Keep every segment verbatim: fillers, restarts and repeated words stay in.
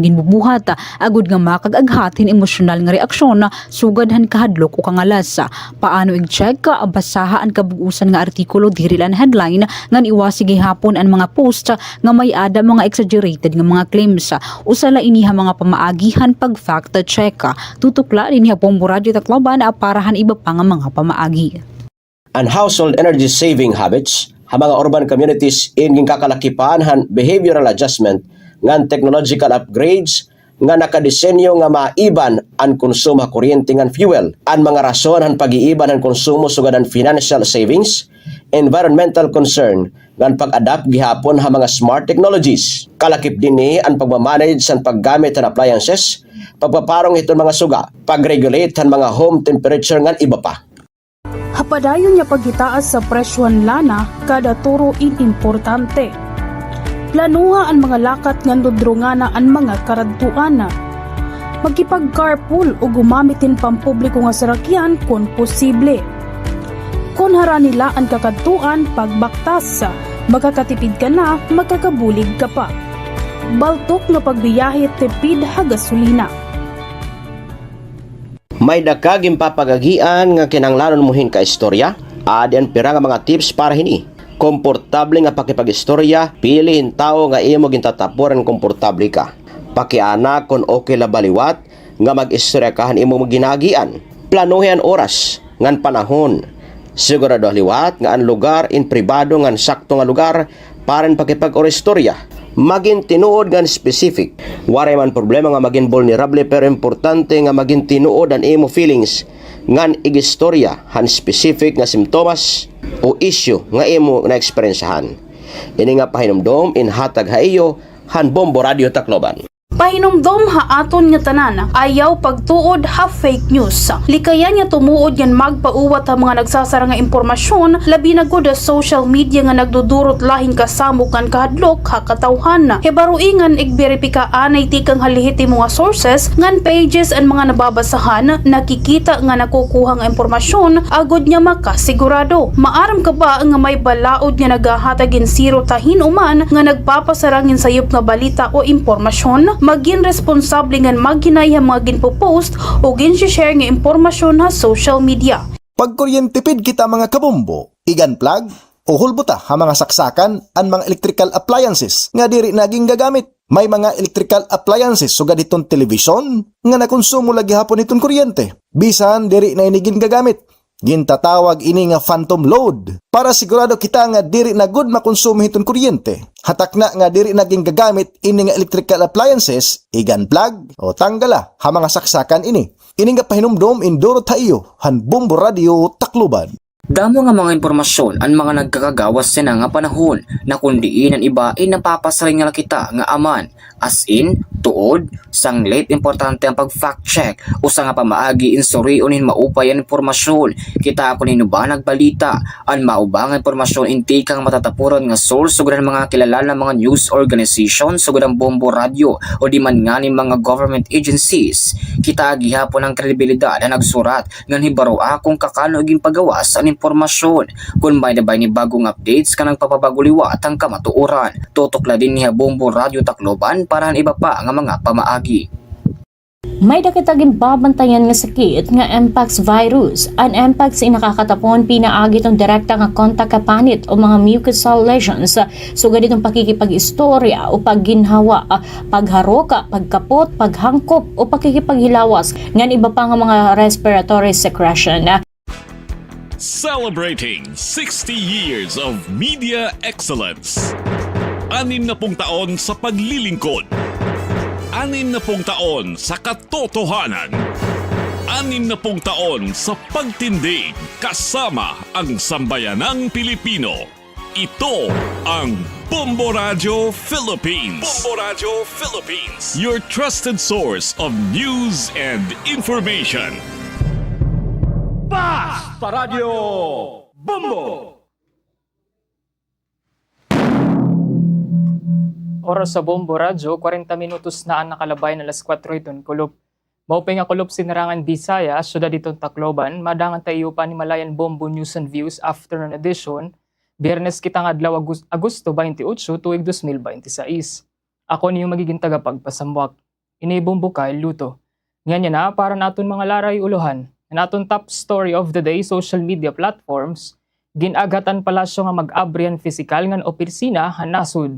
ginbubuhat, agod nga makag-aghat hin emosyonal nga reaksyon sugad han kahadlok o kangalas. Paano ig-check? Basaha an kabug-osan nga artikulo diri la han headline, ngan iwasi gihapon an mga post nga may-ada mga exaggerated nga mga claims. Usa la ini ha mga pamaagi han pag-fact check. Tutok la dinhi ha Bombo Radyo Tacloban para han iba pa nga mga pamaagi. An household energy saving habits ha mga urban communities in ginkakalakipan han behavioral adjustment ngan technological upgrades nga nakadesenyo nga maiban an konsumo ha kuryente ngan fuel. An mga rason han pag-iiban han konsumo sugad han financial savings, environmental concern, ngan pag-adapt gihapon ha mga smart technologies. Kalakip dinhi an pagmamanage han paggamit han appliances, pagpaparong hiton mga suga, pag-regulate han mga home temperature ngan iba pa. Ha padayon nga paghitaas sa presyo han lana, kada turo in importante. Planoha an mga lakat ngan dudrungana an mga karadtuan. Magkipag-carpool o gumamit hin pampubliko nga sarakyan kon posible. Kon harani la an kakadtuan, pagbaktas, makakatipid ka na, makakabulig ka pa. Baltok nga pagbiyahe, tipid ha gasolina. May-ada ka ginpapagagian nga kinahanglanon mo hin kaistorya? Adi an pira nga mga tips para hini. Komportable nga pakipag-istorya, pili hin tawo nga imo gintatapuran, komportable ka. Pakiana kon okay la ba liwat nga mag-istorya ka han imo ginaagian. Planohi an oras ngan panahon. Siguradoha liwat nga an lugar in pribado ngan sakto nga lugar para hin pakipag-istorya. Magin tinuod ngan specific. Waray man problema nga magin vulnerable, pero importante nga magin tinuod an imo feelings ngan ig-istorya han specific nga simptomas o issue nga imo naeksperyensyahan. Ini nga pahinumdom inhatag ha iyo han Bombo Radyo Tacloban. Pahinumdom ha aton nga tanan, ayaw pagtuod ha fake news. Likayan nga tumuod ngan magpauwat ha mga nagsasara nga impormasyon, labi na gud ha social media nga nagdudurot la hin kasamok ngan kahadlok ha katawhan. Hibaroi ngan igberipika anay tikang ha lehitimo nga sources ngan pages an mga nababasahan, nakikita nga nakukuha nga impormasyon, agod nga makasigurado. Maaram ka ba nga may balaod nga naghahatag hin sirot ha hin-o man nga nagpapasarang hin sayop nga balita o impormasyon? Magin responsable ngan maghinay ha mga ginpo-post o ginshi-share nga impormasyon ha social media. Pagkuryentipid kita, mga kabombo, ig-unplug o hulbota ha mga saksakan an mga electrical appliances nga diri na gingagamit. May mga electrical appliances sugad hiton telebisyon nga nakonsumo la gihapon hiton kuryente, bisan diri na ini gingagamit. Gintatawag ini nga phantom load. Para sigurado kita nga diri na gud makonsumo hiton kuryente, ha takna nga diri na gingagamit ini nga electrical appliances, ig-unplug o tanggala ha mga saksakan ini. Ini nga pahinumdom indurot ha iyo han Bombo Radyo Tacloban. Damo nga mga impormasyon an mga nagkakagawas yana nga panahon, na kon diin an iba in napapasiring la kita nga aman. As in, tuod, sanglit importante an pag-fact check. Usa nga pamaagi in surion hin maupay an impormasyon. Kita kon hin-o ba nagbalita. An maupay nga impormasyon in tikang matatapuran nga source sugad han mga kilala nga mga news organization sugad han Bombo Radyo o di man ngani mga government agencies. Kita gihapon an kredibilidad han nagsurat ngan hibaroa kon kakano ginpagawas an impormasyon. Kon may-ada ba ini bag-o nga updates ngan pagpabag-o liwat han kamatuoran, tutok la dinhi ha Bombo Radyo Tacloban para han iba pa nga mga pamaagi. May-ada kita ginbabantayan nga sakit nga mpox virus. An mpox in nakakatapon pinaagi hiton direkta nga kontak ha panit o mga mucosal lesions, sugad hiton pakikipag-istorya o pagginhawa, pagharok, pagkapot, paghangkop o pakikipaghilawas, ngan iba pa nga mga respiratory secretion. Celebrating sixty years of media excellence. Anim na pung taon sa paglilingkod. Anim na pung taon sa katotohanan. Anim na pung taon sa pagtindig kasama ang sambayanang Pilipino. Ito ang Bombo Radyo Philippines. Bombo Radyo Philippines. Your trusted source of news and information. Basta Radyo Bombo! Oras sa Bombo Radyo, kwarenta minutos na an nakalabay na alas kuwatro hiton kulop. Maupay nga kulop, Sinirangan Bisaya, syudad hiton Tacloban, madangan ta iyo panimalayan Bombo News and Views Afternoon Edition, Biyernes kita nga adlaw, Agus-, Agosto twenty-eight, tuig dos mil bente sais. Ako niyo magigin tagapagpasamwak. Ini Bombo Kay Luto. Ngan yana para han aton mga laray ulohan. An aton top story of the day, social media platforms, gin-aghat an palasyo nga mag-abri han pisikal ngan opisina han nasod.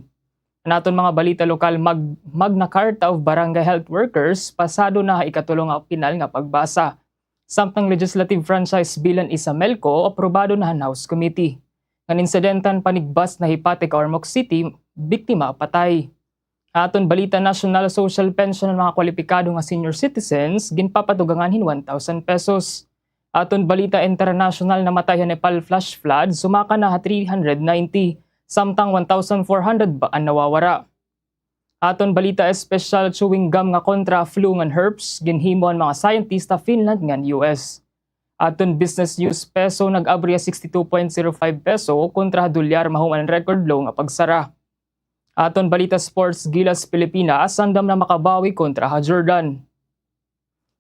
An aton mga balita lokal, mag-, Magna Carta of Barangay Health Workers, pasado na ha ikatulo nga pinal nga pagbasa. Samtang legislative franchise bill an ISAMELCO, aprobado na han House Committee. Ngan insidente han panigbas na hipateka Ormoc City, biktima patay. Aton balita nasyonal, social pension han mga kwalipikado nga senior citizens, ginpapatugangan hin one thousand pesos. Aton balita internasyonal, namatay ha Nepal flash flood, sumaka na ha three hundred ninety, samtang one thousand four hundred ba an nawawara. Aton balita espesyal, chewing gum nga kontra flu ngan herpes, ginhimo han mga scientist ha Finland ngan U S. Aton business news, peso nag-abri ha sixty-two point zero five peso kontra ha dolyar, mahuman an record low nga pagsara. Aton balita sports, Gilas Pilipinas, andam na makabawi kontra ha Jordan.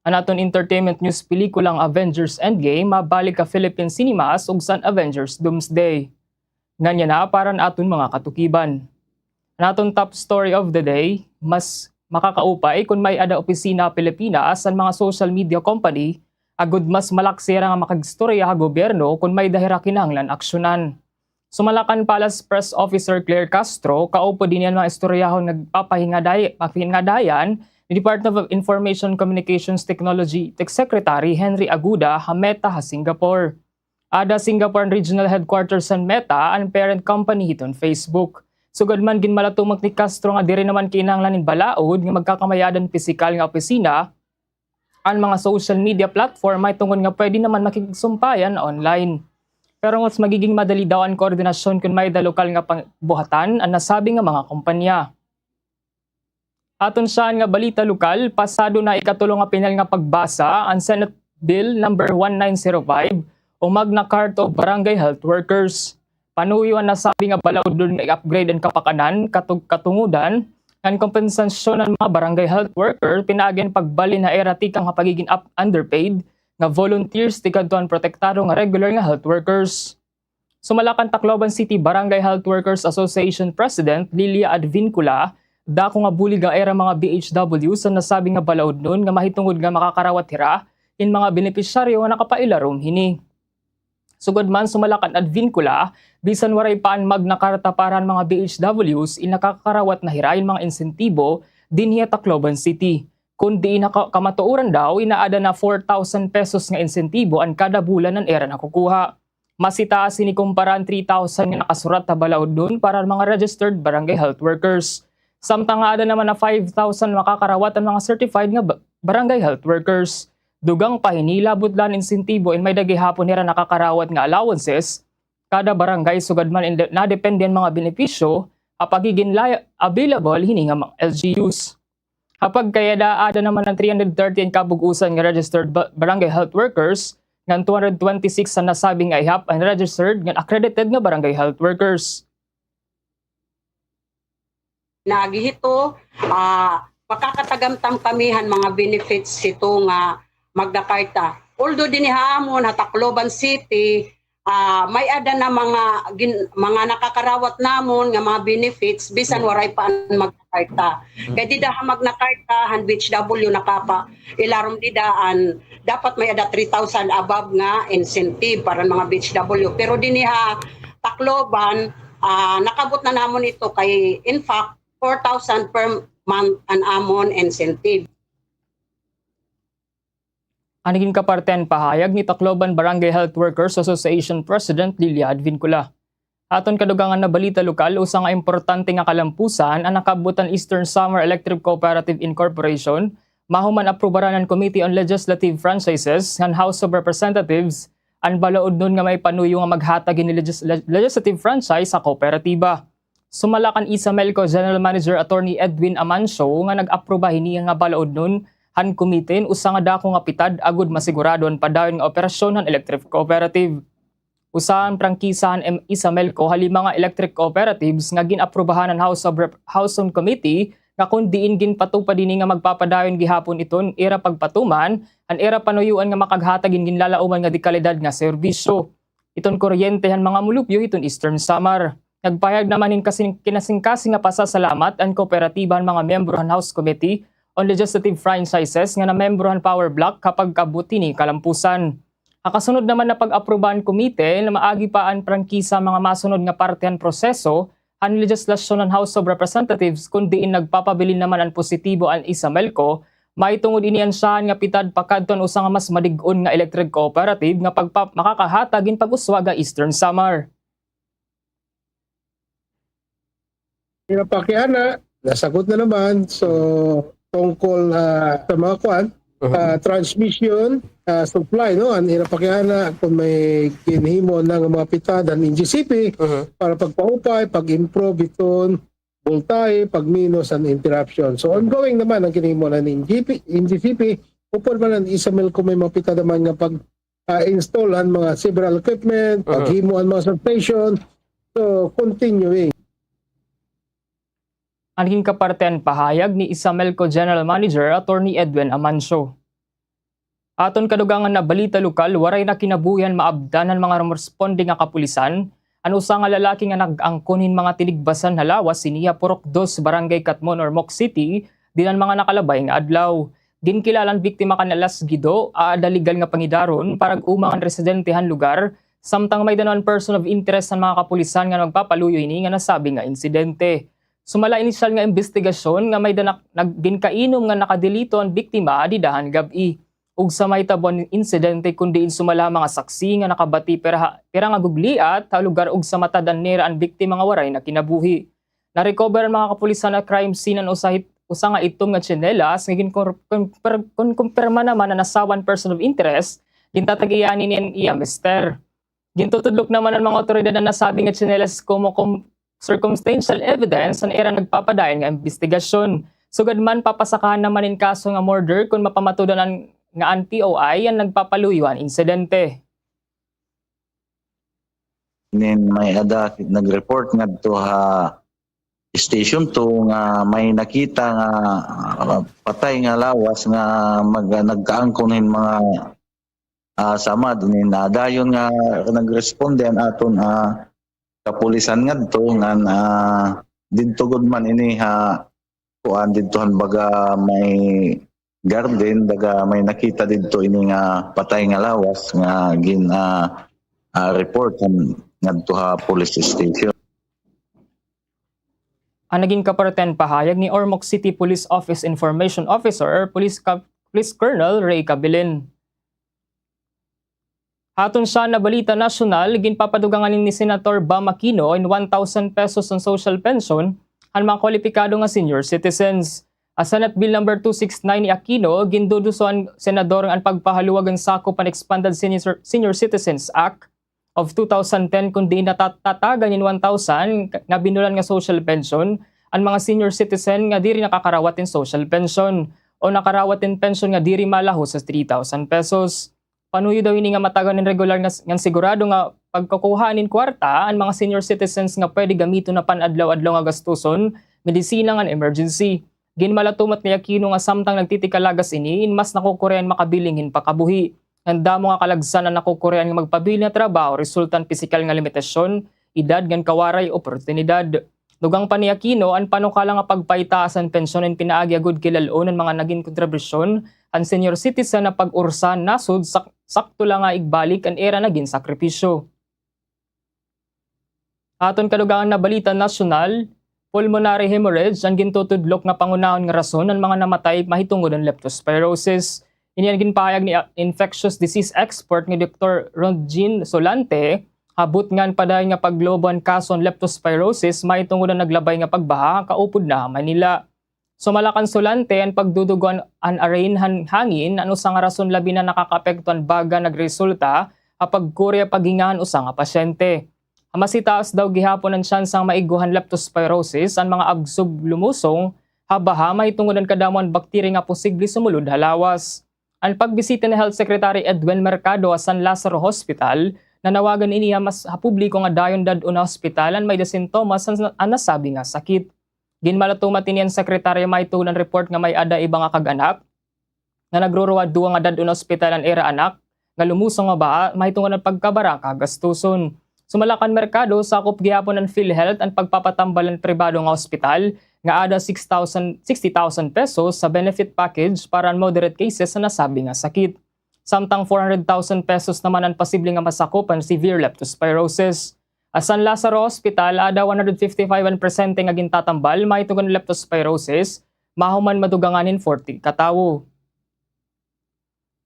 An aton entertainment news, pelikulang Avengers Endgame mabalik ha Philippine cinemas ugsa an Avengers Doomsday. Ngan yana para han aton mga katukiban. An aton top story of the day, mas makakaupay kon may-ada opisina ha Pilipinas an mga social media company, agod mas malaksi hira nga makag-istorya ha gobyerno kon may-ada hira kinahanglan aksyonan. Sumala kan Palace Press Officer Claire Castro, kaupod ini an mga istoryahon nga nagpapahingaday-, pahingadayhan ni Department of Information Communications Technology Tech Secretary Henry Aguda ha Meta ha Singapore. Aada Singapore an regional headquarters han Meta, an parent company hiton Facebook. Sugad man, ginmalatumak ni Castro nga diri naman kinahanglan hin balaod nga magkakamay-ada hin pisikal nga opisina an mga social media platform, mahitungod nga pwede naman makigsumpayan online. Pero mas magiging madali daw an koordinasyon kon may-ada lokal nga pangbuhatan an nasabi nga mga kompanya. Aton syahan nga balita lokal, pasado na ikatulo nga pinal nga pagbasa an Senate Bill number one nine zero five o Magna Carta of Barangay Health Workers. Panuyo an nasabi nga balaudnon nga i-upgrade an kapakanan, katug-, katungodan, ngan kompensasyon an mga barangay health worker pinaagi han pagbalhin ha ira tikang ha pagigin up-, underpaid nga volunteers tikadto han protektado nga regular nga health workers. Sumala kan Tacloban City Barangay Health Workers Association President Lilia Advincula, dako nga bulig an ira mga B H Ws han nasabi nga balaudnon nga mahitungod nga makakarawat hira hin mga benepisyaryo nga nakapailarom hini. Sugad man, sumala kan Advincula, bisan waray pa an Magna Carta para han mga B H Ws, in nakakarawat na hira hin mga insentibo dinhi ha Tacloban City. Kon diin ha ka-, kamatuoran daw, in aada na four thousand pesos nga insentibo an kada bulan an ira nakukuha. Mas itaas ini kumpara han three thousand nga nakasurat ha balaudnon para han mga registered barangay health workers. Samtang aada naman na five thousand makakarawat an mga certified nga ba-, barangay health workers. Dugang pa hini, labot la an insentibo in may-ada gihapon hira nakakarawat nga allowances kada barangay, sugad man in de-, nadepende an mga benepisyo ha pagigin lay-, available hini nga mga L G Us. Ha pagkayada, aada naman an three hundred thirty an kabug-osan nga registered ba-, barangay health workers, ngan two hundred twenty-six an nasabi nga ihap an registered ngan accredited nga barangay health workers. Nagi hito, ah, makakatagamtam kami han mga benefits hito nga Magna Carta. Although dinhi ha amon, ha Tacloban City, ah, may-ada na mga gin-, mga nakakarawat namon nga mga benefits, bisan waray pa an Magna Carta. Kay dida ha Magna Carta, han B H W nakapailarom dida an dapat may-ada three thousand above nga incentive para han mga B H W. Pero dinhi ha Tacloban, ah, nakab-ot na namon ito kay, in fact, four thousand per month an amon incentive. An ginkapartehan pahayag ni Tacloban Barangay Health Workers Association President Lilia Advincula. Aton kadugangan nga balita lokal, usa nga importante nga kalampusan an nakab-ot han Eastern Samar Electric Cooperative Incorporation, mahuman aprubaran han Committee on Legislative Franchises ngan House of Representatives an balaudnon nga may panuyo nga maghatag hini legis-, le-, legislative franchise ha kooperatiba. Sumala kan ISAMELCO General Manager Attorney Edwin Amancio nga nag-apruba hini nga balaudnon han komite, usa nga dako nga pitad agod masigurado an padayon nga operasyon han electric cooperative. Usa an prangkisa han M-, ISAMELCO ha lima nga electric cooperatives nga gin-aprubahan han House of Rep-, House of Committee, nga kon diin ginpatupad ini nga magpapadayon gihapon iton ira pagpatuman an ira panuyoan nga makaghatag hin ginlalauman nga dekalidad nga serbisyo iton kuryente han mga mulupyo hiton Eastern Samar. Nagpahayag naman hin kasing-, kinasingkasing nga pasasalamat an kooperatiba han mga miyembro han House Committee on Legislative Franchises nga namembro han Power Bloc ha pagkab-ot hini kalampusan. Ha kasunod naman nga pag-apruba han komite, nga maagi pa an prangkisa mga masunod nga parte han proseso han lejislasyon han House of Representatives, kon diin nagpapabilin naman an positibo an ISAMELCO, mahitungod ini an syahan nga pitad pakadto han usa nga mas madig-on nga electric cooperative nga pagpa-, makakahatag hin pag-uswag ha Eastern Samar. Hira pa kay ana, nasagot na naman. So, tungkol, ah, sa mga kuan, Mhm. ah, transmission, ah, supply, no? An hira pa kay ana, kung may ginhimo na nga mga pitad an N G C P Mhm. para pagpaupay, pag-improve iton voltahe, pagminos an interruption. So, Mhm. ongoing naman an ginhimo na ni N G P, N G C P, upod man an ISAMELCO may mga pitad naman nga pag ah, install an mga several equipment, Mhm. paghimo an mga substation. So, continuing. An ginkapartehan pahayag ni ISAMELCO General Manager Attorney Edwin Amancio. Aton kadugangan nga balita lokal, waray na kinabuhi an maabtan han mga rumoresponding nga kapulisan an usa nga lalaki nga nag-angkon hin mga tinigbasan ha lawas hini ha Purok Dos, Barangay Catmon, Ormoc City, dinhi han mga nakalabay nga adlaw. Ginkilala an biktima kan alas siyedo aada legal nga pangidaron para ag-uma an residente han lugar, samtang may-ada naman person of interest han mga kapulisan nga magpapaluyo hini nga nasabi nga insidente. Sumala inisyal nga imbestigasyon nga may-ada nak-, nag-, ginkainom nga nakadelito an biktima dida han gab-i. Ug sa mahitabo han insidente, kon diin sumala ha mga saksi nga nakabati pira ha, pira nga gugliat ha lugar ug sa matad-an nira an biktima nga waray na kinabuhi. Na-recover han mga kapulisan ha crime scene an usa hit-, usa nga itom nga tsinelas nga ginkon-, kon-, per-, kon-, konpirma naman nga nasawa han person of interest, gintatagian ini an iya mister. Gintutudlok naman han mga awtoridad an nasabi nga tsinelas komo kom-, circumstantial evidence han ira nagpapadayon nga imbestigasyon. Sugad man, papasakahan naman hin kaso nga murder kon mapamatud-an nga an P O I an nagpapaluyo han insidente. Nin may-ada nag-report ngadto ha Station two nga may nakita nga, ah, patay nga lawas nga mag-, nagkaangkon hin mga, ah, samad. Nin, ah, dayon nga nagresponde an aton, ah, kapulisan ngadto ngan, ah, didto gud man ini ha kuan, didto han baga may garden, baga may nakita didto ini nga patay nga lawas nga gin, ah, ah, report han ngadto ha police station. An nagin kapartehan pahayag ni Ormoc City Police Office Information Officer, Police Cap-, Police Colonel Ray Cabilin. Ha aton syahan nga balita nasyonal, ginpapadugangan ni Senator Bam Aquino hin one thousand pesos nga social pension han mga kwalipikado nga senior citizens. Ha Senate Bill number two six nine ni Aquino, ginduduso han senador nga an pagpahaluag han sakop han Expanded Senior, Senior Citizens Act of two thousand ten, kon diin natatagan hin one thousand nga binulan nga social pension an mga senior citizen nga diri nakakarawat hin social pension o nakarawat hin pension nga diri malahos sa three thousand pesos. Panuyo daw hini nga matagan hin regular nga s-, ngan sigurado nga pagkakuha hin kwarta an mga senior citizens nga pwede gamiton ha pan-adlaw-adlaw nga gastuson, medisina ngan emergency. Ginmalatumat ni Aquino nga samtang nagtitikalagas ini, in mas nakukurian makabiling hin pakabuhi. Ngan damo nga kalagsan an nakukurian nga magpabilin ha trabaho resulta han pisikal nga limitasyon, edad ngan kawaray oportunidad. Dugang pa ni Aquino, an panukala nga pagpaitaas han pensyon in pinaagi agud kilal-on an mga nagin kontribusyon han senior citizen nga pag-ursa nasod sak-, sakto la nga igbalik an ira nagin sakripisyo. Aton kadugangan nga balita nasyonal, pulmonary hemorrhage an gintutudlok nga pangunahon nga rason han mga namatay mahitungod han leptospirosis. Ini an ginpahayag ni, ah, infectious disease expert nga Doktor Ronjean Solante, ha butngan padayon nga paglobo han kaso han leptospirosis mahitungod han naglabay nga pagbaha kaupod na ha Manila. Sumala kan Solante, an pagdudugo an, an arin han hangin an usa nga rason labi na nakakaapekto han baga nagresulta ha pagkuri ha paghinga han usa nga pasyente. Ha mas itaas daw gihapon an tsansa nga maigwa han leptospirosis an mga agsub lumusong ha baha mahitungod han kadamo han bakterya nga posible sumulod ha lawas. An pagbisita ni Health Secretary Edwin Mercado ha San Lazaro Hospital, nanawagan ini ha mas, ha publiko nga dayon dad-on ha ospital an may-ada sintomas an, an nasabi nga sakit. Ginmalatumat ini han sekretarya mahitungod han report nga may-ada iba nga kag-anak nga nagruruwa duha nga dad-on ha ospital an ira anak nga lumusong nga baha mahitungod han pagkabaraka ha gastuson. Sumala kan Mercado, sakop gihapon han PhilHealth an pagpapatambal han pribado nga ospital nga ada six thousand, sixty thousand pesos sa benefit package para an moderate cases sa nasabi nga sakit. Samtang four hundred thousand pesos naman an posible nga masakop an severe leptospirosis. Sa San Lazaro Hospital, ada one hundred fifty-five an presente nga gintatambal mahitungod han leptospirosis, mahuman madugangan hin forty ka tawo.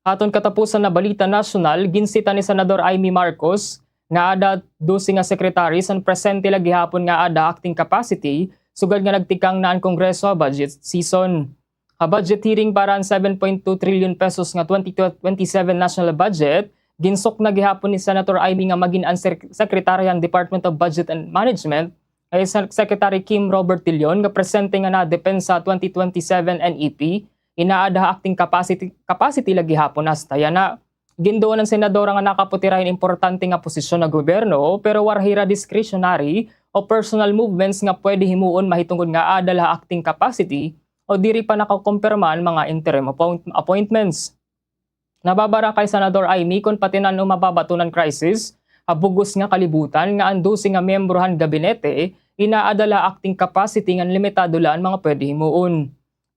Aton katapusan na balita nasyonal, ginsita ni Senador Imee Marcos nga ada dose nga secretaries an presente la gihapon nga ada acting capacity, sugad nga nagtikang na an Kongreso ha budget season. Ha budget hearing para an seven point two trillion pesos nga twenty twenty-seven national budget, ginsukna gihapon ni Senator Imee nga magin an sec-, Secretary han Department of Budget and Management, kay Sec-, Secretary Kim Robert Dillon nga presente nga nadepensa twenty twenty-seven N E P, inaada ha acting capacity, capacity la gihapon hasta yana. Ginduon an senadora nga nakaputira hin importante nga posisyon ha gobyerno, pero waray hira discretionary o personal movements nga pwede himuon mahitungod nga ada la ha acting capacity o diri pa nakakumpirma an mga interim appoint-, appointments. Nababara kay Senador Imee kon patinan-o mababaton an crisis ha bug-os nga kalibutan nga an dose nga miyembro han gabinete inaada la acting capacity ngan limitado la an mga pwede himuon.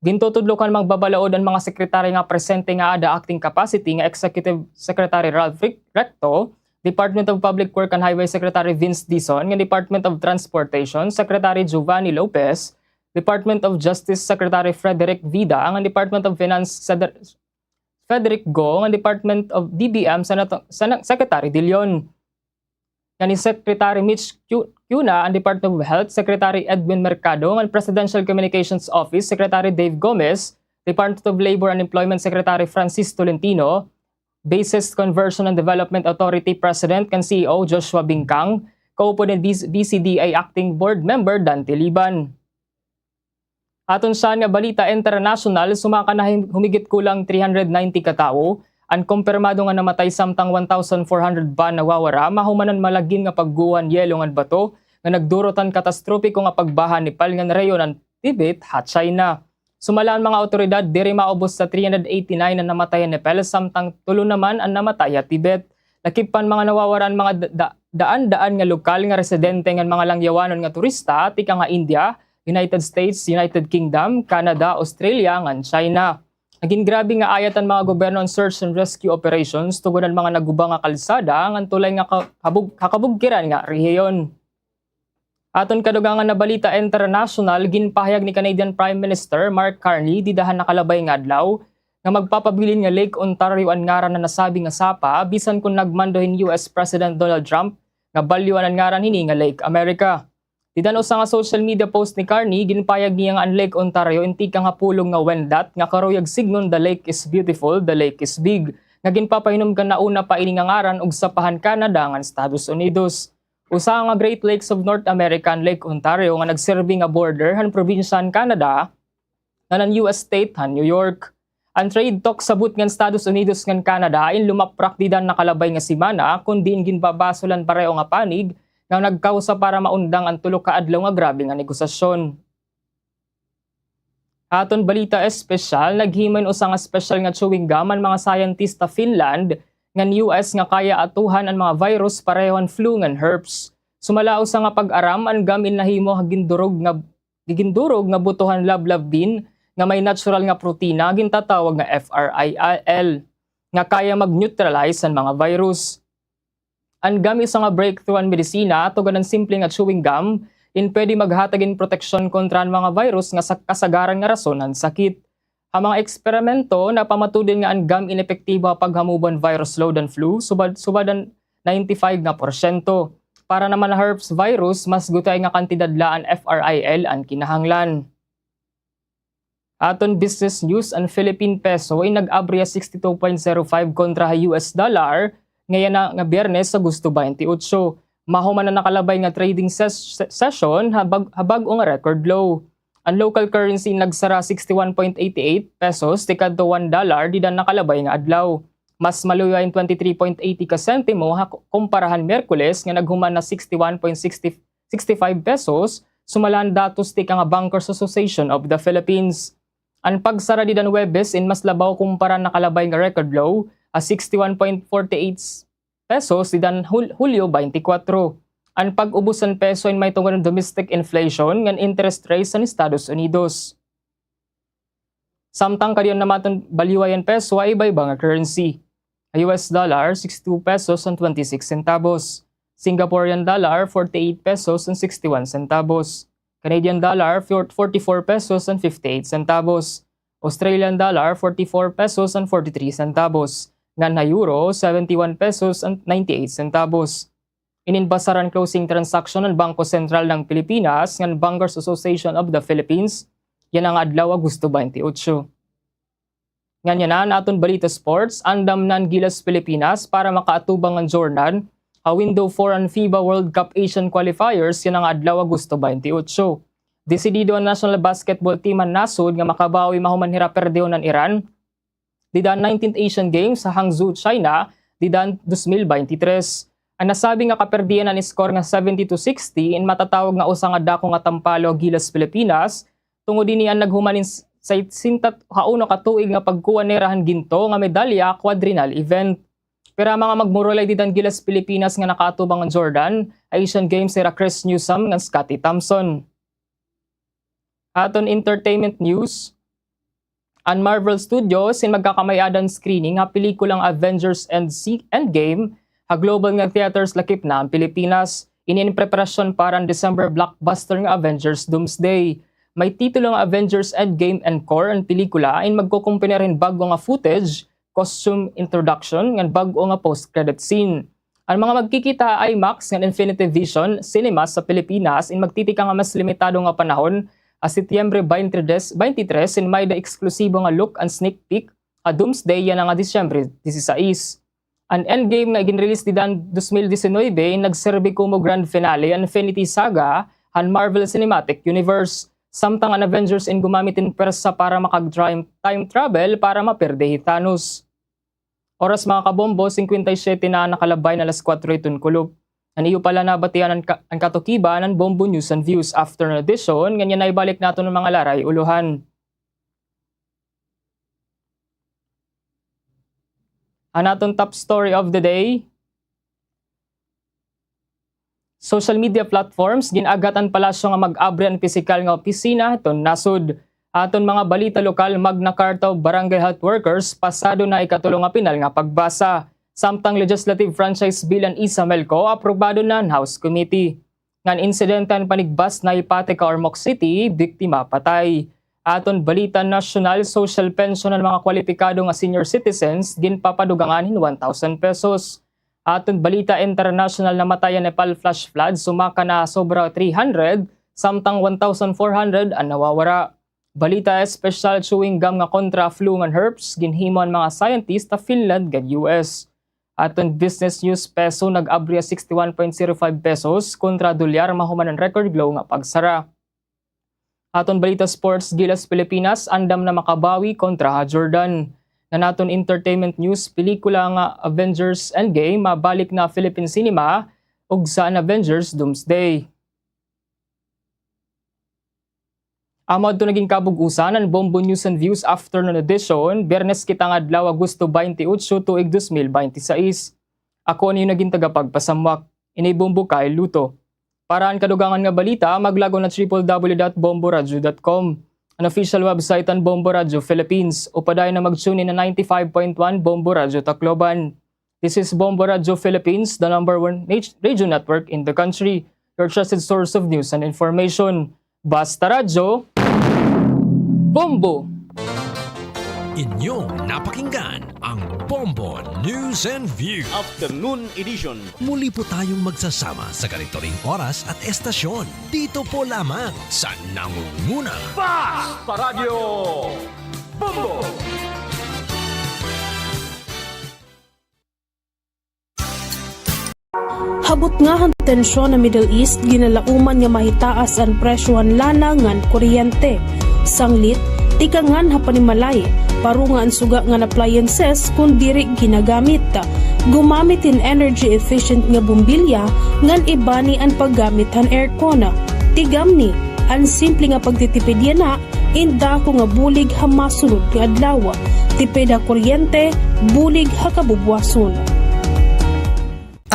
Gintutudlo kan magbabalaod an mga sekretaryo nga presente nga ada acting capacity nga Executive Secretary Ralph Ric-, Recto, Department of Public Work and Highway Secretary Vince Dizon, nga Department of Transportation Secretary Giovanni Lopez, Department of Justice Secretary Frederick Vida, nga Department of Finance Cedar-, Frederick Go, nga Department of D B M Senator, Sen-, Secretary Dillon. Ngan ni Secretary Mitch Cu-, Cuna an Department of Health, Secretary Edwin Mercado, ngan Presidential Communications Office Secretary Dave Gomez, Department of Labor and Employment Secretary Francis Tolentino, Bases Conversion and Development Authority President ngan C E O Joshua Bingkang, kaupod ni D-, D C D A Acting Board Member Dante Liban. Aton siya nga balita international, sumaka na him-, humigit kulang three hundred ninety ka tawo an kumpirmado nga namatay samtang one thousand four hundred pa an nawawara mahuman an malagim nga pagguho han yelo ngan bato nga nagdurot han katastropiko nga pagbaha han Nepal ngan rehiyon han Tibet ha China. Sumala an mga awtoridad, diri maubos sa three hundred eighty-nine an namatay ha Nepal samtang tulo naman an namatay ha Tibet. Lakip pa an mga nawawara an mga da-, da-, daan-daan nga lokal nga residente ngan mga langyawanon nga turista tikang ha India, United States, United Kingdom, Canada, Australia, ngan China. Nagin grabe nga ayat an mga gobyerno an search and rescue operations tungod an mga naguba nga kalsada ngan tulay nga ka-, kabug-, kakabugkiran nga rehiyon. Aton kadugangan na balita international, ginpahayag ni Canadian Prime Minister Mark Carney dida han nakalabay nga adlaw nga magpapabilin nga Lake Ontario an ngaran han nasabi nga sapa bisan kon nagmando hin U S President Donald Trump nga balyoan an ngaran hini nga Lake America. Dida han usa nga social media post ni Carney, ginpahayag niya nga an Lake Ontario in tikang ha pulong nga Wendat nga karuyag sidngon "The lake is beautiful, the lake is big," nga ginpapahinom kan nauna pa ini nga ngaran ug sapa han Canada ngan Estados Unidos. Usa nga Great Lakes of North America an Lake Ontario nga nagserbi nga border han probinsya han Canada ngan an U S state han New York. An trade talks sabot ngan Estados Unidos ngan Canada in lumaprak dida han nakalabay nga semana, kon diin ginbabasol an pareho nga panig nga nagkawsa para maundang an tulo ka adlaw nga grabe nga negosasyon. Aton balita espesyal, naghimo hin usa nga espesyal nga chewing gum an mga scientist ha Finland ngan U S nga kaya atuhan an mga virus pareho han flu ngan herpes. Sumala usa nga pag-aram, an gum in nahimo ha gindurog nga, gigindurog nga buto han lablab bean nga may natural nga protina nga gintatawag nga F R I L, nga kaya mag-neutralize han mga virus. An gum usa nga breakthrough han medisina, tungod an simple nga chewing gum in pwede maghatag hin proteksyon kontra han mga virus nga sa kasagaran nga rason han sakit. Ha mga eksperimento, napamatud-an nga an gum in epektibo ha paghamubo han virus load han flu, subad, subad han ninety-five nga porsyento. Para naman ha herpes virus, mas gutiay nga kantidad la an F R I L an kinahanglan. Aton business news, an Philippine peso in nag-abri ha sixty-two point zero five kontra ha U S dollar, nga yana nga Biyernes, Agosto twenty-eight. Mahuman an nakalabay nga trading ses-, se-, session ha bag-, ha bag-o nga record low. An local currency in nagsara sixty-one point eighty-eight pesos tikadto one dollar dida han nakalabay nga adlaw. Mas maluya in twenty-three point eighty ka sentimo ha ku-, kumpara han Miyerkules nga naghuman na sixty-one point sixty sixty-five pesos, sumala han datos tikang ha Bankers Association of the Philippines. An pagsara dida han Huwebes in mas labaw kumpara han nakalabay nga record low ha sixty-one point forty-eight pesos dida han Hul-, Hulyo twenty-four. An pag-ubos han peso in may tungod han domestic inflation ngan interest rates han Estados Unidos. Samtang kadi an namaton balyuhay an peso ha iba-iba nga currency. Ha U S dollar, sixty-two pesos and twenty-six centavos. Singaporean dollar, forty-eight pesos and sixty-one centavos. Canadian dollar, forty-four pesos and fifty-eight centavos. Australian dollar, forty-four pesos and forty-three centavos. Ngan ha euro, seventy-one pesos and ninety-eight centavos. Inin basar han closing transaction han Bangko Sentral ng Pilipinas ngan Bankers Association of the Philippines yana nga adlaw, Agosto twenty-eight. Ngan yana an aton balita sports, andam na an Gilas Pilipinas para makaatubang han Jordan ha window four han FIBA World Cup Asian qualifiers yana nga adlaw, Agosto twenty-eight. Desidido an national basketball team han nasod nga makabawi mahuman hira perdihon an Iran dida han nineteenth Asian Games ha Hangzhou, China, dida han dos mil baynte tres. An nasabi nga kaperdian an score nga seventy to sixty in matatawag nga usa nga dako nga tampalo ha Gilas Pilipinas, tungod ini an naghuman hin sesenta ha uno ka tuig nga pagkuha nira han ginto nga medalya ha quadrennial event. Pira mga magmurulay dida han Gilas Pilipinas nga nakaatubang han Jordan ha Asian Games hira Chris Newsome ngan Scottie Thompson. Aton entertainment news. An Marvel Studios in magkakamay-ada han screening ha pelikulang Avengers End Si-, Endgame ha global nga theaters lakip na an Pilipinas. Ini in preparasyon para an December blockbuster nga Avengers Doomsday. May titulo nga Avengers Endgame Encore an pelikula in magkukumpinar hin bag-o nga footage, costume introduction, ngan bag-o nga post-credit scene. An mga magkikita ha IMAX ngan Infinity Vision Cinemas sa Pilipinas in magtitikang ha mas limitado nga panahon, ha Setyembre twenty-three, twenty-three, in may-ada eksklusibo nga look and sneak peek ha Doomsday yana nga Disyembre disisais. An Endgame nga ginrelease dida han dos mil disinuybe in nagserbi komo grand finale han Infinity Saga han Marvel Cinematic Universe. Samtang an Avengers in gumamit hin pwersa para makag-time, time travel para maperde hi Thanos. Oras, mga kabombo, singkwenta y siyete na an nakalabay na alas kuwatro hiton kulop. An iyo pala nabatian an ka-, an katukiban han Bombo News and Views Afternoon Edition, ngan yana ibalik naton an mga laray ulohan. An aton top story of the day. Social media platforms, gin-aghat an palasyo nga mag-abri an pisikal nga opisina hiton nasod. Aton mga balita lokal, Magna Carta of Barangay Health Workers, pasado na ikatulo nga pinal nga pagbasa. Samtang Legislative Franchise Bill an ESAMELCO, aprobado na han House Committee. Ngan insidente han panigbas na ha Patica, Ormoc City, biktima patay. Aton balita nasyonal, social pension han mga kwalipikado nga senior citizens, ginpapadugangan hin one thousand pesos. Aton balita international, namatay ha Nepal flash flood, sumaka na sobra three hundred, samtang one thousand four hundred an nawawara. Balita espesyal, chewing gum nga kontra flu ngan herpes, ginhimo han mga scientist ha Finland ngan U S. Aton business news, peso nag-abri ha sixty-one point zero five pesos kontra dolyar, mahuman an record low nga pagsara. Aton balita sports, Gilas Pilipinas andam na makabawi kontra ha Jordan. Ngan aton entertainment news, pelikula nga Avengers Endgame mabalik na Philippine cinema, ugsa an Avengers Doomsday. Amo adto na gin kabug-osan an Bombo News and Views Afternoon Edition, Biyernes kita nga adlaw, Agosto twenty-eight, tuig dos mil baynte sais. Ako an iyo nagin tagapagpasamwak, ini Bombo Kyle Luto. Para han kadugangan nga balita, maglago na triple W dot bomboradio dot com. An official website han Bombo Radio Philippines. Upadayon na mag-tune in ha ninety-five point one Bombo Radio Tacloban. This is Bombo Radio Philippines, the number one nat-, radio network in the country. Your trusted source of news and information. Basta Radyo, Bombo! Inyong napakinggan ang Bombo News and Views Afternoon Edition. Muli po tayong magsasama sa ganito ring oras at estasyon. Dito po lamang sa nangungunang Basta Radyo, Bombo! Ha butnga han tensyon ha Middle East, ginalauman nga mahitaas an presyo han lana ngan kuryente. Sanglit, tikangan ha panimalay, paro nga an suga ngan appliances kon diri ginagamit. Gumamit hin energy efficient nga bombilya ngan ibani an paggamit han aircon. Tigamni, an simple nga pagtitipid yana, in dako nga bulig ha masunod nga adlaw. Tipid ha kuryente, bulig ha kabubuwason.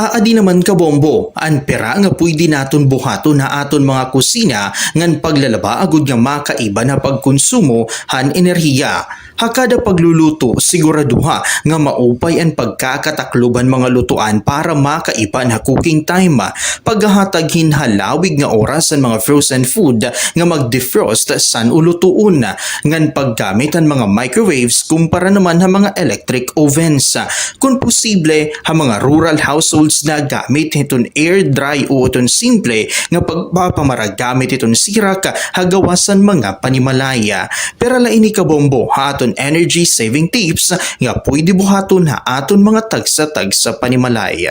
Aadi naman, kabombo, an pira nga pwede naton buhaton ha aton mga kusina ngan paglalaba agod nga makaiba na pagkonsumo han enerhiya. Ha kada pagluluto, siguraduha nga maupay an pagkakataklob han mga lutuan para makaiba na cooking time. Paghahatag hin halawig nga oras han mga frozen food nga mag-defrost san-o lutuon, ngan paggamit han mga microwaves kumpara naman ha mga electric ovens. Kon posible, ha mga rural households na, gamit hiton air dry o iton simple nga pagpapamara gamit hiton sirak ha gawas han mga panimalay. Pira la ini, kabombo, ha aton energy saving tips nga pwede buhaton ha aton mga tagsa-tagsa panimalay.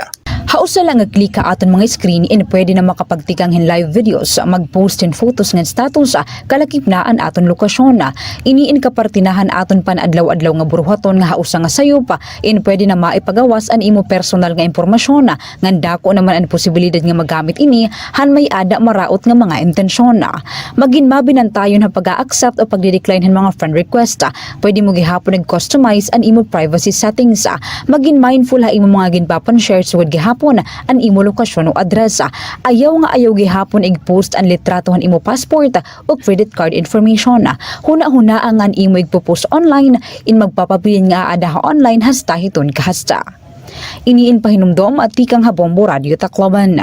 Ha usa la nga click ha aton mga screen, in pwede na makapagtikang hin live videos, mag-post hin photos ngan status, kalakip na an aton lokasyon. Ini in kaparte na han aton pan-adlaw-adlaw nga buruhaton nga ha usa nga sayop, in pwede na maipagawas an imo personal nga impormasyon, ngan dako naman an posibilidad nga magamit ini han may-ada maraot nga mga intensyon. Magin mabinantayon ha pag-a-accept o pagdi-decline han mga friend request. Pwede mo gihapon ig-customize an imo privacy settings. Magin mindful ha imo mga ginpapan-share sugad gihapon an imo lokasyon o address. Ayaw nga ayaw gihapon ig-post an litrato han imo passport o credit card information. Hunahunaa nga an imo igpo-post online in magpapabilin nga aada ha online hasta hiton kahasta. Ini in pahinumdom tikang ha Bombo Radio Tacloban.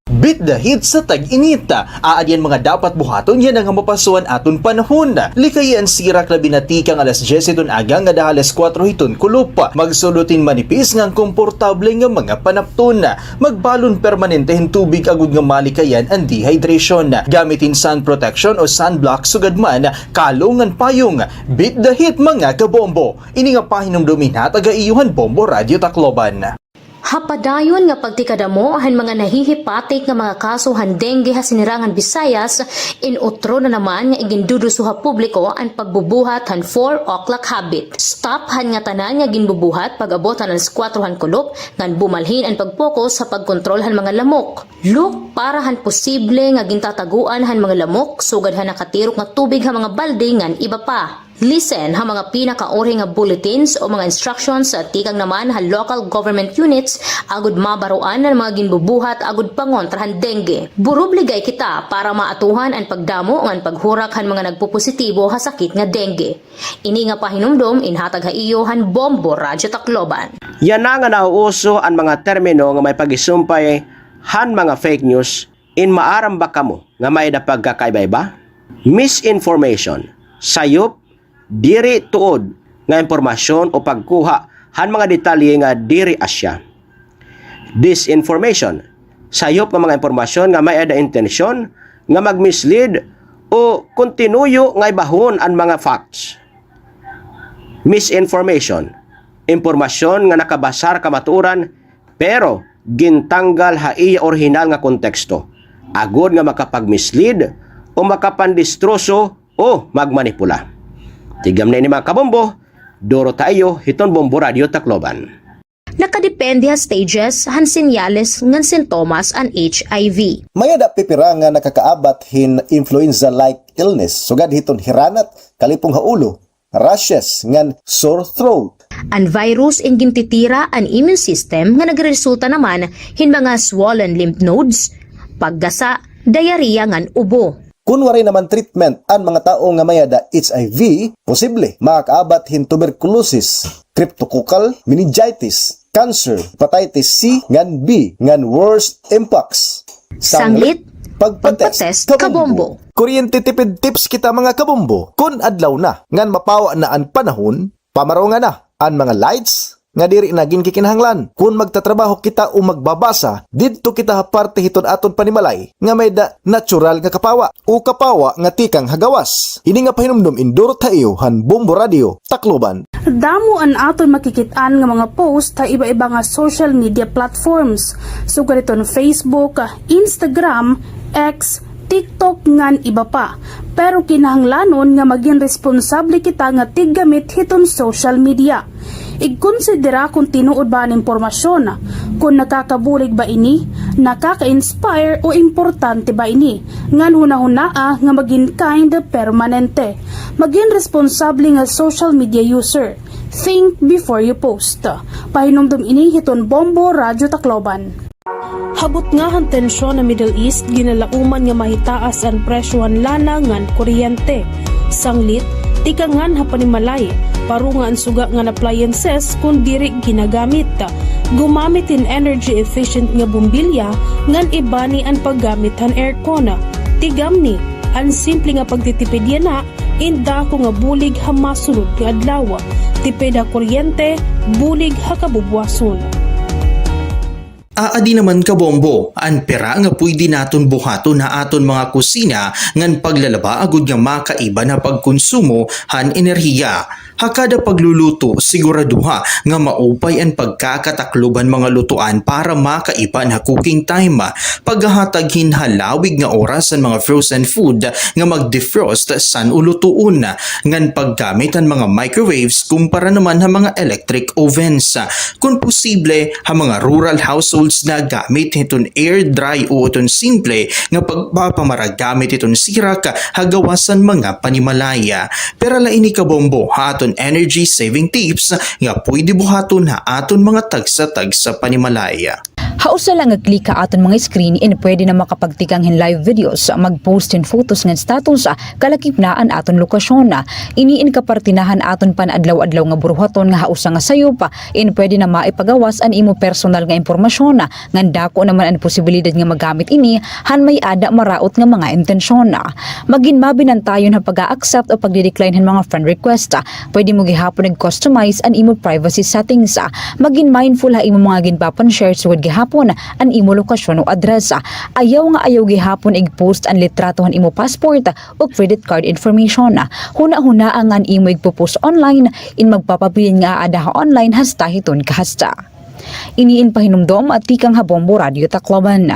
Beat the heat sa tag-init. Aadi an mga dapat buhaton yana nga mapaso an aton panahon. Likayi an sirak labi na tikang alas dyes hiton aga ngada ha alas kuwatro hiton kulop. Magsulod hin manipis ngan komportable nga mga panapton. Magbalon permanente hin tubig agod nga malikayan an dehydration. Gamit hin sun protection o sunblock sugad man kalo ngan payong. Beat the heat, mga kabombo. Ini nga pahinumdom in hatag ha iyo han Bombo Radio Tacloban. Ha padayon nga pagtikadamo han mga nahihipatik nga mga kaso han dengue ha sinirangan Visayas, in utro na naman nga iginduduso ha publiko an pagbubuhat han four o'clock habit. Stop han ngatanan nga ginbubuhat pag-abot han alas kuwatro han kulop, ngan bumalhin an pag-focus ha pagkontrol han mga lamok. Look para han posible nga gintatagoan han mga lamok sugad han nakatirok nga tubig ha mga balde ngan iba pa. Listen ha mga pinakaurhi nga bulletins o mga instructions tikang naman ha local government units agod mabaroan an mga ginbubuhat agod pangontra han dengue. Burubligay kita para maatuhan an pagdamo ngan paghurak han mga nagpopositibo ha sakit nga dengue. Ini nga pahinumdom in hatag ha iyo han Bombo Radyo Tacloban. Yana nga nauuso an mga termino nga may pagisumpay han mga fake news, in maaram ba kamo nga may-ada pagkakaiba-iba? Misinformation, sayop, diri tuod nga impormasyon o pagkuha han mga detalye nga diri asya. Disinformation, sayop nga mga impormasyon nga may-ada intensyon nga mag-mislead o kon tinuyo nga ibahon an mga facts. Misinformation, impormasyon nga nakabasar ha kamatuoran pero gintanggal ha iya orihinal nga konteksto, agod nga makapag-mislead o makapandistroso o magmanipula. Tigam na ini, mga kabombo, duro ta iyo hiton Bombo Radyo Tacloban. Nakadepende ha stages han senyales ngan sintomas an H I V. May-ada pipira nga nakakaabat hin influenza-like illness, sugad hiton hiranat, kalipong ha ulo, rashes, ngan sore throat. An virus in gintitira an immune system nga nagreresulta naman hin mga swollen lymph nodes, paggasa, diarrhea ngan ubo. Kon waray naman treatment an mga tawo nga may-ada H I V, posible makakaabat hin tuberculosis, cryptococcal meningitis, cancer, hepatitis C ngan B, ngan worse, mpox. Sanglit, pagpa-test, kabombo. Kuryente tipid tips kita, mga kabombo. Kon adlaw na ngan mapawa na an panahon, pamaronga na an mga lights nga diri na ginkikinahanglan. Kon magtatrabaho kita o magbabasa, didto kita ha parte hiton aton panimalay nga may-ada natural nga kapawa o kapawa nga tikang ha gawas. Ini nga pahinumdom in durot ha iyo han Bombo Radyo Tacloban. Damo an aton makikit-an nga mga post ha iba-iba nga social media platforms, sugad hiton Facebook, Instagram, X, TikTok ngan iba pa. Pero kinahanglanon nga magin responsable kita nga tiggamit hiton social media. Igkonsidera kon tinuod ba an impormasyon, kon nakakabulig ba ini, nakaka-inspire o importante ba ini, ngan hunahunaa nga magin kind permanente. Magin responsable nga social media user. Think before you post. Pahinumdom ini hiton Bombo Radyo Tacloban. Ha butnga han tensyon ha Middle East, ginalauman nga mahitaas an presyo han lana ngan kuryente. Sanglit, tikangan ha panimalay, paro nga an suga ngan appliances kon diri ginagamit. Gumamit hin energy efficient nga bombilya ngan ibani an paggamit han aircon. Tigamni, an simple nga pagtitipid yana in dako nga bulig ha masunod nga adlaw. Tipid ha kuryente, bulig ha kabubuwason. Aadi naman, kabombo, an pira nga pwede naton buhaton ha aton mga kusina ngan paglalaba agod nga makaiban ha pagkonsumo han enerhiya. Ha kada pagluluto, siguraduha nga maupay an pagkakataklob han mga lutuan para makaiban ha cooking time. Paghahatag hin halawig nga oras han mga frozen food nga mag-defrost san-o lutuon, ngan paggamit han mga microwaves kumpara naman ha mga electric ovens. Kon posible, ha mga rural households, nagamit hiton air dry o iton simple nga pagpapamaragamit hiton sirak ha gawas han mga panimalay. Pira la ini, kabombo, ha aton energy saving tips nga pwede buhaton ha aton mga tagsa-tagsa panimalay. Ha usa la nga click ha aton mga screen, in pwede na makapagtikang hin live videos, mag-post hin photos ngan status, kalakip na an aton lokasyon. Ini in kaparte na han aton pan-adlaw-adlaw nga buruhaton nga ha usa nga sayop, in pwede na maipagawas an imo personal nga impormasyon, ngan dako naman an posibilidad nga magamit ini han may-ada maraot nga mga intensyon. Magin mabinantayon ha pag-a-accept o pagdi-decline han mga friend request. Pwede mo gihapon ig-customize an imo privacy settings. Magin mindful ha imo mga ginpapa-share sugad gihapon an imo lokasyon o address. Ayaw nga ayaw gihapon ig-post an litrato han imo passport o credit card information. Hunahunaa nga an imo igpo-post online in magpapabilin nga aada ha online hasta hiton kahasta. Ini in pahinumdom tikang ha Bombo Radyo Tacloban.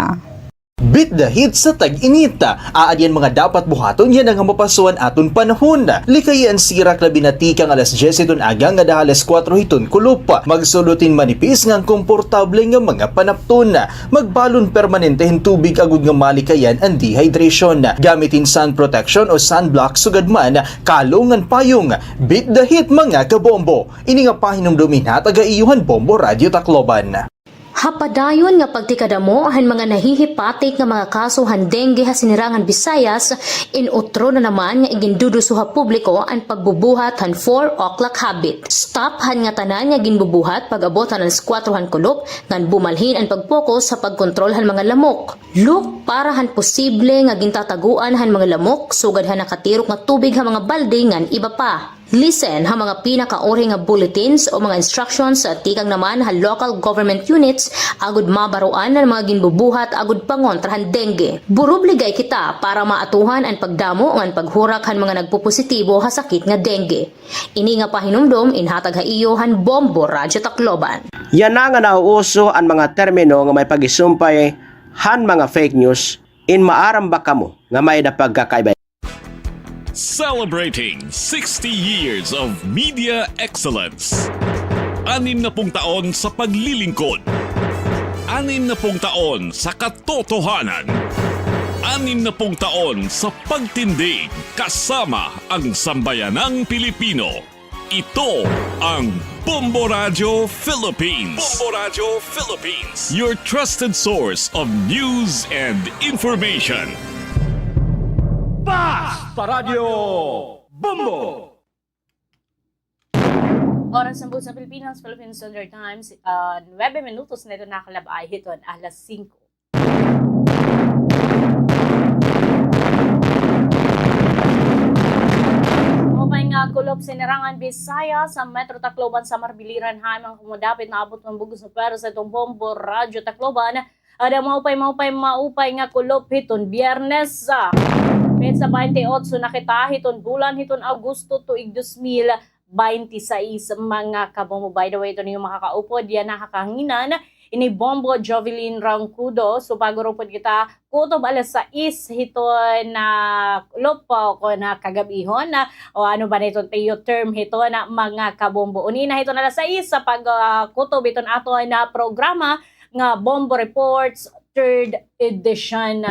Beat the heat sa tag-init. Aadi an mga dapat buhaton yana nga mapaso an aton panahon. Likayi an sirak labi na tikang alas dyes hiton aga ngada ha alas kuwatro hiton kulop. Magsulot hin manipis ngan komportable nga mga panapton. Magbalon permanente hin tubig agod nga malikayan an dehydration. Gamit hin sun protection o sunblock sugad man kalong ngan payong. Beat the heat, mga kabombo. Ini nga pahinumdom inhatag ha iyo han Bombo Radyo Tacloban. Ha padayon nga pagtikadamo han mga nahihipatik nga mga kaso han dengue ha Sinirangan Visayas, in utro na naman nga iginduduso ha publiko an pagbubuhat han four o'clock habit. Stop han ngatanan nga ginbubuhat pag-abot han alas kuwatro han kulop, ngan bumalhin an pag-focus ha pagkontrol han mga lamok. Look para han posible nga gintataguan han mga lamok, sugad han nakatirok nga tubig ha mga balde ngan iba pa. Listen ha mga pinakauri nga bulletins o mga instructions tikang naman ha local government units agod mabaroan an mga ginbubuhat agod pangontra han dengue. Burubligay kita para maatuhan an pagdamo ngan paghurak han mga nagpopositibo ha sakit nga dengue. Ini nga pahinumdom inhatag ha iyo han Bombo Radyo Tacloban. Yana nga nauuso an mga termino nga may pagisumpay han mga fake news, in maaram ba kamo nga may-ada pagkakaiba? Celebrating sixty years of media excellence. Anim na pung taon sa paglilingkod. Anim na pung taon sa katotohanan. Anim na pung taon sa pagtindig kasama ang sambayanang Pilipino. Ito ang Bombo Radyo Philippines. Bombo Radyo Philippines. Your trusted source of news and information. Basta Radyo Bombo! Oras han buot sa Pilipinas, Philippine Standard Times, ah, nuwebe minutos na ito nakalab-ay hiton alas singko. Maupay nga kulop, Sinirangan Visayas, ha Metro Tacloban, Samar, Biliran, ha mga kumudapit, naabot an bug-os nga pwersa hiton Bombo Radyo Tacloban. Ada maupay, maupay, maupay nga kulop hiton Biyernes, ah, petsa baynte otso na kita hiton bulan hiton Agosto, tuig dos mil baynte sais, mga kabombo. By the way, iton iyo makakaupod yana ha kahanginan, ini Bombo Jovelyn Roncudo. So, pag-urupod kita kutob alas sais hiton, ah, kulop, o kon, ah, kagab-ihon, ah, o ano ba na iton iyo term hiton, ah, mga kabombo. Uni na hiton alas sais sa pag, ah, kutob hiton aton, ah, programa nga Bombo Reports, third edition.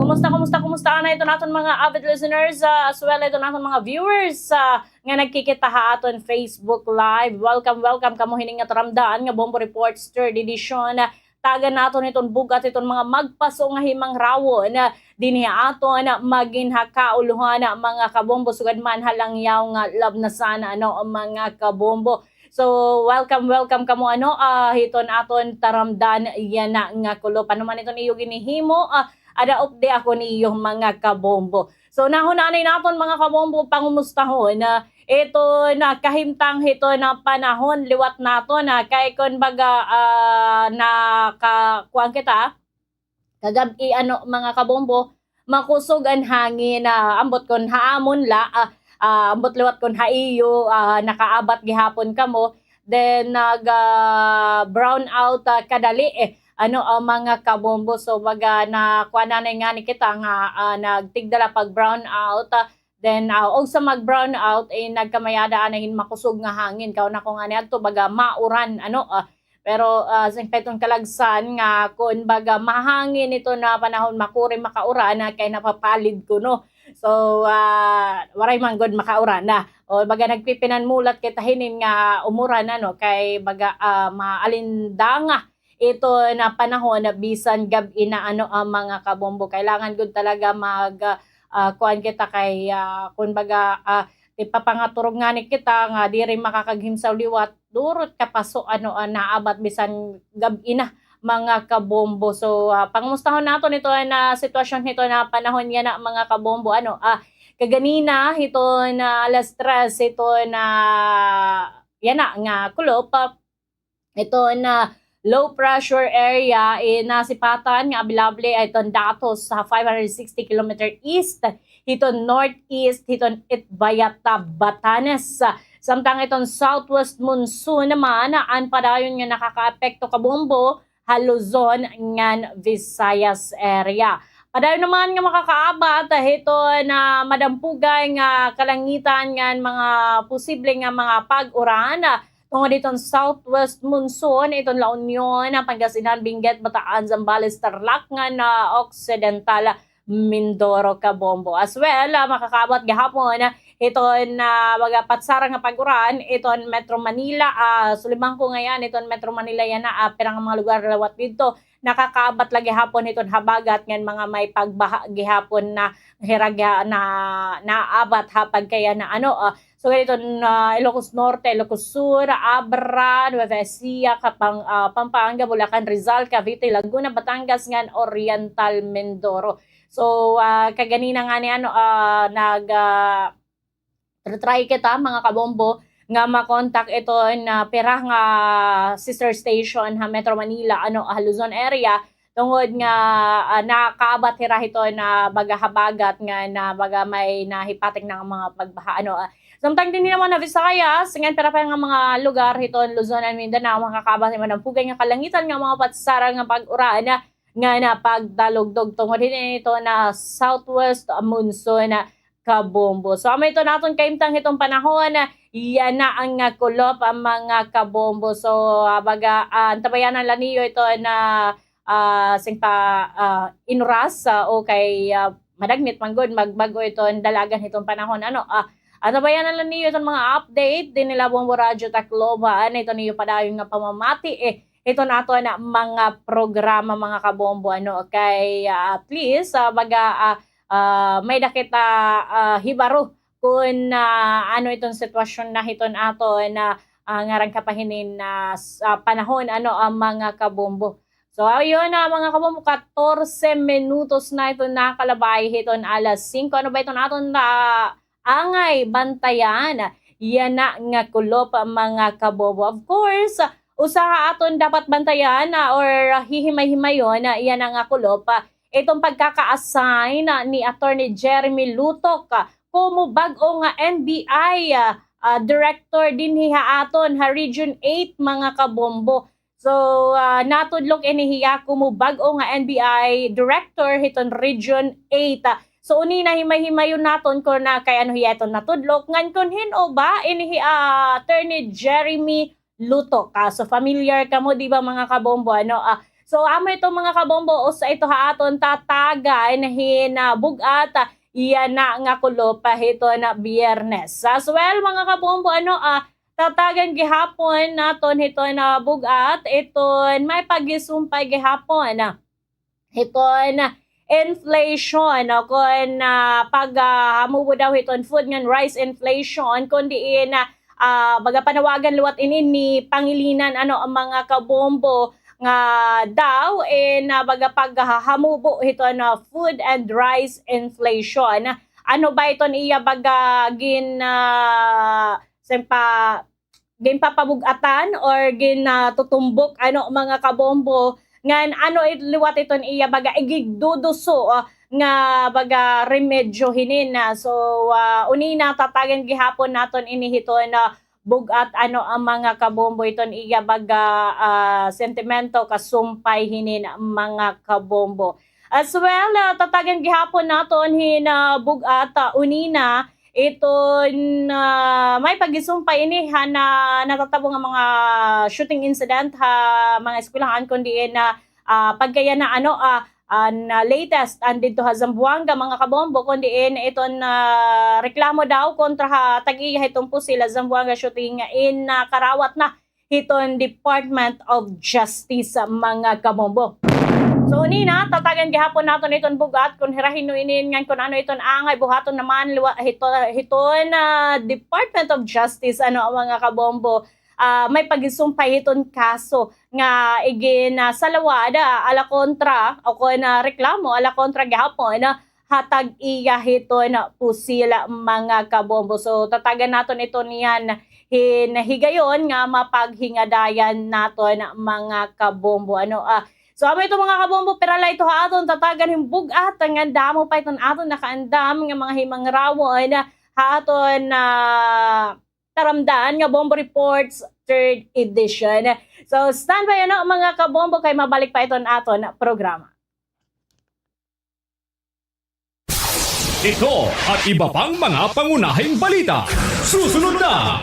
Kumusta, kumusta, kumusta anay iton aton mga avid listeners, ah, as well iton aton mga viewers, ah, nga nagkikita ha aton Facebook Live? Welcome, welcome kamo hini nga taramdan nga Bombo Reports third edition. Tagan naton iton bug-at iton mga magpaso nga himangrawon, ah, dinhi ha aton, ah, magin ha kaulohan, ah, mga kabombo, sugad man ha langyaw nga labnasan, ano, mga kabombo. So, welcome, welcome kamo, ano, ah, hiton aton taramdan yana nga kulop. Ano man iton iyo ginhihimo, ah, ada update ako niyo, mga kabombo. So, nahon anay naton, mga kabombo, pangumustahon, ah, iton kahimtang hiton panahon liwat naton, ah, kay kon baga, ah, naka-, kuan kita, kagab-i, ano, mga kabombo, makusog an hangin, ah, ambot kon ha amon la, ah, ah, ambot liwat kon ha iyo, ah, nakaabat gihapon kamo, then nag, ah, brown out, ah, kadali, eh, ano, ah, mga kabombo. So, baga na kuan anay ngani kita nga, ah, nagtigda la pag brown out, ah, then, ah, og sa mag brown out, eh, nagkamay-ada anay hin makusog nga hangin. Kauna ko ngani adto, baga mauran, ano, ah, pero, ah, singkay iton kalagsan nga kon baga mahangin iton panahon, makuri makauran, ah, kay napapalid kuno. So, ah, waray man gud makauran na. O baga nagpipinanmulat kita hinin nga umuran, ano, kay baga, ah, maalindanga iton panahon bisan gab-i na, ano, ah, mga kabombo. Kailangan gud talaga mag, ah, kuan kita kay, ah, kun baga, ah, ipapangaturog ngani kita nga diri makakaghimsaw liwat, durot ka paso, ano, ah, naabat bisan gab-i na, mga kabombo. So, ah, pangumustahon naton iton sitwasyon hiton panahon yana, mga kabombo, ano, ah, kaganina hiton alas tres hiton yana nga kulop, ah, iton low pressure area, eh, nasipatan nga available iton datos ha five hundred sixty kilometer east hiton northeast hiton Itbayat, Batanes. Samtang iton southwest monsoon naman, an padayon nga nakakaapekto, kabombo, ha Luzon ngan Visayas area. Padayon naman nga makakaabat hiton madampugay nga kalangitan ngan mga posible nga mga pag-uran tungod hiton southwest monsoon iton La Union, Pangasinan, Benguet, Bataan, Zambales, Tarlac ngan Occidental Mindoro, kabombo. As well, ah, makakaabat gihapon hiton, ah, mga patsara nga pag-uran iton Metro Manila, ah, suliban ko ngay-an iton Metro Manila yana, ah, pira nga mga lugar liwat didto nakakaabat la gihapon hiton habagat ngan mga may pagbaha gihapon na hira giha-, na naabat ha pagkayana, ano, ah, sugad hiton, ah, Ilocos Norte, Ilocos Sur, Abra, Nueva Ecija, Kapang-, ah, Pampanga, Bulacan, Rizal, Cavite, Laguna, Batangas ngan Oriental Mindoro. So, ah, kaganina ngani, ano, ah, nag, ah, try kita, mga kabombo, nga ma-contact iton pira nga sister station ha Metro Manila, ano, ha Luzon area, tungod nga, ah, nakaabat hira hiton baga habagat ngan baga may nahipatik na nga mga pagbaha, ano, ah. Samtang dinhi naman ha Visayas, ngan pira pa nga mga lugar hiton Luzon and Mindanao, makakaabat hin madampugay nga kalangitan nga mga patsara nga pag-uran nga napagtalugtog tungod hini hiton southwest monsoon, kabombo. So, amo iton aton kahimtang hiton panahon yana nga kulop, mga kabombo. So, ah, baga, ah, antabayanan la niyo iton, ah, singpa, ah, in oras, ah, o kay, ah, madagmit man gud, magbag-o iton dalagan hiton panahon, ano, ah, antabayanan la niyo iton mga update dinhi la Bombo Radyo Tacloban, iton iyo padayon nga pamamati, eh, hiton aton mga programa, mga kabombo, ano, kay, ah, at least, ah, baga, ah, ah, may-ada kita, ah, hibaro kon, ah, ano iton sitwasyon na hiton aton, ah, ah, ngaran ka pa hinin, ah, s-, ah, panahon, ano, ah, mga kabombo. So, ayun, ah, mga kabombo, katorse minutos na iton nakalabay hiton alas singko. Ano ba iton aton, ah, angay bantayan yana nga kulop, mga kabombo? Of course, usa ha aton dapat bantayan, ah, or hihimay-himayon, ah, yana nga kulop, ah, iton pagkaka-assign, ah, ni Attorney Jeremy Lutok, ah, komo bag-o nga N B I, ah, ah, director dinhi ha aton ha Region eight, mga kabombo. So, ah, natudlok ini hiya komo bag-o nga N B I director hiton Region eight. Ah, so, uni na himay-himayon naton kon, ah, kay ano hiya iton natudlok, ngan kon hin-o ba ini hi, ah, Attorney Jeremy Lutok. Ah, so, familiar kamo, di ba, mga kabombo, ano? Ah, So, amo ito, mga kabombo, usa ito ha aton tatagan hin, ah, bug-at, ah, yana nga kulop hiton Biyernes. As well, mga kabombo, ano, ah, tatagan gihapon naton hiton, ah, bug-at, iton may paghisumpay gihapon, ah, hiton inflation, o kon, ah, pag, ah, hamubo daw hiton food ngan rice inflation, kon diin, ah, ah, baga panawagan liwat ini ni Pangilinan, ano, an mga kabombo nga daw, eh, na baga paghahamubo hiton, ah, food and rice inflation. Ano ba iton iya baga gin, ah, sempa-, ginpapabug-atan or ginatutumbok, ano, mga kabombo, ngan ano it-, liwat iton iya baga igigduduso, ah, nga baga remedyo hinin na. So, ah, unina, tatagan gihapon naton ini hiton, ah, bug-at, ano, an mga kabombo, iton iya baga, ah, sentimento kasumpay hinin, mga kabombo. As well, ah, tatagan gihapon naton hin, ah, bug-at, ah, unina, iton, ah, may paghisumpay ini han, ah, natatabo nga mga shooting incident ha mga eskwelahan, kon diin na, ah, pagkayana, ano, ah, an, ah, latest, an didto ha Zamboanga, mga kabombo, kon diin iton, ah, reklamo daw kontra ha tag-iya hiton pusil ha Zamboanga shooting in, ah, karawat na hiton Department of Justice, mga kabombo. So, unina, tatagan gihapon naton iton bug-at kon hira hin-o ini ngan kon ano iton angay buhaton naman liwa-, hito-, hiton, ah, Department of Justice, ano, mga kabombo, ah, may paghisumpay hiton kaso nga igin, ah, salawad, ah, ala kontra o kon, ah, reklamo ala kontra gihapon, ah, ha tag-iya hiton pusil, mga kabombo. So, tatagan naton ito niyan hin higayon nga mapaghingadayan naton, mga kabombo. Ano, ah, so, amo ito, mga kabombo, pira la ito ha aton tatagan hin bug-at, ngan damo pa iton aton nakaandam nga mga himangrawon ha aton, ah, taramdan nga Bombo Reports third edition. So, standby, ano, mga kabombo, kay mabalik pa iton aton programa. Ito at iba pang mga pangunahing balita. Susunod na!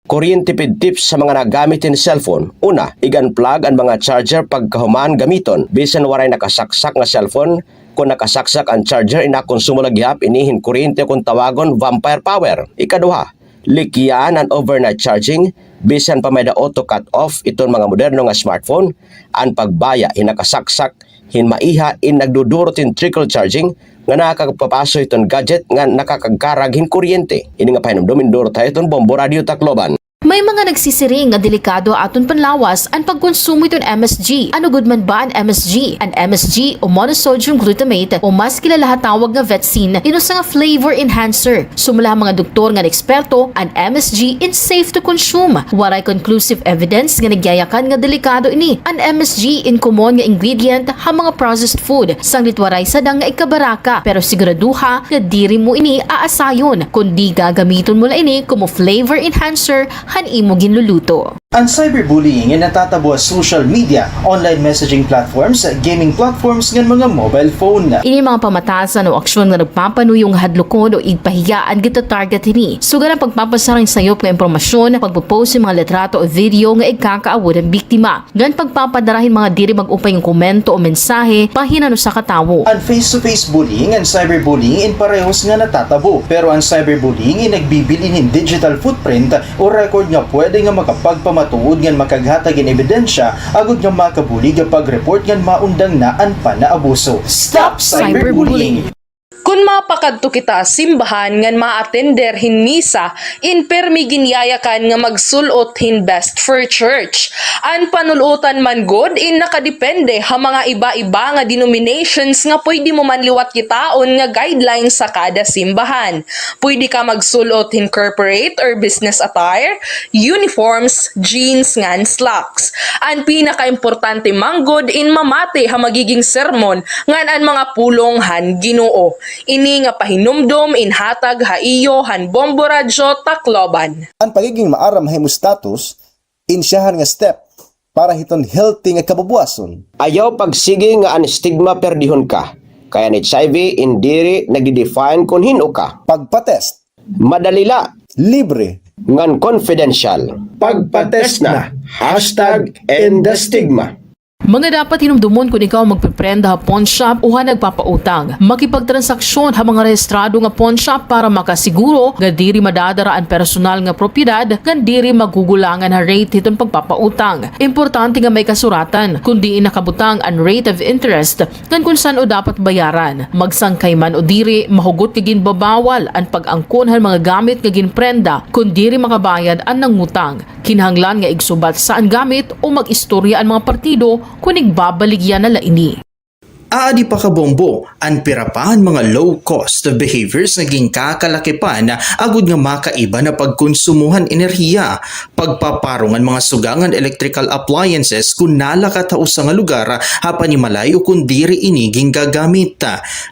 Kuryente pid tips sa mga nagamit hin cellphone. Una, ig-unplug an mga charger pagkahuman gamiton. Bisan waray nakasaksak nga cellphone, kon nakasaksak an charger, inakonsumo la gihap ini hin kuryente kon tawagon vampire power. Ikaduha, likyan an overnight charging, bisan pa may-ada auto cut off iton mga moderno nga smartphone, an pagbaya hin nakasaksak hin maiha in nagdudurot hin trickle charging nga nakakapapaso hiton gadget nga nakakagkarag hin kuryente. Ini nga pahinumdom indurot ha iton Bombo Radio Tacloban. May mga nagsisiring nga delikado ha aton panlawas an pagkonsumo hiton M S G. Ano gud man ba an M S G? An M S G o monosodium glutamate o mas kilala ha tawag nga Vetsin, in usa nga flavor enhancer. Sumala ha mga doktor ngan eksperto, an M S G in safe to consume. Waray conclusive evidence nga nagyayakan nga delikado ini. An M S G in common nga ingredient ha mga processed food, sanglit waray sadang nga ikabaraka, pero siguraduha nga diri mo ini aasayon, kundi gagamiton mo la ini komo flavor enhancer han imo ginluluto. An cyberbullying in natatabo ha social media, online messaging platforms, gaming platforms, ngan mga mobile phone. Ini mga pamatasan o aksyon nga nagpapanuyo nga hadlokon o igpahiya an gita-target hini. Sugad an pagpapasara hin sayop nga impormasyon, pagpo-post hin mga litrato o video nga igkakaawod han biktima, ngan pagpapadara hin mga diri mag-upay nga komento o mensahe bahin han usa ka tawo. An face-to-face bullying ngan cyberbullying in parehos nga natatabo, pero an cyberbullying in nagbibilin hin digital footprint o record nga pwede nga makapagpamatuod ngan makaghatag hin ebidensya agod nga makabulig ha pag-report ngan maundang na an panaabuso. Stop cyberbullying! Kon mapakadto kita ha simbahan ngan ma-attender hin misa, in pirmi ginyayakan nga magsul-ot hin best for church. An panul-otan man gud in nakadepende ha mga iba-iba nga denominations nga pwede mo man liwat kitaon nga guidelines ha kada simbahan. Pwede ka magsul-ot hin corporate or business attire, uniforms, jeans ngan slacks. An pinakaimportante man gud in mamati ha magiging sermon ngan an mga pulong han Ginoo. Ini nga pahinumdom in hatag ha iyo han Bombo Radyo Tacloban. An pagiging maaram ha imo status, in siyahan nga step para hiton healthy nga kabubuwason. Ayaw pagsigi nga an stigma perdihon ka, kay an H I V in diri nagde-define kon hin-o ka. Pagpa-test. Madali la. Libre. ngan confidential. Pagpa-test na. Hashtag end the stigma. Mga dapat hinumdumon kon ikaw magpiprenda ha pawnshop o ha nagpapautang. Makipagtransaksyon ha mga rehistrado nga pawnshop para makasiguro nga diri madadara an personal nga propiedad ngan diri magugulangan ha rate hiton pagpapautang. Importante nga may kasuratan kon diin nakabutang an rate of interest ngan kon san-o dapat bayaran. Magsangkay man o diri, mahugot nga ginbabawal an pag-angkon han mga gamit nga ginprenda kon diri makabayad an nangutang. Kinahanglan nga igsubatsya an gamit o mag-istorya an mga partido kon igbabaligya na la ini. Aadi pa, kabombo, an pira pa han mga low-cost behaviors nga ginkakalakipan agod nga makaiba na pagkonsumo han enerhiya, pagpaparong han mga suga ngan electrical appliances kon nalakat ha usa nga lugar ha panimalay o kon diri ini gingagamit.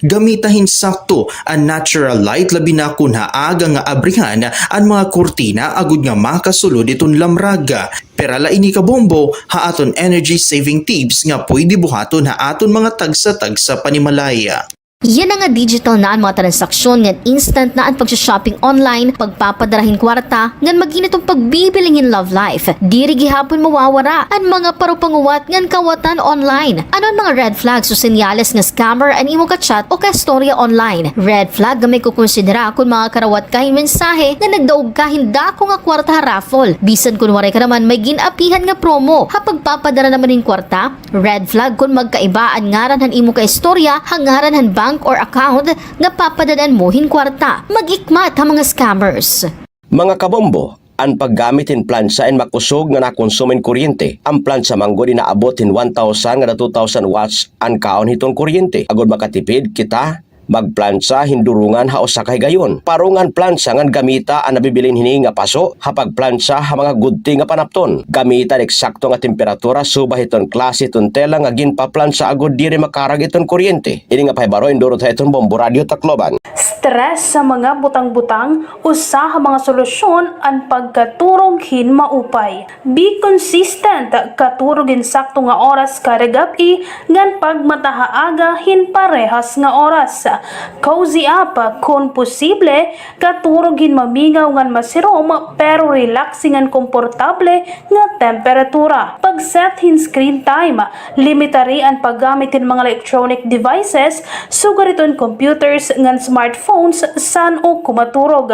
Gamita hin sakto an natural light, labi na kon ha aga nga abrihan an mga kurtina agod nga makasulod hiton lamrag. Pira la ini, kabombo, ha aton energy saving tips nga pwede buhaton ha aton mga tagsa-tagsa panimalay. Yana nga digital na an mga transaksyon ngan instant na an pagsha-shopping online, pagpapadara hin kwarta, ngan mag-init an pagbibiling hin love life. Diri gihapon mawawara an mga parupanguwat ngan kawatan online. Ano an mga red flags o senyales nga scammer an imo ka-chat o kaistorya online? Red flag nga may kukonsidera kon makakarawat ka hin mensahe nga nagdaog ka hin dako nga kwarta ha raffle, bisan kon waray ka naman may gin-apihan nga promo. Ha pagpapadara naman hin kwarta, red flag kon magkaiba an ngaran han imo kaistorya ha ngaran han bank or account nga papadad-an mo hin kwarta. Mag-ikmat ha mga scammers. Mga kabombo, an paggamit hin plantsa in makusog nga nakonsumo hin kuryente. An plantsa man gud inaabot hin one thousand ngada two thousand watts an kaon hiton kuryente. Agod makatipid kita, magplantsa hin durungan ha usa ka higayon. Parunga an plantsa ngan gamita an nabibilin hini nga paso ha pagplantsa ha mga gudti nga panapton. Gamita an eksakto nga temperatura subay hiton klase hiton tela nga ginpaplantsa agod diri makarag iton kuryente. Ini nga pahibaro indurot ha iton Bombo Radyo Tacloban. Stress sa mga butang-butang, usa ha mga solusyon an pagkaturog hin maupay. Be consistent, katurog hin sakto nga oras kada gab-i, ngan pagmata ha aga hin parehas nga oras. Cozy up, kon posible, katurog hin mamingaw ngan masirom, pero relaxing ngan komportable nga temperatura. Pag-set hin screen time, limitari an paggamit hin mga electronic devices, sugad hiton computers ngan smartphones, san-o kumaturog.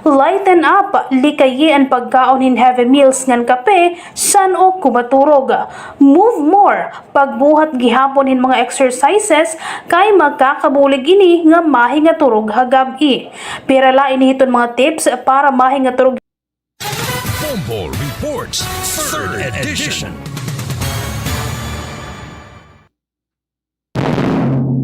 Lighten up, likayi an pagkaon hin heavy meals ngan kape, san-o kumaturog. Move more, pagbuhat gihapon hin mga exercises, kay makakabulig ini nga mahingaturog ha gab-i. Pira la ini hiton mga tips para mahingaturog. Bombo Reports, third edition.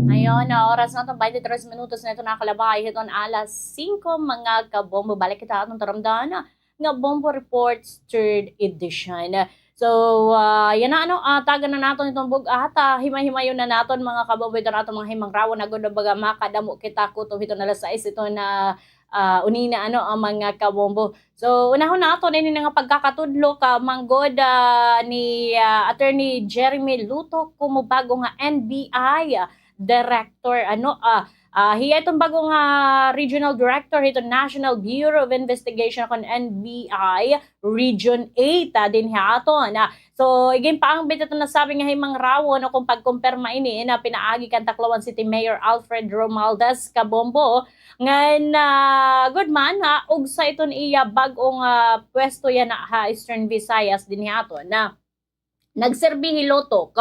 Ayon, ah, oras naton, baynte tres minutos na iton nakalabay hiton alas singko, mga kabombo. Balik kita aton taramdan nga Bombo Reports, third edition. So, ah, yana, ano, ah, tagan na naton iton bug-at, ah, himay-himayon na naton, mga kabombo, iton aton mga himangrawon, agod baga makadamo kita kutob hiton alas sais, iton na, ah, unina, ano, ang mga kabombo. So, unahon naton ini nga pagkakatudlo ka manggod, ah, ni, ah, Attorney Jeremy Luto komo bag-o nga N B I, ah, director, ano, ah, ah, hiya iton bag-o nga regional director hiton National Bureau of Investigation kon N B I Region eight, ah, dinhi ha aton. Ah, so, iginpaangbit iton nasabi nga himangrawon o kon pagkumpirma ini na pinaagi kan Tacloban City Mayor Alfred Romualdez, kabombo, ngan, ah, gud man, ha, ugsa iton iya bag-o nga, ah, pwesto yana ha Eastern Visayas dinhi ha aton. Nagserbi hi Luto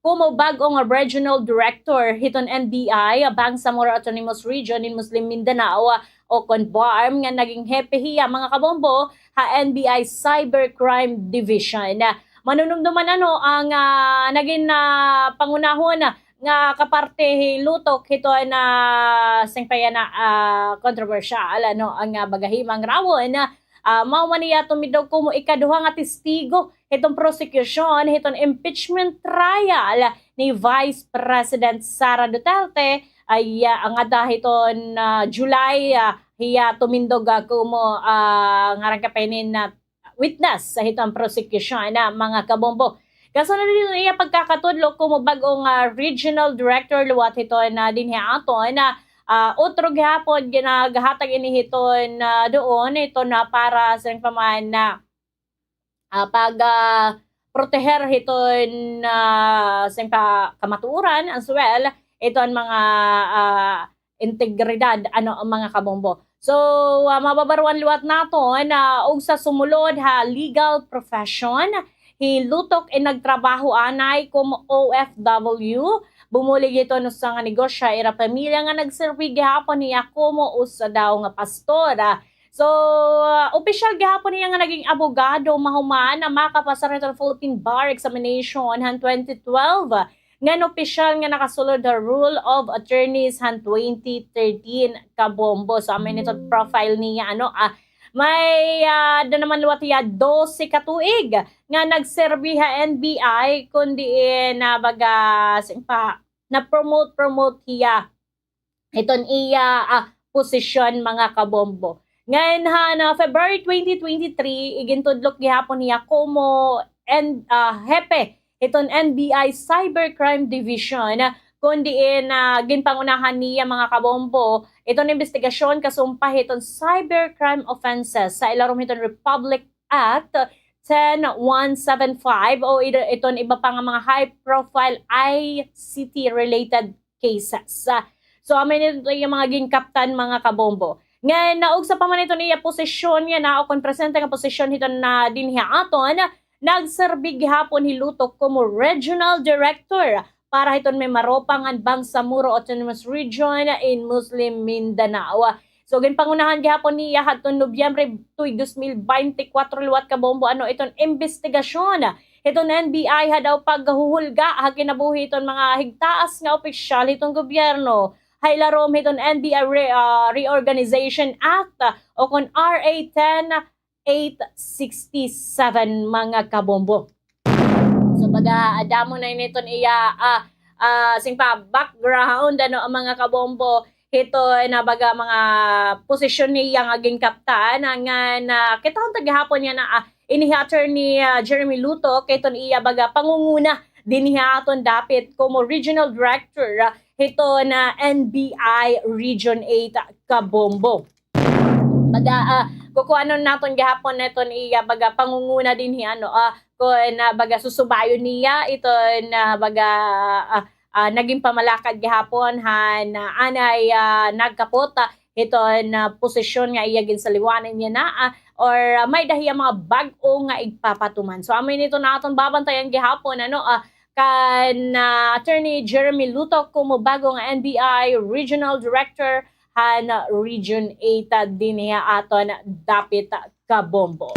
komo bag-o nga regional director hiton N B I, Bangsamoro Autonomous Region in Muslim Mindanao, o kon BARMM, nga naging hepe hiya, mga kabombo, ha N B I Cybercrime Division. Manunumduman, ano, ang, ah, naging, ah, pangunahon nga kaparte hi Luto hiton, ah, singpaya na, ah, kontrobersyal, ano, ang, ah, baga himangrawon, ah, mao man hiya tumindog komo ikaduha nga testigo hiton prosekusyon hiton impeachment trial ni Vice President Sara Duterte, ay, ah, ngada hiton, ah, July, ah, hiya tumindog, ah, komo, ah, ngaran ka pa hinin, ah, witness sa hiton prosekusyon, ah, mga kabombo. Kasunod hiton iya pagkakatudlo komo bag-o nga regional director liwat hiton, ah, dinhi ha aton, ah, ah, utro gihapon ginagahatag ini hiton, ah, doon, ito na para sa paman na, ah, pag, ah, proteher hiton, ah, sa ka-, kamatuoran, as well, iton mga, ah, integridad, ano, mga kabombo. So, ah, mababaruan liwat naton na ugsa sumulod ha legal profession, hi Lutok in nagtrabaho anay komo O F W, bumulig hiton usa nga negosyo ha ira pamilya nga nagserbi gihapon hiya komo usa daw nga pastor. Ah, so, ah, opisyal gihapon hiya nga naging abogado mahuman na makapasar hiton Philippine Bar Examination han twenty twelve. Ngan opisyal nga nakasulod ha Rule of Attorneys han twenty thirteen, kabombo. So, amo ini iton profile niya, ano, ah, may, ah, ada naman liwat hiya dose ka tuig nga nagserbi ha N B I, kun diin, ah, baga, sing pa, na-promote, promote hiya hiton iya, ah, posisyon, mga kabombo. Ngan han, ah, February twenty twenty-three, igintudlok gihapon hiya komo N-, ah, hepe hiton N B I Cybercrime Division, kun diin, ah, ginpangunahan niya, mga kabombo, iton imbestigasyon kasumpa hiton cybercrime offenses sa ilarom hiton Republic Act ten one seven five o id-, iton iba pa nga mga high-profile I C T-related cases. Ah, so, amo ini iton iya mga ginkaptan, mga kabombo. Ngan, naugsa pa man iton iya posisyon yana o kon presente nga posisyon hiton na dinhi ha aton, nagserbi gihapon hi Lutok komo regional director para hiton Mimaropa ngan Bangsamoro Autonomous Region in Muslim Mindanao. So, ginpangunahan gihapon niya hadton Nobyembre tuig dos mil baynte kwatro liwat, kabombo, ano, iton imbestigasyon hiton N B I ha daw paghuhulga ha kinabuhi hiton mga higtaas nga opisyal hiton gobyerno ha ilarom hiton N B I Re-, ah, Reorganization Act, ah, o kon R A ten eight sixty-seven, mga kabombo. So, baga, ah, damo na ini iton iya, ah, ah, sing pa background, ano, mga kabombo, hiton, ah, baga, mga posisyon niya nga ginkaptan, ah, ngan kitahon ta gihapon yana, ah, ini hi Attorney, ah, Jeremy Lutok, hiton iya, baga, pangunguna dinhi ha aton dapit komo Regional Director, ah, hiton, ah, N B I Region eight, kabombo. Baga, ah, kukuanon naton gihapon iton iya, baga, pangunguna dinhi, ano, ah, kon, ah, baga, susubayon niya iton, ah, baga, ah, ah, naging pamalakad gihapon han, ah, anay, ah, nagkapot, ah, hiton, ah, posisyon nga iya ginsaliwanan yana, ah, or, ah, may-ada hiya mga bag-o nga igpapatuman. So, amo ini iton aton babantayan gihapon, ano, ah, kan, ah, Attorney Jeremy Lutok komo bag-o nga N B I Regional Director han Region eight, ah, dinhi ha aton dapit, kabombo.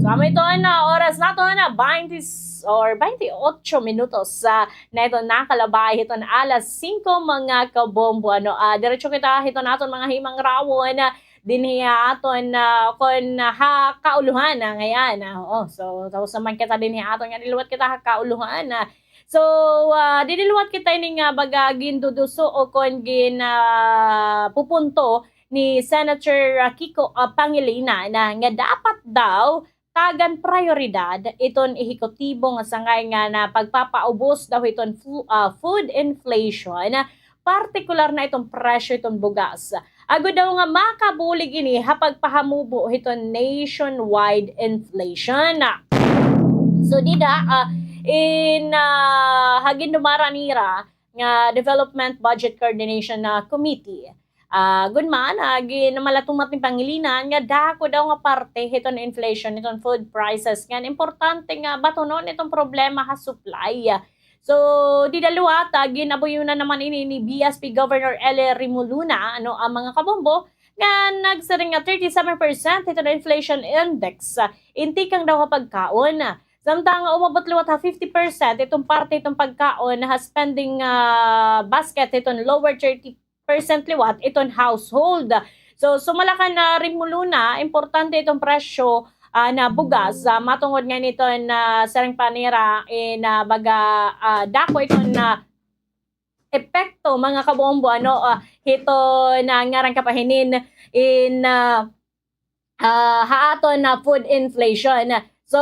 So, amo iton, ah, oras naton, ah, baynte or baynte otso minutos, ah, na iton nakalabay hiton alas singko, mga kabombo. Ano, ah, diretso kita hiton aton mga himangrawon, ah, dinhi ha aton, ah, kon ha kaulohan, ah, ngay-an, ah, oo. So, tapos naman kita dinhi ha aton nga diliwat kita ha kaulohan, ah. So, ah, didiliwat kita ini nga baga ginduduso o kon gin-, ah, pupunto ni Senator, ah, Kiko, ah, Pangilinan nga dapat daw tagan prayoridad iton ehekutibo nga sangay nga na pagpapaubos daw hiton fu-, ah, food inflation, partikular na iton presyo hiton bugas. Agod daw nga makabulig ini ha pagpahamubo hiton nationwide inflation. So, dida, ah, in, ah, ha gindumara nira nga Development Budget Coordination, ah, Committee, ah, gunman, ah, ginmalatumat ni Pangilinan nga dako daw nga parte hiton inflation, hiton food prices, ngan importante nga batunon iton problema ha supply. So, dida liwat, ah, gin-abuyonan naman ini ni B S P Governor Eli Rimuluna, ano, an mga kabombo, nga nagsiring nga thirty-seven percent hiton inflation index, ah, in tikang daw ha pagkaon. Samtang umabot liwat ha fifty percent iton parte hiton pagkaon ha spending, ah, basket hiton lower thirty percent liwat iton household. So, sumala kan, ah, Rimuluna, importante iton presyo, ah, na bugas, ah, matungod nga niton, ah, siring pa nira, in, ah, baga, ah, dako iton, ah, epekto, mga kabombo, ano, ah, hiton, ah, ngaran ka pa hinin, in, ah, ah, ha aton na food inflation. So,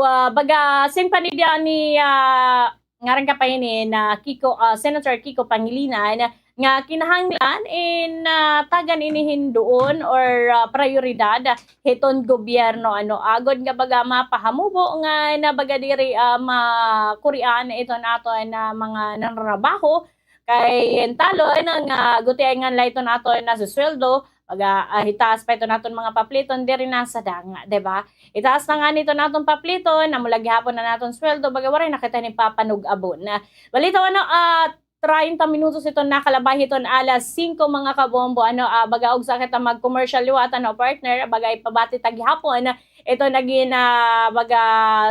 ah, baga, siring pa nira ni, ah, ngaran ka pa hinin, ah, Kiko, ah, Senator Kiko Pangilinan, nga kinahanglan in, ah, tagan ini hin duon or, ah, prayoridad hiton gobyerno, ano, agod nga baga mapahamubo nga na baga diri, ah, makurian iton aton, ah, mga nanrarabaho, kay talon nga gutiay ngan la iton aton nasusweldo, baga, ah, hitaas pa iton aton mga papliton diri na sa danga, di ba? Hitaas na ngani iton aton papliton, amo la gihapon an aton sweldo, baga waray na kita ini papanug-abon. Balitaw, ano, ah, treinta minutos iton nakalabay hiton alas singko, mga kabombo, ano, ah, baga ugsa kita mag-commercial liwat, ano, partner, baga ipabati ta gihapon ito nagin, ah, baga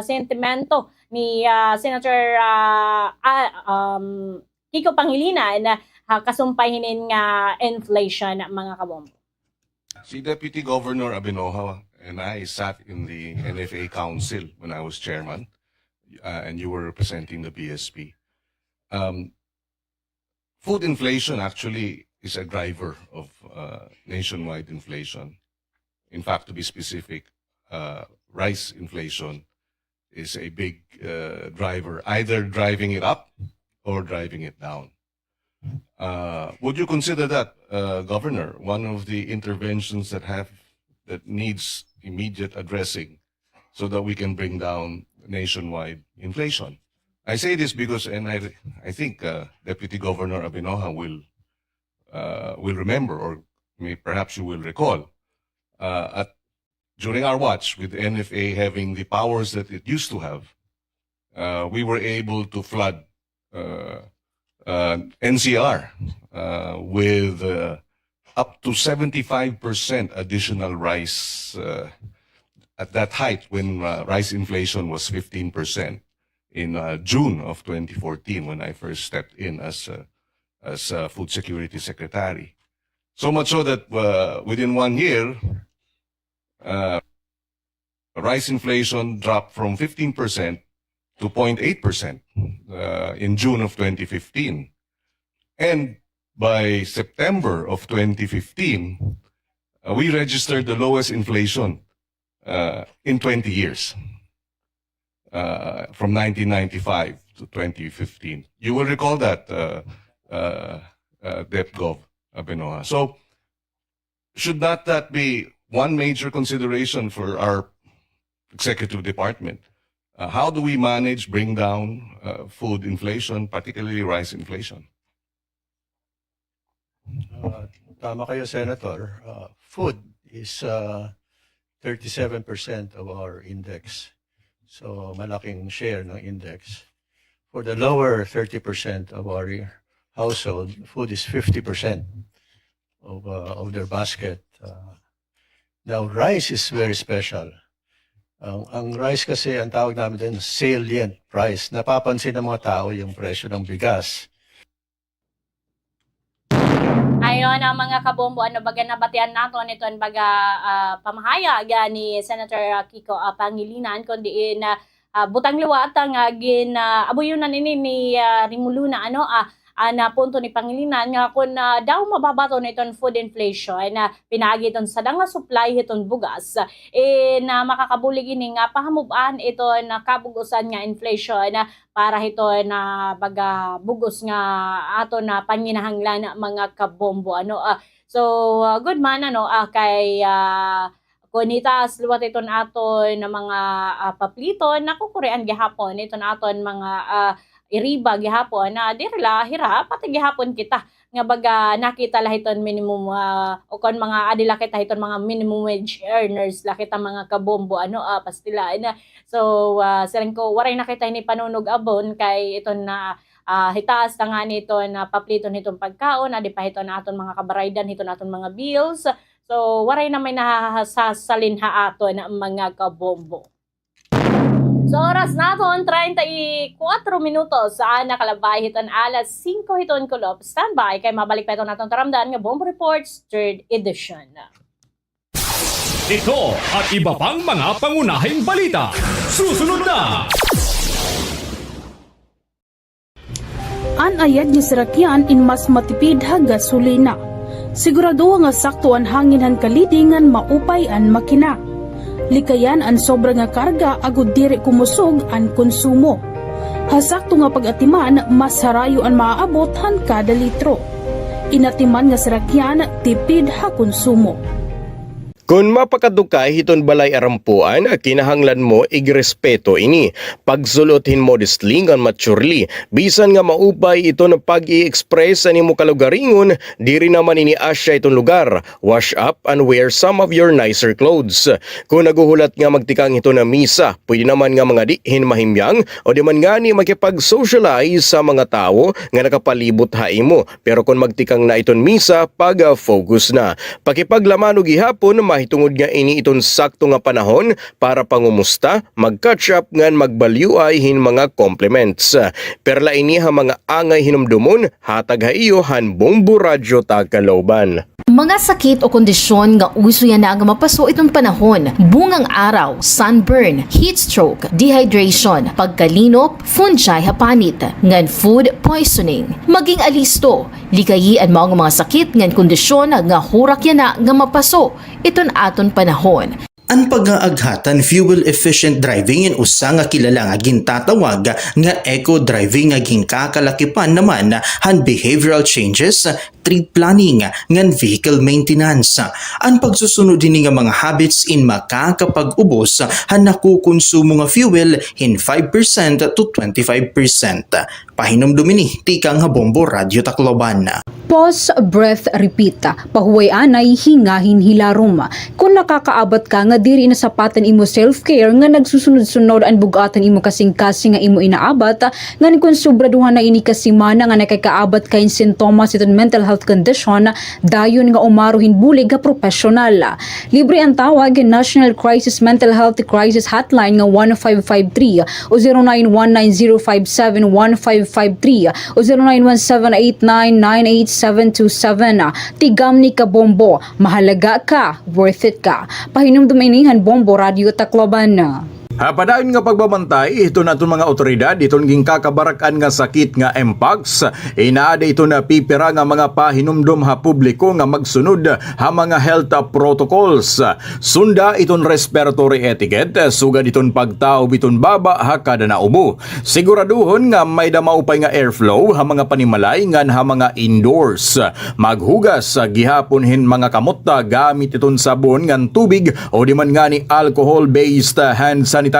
sentimento ni, ah, Senator, ah, ah, um, Kiko Pangilinan, ah, kasumpay hinin nga inflation, mga kabombo. Si Deputy Governor Abenoja and I sat in the N F A Council when I was chairman, uh, and you were representing the B S P. Um, food inflation actually is a driver of, uh, nationwide inflation. In fact, to be specific, uh, rice inflation is a big, uh, driver, either driving it up or driving it down. Uh, would you consider that, uh, Governor, one of the interventions that have, that needs immediate addressing so that we can bring down nationwide inflation? I say this because, and I, I think, uh, Deputy Governor Abenoja will, uh, will remember, or may, perhaps you will recall, uh, at, during our watch, with N F A having the powers that it used to have, uh, we were able to flood, uh, uh, N C R, uh, with, uh, up to seventy-five percent additional rice, uh, at that height when, uh, rice inflation was fifteen percent in, uh, June of twenty fourteen, when I first stepped in as, uh, as, uh, Food Security Secretary. So much so that, uh, within one year, uh, rice inflation dropped from fifteen percent to point eight percent, uh, in June of twenty fifteen. And by September of twenty fifteen, uh, we registered the lowest inflation, uh, in twenty years, uh, from nineteen ninety-five to twenty fifteen. You will recall that, uh, uh, uh, Dep Gov Abenoja. So, should not that be one major consideration for our executive department? Uh, how do we manage, bring down, uh, food inflation, particularly rice inflation? Uh, tama kayo, Senator. Uh, food is, uh, thirty-seven percent of our index. So, malaking share ng index. For the lower thirty percent of our household, food is fifty percent of, uh, of their basket. Uh, now, rice is very special. Ang, ang rice kasi, ang tawag namin din, salient price. Napapansin ng mga tao yung presyo ng bigas. Ayon, ah, mga kabombo, ano, baga nabatian naton iton baga, ah, pamahayag, ah, ni Senator, ah, Kiko, ah, Pangilinan, kun diin, ah, ah, butang liwat nga gin, ah, abuyonan ini ni, ah, Rimuluna, ano, ah, ah, na punto ni Pangilinan nga kun, ah, daw mababaton iton food inflation, ah, pinaagi iton sada nga supply hiton bugas, eh, na makakabulig ini nga pahamub-an iton, ah, kabug-osan nga inflation, ah, para hiton, ah, baga bug-os nga aton nga panginahanglan, mga kabombo, ano, ah. So, ah, good man, ano, ah, kay, ah, kun hitaas liwat iton aton nga mga, ah, papliton, nakukurian gihapon iton aton mga, ah, iriba gihapon, na diri la hira, pati gihapon kita nga baga nakita la hiton minimum, ah, o kon mga adi la kita hiton mga minimum wage earners la kita, mga kabombo, ano, ah, pastilan. So, ah, siring ko, waray na kita ini panunug-abon kay iton na, ah, hitaas na ngani iton papliton hiton pagkaon, adi pa hiton aton mga kabaraydan, hiton aton mga bills. So, waray na may nahasasalin ha aton, mga kabombo. So, oras naton, treinta y cuatro minutos an nakalabay hiton alas singko hiton kulop. Standby kay mabalik pa iton aton taramdan nga Bombo Reports, third edition. Ito at iba pang mga pangunahing balita. Susunod na! An ayad nga sarakyan in mas matipid ha gasolina. Siguradoha nga sakto an hangin han kaliding ngan maupay an makina. Likayan an sobra nga karga agod diri kumusog an konsumo. Ha sakto nga pag-atiman, mas harayo an maaabot han kada litro. Inatiman nga sarakyan, tipid ha konsumo. Kon mapakadto ka hiton balay arampuan, kinahanglan mo igrespeto ini. Pagsul-ot hin modestly ngan maturely. Bisan nga maupay iton pag-i-express an imo kalugaringon, diri naman ini asya iton lugar. Wash up and wear some of your nicer clothes. Kon naghuhulat nga magtikang hiton misa, pwede naman nga mangadi hin mahimyang o di man ngani makipag-socialize sa mga tawo nga nakapalibot ha imo. Pero kon magtikang na iton misa, pag-focus na. Pakipaglamano gihapon, mahitungod nga ini iton sakto nga panahon para pangumusta, mag-catch up ngan magbalyuay hin mga compliments. Perla ini ha mga angay hinumdomon, hatag ha iyo han Bombo Radyo Tagkaloban. Mga sakit o kondisyon nga uso yana nga mapaso iton panahon, bungang araw, sunburn, heat stroke, dehydration, pagkalinop, fungi ha panit, ngan food poisoning. Maging alisto, likayi an mao nga mga sakit ngan kondisyon nga hurak yana nga mapaso iton aton panahon. An pag-aaghat han fuel-efficient driving in usa nga kilala nga gintatawag nga eco-driving nga ginkakalakipan naman han behavioral changes, trip planning, ngan vehicle maintenance. An pagsusunod hini nga mga habits in makakapag-ubos han nakukonsumo nga fuel hin five percent to twenty-five percent. Pahinumdom ini tikang ha Bombo Radyo Tacloban. Pause, breath, repeat. Pahuway anay, hingahin hilarom. Kon nakakaabat ka nga diri nasapat an imo self-care, nga nagsusunod-sunod an bug-at han imo kasingkasing nga imo inaabat, ngan kon sobraduha na ini ka semana nga nakakaabat ka hin sintomas hiton mental health condition, dayon nga umaro hin bulig ha propesyonal. Libre an tawag hin National Crisis Mental Health Crisis Hotline nga one five five three o zero nine one nine zero five seven one five five three o zero nine one seven eight nine nine eight seven two seven. Tigamni ka Bombo, mahalaga ka, worth it ka. Pahinumdom ini han Bombo Radyo Tacloban. Ha padayon nga pagbabantay hiton aton mga awtoridad hiton ginkakabarak-an nga sakit nga mpox, inaada iton pipira nga mga pahinumdom ha publiko nga magsunod ha mga health protocols. Sunda iton respiratory etiquette, sugad iton pagtaob iton baba ha kada naubo. Siguraduhon nga may-ada maupay nga airflow ha mga panimalay ngan ha mga indoors. Maghugas gihapon hin mga kamot gamit iton sabon ngan tubig o di man ngani alcohol-based hand sanitizer.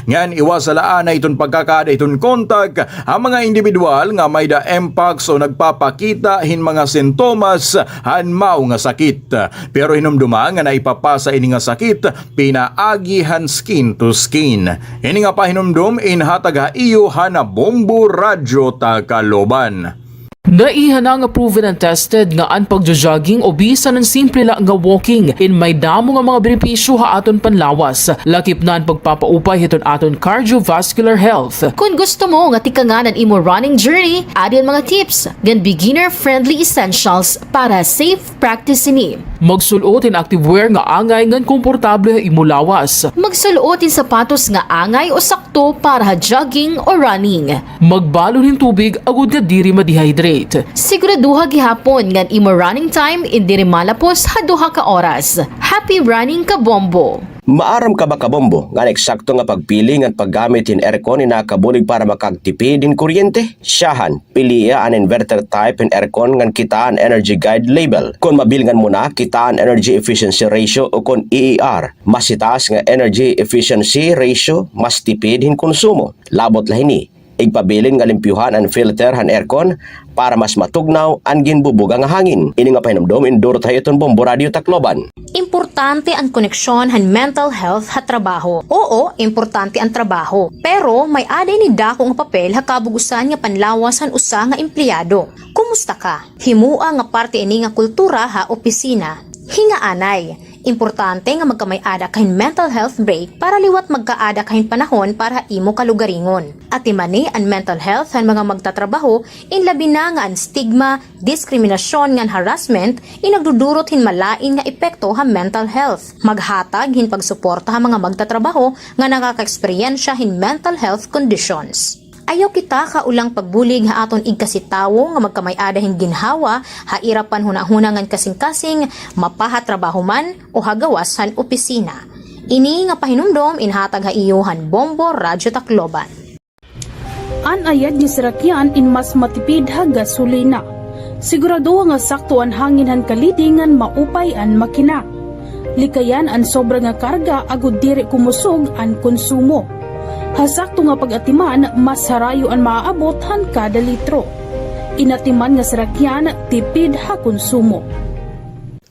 Ngan iwasa la anay iton pagkakaada hiton kontak ha mga indibidwal nga may-ada mpox o nagpapakita hin mga sintomas han mao nga sakit. Pero hinumdoma nga naipapasa ini nga sakit pinaagi han skin to skin. Ini nga pahinumdom inhatag ha iyo han Bombo Radyo Tacloban. Naiha na nga proven and tested nga an pagjo-jogging o bisan an simple la nga walking in may damo nga mga benepisyo ha aton panlawas, lakip na an pagpapaupay hiton aton cardiovascular health. Kon gusto mo nga tikangan an imo running journey, adi an mga tips ngan beginner-friendly essentials para safe practice ini. Magsul-ot hin active wear nga angay ngan komportable ha imo lawas. Magsul-ot hin sapatos nga angay o sakto para ha jogging o running. Magbalon hin tubig agod nga diri ma-dehydrate. Siguraduha gihapon nga an imo running time in diri malapos ha duha ka oras. Happy running, Kabombo! Maaram ka ba, Kabombo, nga an eksakto nga pagpili ngan paggamit hin aircon in nakakabulig para makagtipid hin kuryente? Syahan, pilia an inverter type hin aircon ngan kitaa an Energy Guide label. Kon mabilngan mo na, kitaa an Energy Efficiency Ratio ukon E E R. Mas hitaas nga Energy Efficiency Ratio, mas tipid hin konsumo. Labot la hini, igpabilin nga limpyuhan an filter han aircon para mas matugnaw an ginbubuga nga hangin. Ini nga pahinumdom indurot ha iyo hiton Bombo Radyo Tacloban. Importante an koneksyon han mental health ha trabaho. Oo, importante an trabaho. Pero may-ada ini dako nga papel ha kabug-osan nga panlawas han usa nga empleyado. Kumusta ka? Himoa nga parte ini nga kultura ha opisina. Hingaanay, importante nga magkamay-ada ka hin mental health break para liwat magkaada ka hin panahon para ha imo kalugaringon. Atimani an mental health han mga magtatrabaho, in labi na nga an stigma, diskriminasyon ngan harassment in nagdudurot hin malain nga epekto ha mental health. Maghatag hin pagsuporta ha mga magtatrabaho nga nakakaeksperyensya hin mental health conditions. Ayaw kita kaulang pagbulig ha aton igkasi tawo nga magkamay-ada hin ginhawa ha ira panhunahuna ngan kasingkasing, mapa ha trabaho man o ha gawas han opisina. Ini nga pahinumdom inhatag ha iyo han Bombo Radyo Tacloban. An ayad nga sarakyan in mas matipid ha gasolina. Siguradoha nga sakto an hangin han kalidi ngan maupay an makina. Likayan an sobra nga karga agod diri kumusog an konsumo. Ha sakto nga pag-atiman, mas harayo an maaabot han kada litro. Inatiman nga sarakyan, tipid ha konsumo.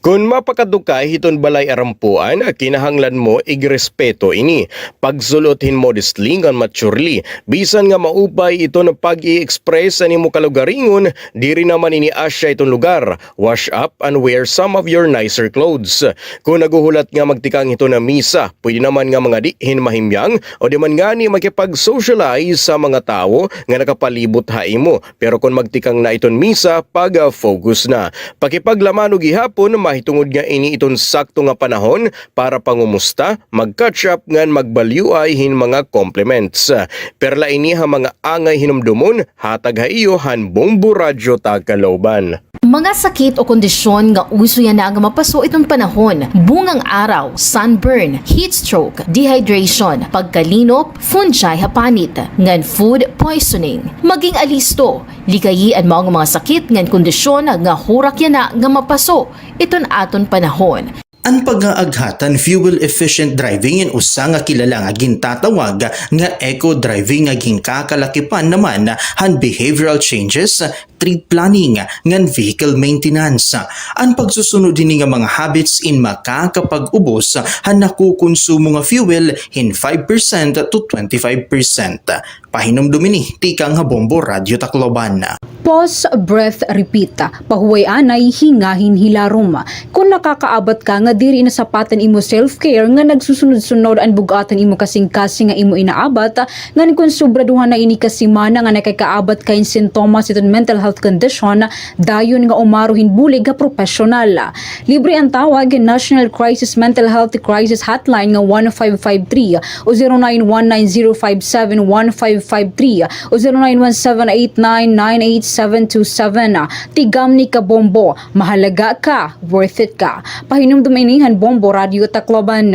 Kon mapakadto ka hiton balay arampuan, kinahanglan mo igrespeto ini. Pagsul-ot hin modestly ngan maturely. Bisan nga maupay iton pag-i-express han imo kalugaringon, diri naman ini asya iton lugar. Wash up and wear some of your nicer clothes. Kon naghuhulat nga magtikang hiton misa, pwede naman nga mangadi hin mahimyang o di man ngani makipag-socialize sa mga tawo nga nakapalibot ha imo. Pero kon magtikang na iton misa, pag-focus na. Pakipaglamano gihapon, mahitungod nga ini iton sakto nga panahon para pangumusta, mag-catch up ngan magbalyuay hin mga compliments. Perla ini ha mga angay hinumdomon, hatag ha iyo han Bombo Radyo Tacloban. Mga sakit o kondisyon nga uso yana nga mapaso iton panahon: bungang araw, sunburn, heat stroke, dehydration, pagkalinop, fungi ha panit, ngan food poisoning. Maging alisto, likayi an mao nga mga sakit ngan kondisyon nga hurak yana nga mapaso iton aton panahon. An pag-aaghat han fuel-efficient driving in usa nga kilala nga gintatawag nga eco-driving nga ginkakalakipan naman han behavioral changes, trip planning, ngan vehicle maintenance. An pagsusunod hini nga mga habits in makakapag-ubos han nakukonsumo nga fuel hin five percent to twenty-five percent. Pahinumdom ini tikang ha Bombo Radyo Tacloban. Pause, breath, repeat. Pahuway anay, hingahin hilarom. Kon nakakaabat ka nga diri na sapat an imo self-care, nga nagsusunod-sunod an bug-at han imo kasingkasing nga imo inaabat, ngan kon sobraduhan na ini ka semana nga nakakaabat ka hin sintomas hiton mental health condition, dayon nga umaro hin bulig ha propesyonal. Libre an tawag hin National Crisis Mental Health Crisis Hotline nga one five five three o zero nine one nine zero five seven one five five three o zero nine one seven eight nine nine eight seven two seven. Tigamni ka Bombo, mahalaga ka, worth it ka. Pahinumdom ini han Bombo Radyo Tacloban.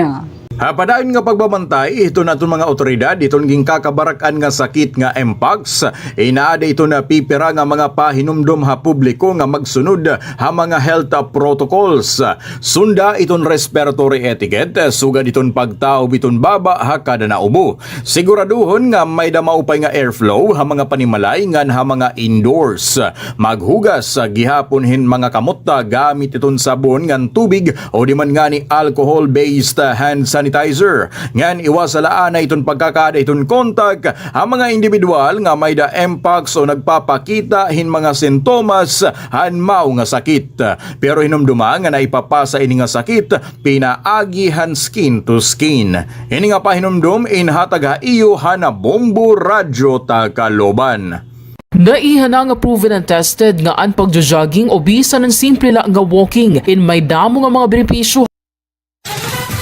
Ha padayon nga pagbabantay hiton aton mga awtoridad hiton ginkakabarak-an nga sakit nga mpox, inaada iton pipira nga mga pahinumdom ha publiko nga magsunod ha mga health protocols. Sunda iton respiratory etiquette, sugad iton pagtaob iton baba ha kada naubo. Siguraduhon nga may-ada maupay nga airflow ha mga panimalay ngan ha mga indoors. Maghugas gihapon hin mga kamot gamit iton sabon ngan tubig o di man ngani alcohol-based hand sanitizer. Ngan iwasa la anay iton pagkakaada hiton kontak ha mga indibidwal nga may-ada mpox o nagpapakita hin mga sintomas han mao nga sakit. Pero hinumdoma nga naipapasa ini nga sakit pinaagi han skin to skin. Ini nga pahinumdom inhatag ha iyo han Bombo Radyo Tacloban. Naiha na nga proven and tested nga an pagjo-jogging o bisan an simple la nga walking in may damo nga mga benepisyo.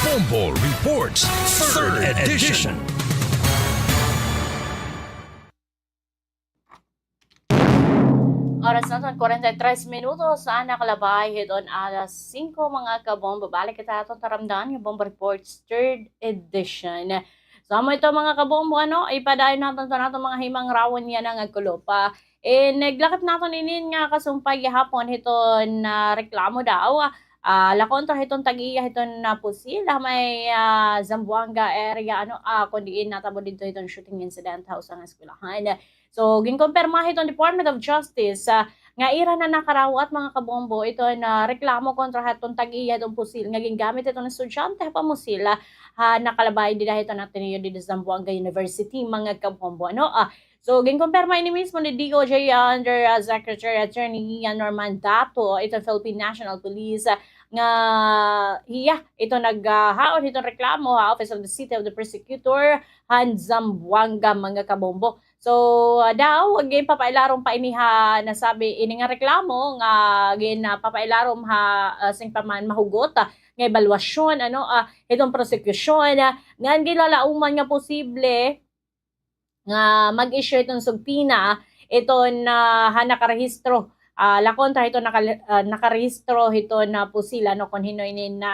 Bombo Reports, third edition. Oras naton, kwarenta y tres minutos an nakalabay hiton alas singko, mga kabombo. Balik kita aton taramdan nga Bombo Reports, third edition. So, amo ito, mga kabombo, ano, ipadayon naton to naton mga himangrawon yana nga kulop. Eh, naglakip naton inin nga kasumpay gihapon hiton, ah, reklamo daw, ah, la kontra hiton tag-iya hiton, ah, pusil, ah, may, ah, Zamboanga area, ano, ah, kon diin natabo didto hiton shooting incident ha usa nga eskwelahan. So, ginkumpirma hiton Department of Justice, ah, nga ira na nakarawat, mga kabombo, iton, ah, reklamo kontra hiton tag-iya hiton pusil nga gingamit hiton estudyante ha pamusil, ah, ha nakalabay dida hiton Ateneo dida Zamboanga University, mga kabombo, ano? Ah, so, ginkumpirma ini mismo ni D O J, ah, Under, ah, Secretary Attorney Ian Norman Dato, iton Philippine National Police, ah, nga hiya ito naghaon hiton reklamo ha Office of the City of the Prosecutor han Zamboanga, mga kabombo. So, ah, daw, ginpapailarom pa ini ha nasabi ini nga reklamo nga ginpapailarom ha, ah, sing pa man mahugot, ah, nga ebalwasyon, ano, ah, hiton prosekusyon, ah, ngan ginlalauman nga posible nga mag-issue hiton subpoena iton, ah, ha nakarehistro, ah, la kontra hiton naka-, ah, nakarehistro hiton, ah, pusil, ano, kon hin-o ini na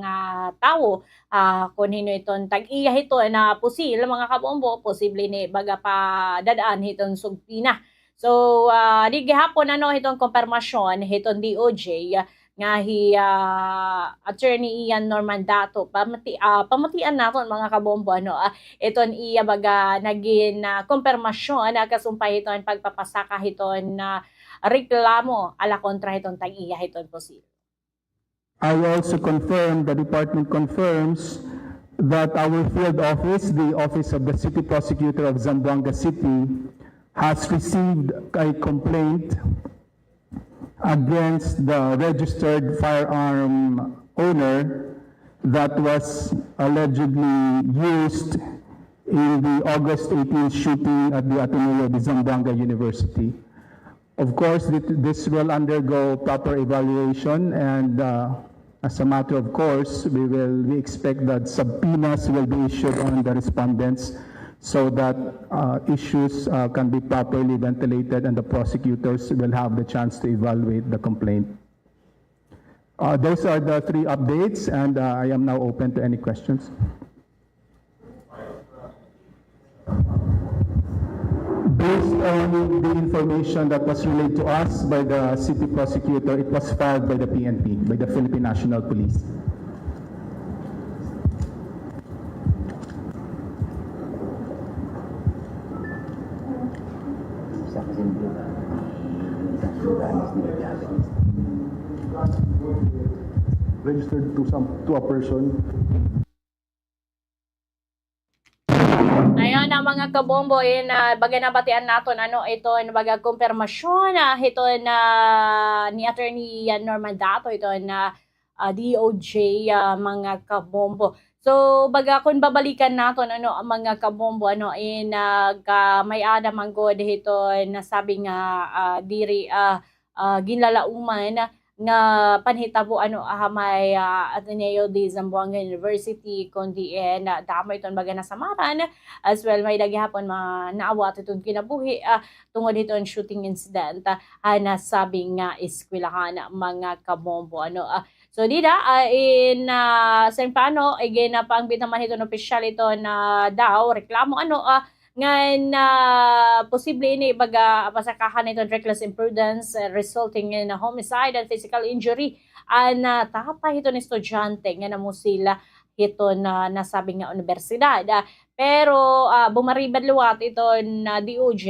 nga tawo, ah, kon hin-o iton tag-iya hiton, ah, pusil, mga kabombo, posible ini baga padad-an hiton subpoena. So, ah, di gihapon, ano, hiton kumpirmasyon hiton D O J nga hi, ah, Attorney Ian Norman Dato, pamati-, ah, pamatian naton, mga kabombo, ano, ah, iton iya baga nagin, ah, kumpirmasyon, ah, kasumpay hiton pagpapasaka hiton, ah, reklamo ala kontra hiton tag-iya hiton pusil. I also confirm, the department confirms that our field office, the Office of the City Prosecutor of Zamboanga City, has received a complaint against the registered firearm owner that was allegedly used in the August eighteenth shooting at the Ateneo de Zamboanga University. Of course, thi-, this will undergo proper evaluation, and, uh, as a matter of course, we will, we expect that subpoenas will be issued on the respondents so that, uh, issues, uh, can be properly ventilated and the prosecutors will have the chance to evaluate the complaint. Uh, those are the three updates, and, uh, I am now open to any questions. Based on the information that was relayed to us by the city prosecutor, it was filed by the P N P, by the Philippine National Police. Registered to some, to a person. Ayon na, mga kabombo, in, ah, baga nabatian naton, ano, iton baga kumpirmasyon, ah, hiton, ah, ni Attorney Ian Norman Dato, iton, ah, ah, D O J, ah, mga kabombo. So, baga kon babalikan naton, ano, mga kabombo, ano, in, ah, ka may-ada man gud hiton nasabi nga, ah, diri, ah, ah, ginlalauman nga panhitabo, ano, ha may, ah, Ateneo de Zamboanga University, kon diin, ah, damo iton baga nasamaran. As well, may-ada gihapon mga naawat iton kinabuhi, ah, tungod hiton shooting incident, ah, ha nasabing nga eskwelahan, mga kabombo, ano. Ah, so, dida, ah, in, ah, sangpano, igin, ah, paangbit naman hiton opisyal iton, ah, daw reklamo, ano, ah, ngan, ah, posible ini baga pasakahan hiton reckless imprudence, ah, resulting in a homicide and physical injury an, ah, tatay hiton estudyante nga namusil hiton, ah, nasabi nga unibersidad. Ah, pero, ah, bumaribad liwat iton, ah, D O J,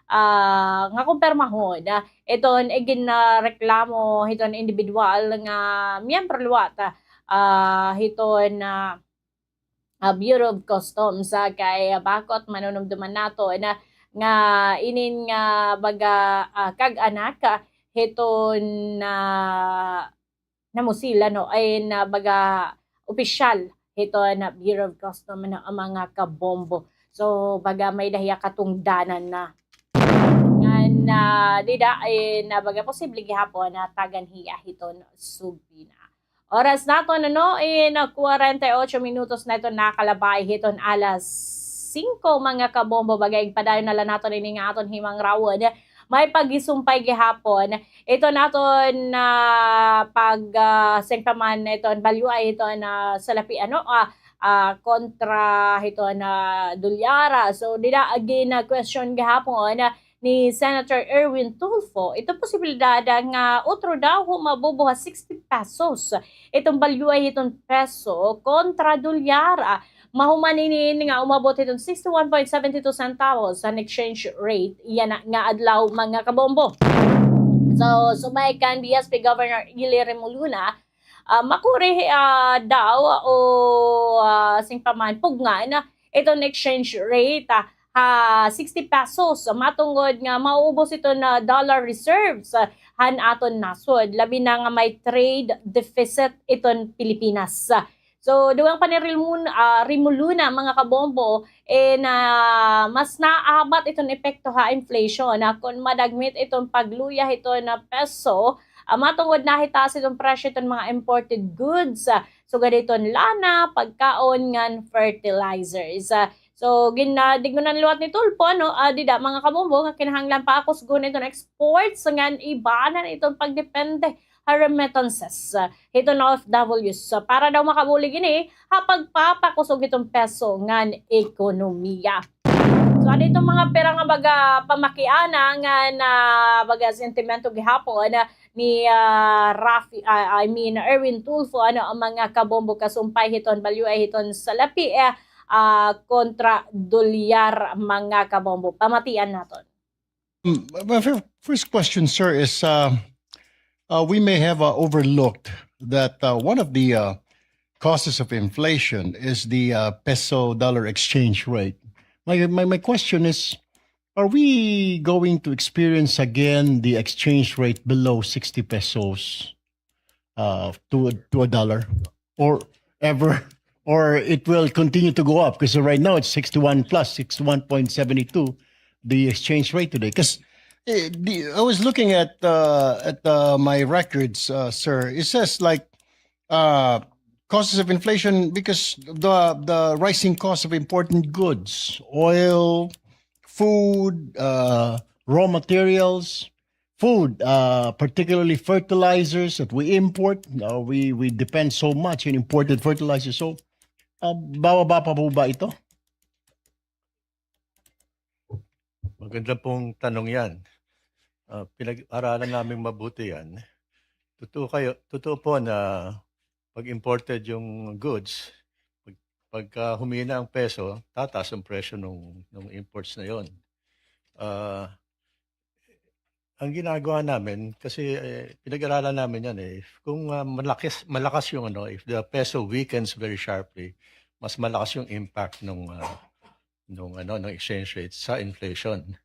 ah, nga kumpirmahon, ah, iton igin, ah, reklamo hiton indibidwal nga miyembro liwat, ah, hiton, ah, ah, Bureau of Customs, ah, kay, ah, bakot manunumduman naton, ah, nga inin nga baga, ah, kag-anak, ah, hiton, ah, namusil, ano, ay na baga opisyal hiton, ah, Bureau of Customs, ano, an mga kabombo. So, baga may-ada hiya katungdanan na. Ngan, ah, dida, ay na baga posible gihapon na tagan hiya hiton subpoena. Oras naton, ano, in kwarenta y ocho minutos na iton nakalabay hiton alas singko, mga kabombo. Baga igpadayon na la naton ini nga aton himangrawon. May paghisumpay gihapon iton aton, ah, pag, ah, sangkaman iton balyuay hiton, ah, salapi, ano, ah, ah, kontra hiton, ah, dolyara. So, dida, ah, gina-question gihapon, ah, ni Senator Erwin Tulfo iton posibilidad, ah, nga utro daw ho mabubo ha sixty pesos iton balyuay hiton peso kontra dolyar, ah, mahuman ini nga umabot hiton sixty-one point seventy-two centavos an exchange rate yana nga adlaw, mga kabombo. So, sumay kan B S P Governor Eli Remolona, ah, makuri, ah, daw o, ah, sangkaman pugngan iton exchange rate, ah, ha sixty pesos, matungod nga mauubos iton, ah, dollar reserves, ah, han aton nasod, labi na nga may trade deficit iton Pilipinas. So, dugang pa ni Remolona, ah, Remolona, mga kabombo, eh, na mas naabat iton epekto ha inflation, ah, kon madagmit iton pagluya hiton, ah, peso, ah, matungod nahitaas iton presyo hiton mga imported goods, ah, sugad hiton lana, pagkaon, ngan fertilizers. Ah, so, gin-, ah, dignunan liwat ni Tulfo, no, ah, dida, mga kabombo, nga kinahanglan pakusgon iton exports ngan ibanan iton pagdepende ha remittances, ah, hiton O F Ws, ah, para daw makabulig ini ha pagpapakusog hiton peso ngan ekonomiya. So, ano iton mga pira nga baga pamakiana nga na baga sentimento gihapon, ah, ni, ah, Rafi, ah, I mean, Erwin Tulfo, ano, an mga kabombo kasumpay hiton balyoay hiton salapi, eh, ah, kontra dolyar, mga kabombo? Pamatian naton. Mm, my fir-, first question, sir, is, uh, uh, we may have, uh, overlooked that, uh, one of the, uh, causes of inflation is the, uh, peso dollar exchange rate. My, my, my question is, are we going to experience again the exchange rate below sixty pesos, uh, to, to a dollar, or ever, or it will continue to go up? 'Cause right now it's sixty-one plus, sixty-one point seven two, the exchange rate today. 'Cause, eh, the, I was looking at, uh, at, uh, my records, uh, sir. It says, like, uh, causes of inflation because the, the rising cost of important goods, oil, food, uh, raw materials, food, uh, particularly fertilizers that we import. Uh, we, we depend so much on imported fertilizers. So, uh, bababa pa po ba ito? Maganda pong tanong yan. Ah, pinag-aralan namin mabuti yan. Totoo kayo, totoo po na pag imported yung goods, pag, pagka humina ang peso, tataas ang presyo nung, nung imports na yon. Ah, ang ginagawa namin, kasi, eh, pinag-aralan namin yan, eh. If, kung, ah, malakis-, malakas yung ano, if the peso weakens very sharply, mas malakas yung impact nung, ah, nung ano, ng exchange rate sa inflation.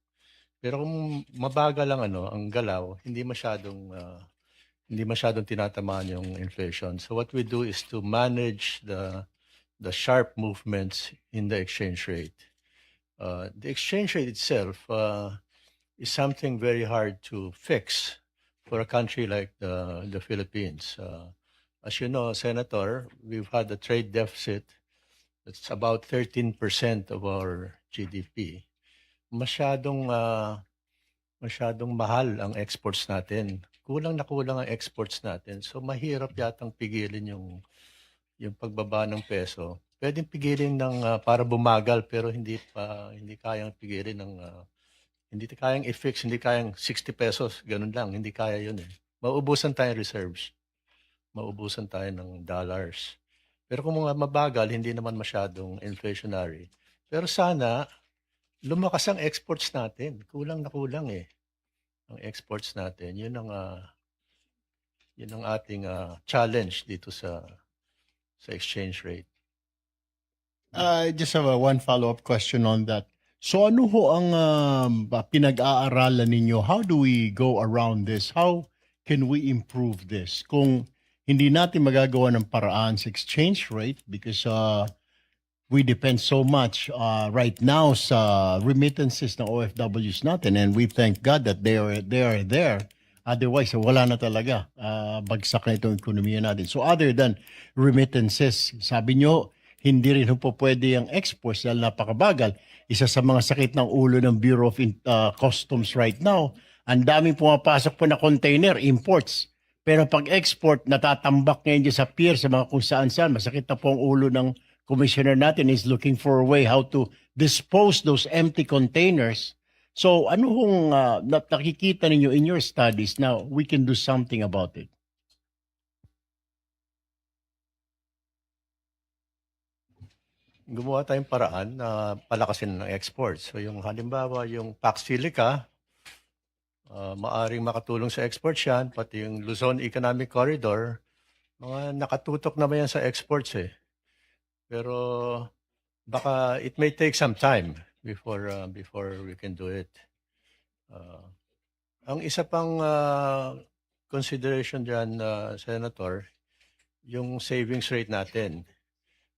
Pero kung mabagal ang ano, ang galaw, hindi masyadong, ah, hindi masyadong tinatamaan yung inflation. So what we do is to manage the, the sharp movements in the exchange rate. Uh, the exchange rate itself, uh, is something very hard to fix for a country like the, the Philippines. Uh, as you know, Senator, we've had a trade deficit that's about thirteen percent of our G D P. Masyadong, ah, masyadong mahal ang exports natin. Kulang na kulang ang exports natin. So, mahirap yatang pigilin yung, yung pagbaba ng peso. Pwedeng pigilin ng, ah, para bumagal, pero hindi pa, hindi kayang pigilin ng, ah, hindi kayang i-fix, hindi kayang sixty pesos, ganun lang, hindi kaya yun eh. Mauubusan tayong reserves. Mauubusan tayo ng dollars. Pero kung mga mabagal, hindi naman masyadong inflationary. Pero sana, lumakas ang exports natin. Kulang na kulang eh. Ang exports natin, yun ang, ah, yun ang ating, ah, challenge dito sa, sa exchange rate. I just have a one follow-up question on that. So ano ho ang, um, ba-, pinag-aaralan ninyo? How do we go around this? How can we improve this? Kung hindi natin magagawa ng paraan sa exchange rate because, uh, we depend so much, uh, right now sa remittances ng O F Ws natin, and we thank God that they are, they are there. Otherwise, wala na talaga. Ah, bagsak na itong ekonomiya natin. So, other than remittances, sabi nyo, hindi rin ho po pwede ang exports dahil napakabagal. Isa sa mga sakit ng ulo ng Bureau of In-, ah, Customs right now, ang daming pumapasok po na container, imports. Pero pag export, natatambak ngayon dyan sa pier, sa mga kung saan-saan. Masakit na po ang ulo ng commissioner natin, is looking for a way how to dispose those empty containers. So, ano hong, ah, na-, nakikita ninyo in your studies na we can do something about it? Gumawa tayong paraan na palakasin ang export. So, yung halimbawa, yung Pax Silica, ah, maaring makatulong sa exports yan, pati yung Luzon Economic Corridor, mga nakatutok naman yan sa exports eh. Pero baka it may take some time before, ah, before we can do it. Ah, ang isa pang, ah, consideration diyan, ah, Senator, yung savings rate natin.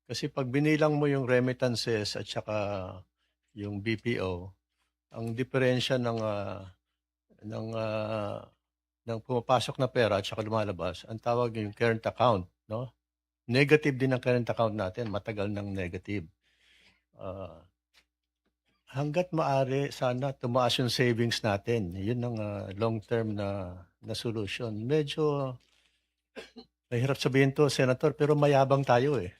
Kasi pag binilang mo yung remittances at saka yung B P O, ang diperensya ng, ah, ng, ah, ng pumapasok na pera at saka lumalabas, ang tawag yung current account, no? Negative din ang current account natin, matagal nang negative. Ah, hangga't maaari, sana tumaas yung savings natin. Yun ang, ah, long-term na, na solusyon. Medyo mahirap sabihin to, Senator, pero mayabang tayo eh.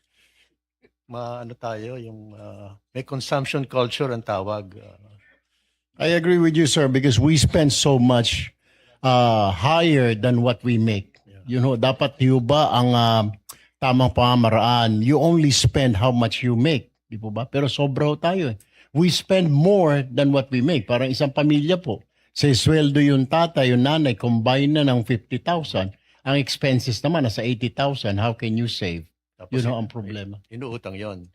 ma-, ano tayo, yung, ah, may consumption culture ang tawag. Ah, I agree with you, sir, because we spend so much, uh, higher than what we make. Yeah. You know, dapat hiuba ang, ah, tamang pamamaraan. You only spend how much you make, di po ba? Pero sobra ho tayo eh. We spend more than what we make. Parang isang pamilya po, sa sweldo yung tatay, yung nanay, combine na ng fifty thousand. Ang expenses naman, nasa eighty thousand. How can you save? Tapos yun ho in-, ang problema. Inuutang yon.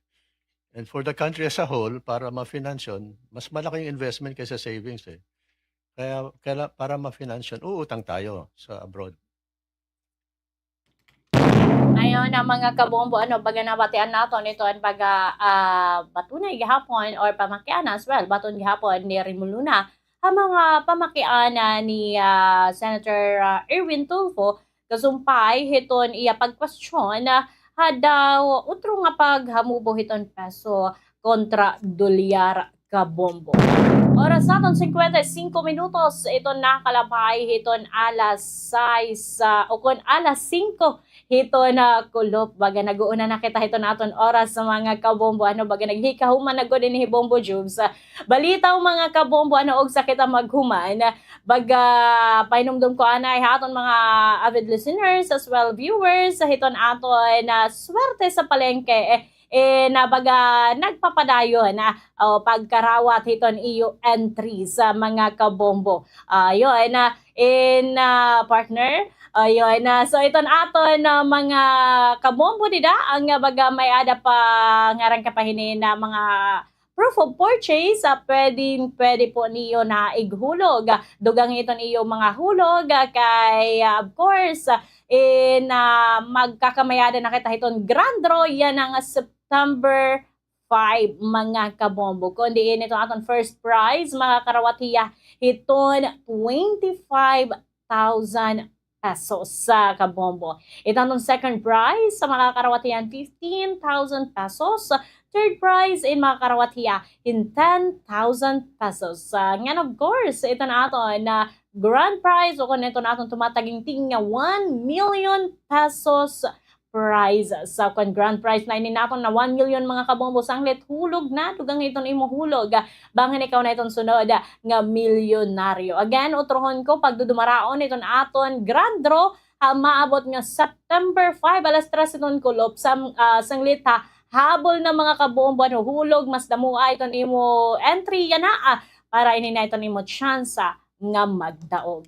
And for the country as a whole, para ma-finance yun, mas malaki yung investment kaysa savings eh. Kaya, kaya para ma-finance yun, uutang tayo sa abroad. Ayon na, mga kabombo, ano, baga nabatian naton iton baga, ah, batunay gihapon or pamakiana as well, baton gihapon ni Rimuluna ha mga pamakiana ni, ah, Senator, ah, Erwin Tulfo, kasumpay hiton iya pagkwestiyon, ah, ha daw utro nga paghamubo hiton peso kontra dolyar, kabombo. Oras naton, singkwenta y singko minutos iton nakalabay hiton alas sais, ah, o kon alas singko hiton, ah, kulop. Baga nag-uuna na kita hiton aton oras, mga kabombo. Ano, baga naghikahuman na gud ini hi Bombo Jubes. Ah, balita, mga kabombo, ano, ugsa kita maghuman. Baga pahinumdom ko anay ha aton mga avid listeners as well viewers hiton aton, ah, Swerte sa Palengke. Eh, eh, na baga nagpapadayon na, o, pagkarawat hiton iyo entries, mga kabombo. Ah, yun, ah, in, ah, partner, ah, yun, ah, so iton aton, ah, mga kabombo dida, ang, ah, baga may-ada pa ngaran ka pa hini na mga proof of purchase, ah, pwede, pwede po niyo na ighulog. Ah, dugang iton iyo mga hulog, ah, kay, ah, of course, ah, in, ah, magkakamay-ada na kita hiton grand draw, yana nga September five, mga kabombo. Kon diin iton aton first prize, makakarawat hiya hiton twenty-five thousand pesos, ah, kabombo. Iton aton second prize, makakarawat hiya hin fifteen thousand pesos. Third prize, in makakarawat hiya hin ten thousand pesos. Ah, ngan of course, iton aton, ah, grand prize, o kon iton aton tumataginting nga one million pesos prize. So, kon grand prize na ini naton na one million, mga kabombo, sanglit hulog na, dugang iton imo hulog, ah, bangin ikaw na iton sunod, ah, nga milyonaryo. Again, utrohon ko, pagdudumaraon iton aton grand draw, ah, maabot nga September five, alas tres iton kulop, sam-, ah, sanglit ha, habol na, mga kabombo, ano, hulog, mas damoa iton imo entry, yana, ah, para ini na iton imo tsansa nga magdaog.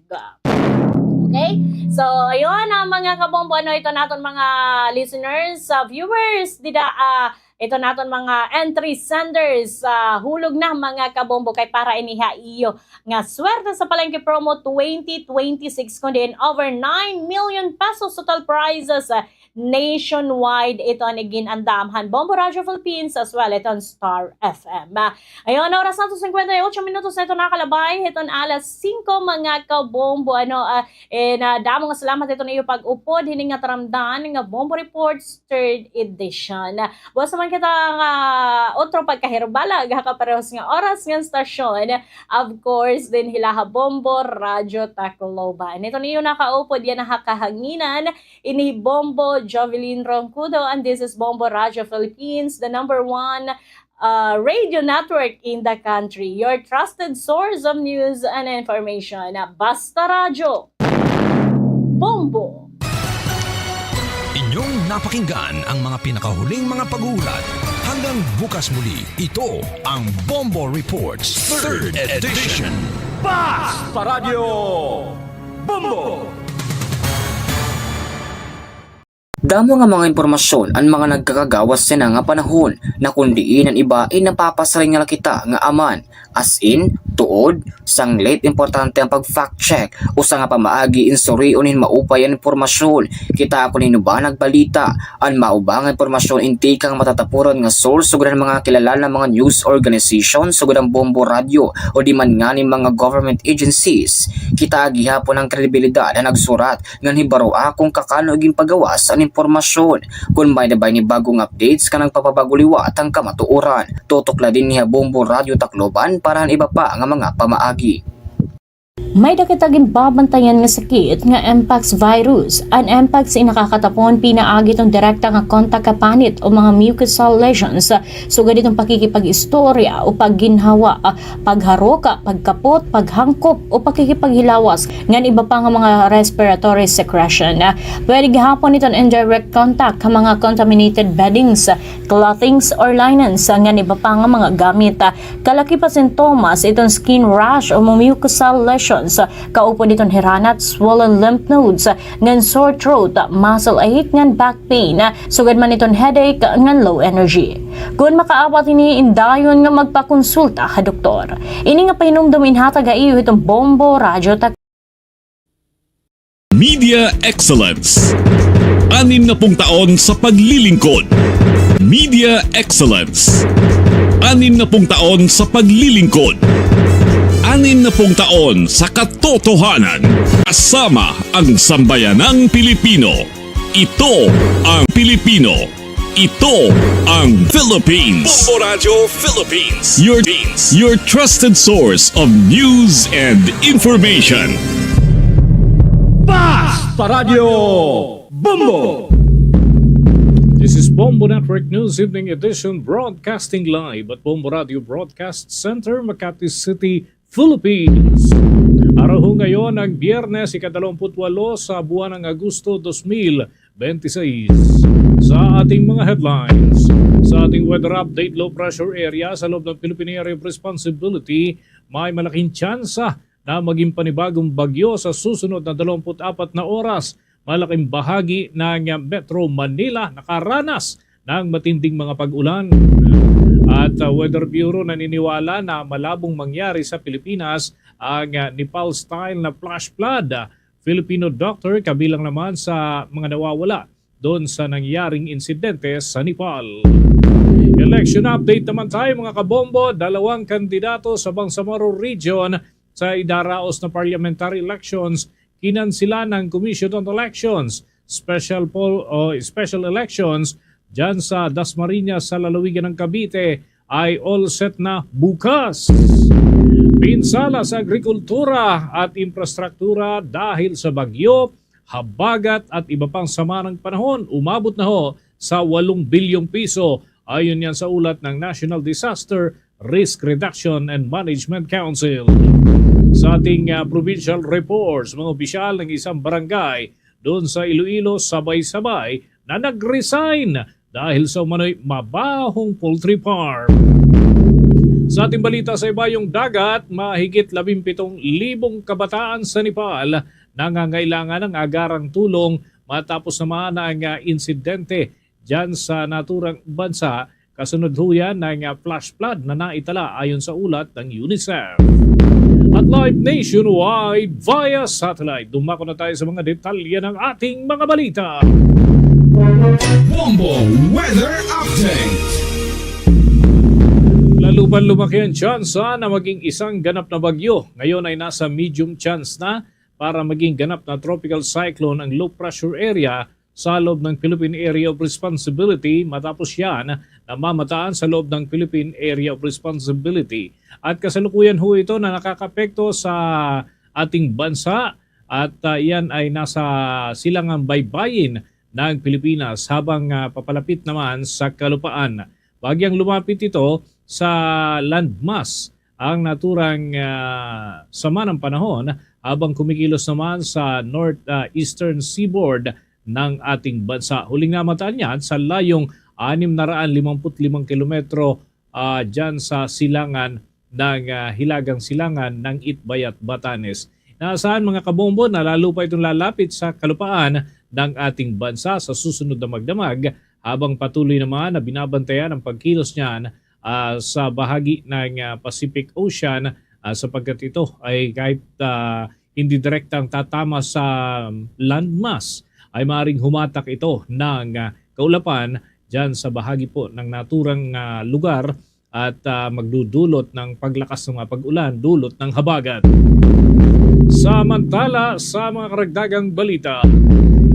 Okay? So, ayun, ah, mga kabombo, ano, iton aton mga listeners, ah, viewers, dida, ah, iton aton mga entry senders, ah, hulog na, mga kabombo, kay para ini ha iyo nga Swerte sa Palengke Promo twenty twenty-six, kon diin over nine million pesos total prizes, ah, nationwide iton igin-andam han Bombo Radyo Philippines as well iton Star F M. Ah, ayon, oras naton, singkwenta y otso minutos na iton nakalabay hiton alas singko, mga kabombo. Ano, ah, eh, na damo nga salamat iton iyo pag-upod hini nga taramdan nga Bombo Reports third edition. Buwas naman kita nga otro pagkahirbalag ha kaparehos nga oras ngan stasyon. Of course, dinhi la ha Bombo Radyo Tacloban. Iton iyo nakaupod yana ha kahanginan, ini Bombo Jovelyn Roncudo, and this is Bombo Radyo Philippines, the number one, uh, radio network in the country. Your trusted source of news and information. Basta Radyo, Bombo! Inyong napakinggan ang mga pinakahuling mga pag-uulat. Hanggang bukas muli, ito ang Bombo Reports Third Edition. Basta Radyo Bombo! Damo nga mga impormasyon an mga nagkakagawas yana nga panahon, na kon diin an iba, eh, napapasiring na la kita nga aman. As in, tuod, sanglit importante an pag-fact check. Usa nga pamaagi in surion hin maupay an impormasyon. Kitaa kon hin-o ba nagbalita. An mao ba nga impormasyon in tikang matatapuran nga source sugad han mga kilala nga mga news organization sugad han Bombo Radyo o di man ngani mga government agencies. Kitaa gihapon an kredibilidad han nagsurat ngan hibaroa kon kakano ginpagawas an impormasyon. Kon may-ada ba ini bag-ong updates, ngan nagpapabag-o liwat han kamatuoran, tutok la dinhi ha Bombo Radyo Tacloban para han iba pa nga mga pamaagi. May dako kita ginbabantayan nga sakit nga mpox virus. An mpox in nakakatapon pinaagi iton direkta nga kontak ha panit o mga mucosal lesions, sugad iton pakikipag-istorya o pagginhawa, pagharoka, pagkapot, paghangkop o pakikipaghilawas, ngan iba pa nga mga respiratory secretion. Pwede gihapon iton indirect contact ha mga contaminated beddings, clothings or linens, ngan iba pa nga mga gamit. Kalakip ha sintomas iton skin rash o mucosal lesions, kaupod iton hiranat, swollen lymph nodes, ngan sore throat, muscle ache, ngan back pain, sugad man iton headache, ngan low energy. Kon makaabat ini, indayon nga magpakonsulta ha doktor. Ini nga pahinumdom inhatag ha iyo hiton Bombo Radyo Tag- Media Excellence. Anim na pung taon sa paglilingkod. Media Excellence. Anim na pung taon sa paglilingkod. Anim na pung taon sa katotohanan. Kasama ang sambayanang Pilipino. Ito ang Pilipino. Ito ang Philippines. Bombo Radyo Philippines. Your, your trusted source of news and information. Basta Radyo Bombo! This is Bombo Network News Evening Edition, broadcasting live at Bombo Radio Broadcast Center, Makati City, Philippines. Araw ho ngayon ang Biyernes, ikadalawamput-walo sa buwan ng Agosto, dos mil bente seis. Sa ating mga headlines, sa ating weather update, low pressure area sa loob ng Philippine Area of Responsibility, may malaking tsansa na maging panibagong bagyo sa susunod na dalawamput-apat na oras. Malaking bahagi ng Metro Manila nakaranas ng matinding mga pag-ulan. At, ah, Weather Bureau naniniwala na malabong mangyari sa Pilipinas ang, ah, Nepal-style na flash flood. Filipino doctor kabilang naman sa mga nawawala doon sa nangyaring insidente sa Nepal. Election update naman tayo, mga kabombo. Dalawang kandidato sa Bangsamoro Region sa idaraos na parliamentary elections, kinansila ng Commission on Elections, special poll o special elections dyan sa Dasmariñas sa lalawigan ng Cavite ay all set na bukas. Pinsala sa agrikultura at infrastruktura dahil sa bagyo, habagat at iba pang sama ng panahon, umabot na ho sa walong bilyong piso. Ayon yan sa ulat ng National Disaster Risk Reduction and Management Council. Sa ating, ah, provincial reports, mga opisyal ng isang barangay doon sa Iloilo, sabay-sabay na nag-resign dahil sa umano'y mabahong poultry farm. Sa ating balita sa ibayong dagat, mahigit labimpitong libong kabataan sa Nepal nangangailangan ng agarang tulong matapos naman ang, ah, insidente dyan sa naturang bansa, kasunod ho yan ng, ah, flash flood na naitala ayon sa ulat ng UNICEF. At live nationwide via satellite. Dumako na tayo sa mga detalye ng ating mga balita. Bombo Weather Update. Lalo pang lumaki ang tsansa na maging isang ganap na bagyo. Ngayon ay nasa medium chance na para maging ganap na tropical cyclone ang low pressure area sa loob ng Philippine Area of Responsibility, matapos yan namamataan sa loob ng Philippine Area of Responsibility. At kasalukuyan ho ito na nakakapekto sa ating bansa at, ah, yan ay nasa silangang baybayin ng Pilipinas habang, ah, papalapit naman sa kalupaan. Bagyang lumapit ito sa landmass ang naturang, ah, sama ng panahon habang kumikilos naman sa north, ah, eastern seaboard ng ating bansa. Huling namataan niyan sa layong anim na raan limampu't limang kilometro, ah, dyan sa silangan ng, ah, hilagang silangan ng Itbayat, Batanes. Inaasahan, mga kabombo, na lalo pa itong lalapit sa kalupaan ng ating bansa sa susunod na magdamag habang patuloy naman na binabantayan ang pagkilos niyan, ah, sa bahagi ng, ah, Pacific Ocean, ah, sapagkat ito ay kahit, ah, hindi direktang tatama sa landmass, ay maaaring humatak ito ng, ah, kaulapan dyan sa bahagi po ng naturang, ah, lugar at, ah, magdudulot ng paglakas ng mga pag-ulan, dulot ng habagat. Samantala, sa mga karagdagang balita,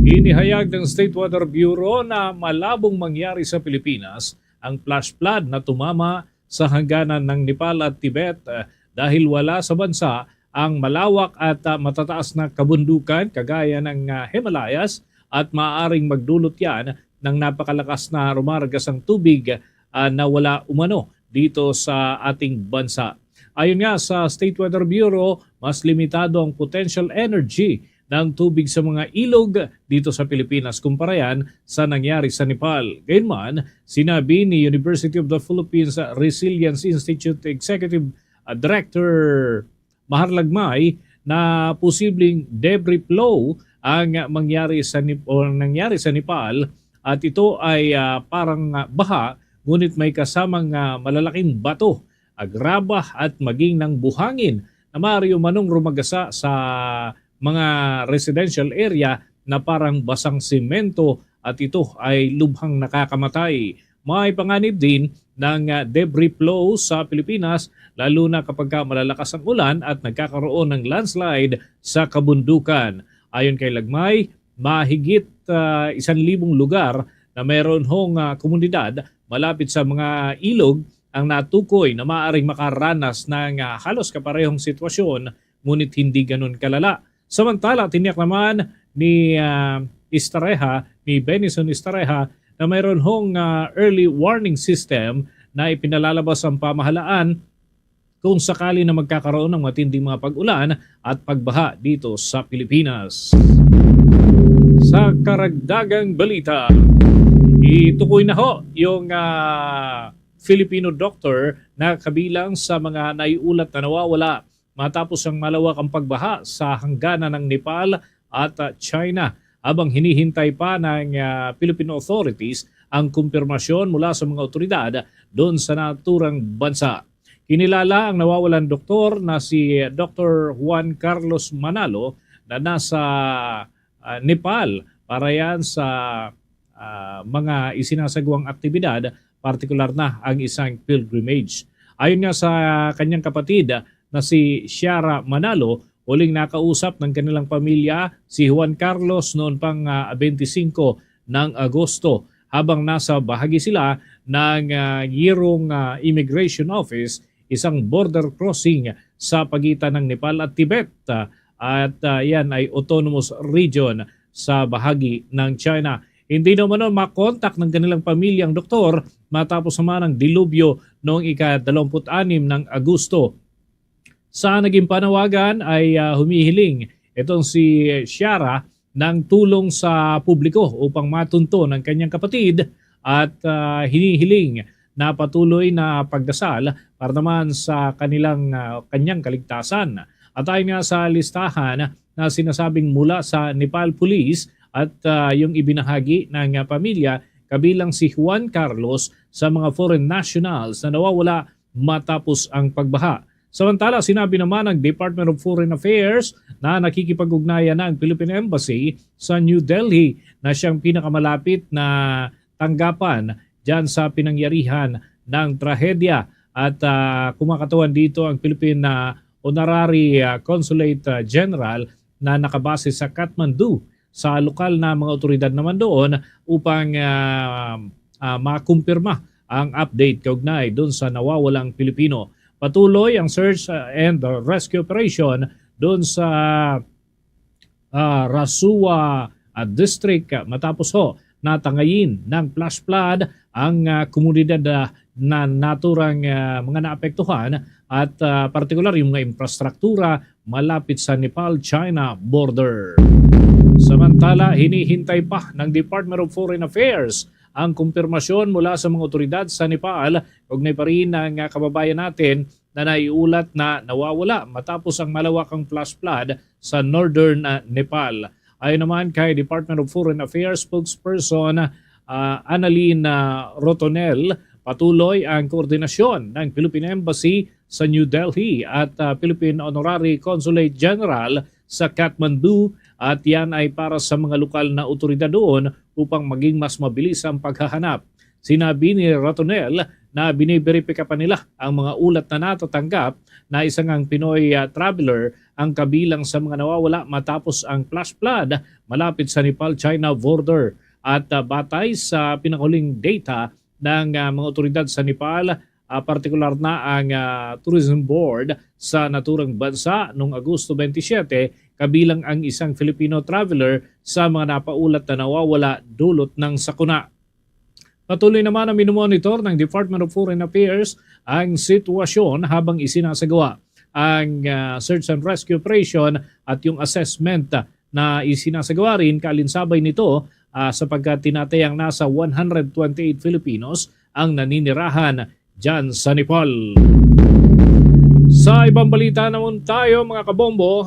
inihayag ng State Weather Bureau na malabong mangyari sa Pilipinas ang flash flood na tumama sa hangganan ng Nepal at Tibet, ah, dahil wala sa bansa ang malawak at, ah, matataas na kabundukan kagaya ng, ah, Himalayas at maaaring magdulot yan ng napakalakas na rumaragasang tubig, ah, na wala umano dito sa ating bansa. Ayon nga sa State Weather Bureau, mas limitado ang potential energy ng tubig sa mga ilog dito sa Pilipinas kumpara yan sa nangyari sa Nepal. Gayunman, sinabi ni University of the Philippines Resilience Institute Executive, ah, Director Mahar Lagmay na posibleng debris flow ang mangyari sa Nep-, o nangyari sa Nepal at ito ay, ah, parang, ah, baha ngunit may kasamang, ah, malalaking bato, agraba at maging ng buhangin na maaari umanong rumagasa sa mga residential area na parang basang semento at ito ay lubhang nakakamatay. May panganib din ng, ah, debris flow sa Pilipinas, lalo na kapag ka malalakas ang ulan at nagkakaroon ng landslide sa kabundukan. Ayon kay Lagmay, mahigit, ah, isang libong lugar na mayroon hong, ah, komunidad malapit sa mga ilog ang natukoy na maaaring makaranas ng, ah, halos kaparehong sitwasyon, ngunit hindi ganun kalala. Samantala, tiniyak naman ni, ah, Estareja, ni Benison Estareja, na mayroon hong, ah, early warning system na ipinalalabas ang pamahalaan kung sakali na magkakaroon ng matinding mga pag-ulan at pagbaha dito sa Pilipinas. Sa karagdagang balita, itukoy na ho yung, ah, Filipino doktor na kabilang sa mga naiulat na nawawala matapos ang malawakang pagbaha sa hangganan ng Nepal at, ah, China, habang hinihintay pa ng, ah, Philippine authorities ang kumpirmasyon mula sa mga otoridad doon sa naturang bansa. Kinilala ang nawawalang doktor na si Doktor Juan Carlos Manalo na nasa, ah, Nepal para yan sa, ah, mga isinasagawang aktibidad, partikular na ang isang pilgrimage. Ayon nga sa kanyang kapatid na si Shara Manalo, huling nakausap ng kanilang pamilya si Juan Carlos noon pang, ah, bente singko ng Agosto, habang nasa bahagi sila ng, ah, Yirong, ah, Immigration Office, isang border crossing sa pagitan ng Nepal at Tibet, ah, at, ah, yan ay autonomous region sa bahagi ng China. Hindi naman makontak ng kanilang pamilya ang doktor matapos naman ang dilubyo noong ika-dalawampu't-anim ng Agosto. Sa naging panawagan ay, ah, humihiling itong si Shara ng tulong sa publiko upang matunto ng kanyang kapatid at, ah, hinihiling na patuloy na pagdasal para naman sa kanilang, ah, kanyang kaligtasan. At ayon nga sa listahan na sinasabing mula sa Nepal Police at, ah, yung ibinahagi ng, ah, pamilya, kabilang si Juan Carlos sa mga foreign nationals na nawawala matapos ang pagbaha. Samantala, sinabi naman ng Department of Foreign Affairs na nakikipag-ugnayan na ang Philippine Embassy sa New Delhi na siyang pinakamalapit na tanggapan diyan sa pinangyarihan ng trahedya. At, ah, kumakatawan dito ang Philippine, ah, Honorary, ah, Consulate, ah, General na nakabase sa Kathmandu sa lokal na mga awtoridad naman doon upang, ah, ah, makumpirma ang update kaugnay doon sa nawawalang Pilipino. Patuloy ang search, ah, and rescue operation doon sa, ah, Rasuwa, ah, District, ah, matapos ho na tangayin ng flash flood ang, ah, komunidad, ah, na naturang, ah, mga naapektuhan at, ah, partikular yung mga infrastruktura malapit sa Nepal-China border. Samantala, hinihintay pa ng Department of Foreign Affairs ang kumpirmasyon mula sa mga otoridad sa Nepal kaugnay pa rin ng, ah, kababayan natin na naiulat na nawawala matapos ang malawakang flash flood sa northern, ah, Nepal. Ayon naman kay Department of Foreign Affairs spokesperson, ah, Annalyn, ah, Rotonel, patuloy ang koordinasyon ng Philippine Embassy sa New Delhi at, ah, Philippine Honorary Consulate General sa Kathmandu at yan ay para sa mga lokal na otoridad doon upang maging mas mabilis ang paghahanap. Sinabi ni Ratonel na biniberipika pa nila ang mga ulat na natatanggap na isa ngang Pinoy, ah, traveler ang kabilang sa mga nawawala matapos ang flash flood malapit sa Nepal-China border. At, ah, batay sa pinakahuling data ng, ah, mga otoridad sa Nepal, ah, partikular na ang, ah, Tourism Board sa naturang bansa noong Agosto twenty-seven, kabilang ang isang Filipino traveler sa mga napaulat na nawawala dulot ng sakuna. Patuloy naman ang minomonitor ng Department of Foreign Affairs ang sitwasyon habang isinasagawa ang, ah, search and rescue operation at yung assessment na isinasagawa rin, kaalinsabay nito, ah, sapagkat tinatayang nasa one hundred twenty-eight Filipinos ang naninirahan dyan sa Nepal. Sa ibang balita naman tayo, mga kabombo,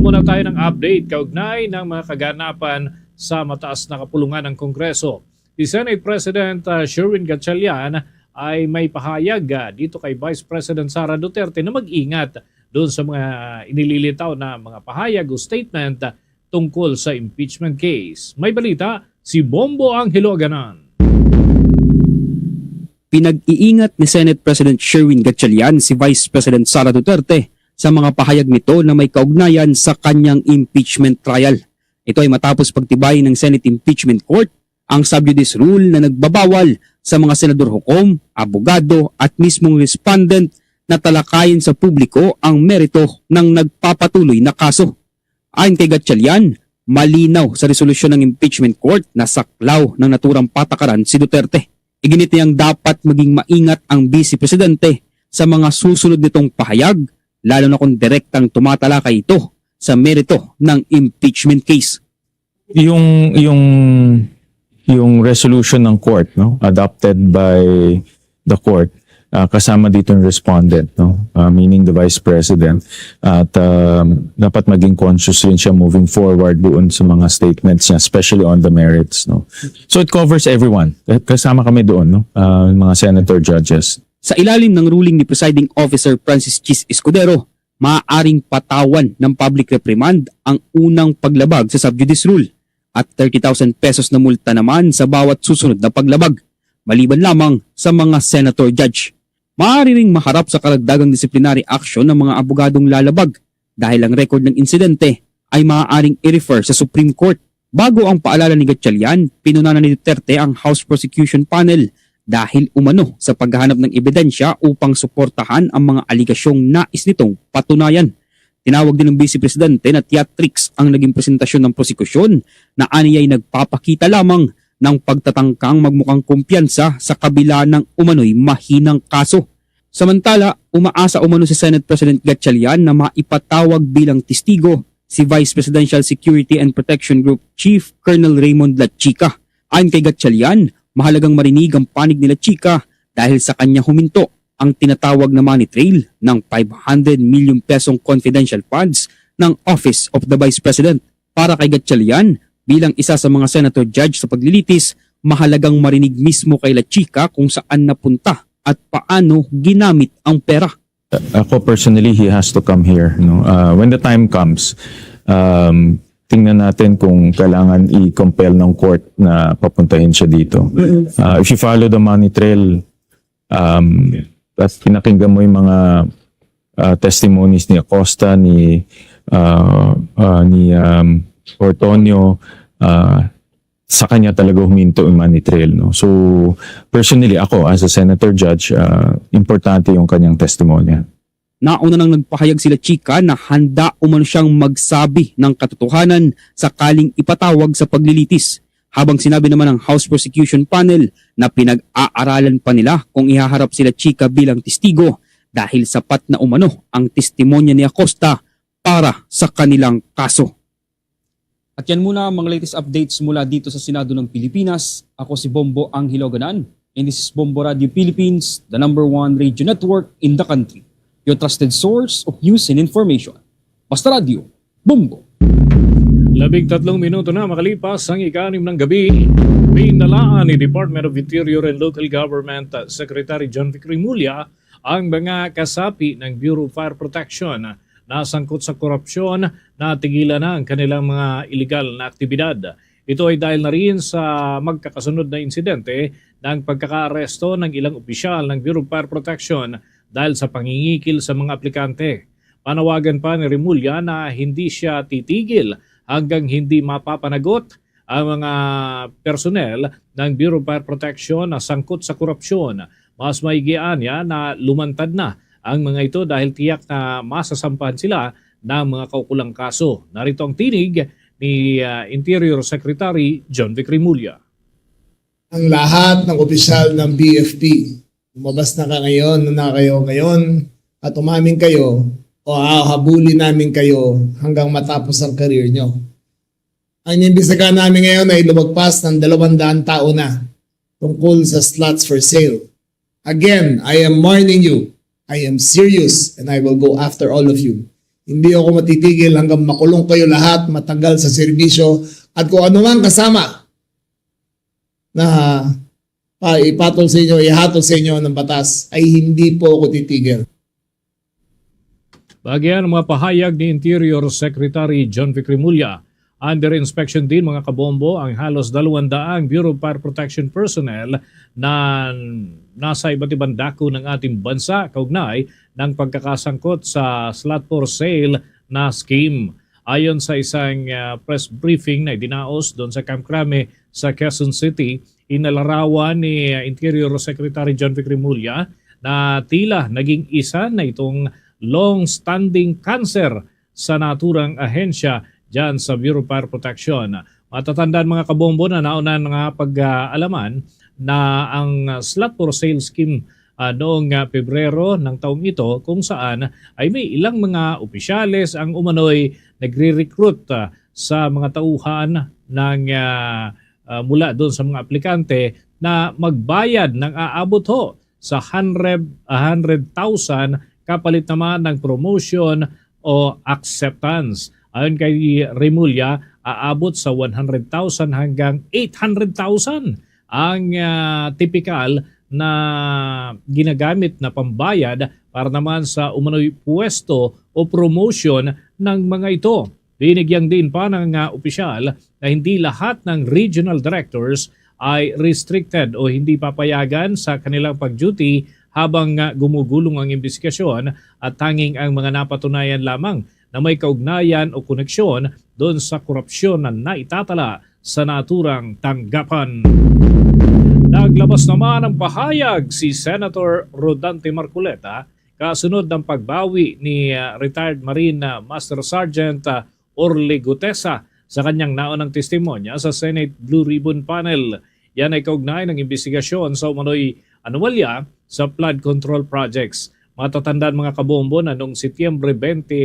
muna tayo ng update kaugnay ng mga kaganapan sa mataas na kapulungan ng Kongreso. Si Senate President, ah, Sherwin Gatchalian ay may pahayag, ah, dito kay Vice President Sara Duterte na mag-ingat doon sa mga inililitaw na mga pahayag o statement, ah, tungkol sa impeachment case. May balita si Bombo Angelo Aganan. Pinag-iingat ni Senate President Sherwin Gatchalian si Vice President Sara Duterte sa mga pahayag nito na may kaugnayan sa kanyang impeachment trial. Ito ay matapos pagtibay ng Senate Impeachment Court ang sub judice rule na nagbabawal sa mga senador hukom, abogado at mismong respondent na talakayin sa publiko ang merito ng nagpapatuloy na kaso. Ayon kay Gatchalian, malinaw sa resolusyon ng impeachment court na saklaw ng naturang patakaran si Duterte. Iginit niyang dapat maging maingat ang Vice Presidente sa mga susunod nitong pahayag, lalo na kung direktang tumatalakay ito sa merito ng impeachment case. Yung, yung, yung resolution ng court, no, adopted by the court, ah, kasama dito yung respondent, no, ah, meaning the Vice President. At, um, dapat maging conscious rin siya moving forward doon sa mga statements niya, especially on the merits, no. So it covers everyone. Eh, kasama kami doon, no, ah, mga senator, judges. Sa ilalim ng ruling ni Presiding Officer Francis Chiz Escudero, maaaring patawan ng public reprimand ang unang paglabag sa sub judice rule at thirty thousand pesos na multa naman sa bawat susunod na paglabag, maliban lamang sa mga senator judge. Maaari ring maharap sa karagdagang disciplinary action ng mga abogadong lalabag dahil ang record ng insidente ay maaaring i-refer sa Supreme Court. Bago ang paalala ni Gatchalian, pinuna na ni Duterte ang House Prosecution Panel dahil umano sa paghahanap ng ebidensya upang suportahan ang mga alegasyong nais nitong patunayan. Tinawag din ng Vice Presidente na theatrics ang naging presentasyon ng prosekusyon na aniya'y nagpapakita lamang ng pagtatangkang magmukhang kumpiyansa sa kabila ng umano'y mahinang kaso. Samantala, umaasa umano si Senate President Gatchalian na maipatawag bilang testigo si Vice Presidential Security and Protection Group Chief Colonel Raymond Lachica. Ayon kay Gatchalian, mahalagang marinig ang panig ni Lachica dahil sa kanya huminto ang tinatawag na money trail ng five hundred million pesong confidential funds ng Office of the Vice President. Para kay Gatchalian, bilang isa sa mga senator judge sa paglilitis, mahalagang marinig mismo kay Lachica kung saan napunta at paano ginamit ang pera. Ako personally, he has to come here, no? Ah, when the time comes, um, tingnan natin kung kailangan i-compel ng court na papuntahin siya dito. Ah, if you follow the money trail, um, at pinakinggan mo yung mga, ah, testimonies ni Acosta, ni, ah, ah, ni, um, Ortonio, ah, sa kanya talaga huminto yung money trail, no? So, personally, ako, as a senator judge, ah, importante yung kanyang testimonya. Nauna nang nagpahayag si Lachica na handa umano siyang magsabi ng katotohanan sakaling ipatawag sa paglilitis. Habang sinabi naman ng House Prosecution Panel na pinag-aaralan pa nila kung ihaharap si Lachica bilang testigo dahil sapat na umano ang testimonya ni Acosta para sa kanilang kaso. At yan muna ang mga latest updates mula dito sa Senado ng Pilipinas. Ako si Bombo Angelo Ganan, and this is Bombo Radio Philippines, the number one radio network in the country. Your trusted source of news and information. Basta Radio, Bombo. Labing tatlong minuto na makalipas ang ika-anim ng gabi, pinalaan ni Department of Interior and Local Government Secretary John Vic Remulla ang mga kasapi ng Bureau of Fire Protection na sangkot sa korupsyon na tigilan na ang kanilang mga iligal na aktibidad. Ito ay dahil na rin sa magkakasunod na insidente ng pagkakaaresto ng ilang opisyal ng Bureau of Fire Protection dahil sa pangingikil sa mga aplikante. Panawagan pa ni Remulla na hindi siya titigil hanggang hindi mapapanagot ang mga personnel ng Bureau of Fire Protection na sangkot sa korupsyon. Mas maigi anya na lumantad na ang mga ito dahil tiyak na masasampahan sila ng mga kaukulang kaso. Narito ang tinig ni, ah, Interior Secretary John Vic Remulla. Ang lahat ng opisyal ng B F P, lumabas na ka ngayon, na kayo ngayon, at umamin kayo o hahabulin namin kayo hanggang matapos ang career nyo. Ang inimbestigahan namin ngayon ay lumagpas ng dalawang daang tao na tungkol sa slots for sale. Again, I am warning you. I am serious and I will go after all of you. Hindi ako matitigil hanggang makulong kayo lahat, matanggal sa serbisyo, at kung ano mang kasama na pa-, ipatol sa inyo, ihatol sa inyo ng batas, ay hindi po ako titigil. Bagayan ang mga pahayag ni Interior Secretary John Vic Remulla. Under inspection din, mga kabombo, ang halos dalawang daang Bureau of Fire Protection personnel na nasa iba't ibang dako ng ating bansa kaugnay ng pagkakasangkot sa slot for sale na scheme. Ayon sa isang, ah, press briefing na idinaos doon sa Camp Crame sa Quezon City, inilarawan ni, ah, Interior Secretary John Vic Remulla na tila naging isa na itong long-standing cancer sa naturang ahensya diyan sa Bureau of Fire Protection. Matatandaan, mga kabombo, na nauna na nga pag-aalaman na ang slot for sale scheme, ah, noong, ah, Pebrero ng taong ito, kung saan ay may ilang mga opisyales ang umano'y nagre-recruit, ah, sa mga tauhan ng, ah, ah, mula doon sa mga aplikante na magbayad ng aabot ho sa hundred, a hundred thousand kapalit naman ng promotion o acceptance. Ayon kay Remulla, aabot sa one hundred thousand hanggang eight hundred thousand ang, ah, tipikal na ginagamit na pambayad para naman sa umano'y puwesto o promotion ng mga ito. Binigyang diin pa ng, ah, opisyal na hindi lahat ng regional directors ay restricted o hindi papayagan sa kanilang pag-duty habang, ah, gumugulong ang imbestigasyon at tanging ang mga napatunayan lamang na may kaugnayan o koneksyon doon sa korupsyon na naitatala sa naturang tanggapan. Naglabas naman ng pahayag si Senator Rodante Marcoleta kasunod ng pagbawi ni, ah, retired Marine, ah, Master Sergeant, ah, Orly Gutesa sa kanyang naunang testimonya sa Senate Blue Ribbon Panel. Yan ay kaugnay ng imbestigasyon sa umano'y anomalya sa flood control projects. Matatandaan, mga kabombo, na noong Setyembre bente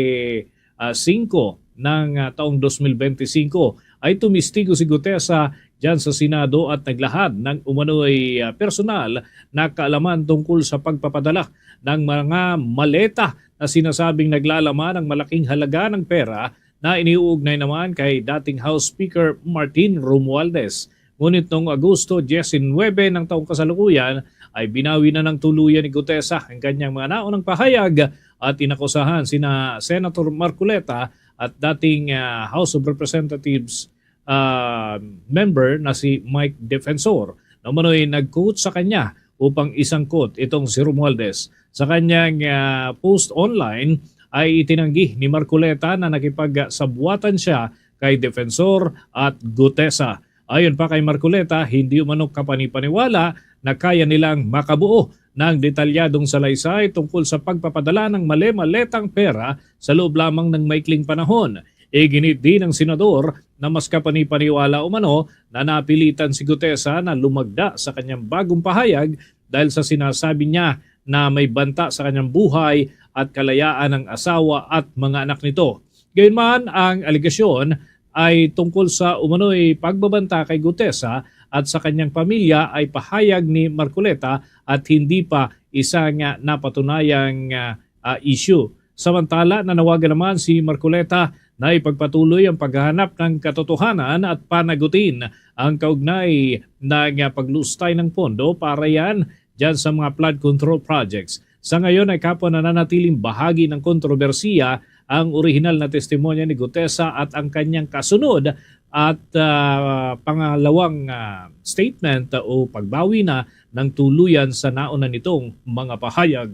singko ng, ah, taong dos mil bente singko ay tumistigo si Gutesa diyan sa Senado at naglahad ng umano'y, ah, personal na kaalaman tungkol sa pagpapadala ng mga maleta na sinasabing naglalaman ng malaking halaga ng pera na iniuugnay naman kay dating House Speaker Martin Romualdez. Ngunit noong Agosto diecinuebe ng taong kasalukuyan ay binawi na ng tuluyan ni Gutesa ang kanyang mga naunang pahayag at inakusahan sina Senator Marcoleta at dating, ah, House of Representatives, ah, member na si Mike Defensor na umano'y nag-coach sa kanya upang isangkot itong si Romualdez. Sa kanyang, ah, post online ay itinanggi ni Marcoleta na nakipagsabwatan siya kay Defensor at Gutesa. Ayon pa kay Marcoleta, hindi umano kapani-paniwala na kaya nilang makabuo ng detalyadong salaysay tungkol sa pagpapadala ng male-maletang pera sa loob lamang ng maikling panahon. Iginiit din ng senador na mas kapani-paniwala umano na napilitan si Gutesa na lumagda sa kanyang bagong pahayag dahil sa sinasabi niya na may banta sa kanyang buhay at kalayaan ng asawa at mga anak nito. Gayunman, ang alegasyon ay tungkol sa umano'y pagbabanta kay Gutesa at sa kanyang pamilya ay pahayag ni Marcoleta at hindi pa isang napatunayang, ah, ah, issue. Samantala, nanawagan naman si Marcoleta na ipagpatuloy ang paghahanap ng katotohanan at panagutin ang kaugnay ng paglustay ng pondo para yan diyan sa mga flood control projects. Sa ngayon ay kapwa nananatiling bahagi ng kontrobersiya ang orihinal na testimonya ni Gutesa at ang kanyang kasunod at, ah, pangalawang, ah, statement o pagbawi na ng tuluyan sa nauna nitong mga pahayag.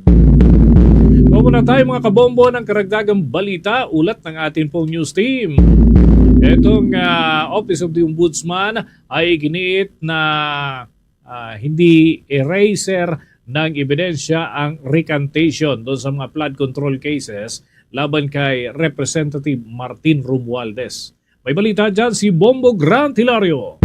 Kuha muna tayo, mga kabombo, ng karagdagang balita, ulat ng ating pong news team. Itong, ah, Office of the Ombudsman ay iginiit na, ah, hindi eraser ng ebidensya ang recantation doon sa mga flood control cases laban kay Representative Martin Romualdez. May balita dyan si Bombo Grant Hilario.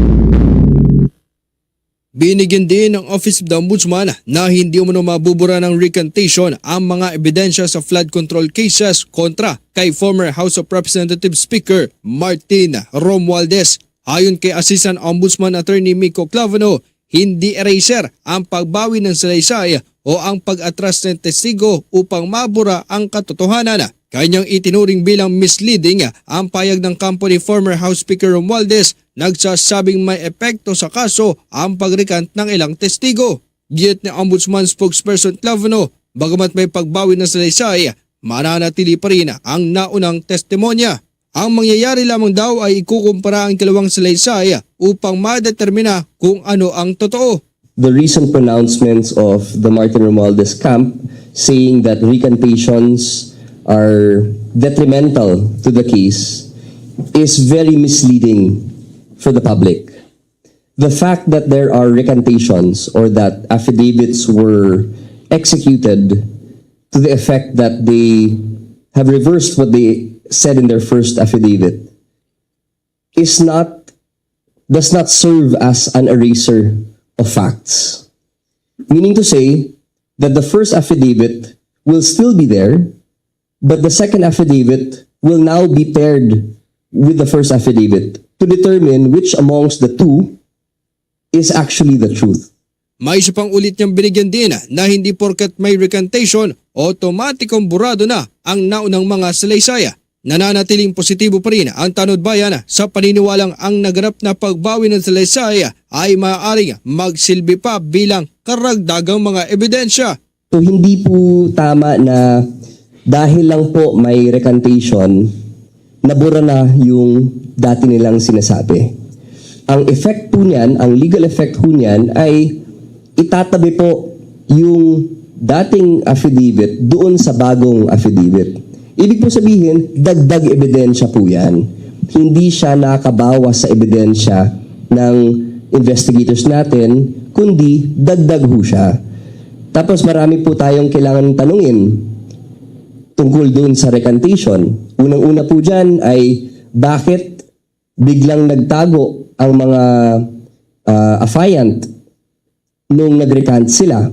Binigyan din ng Office of the Ombudsman na hindi umano mabubura ng recantation ang mga ebidensya sa flood control cases kontra kay former House of Representatives Speaker Martin Romualdez. Ayon kay Assistant Ombudsman Attorney Miko Clavano, hindi eraser ang pagbawi ng salaysay o ang pag-atras ng testigo upang mabura ang katotohanan. Kanyang itinuring bilang misleading ang pahayag ng kampo ni former House Speaker Romualdez, nagsasabing may epekto sa kaso ang pag-recant ng ilang testigo. Giit ni Ombudsman Spokesperson Clavano, bagamat may pagbawi ng salaysay, mananatili pa rin ang naunang testimonya. Ang mangyayari lamang daw ay ikukumpara ang kalawang salaysay upang madetermina kung ano ang totoo. The recent pronouncements of the Martin Romualdez camp saying that recantations are detrimental to the case is very misleading for the public. The fact that there are recantations or that affidavits were executed to the effect that they have reversed what they said in their first affidavit is not, does not serve as an eraser of facts. Meaning to say that the first affidavit will still be there, but the second affidavit will now be paired with the first affidavit to determine which amongst the two is actually the truth. May isa pang ulit niyang binigyan din na hindi porket may recantation, otomatikong burado na ang naunang mga salaysay. Nananatiling positibo pa rin ang Tanod Bayan sa paniniwalang ang naganap na pagbawi ng salaysay ay maaaring magsilbi pa bilang karagdagang mga ebidensya. So, hindi po tama na dahil lang po may recantation, nabura na yung dati nilang sinasabi. Ang effect po niyan, ang legal effect po niyan ay itatabi po yung dating affidavit doon sa bagong affidavit. Ibig po sabihin, dagdag ebidensya po yan. Hindi siya nakabawas sa ebidensya ng investigators natin, kundi dagdag ho siya. Tapos marami po tayong kailangan tanungin tungkol doon sa recantation. Unang-una po dyan ay bakit biglang nagtago ang mga, ah, affiant nung nag-recant sila?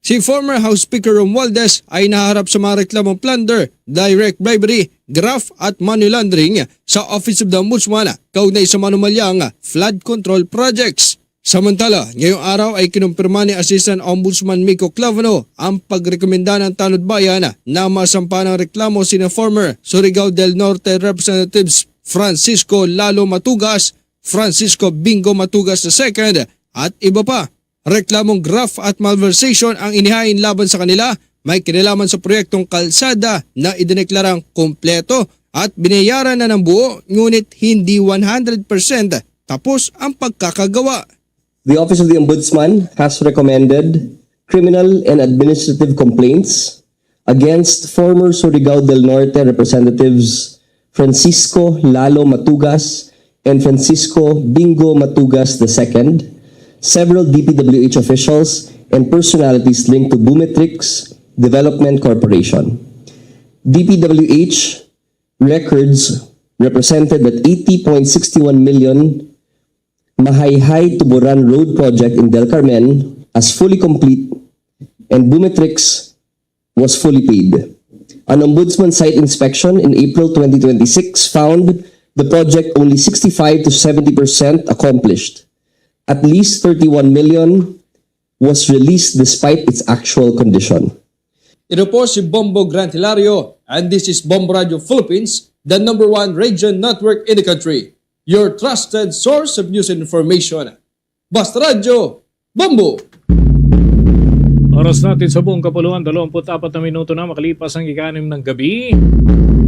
Si former House Speaker Romualdez ay naharap sa mga reklamong plunder, direct bribery, graft at money laundering sa Office of the Ombudsman kaugnay sa manumalyang flood control projects. Samantala, ngayong araw ay kinumpirma ni Assistant Ombudsman Miko Clavano ang pagrekomenda ng Tanod Bayan na masampa ng reklamo sina former Surigao del Norte Representatives Francisco Lalo Matugas, Francisco Bingo Matugas the second, at iba pa. Reklamong graft at malversation ang inihain laban sa kanila, may kinalaman sa proyektong kalsada na idineklarang kumpleto at binayaran na ng buo, ngunit hindi one hundred percent tapos ang pagkakagawa. The Office of the Ombudsman has recommended criminal and administrative complaints against former Surigao del Norte Representatives Francisco Lalo Matugas and Francisco Bingo Matugas the second, several D P W H officials, and personalities linked to Bumetrix Development Corporation. D P W H records represented that eighty point six one million Mahayhay Tuburan Road project in Del Carmen as fully complete and Bumetrix was fully paid. An ombudsman site inspection in April twenty twenty-six found the project only sixty-five to seventy percent accomplished. At least thirty-one million was released despite its actual condition. Ito po si Bombo Grant Hilario, and this is Bombo Radio Philippines, the number one radio network in the country. Your trusted source of news and information. Basta Radyo, Bombo! Oras natin sa buong kapuluan, dalawampu't apat na minuto na makalipas ang ika-anim ng gabi.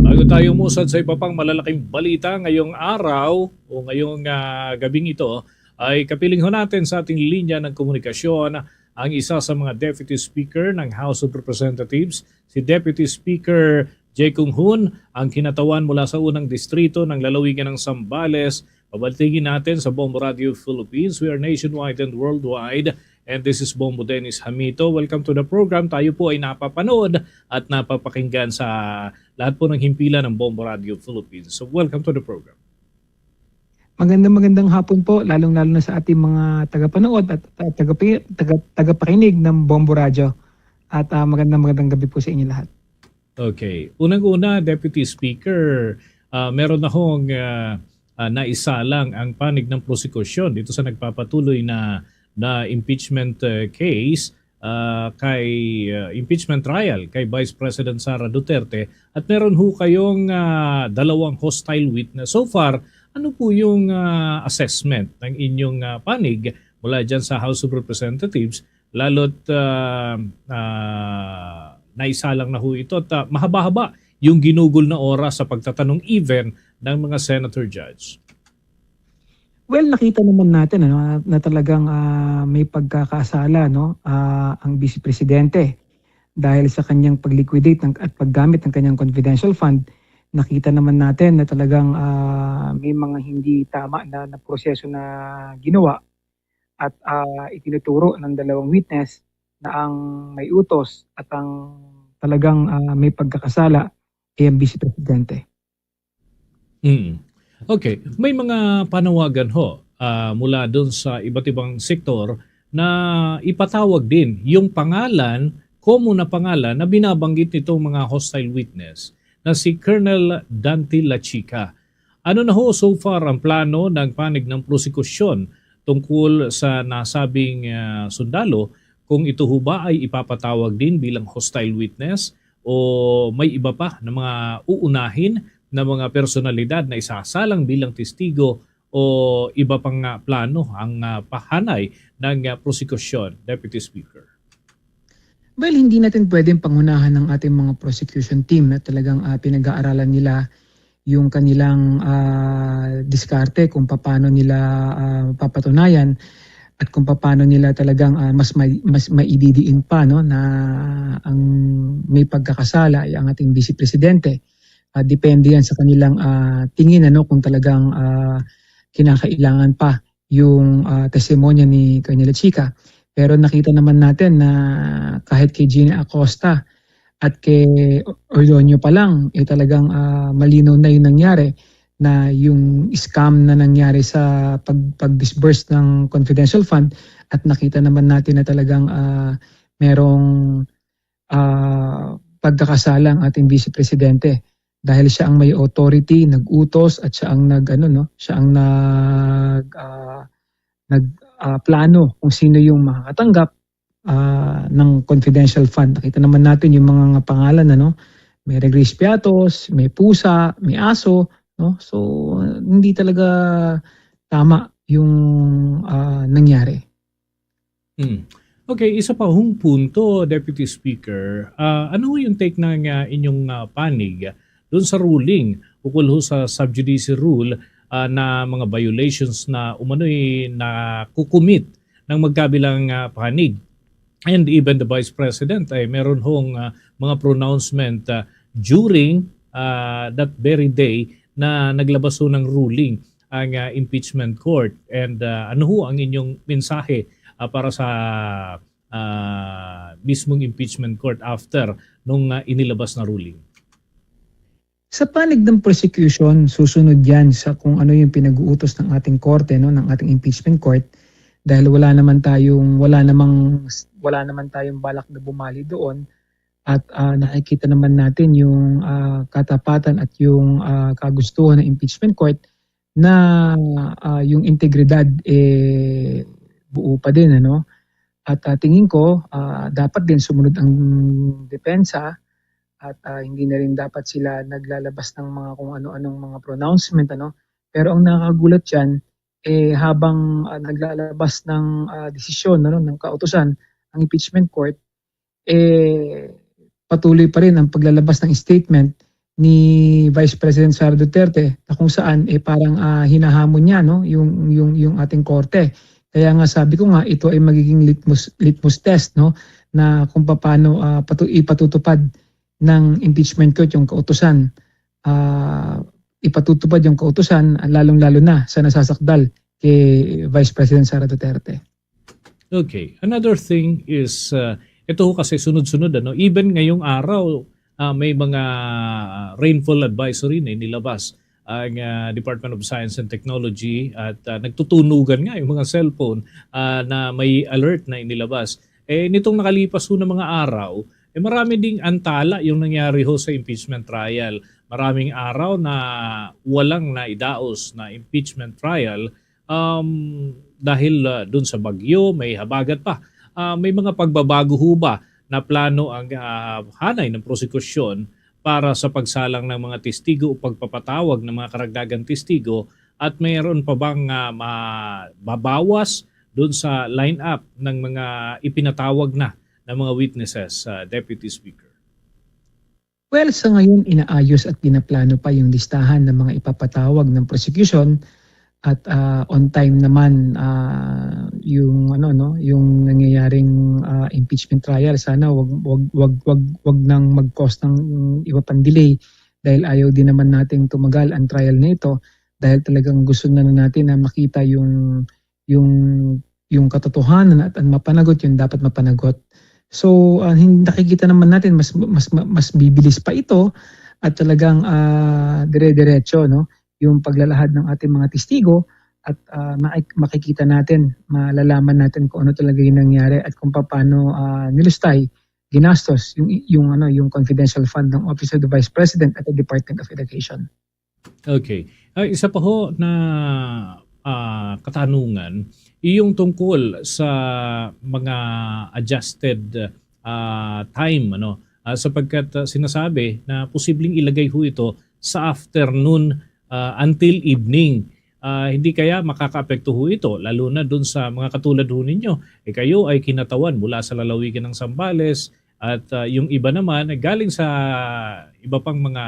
Bago tayo umusad sa iba pang malalaking balita ngayong araw o ngayong, ah, gabing ito, ay kapiling ho natin sa ating linya ng komunikasyon ang isa sa mga Deputy Speaker ng House of Representatives, si Deputy Speaker Jae Kyung-hun, ang kinatawan mula sa unang distrito ng lalawigan ng Zambales. Pabaltingin natin sa Bombo Radio Philippines. We are nationwide and worldwide. And this is Bombo Dennis Hamito. Welcome to the program. Tayo po ay napapanood at napapakinggan sa lahat po ng himpilan ng Bombo Radio Philippines. So, welcome to the program. Magandang, magandang hapon po, lalong-lalo na sa ating mga tagapanood at, at tagapi-, taga-, tagapakinig ng Bombo Radio. At, ah, magandang, magandang gabi po sa inyo lahat. Okay. Unang-una, Deputy Speaker, ah, meron akong, ah, ah, naisalang ang panig ng prosekusyon dito sa nagpapatuloy na, na impeachment, ah, case, ah, kay, ah, impeachment trial kay Vice President Sara Duterte, at meron ho kayong, ah, dalawang hostile witness. So far, ano po yung, ah, assessment ng inyong, ah, panig mula dyan sa House of Representatives? Lalo't, ah, ah, naisalang na ho ito at, ah, mahaba-haba yung ginugol na oras sa pagtatanong even ng mga senator judge. Well, nakita naman natin, ano, na talagang, ah, may pagkakasala, no, ah, ang Vice Presidente dahil sa kanyang pag-liquidate ng, at paggamit ng kanyang confidential fund. Nakita naman natin na talagang, ah, may mga hindi tama na, na proseso na ginawa at, ah, itinuturo ng dalawang witness na ang may utos at ang talagang, ah, may pagkakasala ay ang Vice Presidente. Mm. Okay, may mga panawagan ho, ah, mula dun sa iba't ibang sektor na ipatawag din yung pangalan, common na pangalan na binabanggit nitong mga hostile witness na si Colonel Dante Lachica. Ano na ho so far ang plano ng panig ng prosekusyon tungkol sa nasabing, ah, sundalo, kung ito ho ba ay ipapatawag din bilang hostile witness o may iba pa na mga uunahin na mga personalidad na isasalang bilang testigo o iba pang, ah, plano ang, ah, pahanay ng, ah, prosekusyon, Deputy Speaker? Well, hindi natin pwedeng pangunahan ng ating mga prosecution team na talagang, ah, pinag-aaralan nila yung kanilang, ah, diskarte kung papaano nila, ah, papatunayan at kung papaano nila talagang, ah, mas mai-, mas maididiin pa, no, na ang may pagkakasala ay ang ating Vice Presidente. Ah, depende yan sa kanilang, ah, tingin, ano, kung talagang, ah, kinakailangan pa yung, ah, testimonya ni Colonel Chica. Pero nakita naman natin na kahit kay Gina Acosta at kay Ordonio pa lang, eh, talagang, ah, malinaw na yung nangyari, na yung scam na nangyari sa pag-, pag-disburse ng confidential fund, at nakita naman natin na talagang, ah, merong, ah, pagkakasala ang ating Vice Presidente dahil siya ang may authority, nag-utos, at siya ang nag-, ano, no, siya ang nag-, ah, nag-, ah, plano kung sino yung makakatanggap, ah, ng confidential fund. Nakita naman natin yung mga pangalan, ano, may Regis Piatos, may pusa, may aso, no? So, hindi talaga tama yung, ah, nangyari. Hmm. Okay, isa pa hong punto, Deputy Speaker. Ah, ano ho yung take ng, ah, inyong, ah, panig doon sa ruling ukol ho sa sub judice rule, ah, na mga violations na umano'y nakukumit ng magkabilang, ah, panig? And even the Vice President ay meron hong, ah, mga pronouncement, ah, during, ah, that very day na naglabas ho ng ruling ang, ah, impeachment court. And, ah, ano ho ang inyong mensahe, ah, para sa, ah, mismong impeachment court after nung, ah, inilabas na ruling? Sa panig ng prosecution, susunod yan sa kung ano yung pinag-uutos ng ating korte, no, ng ating impeachment court. Dahil wala naman tayong, wala namang, wala naman tayong balak na bumali doon. At, ah, nakikita naman natin yung, ah, katapatan at yung, ah, kagustuhan ng impeachment court na, ah, yung integridad, eh, buo pa din, ano? At, ah, tingin ko, ah, dapat din sumunod ang depensa at, ah, hindi na rin dapat sila naglalabas ng mga kung ano-anong mga pronouncement, ano? Pero ang nakakagulat diyan, eh, habang, ah, naglalabas ng, ah, desisyon, ano, ng kautusan ang impeachment court, eh, patuloy pa rin ang paglalabas ng statement ni Vice President Sara Duterte na kung saan, eh, parang, ah, hinahamon niya, no, yung, yung, yung ating korte. Kaya nga sabi ko nga, ito ay magiging litmus, litmus test, no, na kung papaano, ah, patu-, ipatutupad ng impeachment court yung kautusan. Ah, ipatutupad yung kautusan, ah, lalong-lalo na sa nasasakdal kay Vice President Sara Duterte. Okay. Another thing is, ah, ito ho kasi sunod-sunod, ano, even ngayong araw, ah, may mga rainfall advisory na inilabas ang, ah, Department of Science and Technology at, ah, nagtutunugan nga yung mga cellphone, ah, na may alert na inilabas. Eh, nitong nakalipas ho na mga araw, eh, marami ding antala yung nangyari ho sa impeachment trial. Maraming araw na walang naidaos na impeachment trial, um, dahil, ah, dun sa bagyo, may habagat pa. Ah, may mga pagbabago ho ba na plano ang, ah, hanay ng prosekusyon para sa pagsalang ng mga testigo o pagpapatawag ng mga karagdagang testigo, at mayroon pa bang, ah, mababawas dun sa lineup ng mga ipinatawag na ng mga witnesses, ah, Deputy Speaker? Well, sa ngayon, inaayos at pinaplano pa yung listahan ng mga ipapatawag ng prosecution at, ah, on time naman, ah, yung ano, 'no, yung nangyayaring, ah, impeachment trial. Sana wag, wag, wag, wag, wag nang mag-cause ng iba pang delay dahil ayaw din naman nating tumagal ang trial na ito dahil talagang gusto na natin na makita yung, yung, yung katotohanan at ang mapanagot yung dapat mapanagot. So, ah, hin-, nakikita naman natin mas, mas, mas bibilis pa ito at talagang, ah, dire-diretso, 'no, yung paglalahad ng ating mga testigo at, ah, maki-, makikita natin, malalaman natin kung ano talaga yung nangyari at kung papaano, ah, nilustay, ginastos yung, yung ano, yung confidential fund ng Office of the Vice President at the Department of Education. Okay. Ah, isa pa ho na, ah, katanungan, iyong tungkol sa mga adjusted, ah, time, ano, ah, sapagkat, ah, sinasabi na posibleng ilagay ho ito sa afternoon, ah, until evening. Ah, hindi kaya makakaapekto ho ito, lalo na dun sa mga katulad ho ninyo? Eh, kayo ay kinatawan mula sa lalawigan ng Zambales, at, ah, yung iba naman ay galing sa iba pang mga,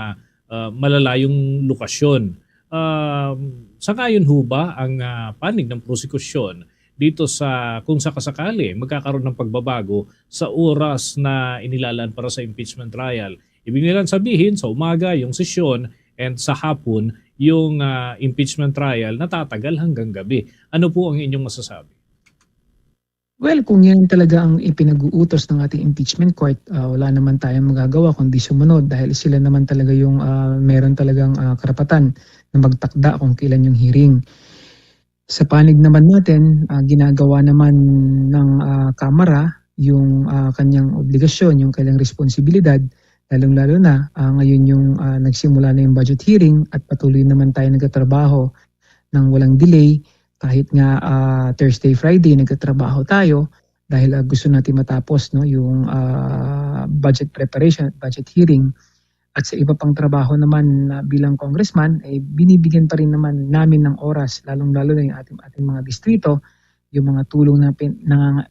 ah, malalayong lokasyon. Um, sangayon ho ba ang, ah, panig ng prosekusyon dito sa kung sakasakali magkakaroon ng pagbabago sa oras na inilalaan para sa impeachment trial? Ibig nilang sabihin, sa umaga yung sesyon and sa hapon yung, ah, impeachment trial natatagal hanggang gabi. Ano po ang inyong masasabi? Well, kung yan talaga ang ipinag-uutos ng ating impeachment court, ah, wala naman tayong magagawa kundi sumunod dahil sila naman talaga yung, ah, meron talagang, ah, karapatan na magtakda kung kailan yung hearing. Sa panig naman natin, ah, ginagawa naman ng, ah, Kamara yung, ah, kanyang obligasyon, yung kanyang responsibilidad, lalong-lalo na, ah, ngayon yung, ah, nagsimula na yung budget hearing at patuloy naman tayo nagtatrabaho ng walang delay. Kahit nga, ah, Thursday, Friday, nagtatrabaho tayo dahil, ah, gusto natin matapos, 'no, yung, ah, budget preparation at budget hearing. At sa iba pang trabaho naman na bilang congressman, eh, binibigyan pa rin naman namin ng oras, lalong-lalo na yung ating, ating mga distrito, yung mga tulong na pin-, nanganga-,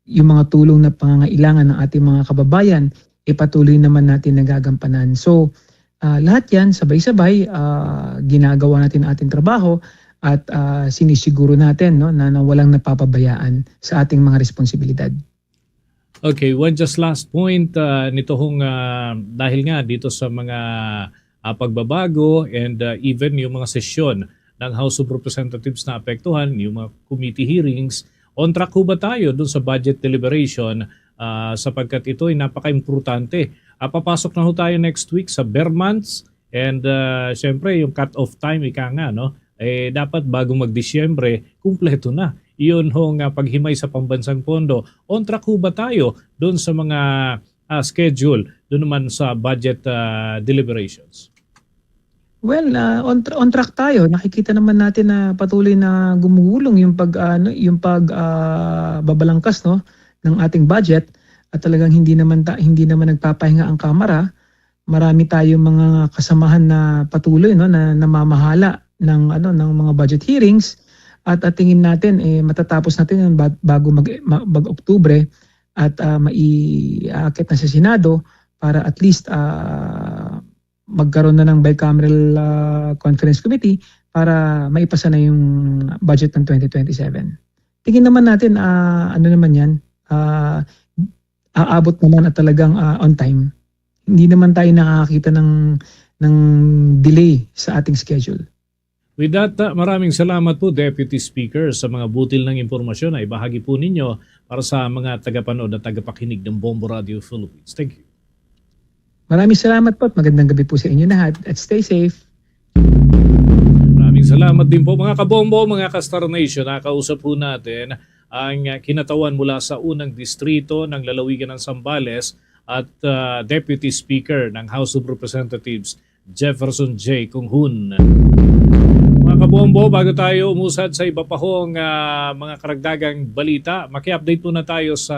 yung mga tulong na pangangailangan ng ating mga kababayan, ipatuloy naman natin nagagampanan. So, ah, lahat yan, sabay-sabay, ah, ginagawa natin ang ating trabaho at, ah, sinisiguro natin, 'no, na, na walang napapabayaan sa ating mga responsibilidad. Okay, one just last point, ah, nito hong, ah, dahil nga dito sa mga, ah, pagbabago and, ah, even yung mga sesyon ng House of Representatives na apektuhan, yung mga committee hearings, on track ho ba tayo dun sa budget deliberation, ah, sapagkat ito ay napaka-importante. Ah, papasok na ho tayo next week sa ber months and, ah, siyempre yung cut-off time, ika nga, 'no? Eh, dapat bago mag-Disyembre, kumpleto na. Iyon hong, ah, paghimay sa pambansang pondo. On track ho ba tayo dun sa mga, ah, schedule dun naman sa budget, ah, deliberations? Well, ah, on tra-, on track tayo. Nakikita naman natin na patuloy na gumugulong yung pag, ah, ano, yung pag, ah, babalangkas, 'no, ng ating budget at talagang hindi naman ta-, hindi naman nagpapahinga ang Kamara. Marami tayong mga kasamahan na patuloy, 'no, na namamahala ng, ano, ng mga budget hearings at, at tingin natin, eh, matatapos natin 'yan ba-, bago mag-, ma-, mag-Oktubre at, ah, mai-, aakyat na sa Senado para at least, ah, magkaroon na ng bicameral, ah, conference committee para maipasa na yung budget ng twenty twenty-seven. Tingin naman natin, ah, ano naman 'yan, ah, aabot naman at talagang, ah, on time. Hindi naman tayo nakakakita ng, ng delay sa ating schedule. With that, uh, maraming salamat po, Deputy Speaker, sa mga butil ng impormasyon na ibahagi po ninyo para sa mga tagapanood at tagapakinig ng Bombo Radio Philippines. Thank you. Maraming salamat po at magandang gabi po sa inyo lahat at stay safe. Maraming salamat din po, mga kabombo, mga ka-Star Nation. Nakausap po natin ang, uh, kinatawan mula sa unang distrito ng lalawigan ng Zambales at, uh, Deputy Speaker ng House of Representatives, Jefferson J. Kunghun. Mga kabombo, bago tayo umusad sa iba pa hong, ah, mga karagdagang balita, maki-update muna tayo sa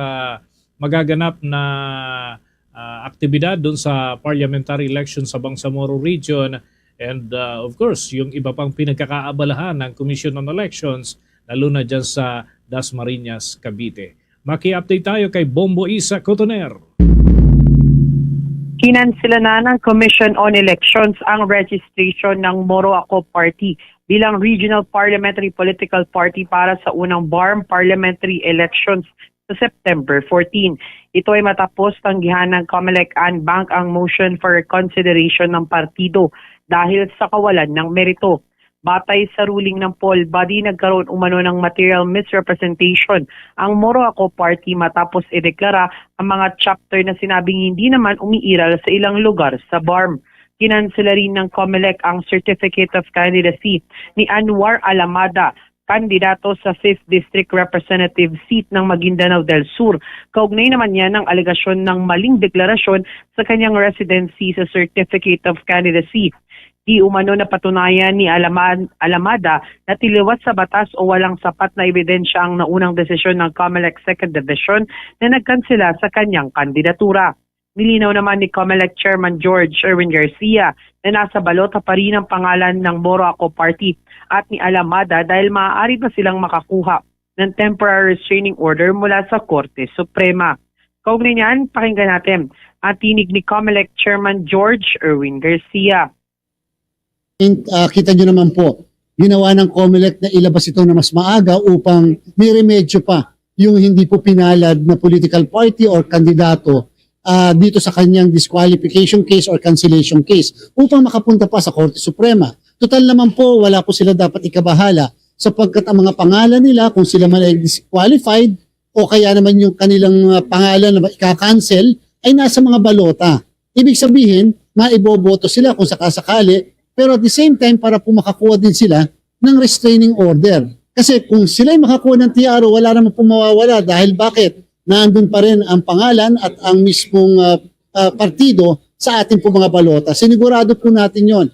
magaganap na, ah, aktibidad doon sa parliamentary election sa Bangsamoro Region. And, ah, of course, yung iba pang pinagkakaabalahan ng Commission on Elections, lalo na dyan sa Dasmariñas, Cavite. Maki-update tayo kay Bombo Isa Cotoner. Kinansela na ng Commission on Elections ang registration ng Moro Ako Party bilang regional parliamentary political party para sa unang BARMM parliamentary elections sa September fourteen. Ito ay matapos tanggihan ng Comelec en banc ang motion for reconsideration ng partido dahil sa kawalan ng merito. Batay sa ruling ng poll body, nagkaroon umano ng material misrepresentation ang Moro Ako Party matapos ideklara ang mga chapter na sinabing hindi naman umiiral sa ilang lugar sa BARMM. Kinansela rin ng Comelec ang Certificate of Candidacy ni Anwar Alamada, kandidato sa fifth District Representative seat ng Maguindanao del Sur. Kaugnay naman niya ng alegasyon ng maling deklarasyon sa kanyang residency sa Certificate of Candidacy. Di umano napatunayan ni Alaman-, Alamada na taliwas sa batas o walang sapat na ebidensya ang naunang desisyon ng Comelec Second Division na nagkansela sa kanyang kandidatura. Nilinaw naman ni Comelec Chairman George Erwin Garcia na nasa balota pa rin ang pangalan ng Moro Ako Party at ni Alamada dahil maaari pa silang makakuha ng temporary restraining order mula sa Korte Suprema. Kaugnay niyan, pakinggan natin ang tinig ni Comelec Chairman George Erwin Garcia. In, ah, kita niyo naman po, ginawa ng Comelec na ilabas ito na mas maaga upang may remedyo pa yung hindi po pinalad na political party or kandidato, ah, dito sa kanyang disqualification case or cancellation case upang makapunta pa sa Korte Suprema. Total naman po, wala po sila dapat ikabahala sapagkat ang mga pangalan nila, kung sila man ay disqualified o kaya naman yung kanilang, ah, pangalan na ika-cancel, ay nasa mga balota. Ibig sabihin, maiboboto sila kung sakasakali, pero at the same time, para po makakuha din sila ng restraining order. Kasi kung sila'y makakuha ng T R O, wala naman po mawawala. Dahil bakit? Nandun pa rin ang pangalan at ang mismong, ah, ah, partido sa ating po mga balota. Sinigurado po natin yon.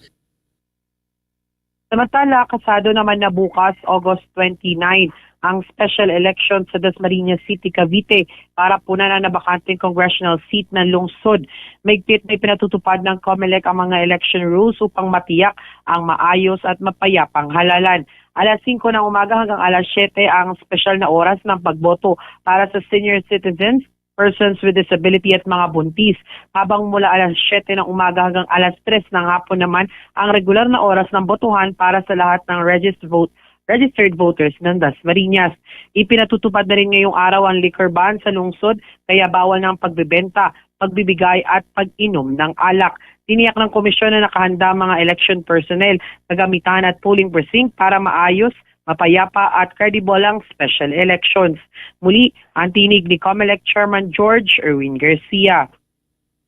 Samantala, kasado naman na bukas, August twenty-nine, ang special election sa Dasmariñas City, Cavite, para punan ang nabakanteng congressional seat ng lungsod. Mahigpit na ipinatutupad ng Comelec ang mga election rules upang matiyak ang maayos at mapayapang halalan. Alas singko ng umaga hanggang alas siyete ang espesyal na oras ng pagboto para sa senior citizens, persons with disability at mga buntis, habang mula alas siyete ng umaga hanggang alas tres ng hapon naman ang regular na oras ng botohan para sa lahat ng registered vote-, registered voters ng Dasmariñas. Ipinatutupad na rin ngayong araw ang liquor ban sa lungsod, kaya bawal na ang pagbebenta, pagbibigay at pag-inom ng alak. Tiniyak ng komisyon na nakahanda ang mga election personnel, kagamitan at polling precinct para maayos, mapayapa at credible ang special elections. Muli, ang tinig ni Comelec Chairman George Erwin Garcia.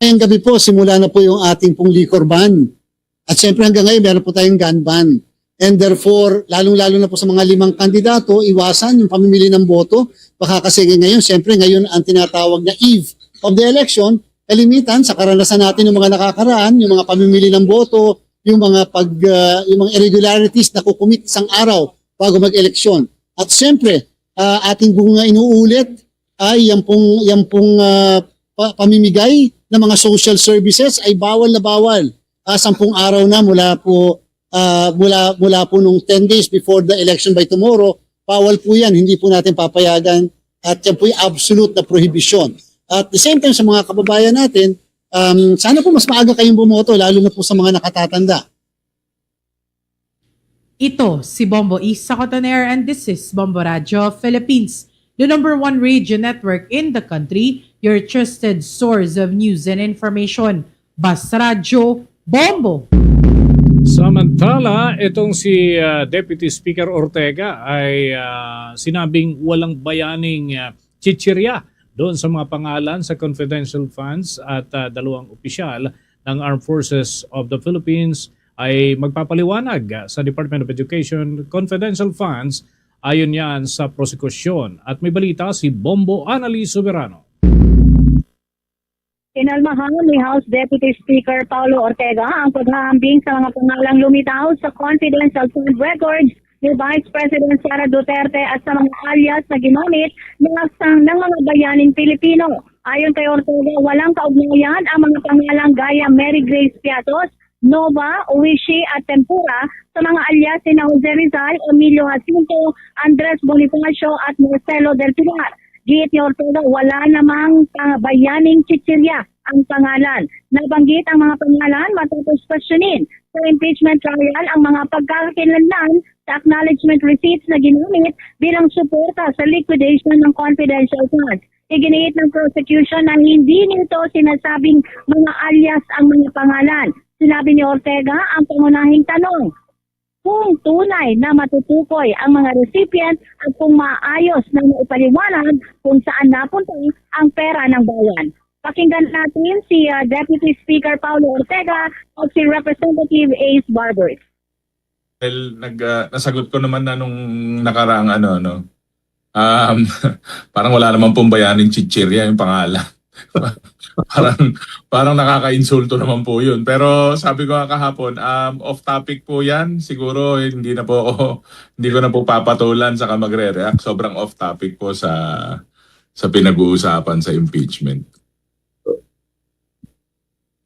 Ngayong gabi po, simula na po yung ating pong liquor ban. At siyempre hanggang ngayon, meron po tayong gun ban. And therefore, lalong-lalo na po sa mga limang kandidato, iwasan yung pamimili ng boto. Baka kasi ngayon, siyempre ngayon ang tinatawag na eve of the election, kalimitan sa karanasan natin ng mga nakakaraan, yung mga pamimili ng boto, yung mga pag, ah, yung mga irregularities na kukumit isang araw bago mag-eleksyon. At siyempre, ah, ating pong inuulit ay yan pong, yan pong, ah, pa-, pamimigay ng mga social services ay bawal na bawal. Ah, sampung araw na mula po, ah, mula, mula po nung ten days before the election by tomorrow, bawal po yan, hindi po natin papayagan at yan po yung absolute na prohibition. At the same time, sa mga kababayan natin, um, sana po mas maaga kayong bumoto, lalo na po sa mga nakatatanda. Ito si Bombo Isa Cotoner and this is Bombo Radyo Philippines, the number one radio network in the country, your trusted source of news and information. Basta Radyo, Bombo! Samantala, Samantala, itong si, ah, Deputy Speaker Ortega ay, ah, sinabing walang bayaning, ah, chichirya doon sa mga pangalan sa confidential funds at, ah, dalawang opisyal ng Armed Forces of the Philippines ay magpapaliwanag, ah, sa Department of Education confidential funds ayon yan sa prosekusyon. At may balita si Bombo Anali Soberano. Kinalmahan ni House Deputy Speaker Paulo Ortega ang paghahambing sa mga pangalang lumitaw sa confidential fund records ni Vice President Sara Duterte at sa mga alias na ginamit ng, ng mga bayaning Pilipino. Ayon kay Ortega, walang kaugnayan ang mga pangalang gaya Mary Grace Piatos, Nova, Oishi at Tempura sa mga alias ni Jose Rizal, Emilio Jacinto, Andres Bonifacio at Marcelo del Pilar. Giit ni Ortega, wala namang, ah, bayaning chichirya ang pangalan. Nabanggit ang mga pangalan matapos questionin sa impeachment trial ang mga pagkakakilanlan sa acknowledgement receipts na ginamit bilang suporta sa liquidation ng confidential funds. Iginiit ng prosecution na hindi nito sinasabing mga alias ang mga pangalan. Sinabi ni Ortega ang pangunahing tanong, kung tunay na matutukoy ang mga recipient at kung maayos na maipaliwanag kung saan napunta ang pera ng bayan. Pakinggan natin si, ah, Deputy Speaker Paulo Ortega at si Representative Ace Barbers. Well, nag-, ah, nasagot ko naman na nung nakaraang ano, no? Um, parang wala naman pong bayaning chichirya yung pangalan. Parang, parang nakakainsulto naman po yun. Pero sabi ko nga kahapon, um, off topic po yan. Siguro hindi na po ako, hindi ko na po papatulan saka magre-react. Sobrang off topic po sa, sa pinag-uusapan sa impeachment.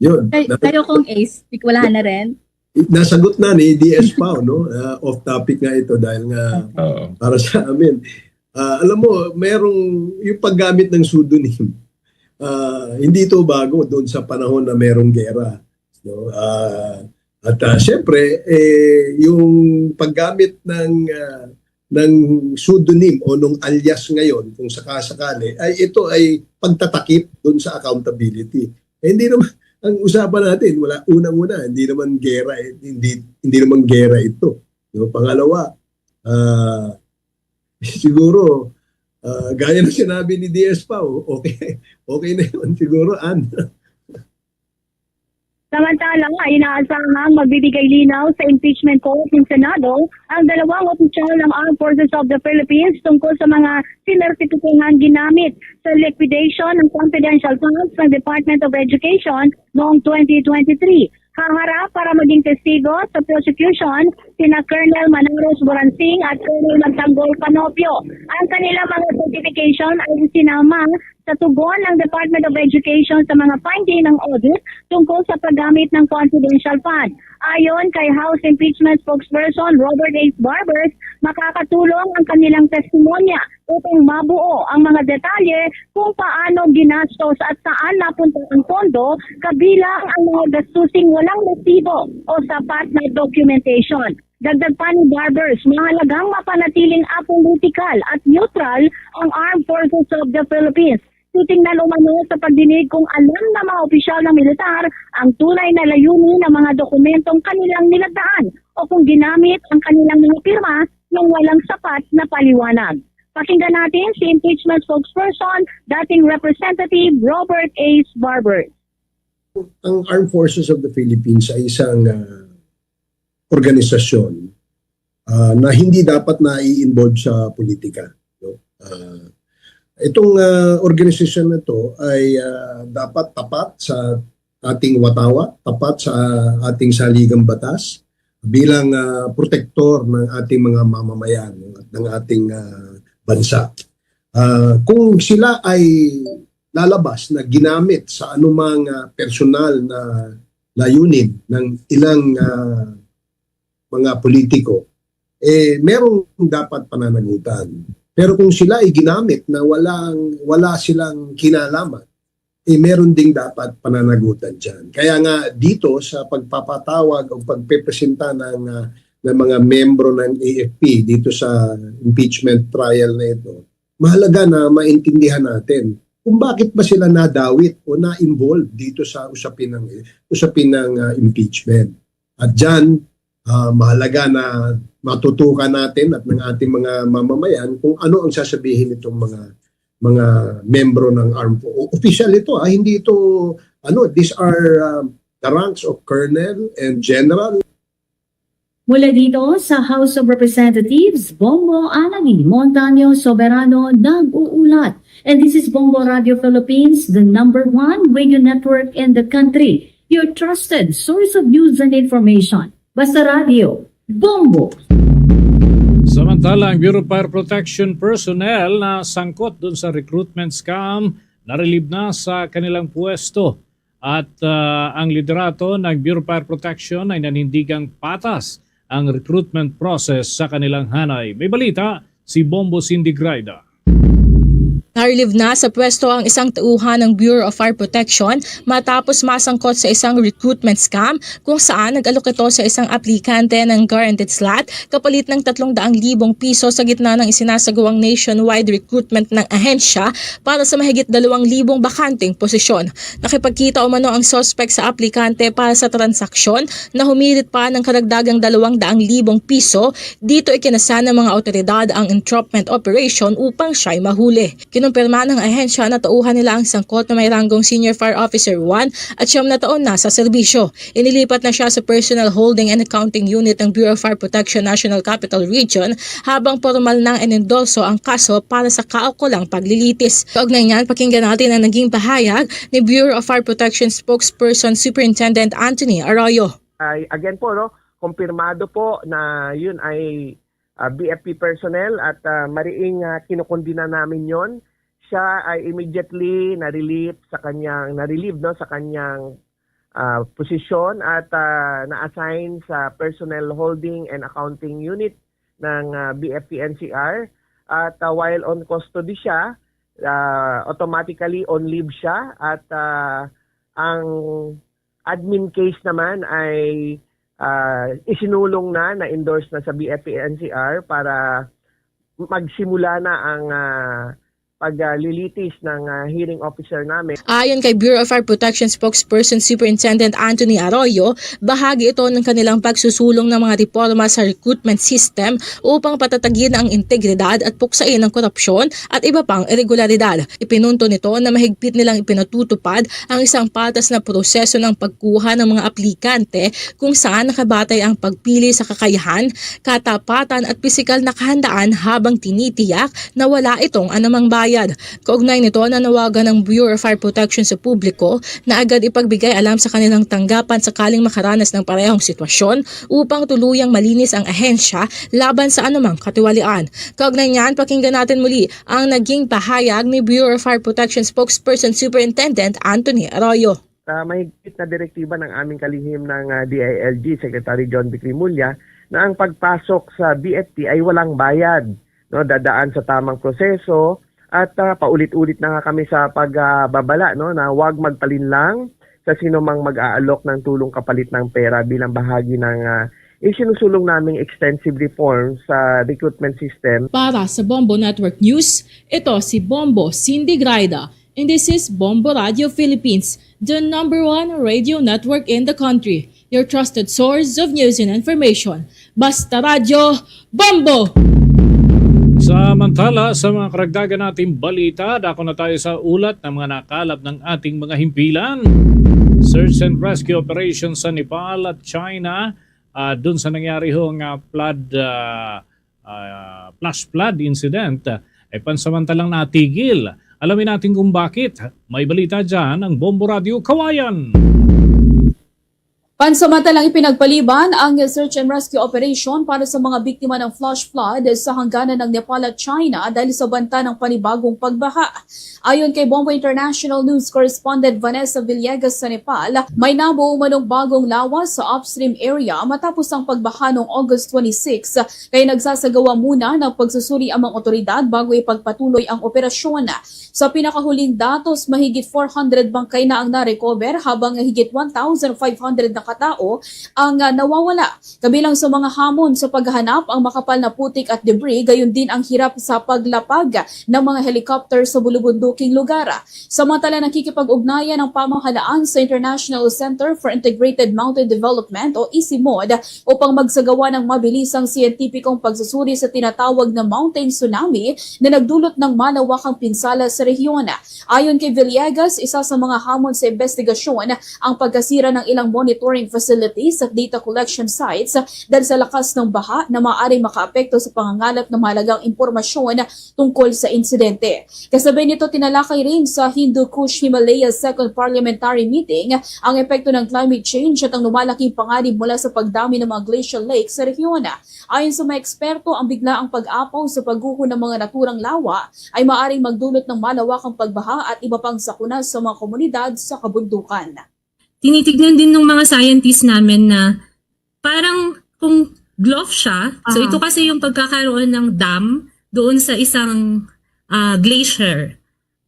Yun. Kay-, kayo, Kong Ace, wala na rin? Nasagot na ni D S Pao, no? Ah, off topic nga ito dahil nga para sa amin. Ah, alam mo, merong, yung paggamit ng pseudonym, ah, hindi ito bago doon sa panahon na merong gera, no? Ah, at, ah, siyempre, eh, yung paggamit ng, ah, ng pseudonym o nung alias ngayon, kung sakasakali, ay ito ay pagtatakip doon sa accountability. Eh, hindi naman, ang usapan natin, wala, unang-una, hindi naman gera, eh, hindi, hindi naman gera ito. No? Pangalawa, ah, siguro, ah, gaya ng sinabi ni D S Pao, okay, okay na yun siguro, Ann. Samantala, inaasahang magbibigay linaw sa impeachment court ng Senado ang dalawang opisyal ng Armed Forces of the Philippines tungkol sa mga sinertipikahang ginamit sa liquidation ng confidential funds ng Department of Education noong twenty twenty-three. Haharap para maging testigo sa prosecution sina Colonel Manaros Boransing at Colonel Magtanggol Panopio. Ang kanilang mga certification ay isinama sa tugon ng Department of Education sa mga finding ng audit tungkol sa paggamit ng confidential fund. Ayon kay House Impeachment Spokesperson Robert Ace Barbers, makakatulong ang kanilang testimonya upang mabuo ang mga detalye kung paano ginastos at saan napunta ang pondo, kabilang ang mga gastusing walang resibo o sapat na documentation. Dagdag pa ni Barbers, mahalagang mapanatiling apolitikal at neutral ang Armed Forces of the Philippines. Titingnan umano sa pagdinig kung alam ng mga opisyal ng militar ang tunay na layunin ng mga dokumentong kanilang nilataan o kung ginamit ang kanilang mga pirma ng walang sapat na paliwanag. Pakinggan natin si impeachment spokesperson, dating Representative Robert Ace Barbers. Ang Armed Forces of the Philippines ay isang, ah, organisasyon, ah, na hindi dapat nai-involve sa politika, no? Ah, itong, ah, organisasyon na ito ay, ah, dapat tapat sa ating watawa, tapat sa ating saligang batas bilang, ah, protektor ng ating mga mamamayan at ng ating, ah, bansa. Ah, kung sila ay lalabas na ginamit sa anumang, ah, personal na layunin ng ilang, ah, mga politiko, eh, merong dapat pananagutan. Pero kung sila ay ginamit na walang, wala silang kinalaman, eh, meron ding dapat pananagutan diyan. Kaya nga dito sa pagpapatawag o pagpepresenta ng, ah, ng mga miyembro ng A F P dito sa impeachment trial na ito, mahalaga na maintindihan natin kung bakit ba sila nadawit o na-involve dito sa usapin ng, usapin ng, ah, impeachment. At diyan, ah, mahalaga na matutukan natin at ng ating mga mamamayan kung ano ang sasabihin nitong mga, mga membro ng armed fo-, o-, official ito, ah, hindi ito, ano, these are, ah, the ranks of colonel and general. Mula dito sa House of Representatives, Bombo Anani Montaño Soberano nag-uulat. And this is Bombo Radio Philippines, the number one radio network in the country. Your trusted source of news and information. Basta Radio, Bombo! Samantala, ang Bureau of Fire Protection personnel na sangkot dun sa recruitment scam, na-relieve na sa kanilang pwesto. At, ah, ang liderato ng Bureau of Fire Protection ay nanindigang patas ang recruitment process sa kanilang hanay. May balita si Bombo Cindy Graida. Na-relieve na sa pwesto ang isang tauhan ng Bureau of Fire Protection matapos masangkot sa isang recruitment scam kung saan nag-alok ito sa isang aplikante ng guaranteed slot kapalit ng tatlong daang libong piso sa gitna ng isinasagawang nationwide recruitment ng ahensya para sa mahigit dalawang libong bakanteng posisyon. Nakipagkita umano ang suspek sa aplikante para sa transaksyon na humirit pa ng karagdagang dalawang daang libong piso. Dito ikinasa ng mga awtoridad ang entrapment operation upang siya'y mahuli. Kinumpirma ng ahensya na tauhan nila ang sangkot na may ranggong Senior Fire Officer one at siyam na taon na sa serbisyo. Inilipat na siya sa Personnel Holding and Accounting Unit ng Bureau of Fire Protection National Capital Region habang pormal nang inendorso ang kaso para sa kaukulang paglilitis. Kaugnay niyan, pakinggan natin ang naging pahayag ni Bureau of Fire Protection Spokesperson Superintendent Anthony Arroyo. Ay, again po, no, kumpirmado po na yun ay, ah, B F P personnel at, ah, mariing, ah, kinukundina namin yon. Siya ay immediately na-relieve sa kanyang, na-relieve, no, sa kanyang, ah, posisyon at, ah, na-assign sa Personnel Holding and Accounting Unit ng, ah, B F P N C R. At, ah, while on custody siya, ah, automatically on leave siya at, ah, ang admin case naman ay, ah, isinulong na, na-endorse na sa B F P N C R para magsimula na ang, ah, paglilitis ng, ah, hearing officer namin. Ayon kay Bureau of Fire Protection Spokesperson Superintendent Anthony Arroyo, bahagi ito ng kanilang pagsusulong ng mga reporma sa recruitment system upang patatagin ang integridad at puksain ang korupsyon at iba pang iregularidad. Ipinunto nito na mahigpit nilang ipinatutupad ang isang patas na proseso ng pagkuha ng mga aplikante kung saan nakabatay ang pagpili sa kakayahan, katapatan at pisikal na kahandaan habang tinitiyak na wala itong anumang bayad. Kaugnay nito, nanawagan ang Bureau of Fire Protection sa publiko na agad ipagbigay alam sa kanilang tanggapan sakaling makaranas ng parehong sitwasyon upang tuluyang malinis ang ahensya laban sa anumang katiwalian. Kaugnay niyan, pakinggan natin muli ang naging pahayag ni Bureau of Fire Protection Spokesperson Superintendent Anthony Arroyo. Ah, mahigpit na direktiba ng aming kalihim ng, ah, D I L G, Secretary John Vic Remulla, na ang pagpasok sa B F P ay walang bayad, no, dadaan sa tamang proseso at, ah, paulit-ulit na nga kami sa pagbabala, no, na huwag magpalinlang sa sino mang mag-aalok ng tulong kapalit ng pera bilang bahagi ng, ah, isinusulong naming extensive reform sa recruitment system. Para sa Bombo Network News, ito si Bombo Cindy Graida, and this is Bombo Radio Philippines, the number one radio network in the country, your trusted source of news and information. Basta Radyo, Bombo! Samantala, sa mga karagdagan nating balita, dako na tayo sa ulat ng mga nakalap ng ating mga himpilan. Search and rescue operation sa Nepal at China, ah, dun sa nangyari hong, ah, flood, ah, ah, flash flood incident, ah, ay pansamantalang natigil. Alamin natin kung bakit. May balita dyan ang Bombo Radio Kawayan. Pansamantalang ipinagpaliban ang search and rescue operation para sa mga biktima ng flash flood sa hangganan ng Nepal at China dahil sa banta ng panibagong pagbaha. Ayon kay Bombo International News Correspondent Vanessa Villegas sa Nepal, may nabuo umanong bagong lawas sa upstream area matapos ang pagbaha noong August twenty-six, kaya nagsasagawa muna ng pagsusuri ang mga otoridad bago ipagpatuloy ang operasyon. Sa pinakahuling datos, mahigit four hundred bangkay na ang na-recover, habang higit one thousand five hundred na katao ang, ah, nawawala. Kabilang sa mga hamon sa paghahanap ang makapal na putik at debris, gayon din ang hirap sa paglapag ng mga helicopter sa bulubunduking lugar. Samantala, nakikipag-ugnayan ang pamahalaan sa International Center for Integrated Mountain Development o ICIMOD upang magsagawa ng mabilisang siyentipikong pagsusuri sa tinatawag na mountain tsunami na nagdulot ng malawakang pinsala sa rehiyon. Ayon kay Villegas, isa sa mga hamon sa imbestigasyon ang pagkasira ng ilang monitoring facilities at data collection sites dahil sa lakas ng baha na maaaring makaapekto sa pangangalap ng mahalagang impormasyon tungkol sa insidente. Kasabay nito, tinalakay rin sa Hindu Kush Himalaya Second Parliamentary Meeting ang epekto ng climate change at ang lumalaking panganib mula sa pagdami ng mga glacial lake sa rehiyon. Ayon sa mga eksperto, ang biglaang pag-apaw sa pagguho ng mga naturang lawa ay maaaring magdulot ng malawakang pagbaha at iba pang sakuna sa mga komunidad sa kabundukan. Tinitignan din ng mga scientist namin na parang kung gulf siya, so aha, ito kasi yung pagkakaroon ng dam doon sa isang, ah, glacier.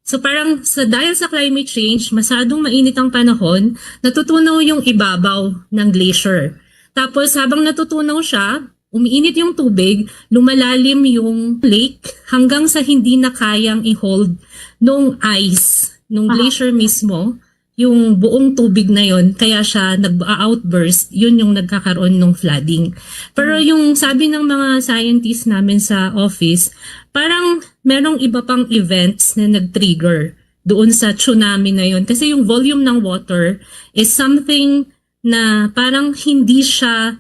So parang sa, dahil sa climate change, masyadong mainit ang panahon, natutunaw yung ibabaw ng glacier. Tapos habang natutunaw siya, umiinit yung tubig, lumalalim yung lake hanggang sa hindi na kayang i-hold nung ice, nung, aha, glacier mismo, yung buong tubig na yon, kaya siya nag-outburst, yun yung nagkakaroon ng flooding. Pero, hmm, yung sabi ng mga scientists namin sa office, parang merong iba pang events na nag-trigger doon sa tsunami na yon. Kasi yung volume ng water is something na parang hindi siya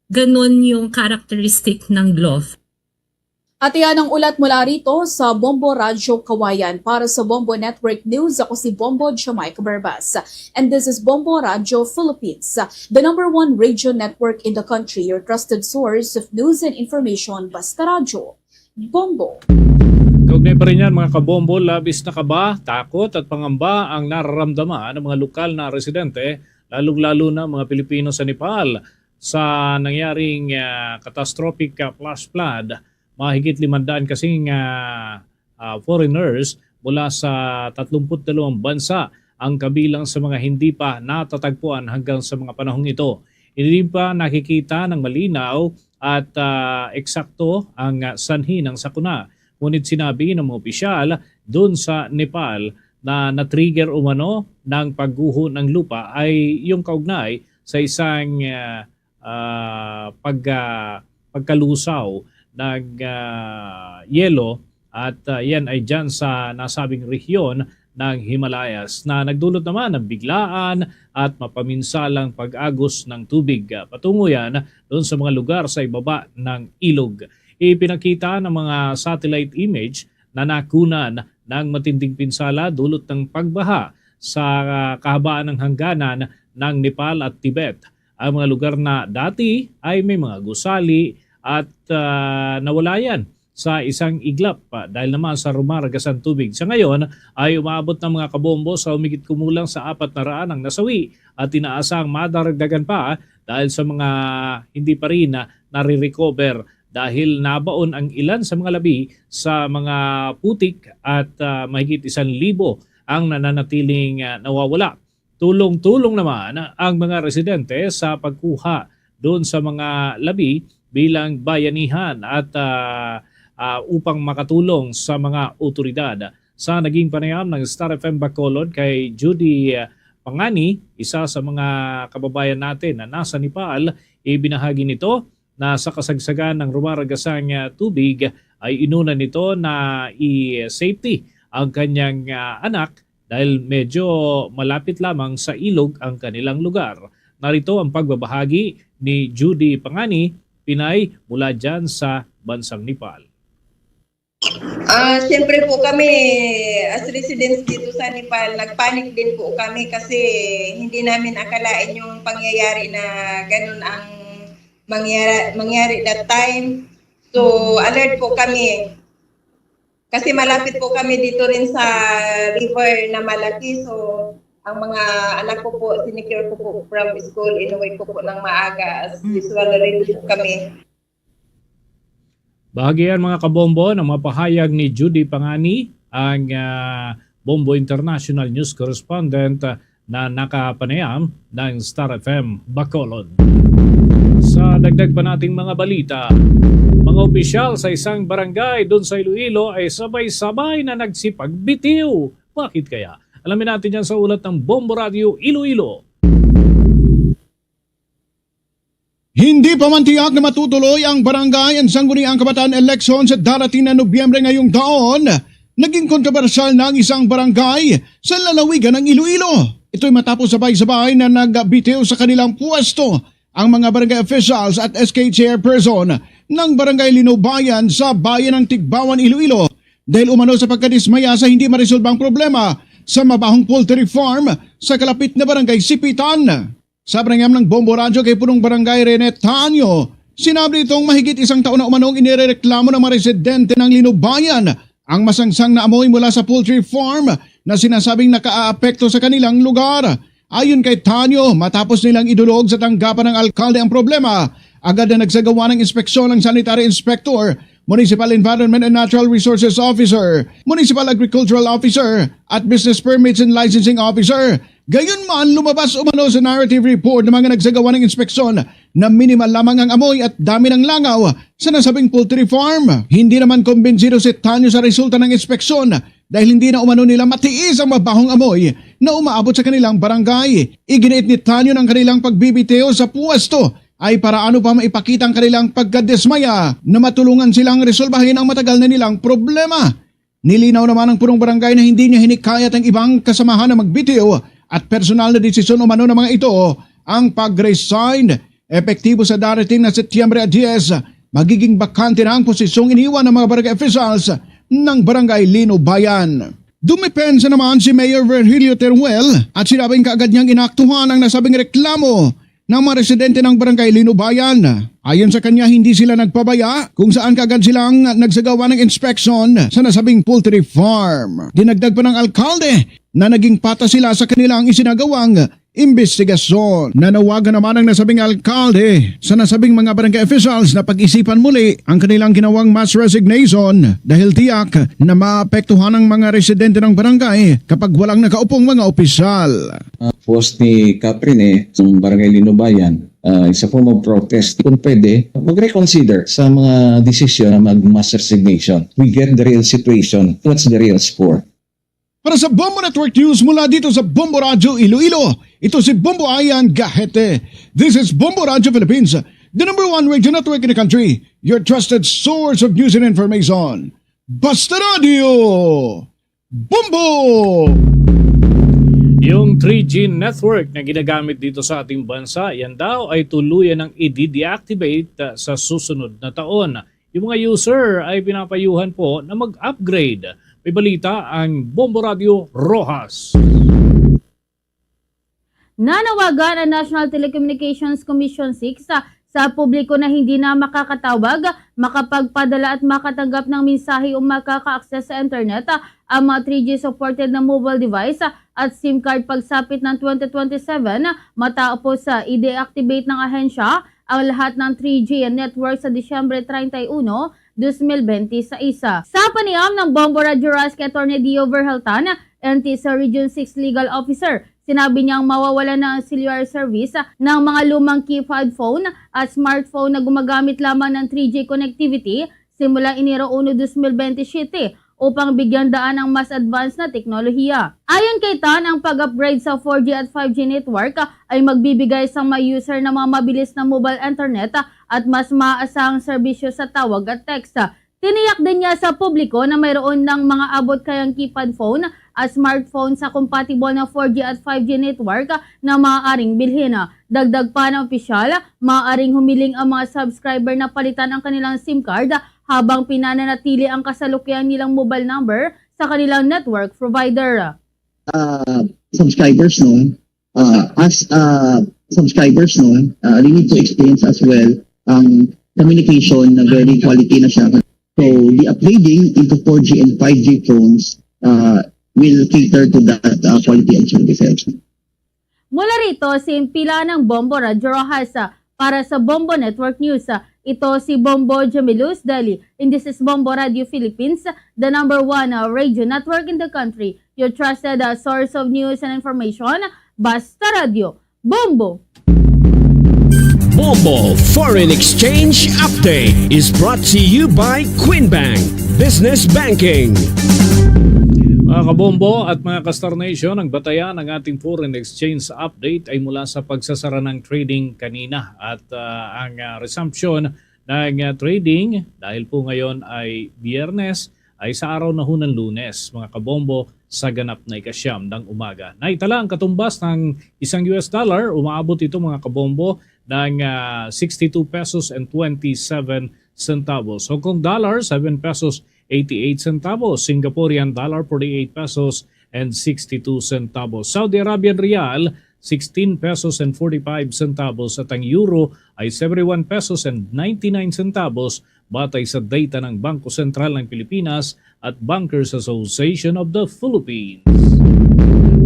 ganun yung characteristic ng gulf. At iyan ang ulat mula rito sa Bombo Radyo Kawayan. Para sa Bombo Network News, ako si Bombo Jamaica Barbas. And this is Bombo Radyo Philippines, the number one radio network in the country, your trusted source of news and information. Basta Radyo. Bombo. Kaugnay pa rin yan, mga kabombo, labis na kaba, takot at pangamba ang nararamdaman ng mga lokal na residente, lalong-lalo na mga Pilipino sa Nepal, sa nangyaring, ah, catastrophic, ah, flash flood. Mahigit limandaan kasing, ah, ah, foreigners mula sa tatlumpu't dalawang bansa ang kabilang sa mga hindi pa natatagpuan hanggang sa mga panahong ito. Hindi pa nakikita ng malinaw at, ah, eksakto ang, ah, sanhi ng sakuna. Ngunit sinabi ng mga opisyal doon sa Nepal na na-trigger umano ng pagguho ng lupa ay yung kaugnay sa isang, ah, ah, pag, ah, pagkalusaw ng, ah, yelo at, ah, yan ay diyan sa nasabing rehiyon ng Himalayas na nagdulot naman ng biglaan at mapaminsalang pag-agos ng tubig, ah, patungo yan doon sa mga lugar sa ibaba ng ilog. Ipinakita ng mga satellite image na nakunan ng matinding pinsala dulot ng pagbaha sa, ah, kahabaan ng hangganan ng Nepal at Tibet. Ang mga lugar na dati ay may mga gusali at, ah, nawala yan sa isang iglap, ah, dahil naman sa rumaragas ang tubig. Sa ngayon ay umaabot ng mga kabombo sa humigit kumulang sa apat na raan ang nasawi at inaasahang madaragdagan pa dahil sa mga hindi pa rin na nare-recover dahil nabaon ang ilan sa mga labi sa mga putik at, ah, mahigit isang libo ang nananatiling, ah, nawawala. Tulong-tulong naman ang mga residente sa pagkuha doon sa mga labi bilang bayanihan at, ah, ah, upang makatulong sa mga awtoridad. Sa naging panayam ng Star F M Bacolod kay Judy, ah, Pangani, isa sa mga kababayan natin na nasa Nepal, ibinahagi nito na sa kasagsagan ng rumaragasang, ah, tubig ay inuna nito na i-safety ang kanyang, ah, anak dahil medyo malapit lamang sa ilog ang kanilang lugar. Narito ang pagbabahagi ni Judy Pangani, Pinay, mula dyan sa bansang Nepal. Ah, siyempre po kami, as residents dito sa Nepal, nagpanic din po kami kasi hindi namin akalain yung pangyayari na ganun ang mangyara-, mangyari that time. So, alert po kami. Kasi malapit po kami dito rin sa river na malaki. So, ang mga anak ko po, sinicure ko po from school, inuwi ko po ng maaga. As usual, ready po kami. Bahagi yan, mga kabombo, ng mga pahayag ni Judy Pangani, ang, ah, Bombo International News Correspondent, ah, na nakapanayam ng Star F M Bacolod. Sa dagdag pa nating mga balita, mga opisyal sa isang barangay dun sa Iloilo ay sabay-sabay na nagsipagbitiw. Bakit kaya? Alamin natin yan sa ulat ng Bombo Radyo Iloilo. Hindi pa man tiyak na matutuloy ang barangay and sangguniang kabataan election sa darating na Nobyembre ngayong taon, naging kontrobersyal na ang isang barangay sa lalawigan ng Iloilo. Ito'y matapos sabay-sabay na nagbitiw sa kanilang puwesto ang mga barangay officials at S K chairperson ng Barangay Linubayan sa bayan ng Tigbawan, Iloilo, dahil umano sa pagkadismaya sa hindi maresolbang problema sa mabahong poultry farm sa kalapit na barangay Sipitan. Sa panayam ng Bombo Radyo kay Punong Barangay Rene Tanyo, sinabi nitong mahigit isang taon na umanong inirereklamo ng mga residente ng Linubayan ang masangsang na amoy mula sa poultry farm na sinasabing nakaaapekto sa kanilang lugar. Ayon kay Tanyo, matapos nilang idulog sa tanggapan ng alkalde ang problema, agad na nagsagawa ng inspeksyon ng sanitary inspector, municipal environment and natural resources officer, municipal agricultural officer, at business permits and licensing officer. Gayunman, lumabas umano sa narrative report ng mga nagsagawa ng inspeksyon na minimal lamang ang amoy at dami ng langaw sa nasabing poultry farm. Hindi naman kumbinsido si Tanyo sa resulta ng inspeksyon dahil hindi na umano nila matiis ang mabahong amoy na umaabot sa kanilang barangay. Iginiit ni Tanyo na ang kanilang pagbibitiw sa puwesto ay para ano pa maipakita ang kanilang pagkadismaya na matulungan silang resolbahin ang matagal na nilang problema. Nilinaw naman ng punong barangay na hindi niya hinikayat ang ibang kasamahan na magbitiw at personal na desisyon umano ng mga ito ang pag-resign. Epektibo sa darating na Setyembre diyes, magiging bakante na ang posisyong iniwan ng mga barangay officials ng Barangay Linubayan. Dumepensa naman si Mayor Virgilio Teruel at sinabing kaagad niyang inaktuhan ang nasabing reklamo ng mga residente ng Barangay Linubayan. Ayon sa kanya, hindi sila nagpabaya kung saan kaagad silang nagsagawa ng inspeksyon sa nasabing poultry farm. Dinagdag pa ng alkalde na naging patas sila sa kanilang isinagawang imbestigasyon. Nanawagan naman ang nasabing alkalde sa nasabing mga barangay officials na pag-isipan muli ang kanilang ginawang mass resignation dahil tiyak na maapektuhan ang mga residente ng barangay kapag walang nakaupong mga opisyal. Ah, post ni Caprine sa Barangay Linubayan, ah, is a form of protest. Kung pwede, mag-reconsider sa mga desisyon na mag-mass resignation. We get the real situation. What's the real score? Para sa Bombo Network News mula dito sa Bombo Radyo Iloilo, ito si Bombo Ian Gahete. This is Bombo Radyo Philippines, the number one radio network in the country, your trusted source of news and information. Basta Radio, Bombo! Yung three G network na ginagamit dito sa ating bansa, yan daw ay tuluyan ng i-deactivate, ah, sa susunod na taon. Yung mga user ay pinapayuhan po na mag-upgrade. May balita ang Bombo Radyo Roxas. Nanawagan ang National Telecommunications Commission six sa, sa publiko na hindi na makakatawag, makapagpadala at makatanggap ng mensahe o makaka-access sa internet, ah, ang mga three G supported na mobile device, ah, at SIM card pagsapit ng twenty twenty-seven, ah, matapos, ah, i-deactivate ng ahensya ang lahat ng three G network sa Disyembre treinta y uno, dos mil bente y seis. Sa panayam ng Bombo Radyo Roxas kay Attorney Dio Verheltan, N T C Region six Legal Officer, sinabi niyang mawawalan na ang cellular service ng mga lumang keypad phone at smartphone na gumagamit lamang ng three G connectivity simula Enero uno, dos mil bente y siyete, upang bigyan daan ang mas advanced na teknolohiya. Ayon kay Tan, ang pag-upgrade sa four G at five G network ay magbibigay sa mga user ng mga mabilis na mobile internet at mas maaasahang serbisyo sa tawag at text. Tiniyak din niya sa publiko na mayroon ng mga abot kayang keypad phone at smartphone sa compatible na four G at five G network na maaaring bilhin. Dagdag pa ng opisyal, maaaring humiling ang mga subscriber na palitan ang kanilang SIM card habang pinananatili ang kasalukuyan nilang mobile number sa kanilang network provider. Ah, subscribers, no? Ah, as, ah, subscribers, no? Ah, they need to experience as well ang communication na very quality na siya. So, the upgrading into four G and five G phones, ah, will cater to that, ah, quality and services. Mula rito, si Impila ng Bombo Radyo Roxas, ah, para sa Bombo Network News. Ah, ito si Bombo Jamilus Dali. And this is Bombo Radio Philippines, the number one, ah, radio network in the country. your trusted, uh, source of news and information, Basta Radyo, Bombo. Bombo Foreign Exchange Update is brought to you by Queen Bank Business Banking. Mga kabombo at mga ka-Star Nation, ang batayan ng ating foreign exchange update ay mula sa pagsasara ng trading kanina at, ah, ang, ah, resumption ng, ah, trading dahil po ngayon ay Biyernes, ay sa araw na ho ng Lunes, mga kabombo, sa ganap na ika-siyam ng umaga. Naitala ang katumbas ng isang U S dollar, umaabot ito, mga kabombo, ng, ah, sixty-two pesos and twenty-seven centavos. Hong Kong dollar, seven pesos, eighty-eight centavos. Singaporean dollar, forty-eight pesos and sixty-two centavos. Saudi Arabian riyal, sixteen pesos and forty-five centavos. At ang euro ay seventy-one pesos and ninety-nine centavos, batay sa data ng Bangko Sentral ng Pilipinas at Bankers Association of the Philippines.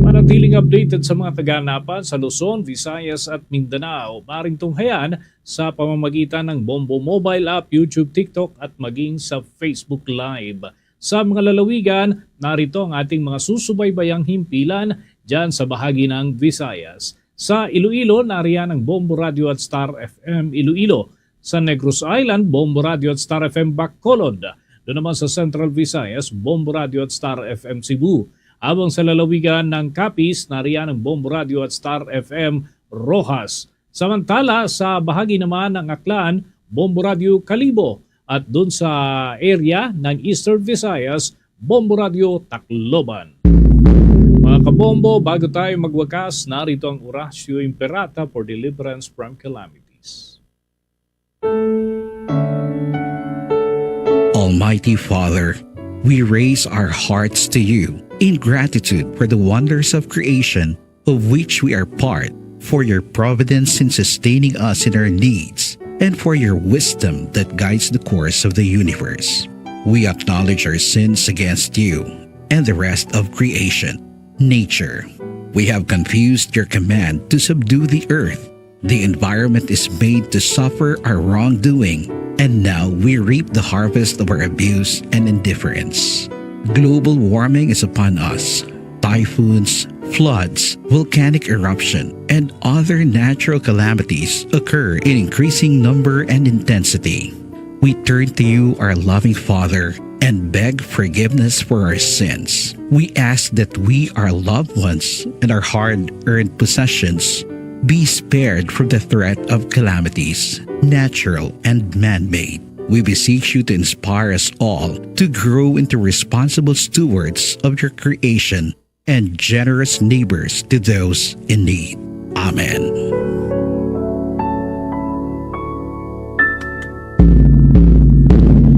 Manatiling updated sa mga kaganapan sa Luzon, Visayas at Mindanao. Maaaring tunghayan sa pamamagitan ng Bombo Mobile App, YouTube, TikTok at maging sa Facebook Live. Sa mga lalawigan, narito ang ating mga susubaybayang himpilan dyan sa bahagi ng Visayas. Sa Iloilo, nariyan ang Bombo Radio at Star F M Iloilo. Sa Negros Island, Bombo Radio at Star F M Bacolod. Doon naman sa Central Visayas, Bombo Radio at Star F M Cebu. Habang sa lalawigan ng Capiz, nariyan ang Bombo Radio at Star F M Roxas. Samantala, sa bahagi naman ng Aklan, Bombo Radio Kalibo. At doon sa area ng Eastern Visayas, Bombo Radio Tacloban. Mga kabombo, bago tayo magwakas, narito ang Orasyo Imperata for deliverance from calamities. Almighty Father, we raise our hearts to you in gratitude for the wonders of creation of which we are part, for your providence in sustaining us in our needs, and for your wisdom that guides the course of the universe. We acknowledge our sins against you and the rest of creation, nature. We have confused your command to subdue the earth. The environment is made to suffer our wrongdoing, and now we reap the harvest of our abuse and indifference. Global warming is upon us. Typhoons, floods, volcanic eruption, and other natural calamities occur in increasing number and intensity. We turn to you, our loving Father, and beg forgiveness for our sins. We ask that we, our loved ones, and our hard-earned possessions be spared from the threat of calamities, natural and man-made. We beseech you to inspire us all to grow into responsible stewards of your creation and generous neighbors to those in need. Amen.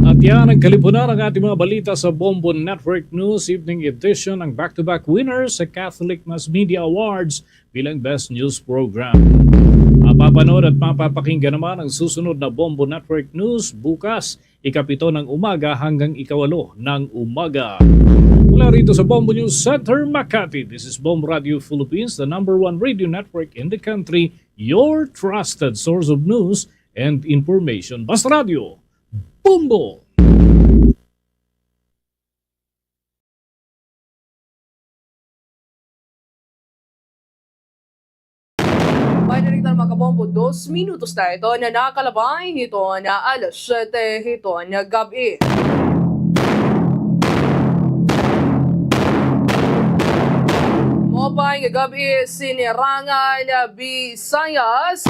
At yan ang kalipunan ng ating mga balita sa Bombo Network News Evening Edition, ang back-to-back winners sa Catholic Mass Media Awards bilang Best News Program. Mapapanood at mapapakinggan naman ang susunod na Bombo Network News bukas, ikapito ng umaga hanggang ikawalo ng umaga. Mula rito sa Bombo News Center, Makati, this is Bombo Radio Philippines, the number one radio network in the country, your trusted source of news and information. Basta Radio, Bombo! May na rin, mga kabombo, dos minutos na ito na nakalabay hito na alas siyete hito na gab-i. Maupay nga gab-i, Sinirangan Visayas,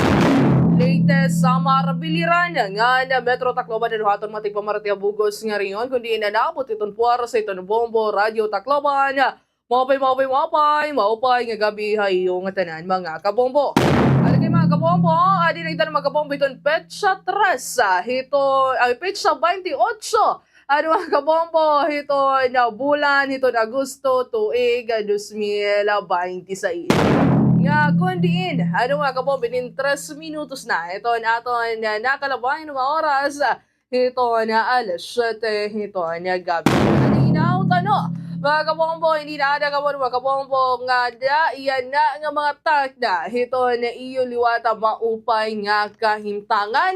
Leyte, Samar, Biliran ngan Metro Tacloban, ano ha aton mga tigpamarati ha bug-os nga rehiyon, kon diin naabot iton puwersa hiton Bombo Radio Tacloban. Maupay, maupay, maupay, maupay nga gab-i ha iyo ngatanan, mga kabombo. Ano kay, mga kabombo, adi na kita, mga kabombo, hiton petsa tres, ah, hito, ay, petsa baynte otso, ano, mga kabombo, hiton bulan hiton Agosto, tuig, ah, dos mil baynte sais. Nga kon diin, ano, mga kabombo, inin tres minutos na hiton aton, ah, nakalabay nga oras, ah, hiton alas siyete hiton gab-i. Kalinaw tano, mga kabombo, ini na ada kamo, mga kabombo, nga ada yana nga mga takna hiton iyo liwat maupay nga kahimtangan.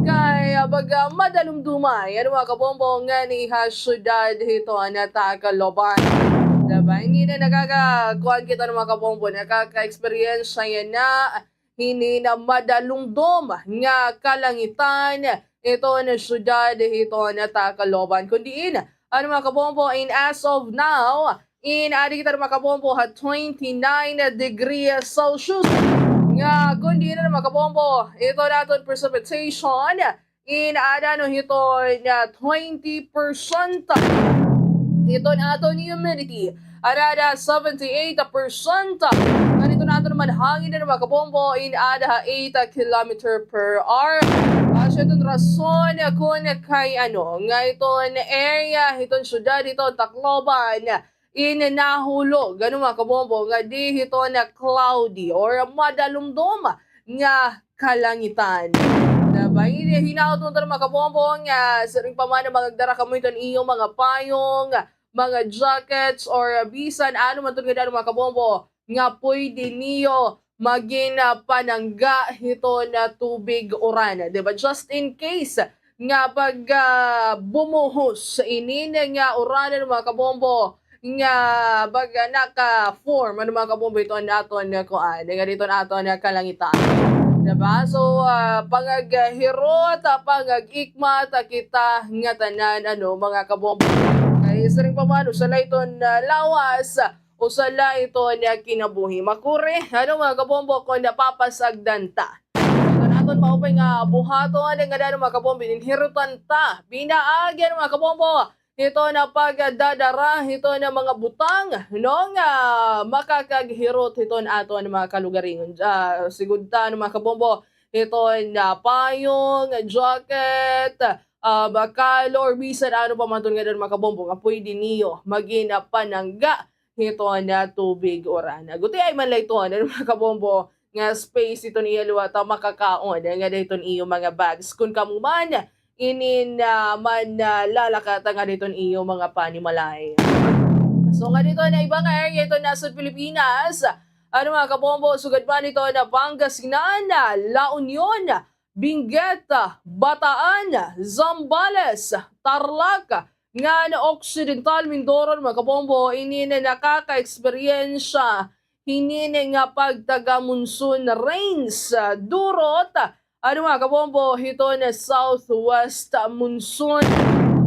Kay, ah, baga madalumdumay, ano, mga kabombo, ngani ha syudad hiton Tacloban. Diba? Hindi na nakaka-, kuan kita, ano, mga kabombo, nakaka-experience siya na hini nga madalumdom nga kalangitan iton syudad hiton Tacloban. Kun diin, ano, mga kabombo, in as of now, in adi kita, mga kabombo, ha twenty-nine degrees Celsius. Nga kun diin, ano, mga kabombo, iton aton precipitation, in ada, ano, hiton, ah, twenty percent. Hiton aton humidity, ada, ada seventy-eight percent. Ngan iton aton naman hangin, ano, mga kabombo, in ada ha eight kilometer per hour. Ah, siya iton rason kun kay, ano, nga iton area hiton syudad hiton Tacloban in nahulog, ano, mga kabombo, nga di hiton cloudy or madalumdom nga kalangitan. Diba? Ini hinaot mo, mga kabombo, nga siring pa man nga magdara kamo hiton iyo mga payong, mga jackets, or bisan ano man iton nga daan, mga kabombo, nga pwede niyo magin, ah, panangga hiton, ah, tubig uran. Diba? Just in case nga pag, ah, bumuhos inin nga uran, mga kabombo, nga baga naka-form, ano, mga kabombo, hiton aton nga kuan, nga hiton aton nga kalangitan. Diba? So, ah, pangaghirot, ah, pangag-ikmat, ah, kita ngatanan, ano, mga kabombo. Kay siring pa man, usa la iton, ah, lawas, usa la iton nga kinabuhi. Makuri, ano, mga kabombo, kun napapasagdan ta. Iton aton maupay nga buhaton, nga daan, mga kabombo, in hirutan ta pinaagi, ano, mga kabombo, hiton pagdadara hiton mga butang, no, nga makakaghirot hiton aton mga kalugaringon. Ah, sigud ta, ano, mga kabombo, hiton, ah, payong, jacket, ah, bakal, or bisan ano pa man iton nga daan, mga kabombo, nga pwede niyo magin, ah, panangga hiton, ah, tubig uran. Gutiay man la iton, ano, mga kabombo, nga space hiton iyo liwat, ah, makakaon, ah, nga hiton iyo mga bags. Kun kamo man, inin, ah, man, ah, lalakat nga hiton iyo mga panimalay. So, nga hiton iba nga area hiton nasod Pilipinas, ano, mga kabombo, sugad man hiton Pangasinan, La Union, Benguet, Bataan, Zambales, Tarlac, ngan Occidental Mindoro, mga kabombo, inin nakaka-eksperyensya hinin nga pagtaga-monsoon rains, ah, durot, ano, mga kabombo, hiton southwest monsoon.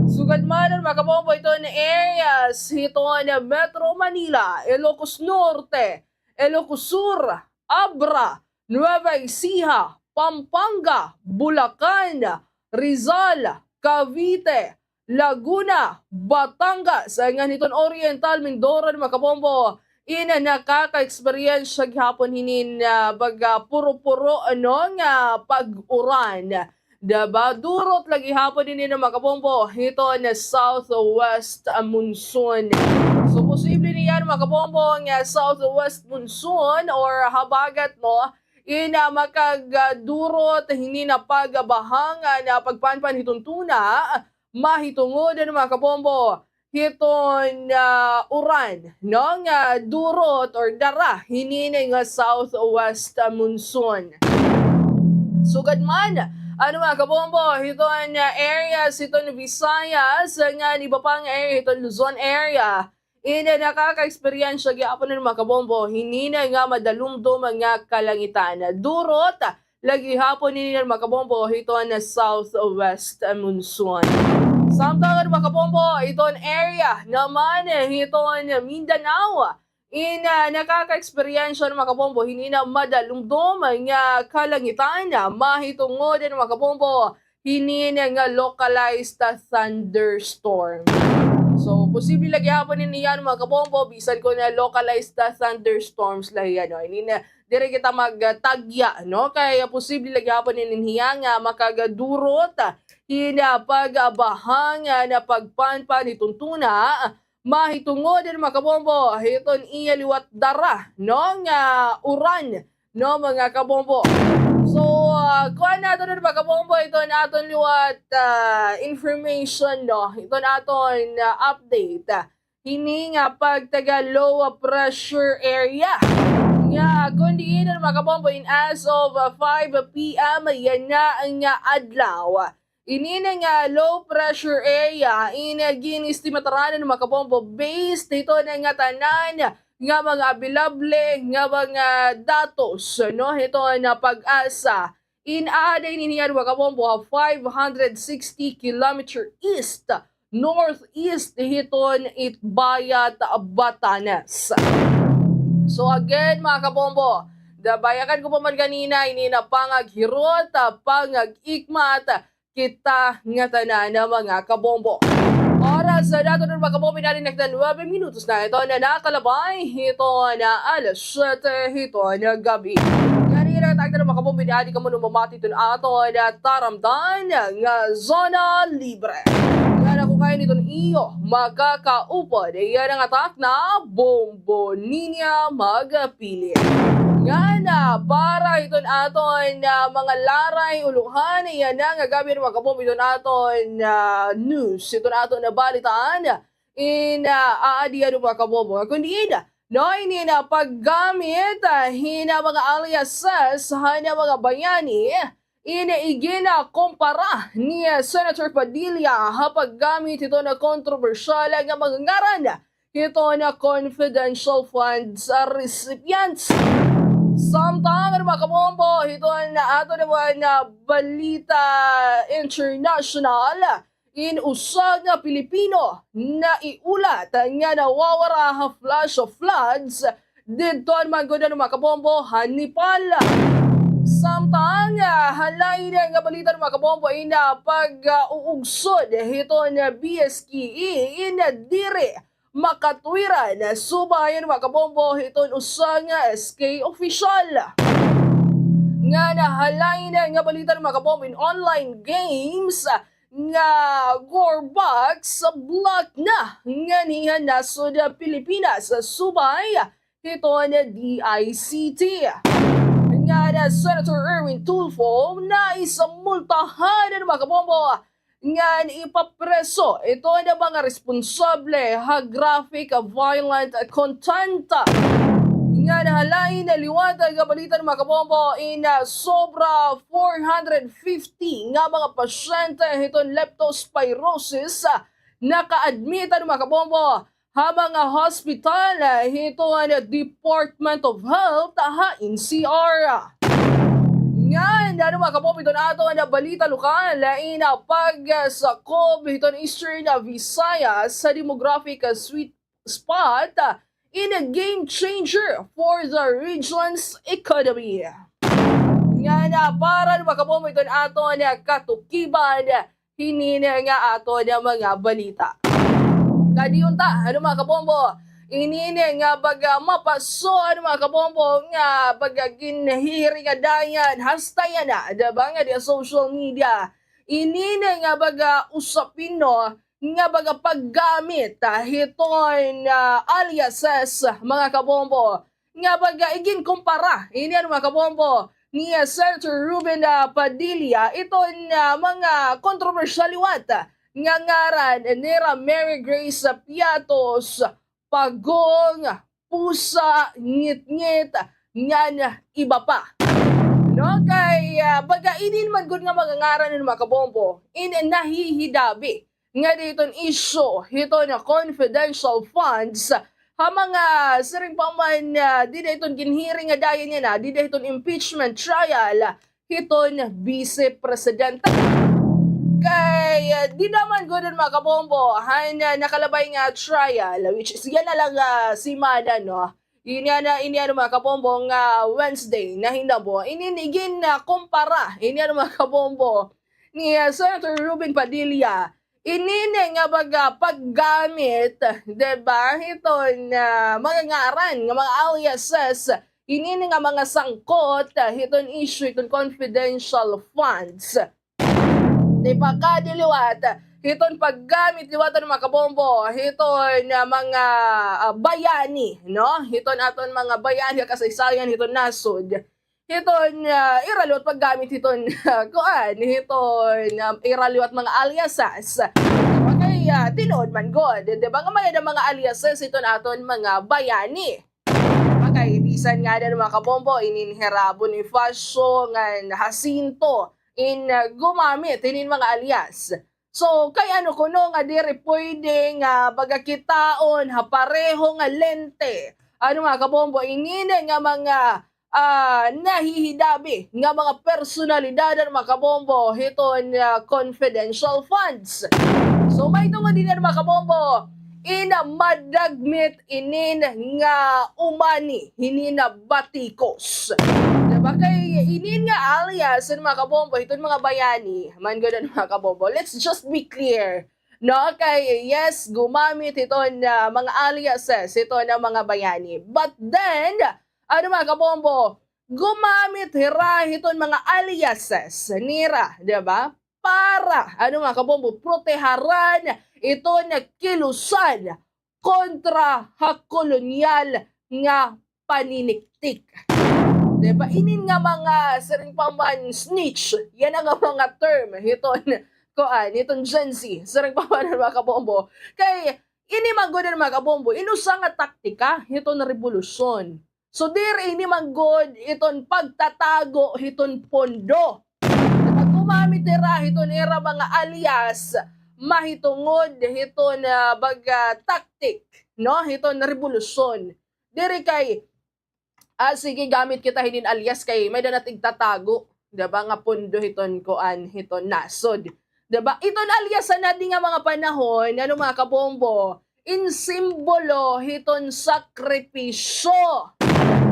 Sugad man, mga kabombo, hiton areas hiton Metro Manila, Ilocos Norte, Ilocos Sur, Abra, Nueva Ecija, Pampanga, Bulacan, Rizal, Cavite, Laguna, Batangas, ngan hiton Oriental Mindoro, mga kabombo, in nakaka-eksperyensya gihapon hinin, ah, baga puro-puro, ano, nga pag-uran. Diba? Durot la gihapon ini, mga kabombo, hiton southwest, ah, monsoon. So, posible niyan, mga kabombo, nga southwest monsoon or habagat, no, in, ah, makagdurot hinin pagbaha ngan pagpanpan hiton tuna, mahitungod, ano, mga kabombo, hiton, ah, uran, no, nga durot or dara hinin nga southwest, ah, monsoon. Sugad man, ano, mga kabombo, hiton, ah, areas hiton Visayas, ngan iba pa nga area hiton Luzon area, in nakaka-eksperyensya gihapon, ano, mga kabombo, hinin nga madalumdom nga kalangitan. Durot la gihapon ini, mga kabombo, hiton southwest monsoon. Samtang, mga kabombo, hiton area naman hiton Mindanao, in, ah, nakaka-eksperyensya, mga kabombo, hinin madalumdom nga kalangitan, mahitungod, mga kabombo, hinin nga localized, ah, thunderstorm. So, posible la gihapon ini, mga kabombo, bisan kon localized, ah, thunderstorms la iyan, no? Hinin, ah, diri kita magtagya, no? Kay, ah, posible la gihapon ini hiya nga makagadurot, ah, hin, ah, pagbaha ngan pagpanpan hiton tuna, mahitungod, ano, mga kabombo, hiton iya liwat dara, no, nga uran, no, mga kabombo. So, ah, kuan naton, mga kabombo, iton aton liwat, ah, information, no, iton aton, ah, update, ah, hini nga pagtaga low pressure area. Nga, kun diin, mga kabombo, in as of, ah, five p.m. yana nga adlaw, Ini na nga low pressure area, in, ah, gin-estimate ra na mga kabombo, based hiton nga tanan nga mga available nga mga datos, no, hiton PAGASA. In aada ini niya mga kabombo, five hundred sixty kilometer east, northeast hiton Itbayat, Batanes. So again, mga kabombo, nabayakan ko pa man ganina, ini na pangaghirot, ah, pangag-ikmat, kita ngatanan mga kabombo. Oras na naton mga kabombo, narinig na nuwebe minutos na hiton nakalabay hiton alas siyete hiton gab-i. Ganina, tagda mga kabombo, adi kamo mamati hiton aton taramdan nga Zona Libre. Nga nakukayan hiton iyo makakaupod, yana nga takna, Bombo Ninya Magpili. Nga na, para hiton aton, ah, mga laray, ulohan, yana nga gab-i mga kabombo, hiton aton, ah, news, hiton aton nga balitaan, in, ah, aadi mga kabombo. Kundi in, no, ini na paggamit, ah, hin mga aliases han mga bayani, in iginakumpara ni Senator Padilla ha paggamit hiton kontrobersyal nga mga ngaran hiton confidential funds recipients. Samtang mga kabombo, hiton aton naman nga balita international, in usa nga Pilipino naiulat nga nawawara ha flash floods didto man gud mga kabombo ha Nepal. Samtang, ah, ha lain nga balita mga kabombo, in, ah, pag, ah, uugsod hiton, ah, B S K E, in, ah, diri makatwiran subay mga kabombo hiton usa nga S K official. Nga na ha lain nga balita mga kabombo, in online games, nga Gore Box block na nganhi ha nasod Pilipinas subay hiton D I C T. Nga na Senator Erwin Tulfo nais multahan mga kabombo ngan ipapreso hiton mga responsable ha graphic violent content. Nga na ha lain liwat nga balita mga kabombo, in, ah, sobra four hundred fifty nga mga pasyente hiton leptospirosis, ah, naka-admit mga kabombo ha mga hospital, ah, hiton Department of Health ha N C R. Ngan mga kabombo, hiton aton balita lokal, ah, in, ah, pagsakob hiton Eastern, ah, Visayas ha demographic, ah, sweet spot, ah, in a game changer for the region's economy. Nga na para mga kabombo, hiton aton katukiban, hinin nga aton mga balita. Kadi unta mga kabombo, inin nga baga mapaso mga kabombo nga baga ginhihiring-adayan, hasta yana, di ba, nga di social media. Inin nga baga usapin, no, nga baga paggamit, ah, hiton, ah, aliases, mga kabombo, nga baga iginkumpara ini mga kabombo ni, ah, Senator Ruben, ah, Padilla, iton, ah, mga kontrobersyal liwat, ah, nga ngaran nira Mary Grace Piatos, Pagong, Pusa, Ngitngit, ngan iba pa. No, kay, ah, baga inin man gud nga mga ngaran mga kabombo, in nahihidabi nga dida hiton issue hiton confidential funds ha mga siring pa man, ah, dida hiton ginhiring-adayan yana, dida hiton impeachment trial hiton Vice Presidente. Kay, ah, dida man gud mga kabombo han, ah, nakalabay nga trial, which is yana la nga, ah, semana, no? Ini yana, ini yana mga kabombo nga Wednesday nahinabo. Inin iginkumpara, ini yana mga kabombo, ni, ah, Senator Ruben Padilla, inin nga baga paggamit, di ba, hiton, ah, mga ngaran nga mga aliases, inin nga mga sangkot, ah, hiton issue hiton confidential funds. Di ba, kadi liwat hiton paggamit liwat mga kabombo hiton, ah, mga, ah, bayani, no? Hiton aton mga bayani ha kasaysayan hiton nasod. Hiton, ah, ira liwat paggamit hiton, kuan, hiton, ah, ira liwat mga aliases. Okay, ah, tinuod man gud, di ba, nga may-ada mga aliases hiton aton mga bayani. Kay bisan ngada mga kabombo, inin hira Bonifacio ngan Jacinto, in, ah, gumamit hinin mga alias. So, kay ano kuno nga diri pwede nga baga kitaon ha pareho nga lente, ano, mga kabombo, inin nga mga, ah, nahihidabi nga mga personalidad, ano, mga kabombo, hiton, ah, confidential funds. So, mahitungod hini, ano, mga kabombo, in madagmit inin nga umani hinin nga batikos. Diba? Kay inin nga alias, ano, mga kabombo, hiton mga bayani, man gud, ano, mga kabombo. Let's just be clear. No? Kay, yes, gumamit hiton, ah, mga aliases hiton mga bayani. But then, ano, mga kabombo, gumamit hira hiton mga aliases nira, diba? Para, ano, mga kabombo, proteharan iton kilusan kontra ha kolonyal nga paniniktik. Diba? Inin nga mga, siring pa man, snitch, yana nga mga term hiton, kuan, hiton Gen Z, siring pa man, mga kabombo. Kay ini man gud, mga kabombo, in usa nga taktika hiton rebolusyon. So, diri ini man gud iton pagtatago hiton pondo. Gumamit hira hiton ira mga alias mahitungod hiton, ah, baga tactic, no? Hiton rebolusyon. Diri kay, ah, sige, gamit kita hinin alias kay may-ada na tigtatago, diba, nga pondo hiton kuan, hiton nasod. Diba? Iton alias ha nadi nga mga panahon, ano, mga kabombo, in simbolo hiton sakripisyo.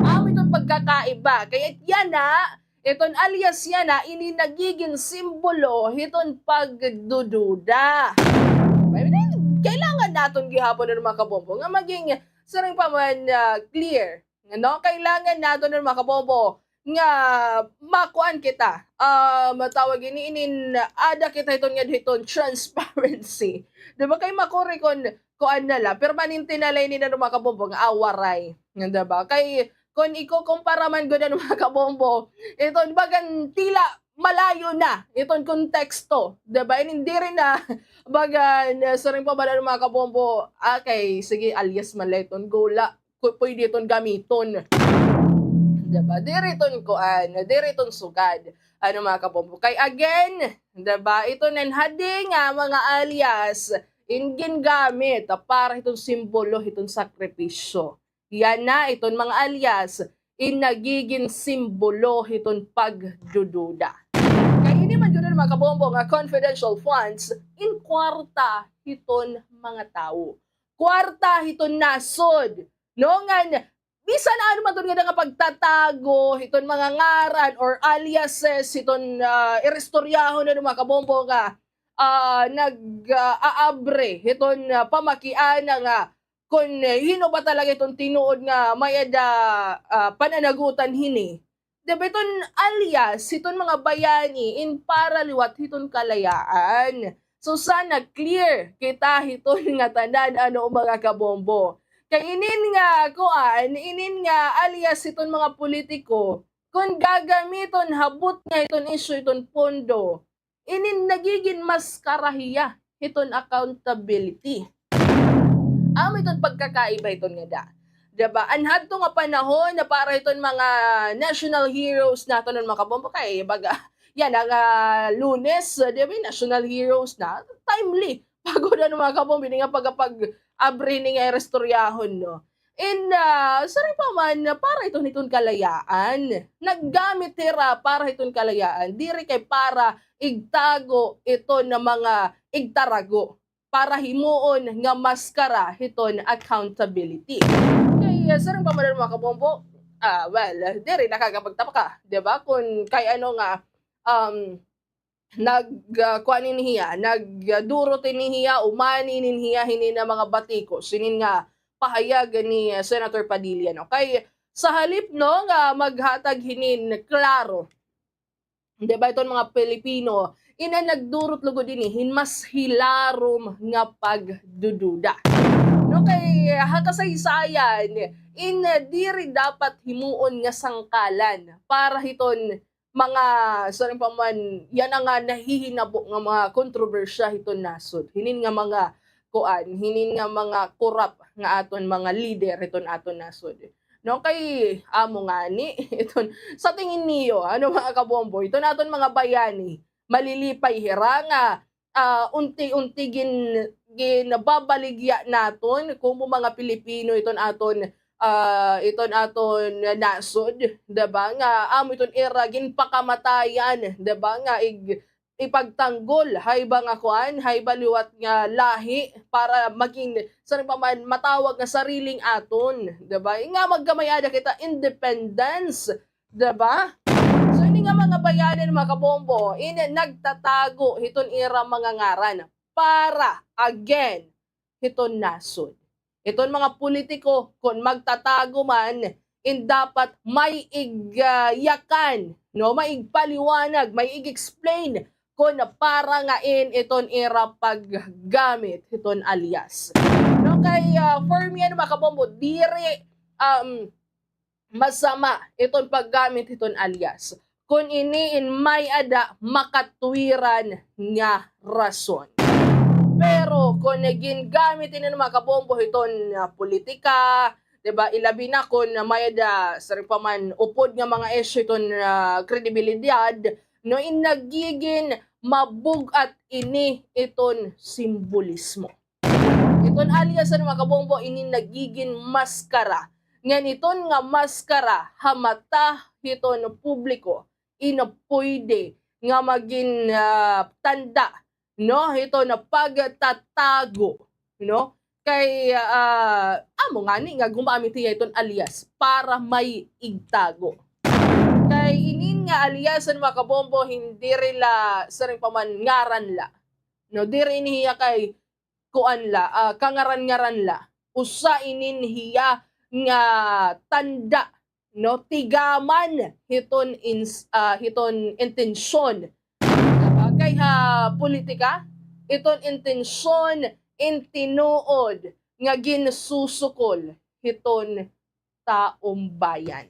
Amo iton pagkakaiba. Kay yana, iton alias yana, ini nagigin simbolo hiton pagdududa. Kailangan naton gihapon, ano, mga kabombo, nga maging, siring pa man, ah, clear. No, kailangan naton, ano, mga kabombo, nga makuan kita, ah, matawag ini, inin, ada kita hiton nga hiton transparency. Diba? Kay makuri kon kuan na la, permanente na la ini, ano, mga kabombo, nga awaray. Nga, diba? Kay kon ikukumpara man gud, ano, mga kabombo, iton bagan tila malayo na iton konteksto, diba? Inin diri na bagan, siring pa man, ano, mga kabombo, ah, kay sige, alias man la iton, go la, ku-, pwede iton gamiton. Diba? Diri iton kuan, diri iton sugad. Ano, mga kabombo? Kay again, diba? Iton nanhadi nga mga alias, in gingamit para iton simbolo, iton sakripisyo. Yana iton mga alias, in nagigin simbolo hiton pagdududa. Kay ini man gud, mga kabombo, nga confidential funds, in kwarta hiton mga tawo. Kwarta hiton nasod. No, ngan bisan ano man iton nga pagtatago hiton mga ngaran or aliases hiton, ah, iristoryahon, ano, mga kabombo, nga, ah, nag, ah, aabre hiton, ah, pamakiana nga kon hin-o ba talaga iton tinuod nga may-ada, ah, pananagutan hini. Diba, iton alias hiton mga bayani in para liwat hiton kalayaan. So, sana clear kita hiton ngatanan, ano, mga kabombo. Kay inin nga, kuan, inin nga alias hiton mga politiko, kon gagamiton ha butnga hiton isyu hiton pondo, inin nagigin maskara hiya hiton accountability. Amo iton pagkakaiba hiton ngada. Diba? An hadto nga panahon na para hiton mga national heroes naton, mga kabombo, kay baga, yana nga, ah, Lunes, diba, national heroes na, timely. Pagod, ano, mga kabombo, ini nga pagkapag-abre hini nga iristoryahon, no? And, ah, siring pa man, para iton hiton kalayaan. Naggamit hira para hiton kalayaan. Diri kay para igtago iton mga igtarago. Para himuon nga maskara hiton accountability. Kay, ah, siring pa man, mga kabombo, ah, well, diri nakakapagtapaka, di ba? Kon kay ano nga, um, nag, ah, kuan ini hiya, nagdurot ini hiya, umani ini hiya hinin nga mga batikos, hinin nga pahayag ni, ah, Senator Padilla, no? Kay sa halip, no, nga maghatag hinin klaro, di ba, iton mga Pilipino, in an nagdurot lugod ini hin mas hilarom nga pagdududa. No, kay ha kasaysayan, in diri dapat himuon nga sangkalan para hiton mga, siring pa man, yana nga nahihinabo nga mga kontrobersya hiton nasod. Hinin nga mga kuan, hinin nga mga korap nga aton mga lider hiton aton nasod. No, kay amo ngani, iton, sa tingin niyo, ano, mga kabombo, iton aton mga bayani, malilipay hira nga, ah, unti-unti gin-, ginbabaligya naton, komo mga Pilipino, iton aton, ah, iton aton nasod, di ba? Nga amo iton ira ginpakamatayan, di ba? Nga ig-, ipagtanggol ha iba nga kuan, ha iba liwat nga lahi para magin, saan pa man, matawag nga sariling aton, di ba? Nga magkamay-ada kita independence, di ba? So, ini nga mga bayani, mga kabombo, ini nagtatago hiton ira mga ngaran para, again, hiton nasod. Iton mga politiko, kon magtatago man, in dapat may ig-, ah, yakan, no? May igpaliwanag, may ig-explain kon para nga in iton ira paggamit hiton alias. No, kay, ah, for me, ano, mga kabombo, diri, um, masama iton paggamit hiton alias. Kon ini in may-ada makatuwiran nga rason. Pero kon gingamit ini, mga kabombo, hiton, ah, politika, di ba, ilabi na kon may-ada, sari pa man, upod nga mga isyu hiton, ah, kredibilidad, no, in nagigin mabug-at ini iton simbolismo. Iton alias, ano, mga kabombo, ini nagigin maskara. Ngan iton nga maskara ha mata hiton publiko, in pwede nga magin, ah, tanda, no, hiton pagtatago, no? Kay, ah, amo ngani nga gumamit hiya iton alias para may igtago. Kay inin nga alias, ano, mga kabombo, hin-, diri la, sari pa man, ngaran la. No, diri ini hiya kay kuan la, ah, kangaran-ngaran la. Usa inin hiya nga tanda, no, tigaman hiton ins-, ah, hiton intensyon. Diba? Kay ha politika, iton intensyon in tinuod nga ginsusukol hiton taumbayan.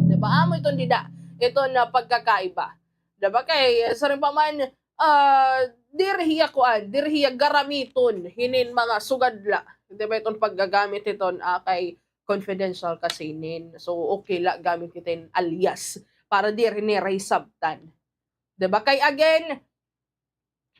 Diba? Amo iton dida, iton, ah, pagkakaiba. Diba? Kay, sari pa man, ah, diri hiya kuan, diri hiya garamiton hinin mga sugad la. Diba? Iton paggagamit hiton, ah, kay confidential kasi inin. So, okay la gamit kita hin alias para diri nira hisabtan. Diba? Kay again,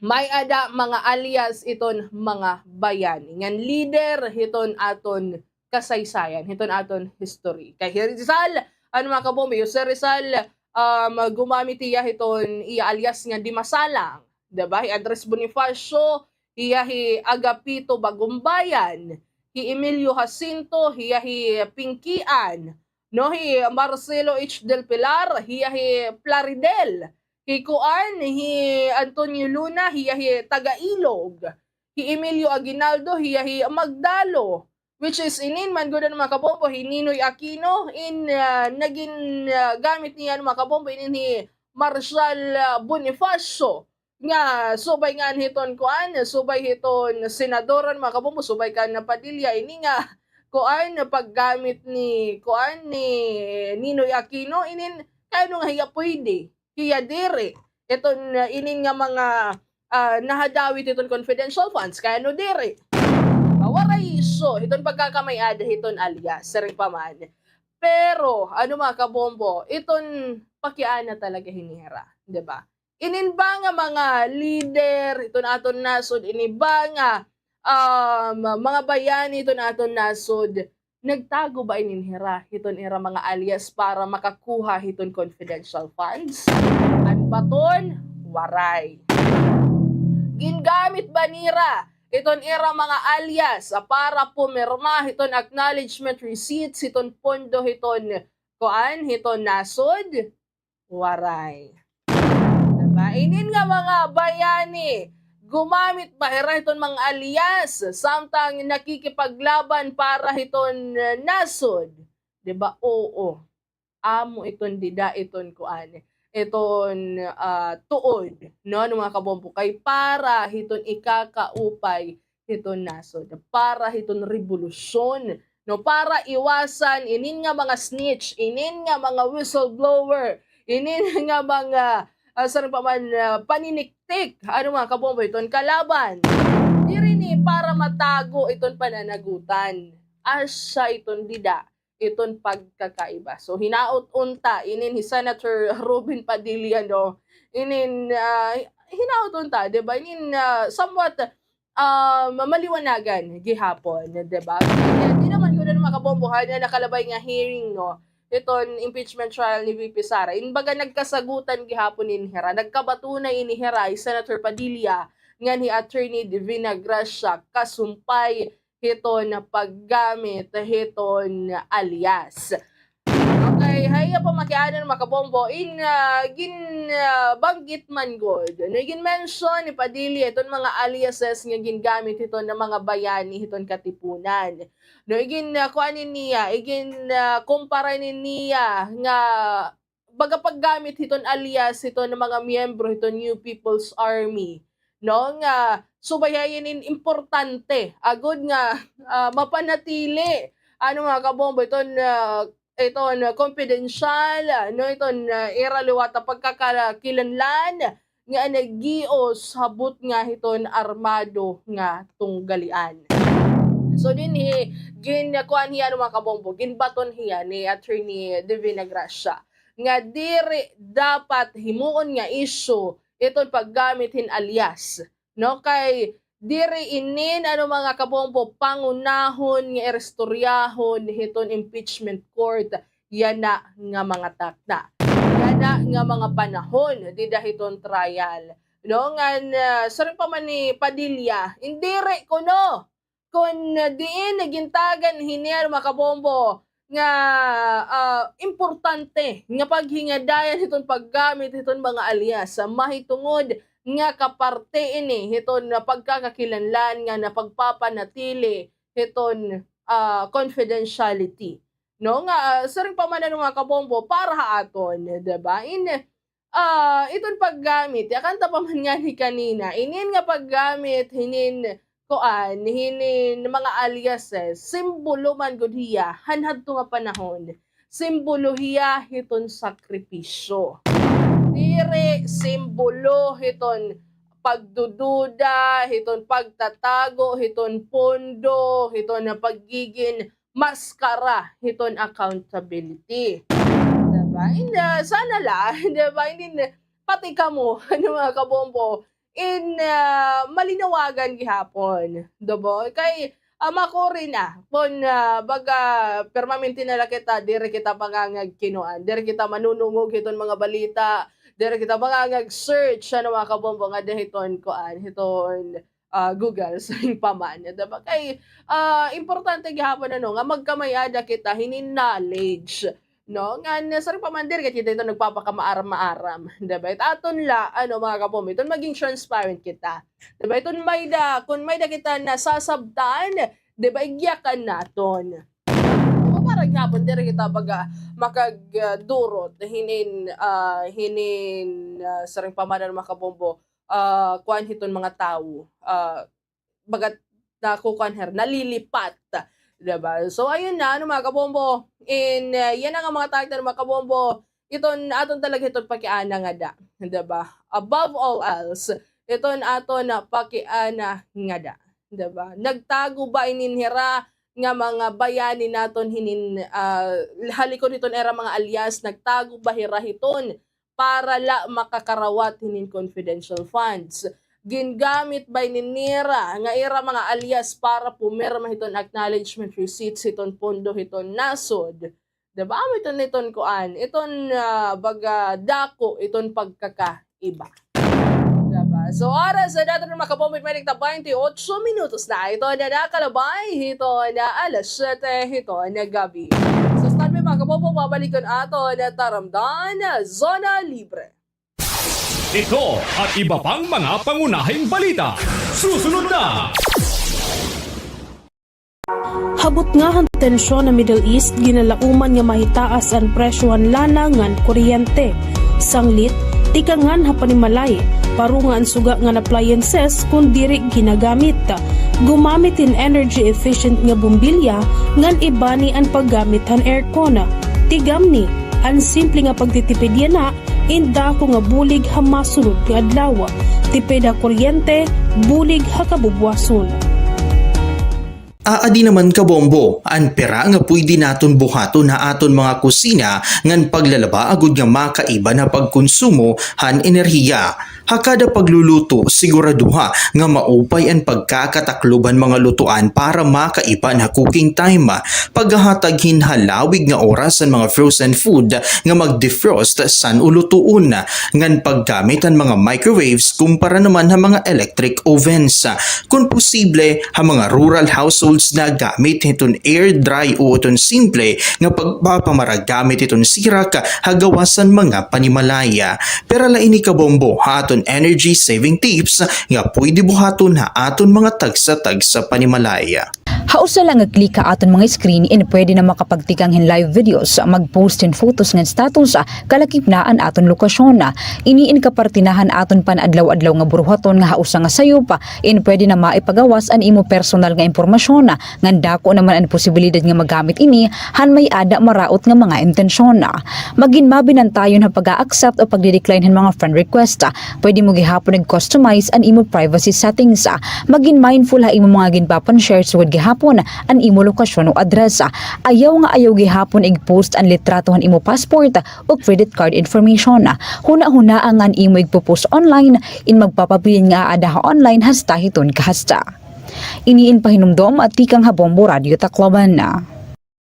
may-ada mga alias iton mga bayani ngan lider hiton aton kasaysayan, hiton aton history. Kay hi Rizal, ano, mga kabombo, hi Jose Rizal, um, gumamit hiya hiton iya alias nga Dimasalang, diba? Hi Andres Bonifacio, hiya hi Agapito Bagumbayan, hi Emilio Jacinto, hiya hi Pinkian, no, hi Marcelo H. Del Pilar, hiya hi Plaridel, hi kuan, hi Antonio Luna, hiya hi Tagalog, hi Emilio Aguinaldo, hiya hi Magdalo, which is inin man gud, ano, mga kabombo, hi Ninoy Aquino, in, ah, nagin, ah, gamit niya, ano, mga kabombo, inin hi Marshal, ah, Bonifacio, nga subay ngan hiton kuan, subay hiton senador, ano, mga kabombo, subay kan Padilla, ini nga kuan, paggamit ni kuan, ni Ninoy Aquino, inin, kay ano nga hiya pwede, hiya diri. Iton, ah, inin nga mga, ah, nahadawit hiton confidential funds, kay ano diri. Waray isyu hiton pagkakamay-ada hiton alias, sari pa man. Pero, ano, mga kabombo, iton pakiana talaga hin ira, di ba? Inin ba nga mga lider hiton aton nasod, ini ba nga, um, mga bayani hiton aton nasod, nagtago ba inin hira hiton ira mga alias para makakuha hiton confidential funds? An baton, waray. Gingamit ba nira hiton ira mga alias, ah, para pumirma hiton acknowledgement receipts hiton pondo hiton kuan, hiton nasod? Waray. Diba? Inin nga mga bayani, gumamit ba hira hiton mga alias samtang nakikipaglaban para hiton, uh, nasod? Diba? Oo. Amo iton dida, iton kuan, iton, ah, tuod, no, ano, mga kabombo, kay para hiton ikakaupay hiton nasod, para hiton rebolusyon, no, para iwasan inin nga mga snitch, inin nga mga whistleblower, inin nga mga, ah, saan pa man, ah, paniniktik, ano, mga kabombo, iton kalaban. Diri ni para matago iton pananagutan. Asya iton dida iton pagkakaiba. So, hinaot unta inin hi Senator Robin Padilla, no? Inin, ah, hinaot unta, di ba? Inin, ah, somewhat, ah, maliwanagan gihapon, di ba? Kay, ah, di naman gud, ano, mga kabombo, han iya nakalabay nga hearing, no? Iton impeachment trial ni V P Sara. In baga nagkasagutan gihapon ini hira. Nagkabatunay ini hira hi Senator Padilla ngan hi Attorney Divina Gracia kasumpay hiton paggamit hiton alias. Okay, ha iya pamakiana, mga kabombo, in, ah, gin, ah, banggit man gud, no, gin-mention ni Padilla iton mga aliases nga gingamit hiton mga bayani hiton Katipunan. No, igin, ah, kuan ni niya, igin, ah, kumpara ni niya nga baga paggamit hiton alias hiton mga miyembro hiton New People's Army, no, nga subay ha ini importante agud nga, ah, mapanatili, ano, mga kabombo, iton, ah, iton confidential, no, iton, ah, ira liwat nga pagkakakilanlan nga naggios ha butnga hiton armado nga tunggalian. So, dinhi, gin-, kuan hiya, ano, mga kabombo, ginbaton hiya ni Attorney Divina Gracia nga diri dapat himuon nga issue iton paggamit hin alias, no? Kay diri inin, ano, mga kabombo, pangunahon nga iristoryahon hiton impeachment court yana nga mga takna, yana nga mga panahon dida hiton trial, no? Ngan, ah, siring pa man ni Padilla, indiri kuno kon diin gintagan hini, mga kabombo, nga, ah, importante nga paghingadayan hiton paggamit hiton mga alias, ah, mahitungod nga kaparte ini hiton pagkakakilanlan nga napagpapanatili hiton, ah, confidentiality, no? Nga, ah, siring pa man, ano, mga kabombo, para ha aton, di ba? In, ah, iton paggamit, yakan ta pa man ngani kanina, inin nga paggamit hinin, kuan, hinin mga aliases, simbolo man gud hiya han hadto nga panahon. Simbolo hiya hiton sakripisyo. Diri simbolo hiton pagdududa, hiton pagtatago hiton pondo, hiton pagigin maskara hiton accountability. Di ba? In, ah, sana la, di ba? Inin, pati kamo, ano, mga kabombo, in, ah, malinawagan gihapon. Di ba? Kay, ah, makuri na. Kon, ah, baga, permanente na la kita, diri kita mangangag kinuan. Diri kita manunungog hiton mga balita. Diri kita mangangag search, ano, mga kabombo, nga diri hiton kuan, hiton ah, Google, siring pa man, di ba? Kay, ah, importante gihapon, ano, nga magkamay-ada kita hinin knowledge, no? Ngan siring pa man, diri gad kita iton nagpapakamaaram-maaram, di ba? It aton la, ano, mga kabombo, iton maging transparent kita, di ba? Iton may-ada, kon may-ada kita nasasabtan, di ba, igyakan naton. So, para gihapon, diri kita baga makag-, ah, durot hinin, ah, hinin, ah, siring pa man, mga kabombo, ah, kuan hiton mga tawo, ah, baga nakukuan her, nalilipat, di ba? So, ayun na, ano, mga kabombo, in, ah, yana nga mga tagdan, mga kabombo, iton aton talaga hiton pakiana ngada, di ba? Above all else, iton aton pakiana ngada, di ba? Nagtago ba inin hira nga mga bayani naton hinin, ah, ha likod hiton ira mga alias, nagtago ba hira hiton para la makakarawat hinin confidential funds? Gingamit ba inin nira nga ira mga alias para pumirma hiton acknowledgement receipts hiton pondo hiton nasod? Di ba? Amo iton, iton kuan, iton, ah, baga dako iton pagkakaiba. Di ba? So, oras ha aton, mga kabombo, may nagta twenty ocho minutos na. Ito na nakalabay, ito na alas siyete, ito na gabi. So, standby, mga kabombo, babalik ko na aton taramdan, Zona Libre. Ito at iba pang mga pangunahing balita. Susunod na! Ha butnga han tensyon ha Middle East, ginalauman nga mahitaas an presyo han lana ngan kuryente. Sanglit, tikangan ha panimalay, paro nga an suga ngan appliances kon diri ginagamit. Gumamit hin energy efficient nga bombilya ngan ibani an paggamit han aircon. Tigamni, an simple nga pagtitipid yana in dako nga bulig ha masunod nga adlaw. Tipid ha kuryente, bulig ha kabubuwason. Aadi naman kabombo, an pira nga pwede naton buhaton ha aton mga kusina ngan paglalaba agod nga makaiba na pagkonsumo han enerhiya. Ha kada pagluluto, siguraduha nga maupay an pagkakataklob han mga lutuan para makaiba na cooking time. Paghahatag hin halawig nga oras han mga frozen food nga mag-defrost san-o lutuon, ngan paggamit han mga microwaves kumpara naman ha mga electric ovens. Kon posible, ha mga rural households na gamit hiton air dry o iton simple nga pagpapamara gamit hiton sirak ha gawas han mga panimalay. Pero la ini kabombo ha aton energy saving tips nga pwede buhaton ha aton mga tagsa-tagsa panimalay. Ha usa la nga click ha aton mga screen in pwede na makapagtikang hin live videos, mag-post hin photos ngan status, kalakip na an aton lokasyon. Ini in kaparte na han aton pan-adlaw-adlaw nga buruhaton nga ha usa nga sayop, in pwede na maipagawas an imo personal nga impormasyon, ngan dako naman an posibilidad nga magamit ini han may-ada maraot nga mga intensyon. Magin mabinantayon ha pag-a-accept o pagdi-decline han mga friend request. Pwede mo gihapon ig-customize an imo privacy settings. Magin mindful ha imo mga ginpapan-share sugad gihapon an imo lokasyon o address. Ayaw nga ayaw gihapon ig-post an litrato han imo passport o credit card information. Hunahunaa nga an imo igpo-post online in magpapabilin nga aada ha online hasta hiton kahasta. Ini in pahinumdom tikang ha Bombo Radio Tacloban.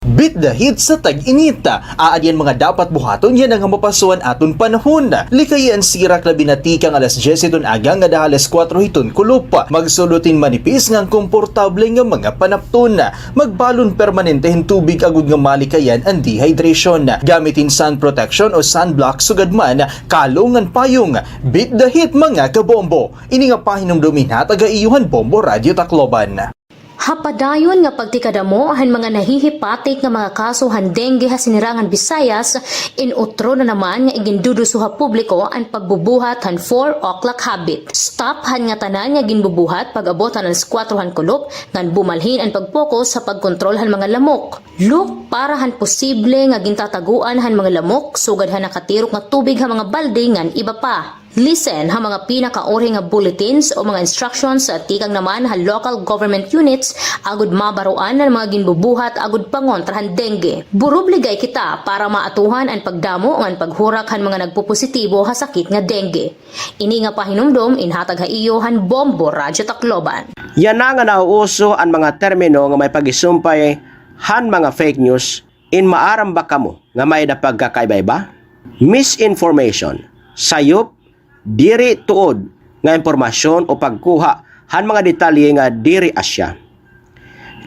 Beat the heat sa tag-init. Aadi an mga dapat buhaton yana nga mapaso an aton panahon. Likayi an sirak labi na tikang alas diyes hiton aga ngada ha alas kuwatro hiton kulop. Magsulod hin manipis ngan komportable nga mga panapton. Magbalon permanente hin tubig agod nga malikayan an dehydration. Gamit hin sun protection o sunblock sugad man, kalong ngan payong. Beat the heat, mga kabombo. Ini nga pahinumdom in hatag ha iyo han Bombo Radio Tacloban. Ha padayon nga pagtikadamo han mga nahihipatik nga mga kaso han dengue ha Sinirangan Visayas, in utro na naman nga iginduduso ha publiko an pagbubuhat han four o'clock habit. Stop han ngatanan nga ginbubuhat pag-abot han alas kuwatro han kulop, ngan bumalhin an pag-focus sa pagkontrol han mga lamok. Look para han posible nga gintatagoan han mga lamok sugad han nakatirok nga tubig ha mga balde ngan iba pa. Listen ha mga pinakauri nga bulletins o mga instructions tikang naman ha local government units agod mabaroan an mga ginbubuhat agod pangontra han dengue. Burubligay kita para maatuhan an pagdamo ngan paghurak han mga nagpopositibo ha sakit nga dengue. Ini nga pahinumdom in hatag ha iyo han Bombo Radyo Tacloban. Yana nga nauuso an mga termino nga may pag-isumpay han mga fake news, in maaram ba kamo nga may-ada pagkakaiba-iba? Misinformation, sayop, diri tuod nga impormasyon o pagkuha han mga detalye nga diri asya.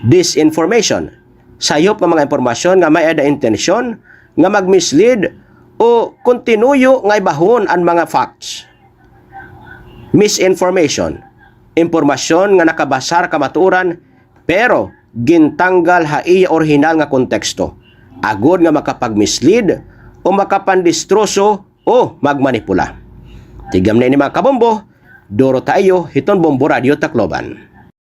Disinformation, sayop nga mga impormasyon nga may-ada intensyon nga mag-mislead o kon tinuyo nga ibahon an mga facts. Misinformation, impormasyon nga nakabasar ha kamatuoran pero gintanggal ha iya orihinal nga konteksto, agod nga makapag-mislead o makapandistroso o magmanipula. Tigam na ini, mga kabombo, duro ta iyo hiton Bombo Radyo Tacloban.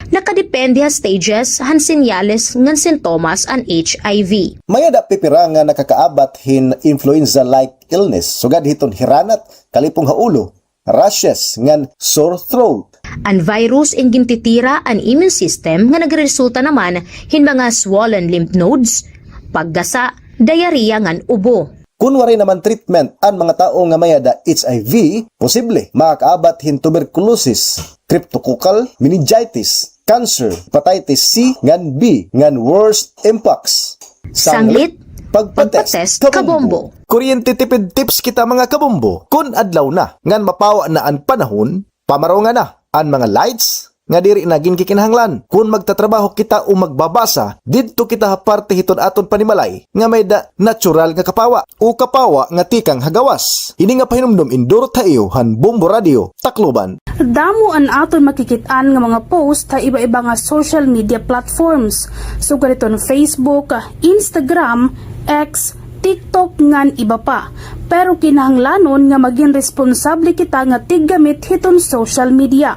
Nakadepende ha stages han senyales ngan sintomas an H I V. May-ada pipira nga nakakaabat hin influenza-like illness, sugad hiton hiranat, kalipong ha ulo, rashes, ngan sore throat. An virus in gintitira an immune system nga nagreresulta naman hin mga swollen lymph nodes, paggasa, diarrhea ngan ubo. Kon waray naman treatment an mga tawo nga may-ada H I V, posible makakaabat hin tuberculosis, cryptococcal meningitis, cancer, hepatitis C ngan B, ngan worse, mpox. Sanglit, pagpa-test, kabombo. Kuryente tipid tips kita, mga kabombo. Kon adlaw na ngan mapawa na an panahon, pamaronga na an mga lights nga diri na ginkikinahanglan. Kon magtatrabaho kita o magbabasa, didto kita ha parte hiton aton panimalay nga may-ada natural nga kapawa o kapawa nga tikang ha gawas. Ini nga pahinumdom in duro ta iyo han Bombo Radyo Tacloban. Damo an aton makikit-an nga mga post ha iba-iba nga social media platforms, sugad hiton Facebook, Instagram, X, TikTok ngan iba pa. Pero kinahanglanon nga magin responsable kita nga tiggamit hiton social media.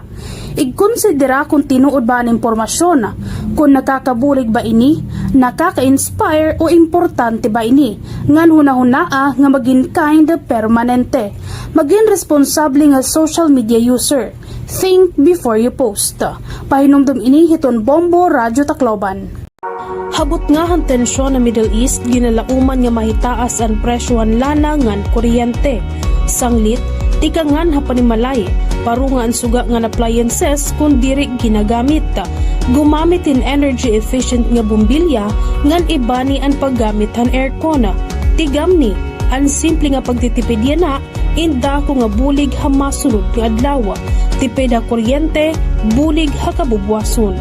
Igkonsidera kon tinuod ba an impormasyon, kon nakakabulig ba ini, nakaka-inspire o importante ba ini, ngan hunahunaa nga magin kind permanente. Magin responsable nga social media user. Think before you post. Pahinumdom ini hiton Bombo Radyo Tacloban. Ha butnga han tensyon ha Middle East, ginalauman nga mahitaas an presyo han lana ngan kuryente. Sanglit, tikangan ha panimalay, paronga an suga ngan appliances kon diri ginagamit. Gumamit hin energy efficient nga bombilya ngan ibani an paggamit han aircon. Tigamni, an simple nga pagtitipid yana in dako nga bulig ha masunod nga adlaw. Tipid ha kuryente, bulig ha kabubuwason.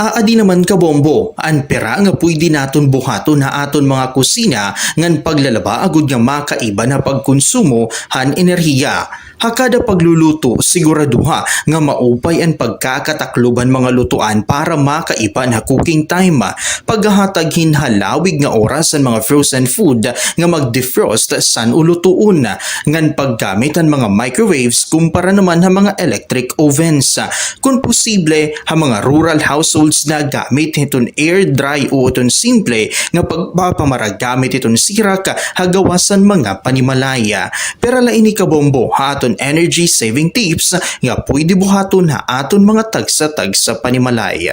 Aadi naman, kabombo, an pira nga pwede naton buhaton ha aton mga kusina ngan paglalaba agod nga makaiba na pagkonsumo han enerhiya. Ha kada pagluluto, siguraduha nga maupay an pagkakataklob han mga lutoan para makaiba na cooking time. Paghahatag hin halawig nga oras han mga frozen food nga mag-defrost san o lutoon, ngan paggamit han mga microwaves kumpara naman ha mga electric ovens. Kon posible, ha mga rural households na gamit hiton air dry o iton simple nga pagpapamara gamit hiton sirak ha gawas han mga panimalay. Pira la ini, kabombo, ha aton energy saving tips nga pwede buhaton ha aton mga tagsa-tagsa panimalay.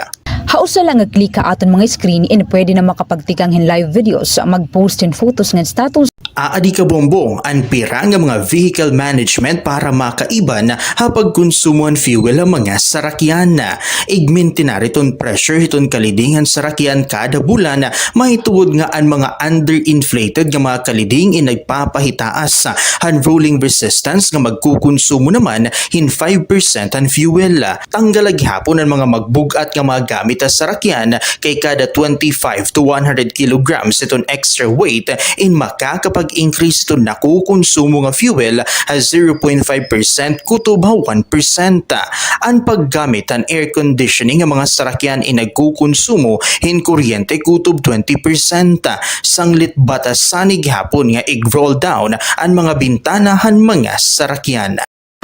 Ha usa la nga click ha aton mga screen, in pwede na makapagtikang hin live videos, mag-post hin photos ngan status. Aadi, kabombo, an pira nga mga vehicle management para makaiban ha pagkonsumo han fuel han mga sarakyan. Igmintinar iton pressure hiton kaliding han sarakyan kada bulan, mahitungod nga an mga underinflated nga mga kaliding in nagpapahitaas han rolling resistance nga magkukonsumo naman hin five percent han fuel. Tanggala gihapon an mga magbug-at nga mga gamit ha sarakyan, kay kada twenty-five to one hundred kilograms iton extra weight in makakapag-increase iton nakukonsumo nga fuel ha zero point five percent kutob ha one percent. An paggamit han air conditioning nga mga sarakyan in nagkukonsumo hin kuryente kutob twenty percent. Sanglit, batasani gihapon nga ig-roll down an mga bintana han mga sarakyan.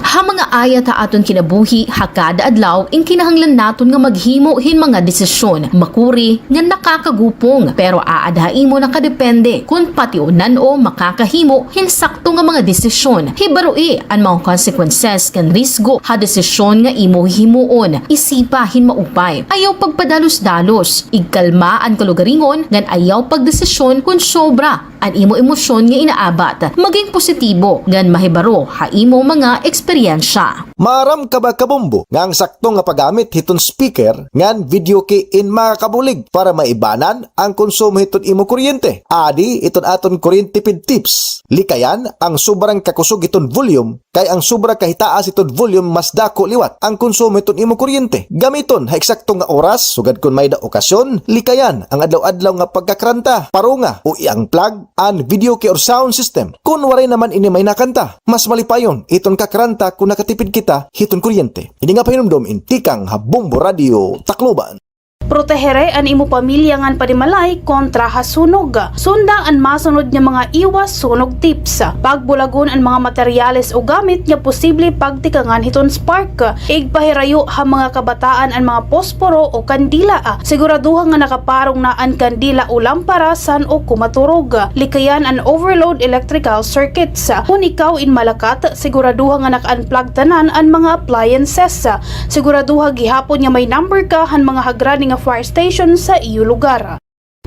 Ha mga ayat ha aton kinabuhi ha kada adlaw, in kinahanglan naton nga maghimo hin mga desisyon, makuri ngan nakakagupong, pero aada ha imo nakadepende kon pationan o makakahimo hin sakto nga mga desisyon. Hibaroi an mga consequences ngan risgo ha desisyon nga imo hihimuon. Isipa hin maupay. Ayaw pagpadalos-dalos. Igkalma an kalugaringon ngan ayaw pagdesisyon kon sobra an imo emosyon nga inaabat. Maging positibo ngan mahibaro ha imo mga eksperyensya. Maaram ka ba, kabombo, nga an sakto nga paggamit hiton speaker ngan video key in makakabulig para maibanan an konsumo hiton imo kuryente? Adi iton aton kuryente tipid tips. Likayan an sobra nga kakusog hiton volume, kay an sobra kahitaas hiton volume mas dako liwat an konsumo hiton imo kuryente. Gamiton ha eksakto nga oras, sugad kon may-ada okasyon. Likayan an adlaw-adlaw nga pagkakranta, paronga o i-unplug an video key or sound system kon waray naman ini may nakanta. Mas malipayon iton kakranta kon nakatipid kita hiton kuryente. Ini nga pahinumdom in tikang ha Bombo Radyo Tacloban. Protehere an imo pamilya ngan panimalay kontra ha sunog. Sunda an masunod nga mga iwas sunog tips. Pagbulagon an mga materyales o gamit nga posible pagtikangan hiton spark. Igpahirayo ha mga kabataan an mga posporo o kandila. Siguraduha nga nakaparong na an kandila o lampara san-o ko maturog. Likayan an overload electrical circuits. Kon ikaw in malakat, siguraduha nga naka-unplug tanan an mga appliances. Siguraduha gihapon nga may number ka han mga hagrani nga fire station sa iyo lugar.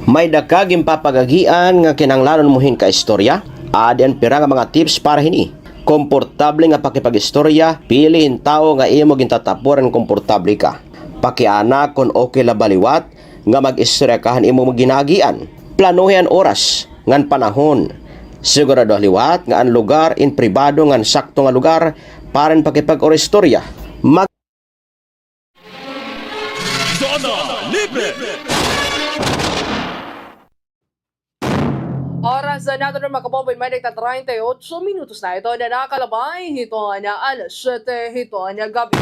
May-ada ka ginpapagagian nga kinahanglanon mo hin kaistorya? Adi an pira nga mga tips para hini. Komportable nga pakipag-istorya, pili hin tawo nga imo gintatapuran nga komportable ka. Pakiana kon okay la ba liwat nga mag-istorya ka han imo ginagian. Planohi an oras ngan panahon. Siguraduha liwat nga an lugar in pribado ngan sakto nga lugar para hin pakipag-istorya. Mag- Zona Libre! Oras naton ron, mga kabombo, in may nagta-treinta y ocho minutos na. Ito na nakalabay, ito na alas siyete, ito na gabi.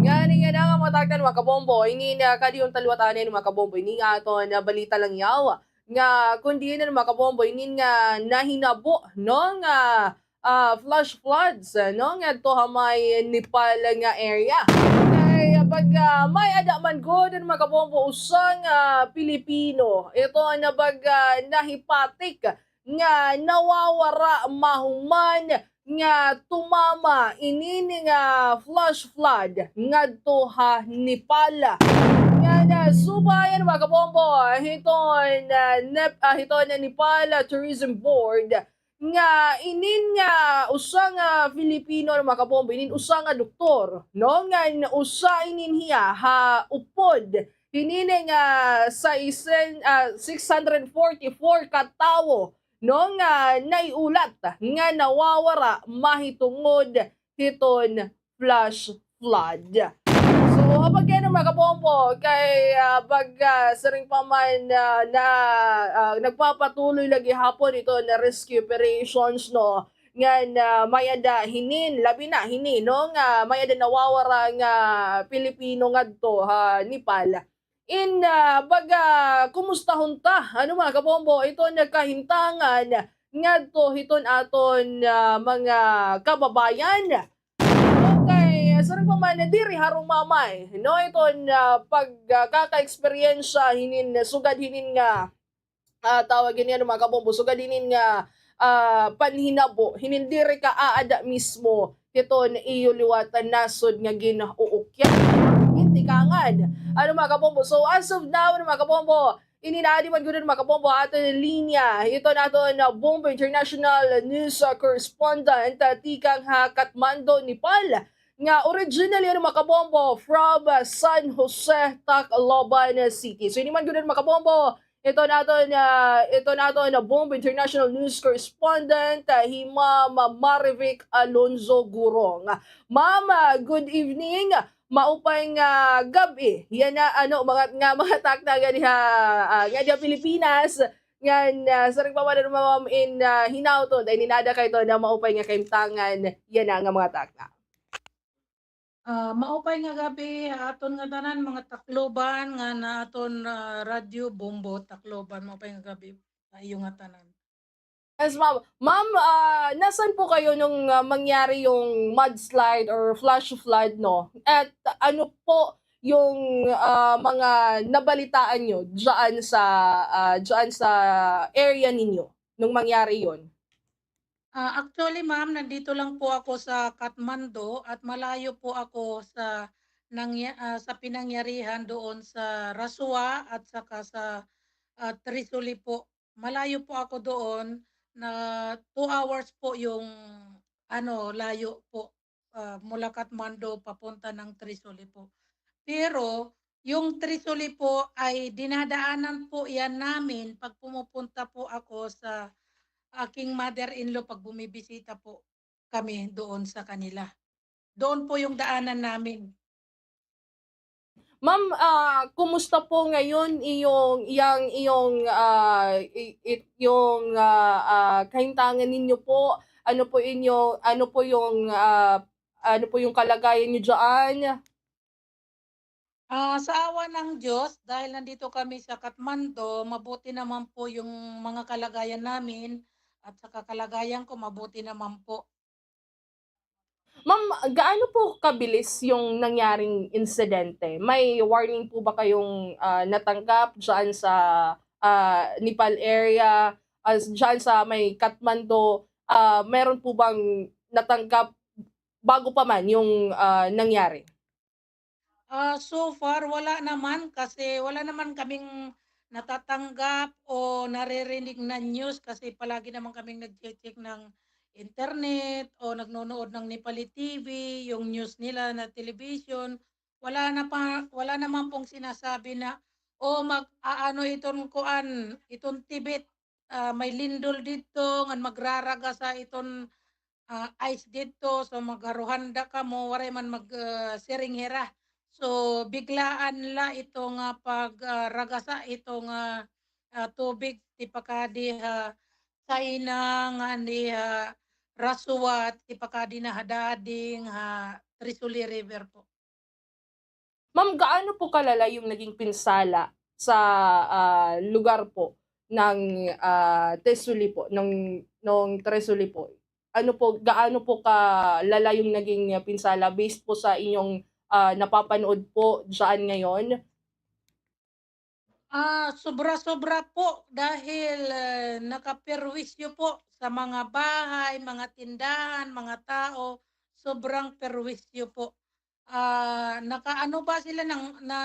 Ngani yana nga mga tagtan, mga kabombo, ini na kadiyong talwatanan, mga kabombo, ini nga aton balita langyaw. nga kon diin, ano, mga kabombo, inin nga nahinabo, no, nga, ah, flash floods, no, ngadto ha may Nepal nga area. Kay, ah, pag, ah, may-ada man gud, ano, mga kabombo, usa nga Pilipino, ito na pag, ah, nahipatik nga nawawara mahuman nga tumama inin nga flash flood ngadto ha Nepal. Nga nasubay, ano, mga kabombo, hiton, ah, Nep-, ah, hiton Nepal Tourism Board nga inin nga usa nga Filipino, ano, mga kabombo, inin usa nga doktor, no? Nga usa inin hiya ha upod hinin nga sa isen-, ah, six hundred forty-four ka tawo, no, nga naiulat nga nawawara mahitungod hiton flash flood. So, ha pagkano, mga kabombo, kay, ah, pag, ah, siring pa man, ah, na, ah, nagpapatuloy la gihapon iton rescue operations, no, ngan, ah, may-ada hinin, labi na hinin, no, nga may-ada nawawara nga Pilipino ngadto ha Nepal. In, ah, baga, kumustahon ta, ano, mga kabombo, iton kahintangan ngadto hiton aton, ah, mga kababayan. Okay, siring pa man diri harumamay, no, iton, ah, pag, ah, kaka-eksperyensya hinin, sugad hinin nga, ah, tawag ini, ano, mga kabombo, sugad hinin nga, ah, panhinabo, hinin diri ka aada mismo hiton iyo liwat nasod nga gin-uukyan, gintikangan. Ano, mga kabombo? So, as of now, ano, mga kabombo, inin adi man gud, mga kabombo, aton linya, iton aton, ah, Bombo International News, ah, correspondent, ah, tikang ha Kathmandu, Nepal, nga originally, ano, mga kabombo, from, ah, San Jose, Tacloban City. So, ini man gud, mga kabombo, iton aton, ah, iton aton, ah, Bombo International News correspondent, ah, hi Ma'am Marivic Alonzo Gurong. Ma'am, ah, good evening. Maupay nga gab-i yana, ano, mga, nga mga takna nga diha, ah, nga diha Pilipinas. Ngan, ah, siring pa man, ano, ma'am, in, ah, hinaut, dahil inin aada kay iton nga maupay nga kahimtangan yana nga mga takna. Ah, maupay nga gab-i ha aton ngatanan, mga Tacloban, ngan ha aton, ah, Radyo Bombo Tacloban. Maupay nga gab-i ha iyo ngatanan. Yes, ma'am. Ma'am, ah, nasaan po kayo nung, ah, mangyari yung mudslide or flash flood, no? At ano po yung, ah, mga nabalitaan nyo dyan sa, ah, dyan sa area ninyo nung mangyari yun? Ah, actually, ma'am, nandito lang po ako sa Kathmandu at malayo po ako sa nangya-, ah, sa pinangyarihan doon sa Rasuwa at saka sa, ah, Trisoli po. Malayo po ako doon, na two hours po yung, ano, layo po, ah, mula Kathmandu papunta ng Trisoli po. Pero yung Trisoli po ay dinadaanan po yan namin pag pumupunta po ako sa aking mother-in-law, pag bumibisita po kami doon sa kanila. Doon po yung daanan namin. Ma'am, ah, kumusta po ngayon iyong, yang iyong, ah, i-, i-, yung, ah, ah, kahimtangan ninyo po? Ano po inyo, ano po yung, ah, ano po yung kalagayan niyo diyan? Ah, sa awa ng Diyos, dahil nandito kami sa Kathmandu, mabuti naman po yung mga kalagayan namin at saka kalagayan ko, mabuti naman po. Ma'am, gaano po kabilis yung nangyaring insidente? May warning po ba kayong, ah, natanggap diyan sa, ah, Nepal area, ah, diyan sa may Kathmandu? Ah, meron po bang natanggap bago pa man yung, ah, nangyari? Ah, so far, wala naman kasi wala naman kaming natatanggap o naririnig na news kasi palagi naman kaming nagche-check ng internet o nagnonood ng Nepali T V, yung news nila na television. Wala na pa, wala naman pong sinasabi na, "Oh, mag-aano iton kuan, iton Tibet, ah, may lindol didto, ngan magraragasa iton, ah, ice didto, so magharuhanda kamo, waray man mag, ah, siring hira." So, biglaan la ito nga pag, ah, ragasa ito nga, ah, tubig tipakadi ha China, ngan ha Rasuwa, tipakadi na ha Dading, ha Trisoli River po. Ma'am, gaano po kalala yung naging pinsala sa, ah, lugar po ng, ah, Tesuli po, ng, ng Tresuli po? Ano po, gaano po kalala yung naging, ah, pinsala based po sa inyong, ah, napapanood po dyan ngayon? Ah, sobra-sobra po dahil, eh, nakaperwisyo po sa mga bahay, mga tindahan, mga tao, sobrang perwisyo po. Ah, nakaano ba sila ng, na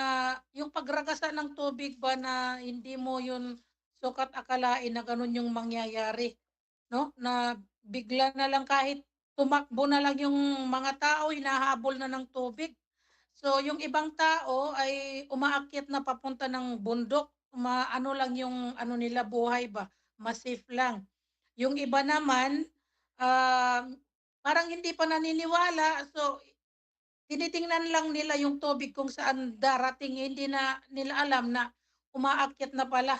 yung pagragasa ng tubig ba na hindi mo yun sukat akalain na ganun yung mangyayari, no? Na bigla na lang kahit tumakbo na lang yung mga tao, hinahabol na ng tubig. So, yung ibang tao ay umaakyat na papunta ng bundok, ma-, ano lang yung ano nila, buhay ba, ma-safe lang. Yung iba naman, ah, parang hindi pa naniniwala, so tinitingnan lang nila yung tubig kung saan darating, hindi na nila alam na umaakyat na pala.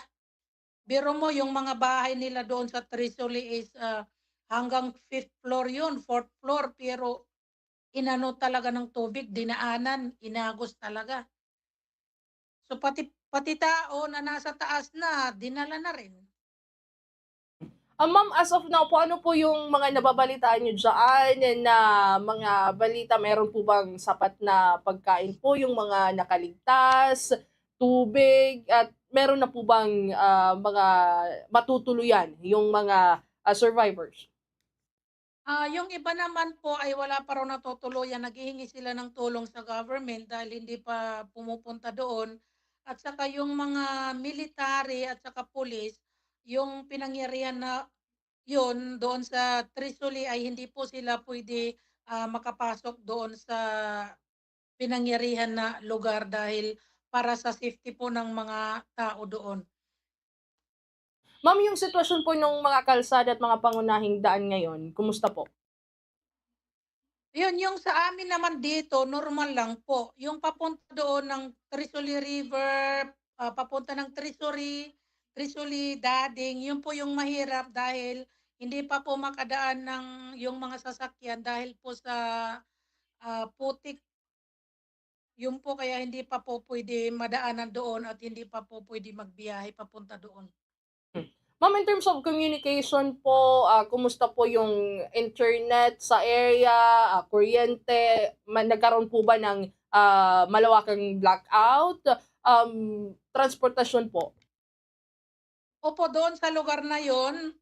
Biro mo, yung mga bahay nila doon sa Trisoli is, ah, hanggang fifth floor yun, fourth floor, pero inano talaga ng tubig, dinaanan, inagos talaga. So, pati, pati tao na nasa taas na, dinala na rin. Ah, ma'am, as of now po, ano po yung mga nababalitaan niyo dyan na mga balita? Meron po bang sapat na pagkain po yung mga nakaligtas, tubig, at meron na po bang, ah, mga matutuluyan yung mga, ah, survivors? Ah, yung iba naman po ay wala pa raw natutuluyan, naghihingi sila ng tulong sa government dahil hindi pa pumupunta doon. At saka yung mga military at saka pulis, yung pinangyarihan na yun doon sa Trisoli ay hindi po sila pwede, ah, makapasok doon sa pinangyarihan na lugar dahil para sa safety po ng mga tao doon. Ma'am, yung sitwasyon po nung mga kalsada at mga pangunahing daan ngayon, kumusta po? Yun, yung sa amin naman dito, normal lang po. Yung papunta doon ng Trisoli River, ah, papunta ng Trisoli, Trisoli, Dading, yun po yung mahirap dahil hindi pa po makadaan ng, yung mga sasakyan dahil po sa, ah, putik. Yun po, kaya hindi pa po pwede madaanan doon at hindi pa po pwede magbiyahe papunta doon. Hmm. Ma'am, in terms of communication po, ah, kumusta po yung internet sa area, ah, kuryente? Ma-, nagkaroon po ba ng, ah, malawakang blackout? Um, transportasyon po? Opo, doon sa lugar na yon,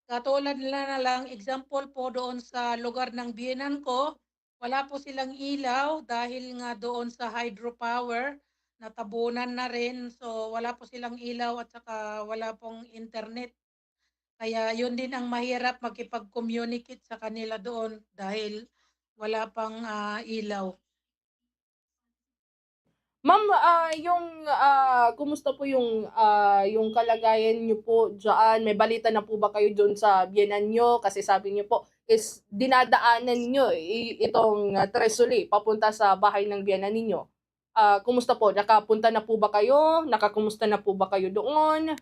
katulad na, na lang, example po doon sa lugar ng biyenan ko, wala po silang ilaw dahil nga doon sa hydropower, natabunan na rin. So, wala po silang ilaw at saka wala pong internet. Kaya yun din ang mahirap makipag-communicate sa kanila doon dahil wala pang, ah, ilaw. Ma'am, ah, yung, ah, kumusta po yung, ah, yung kalagayan niyo po dyan? May balita na po ba kayo dun sa biyenan niyo? Kasi sabi niyo po is dinadaanan niyo i-, itong, ah, Tresoli papunta sa bahay ng biyenan ninyo. Ah, kumusta po? Nakapunta na po ba kayo? Nakakumusta na po ba kayo doon?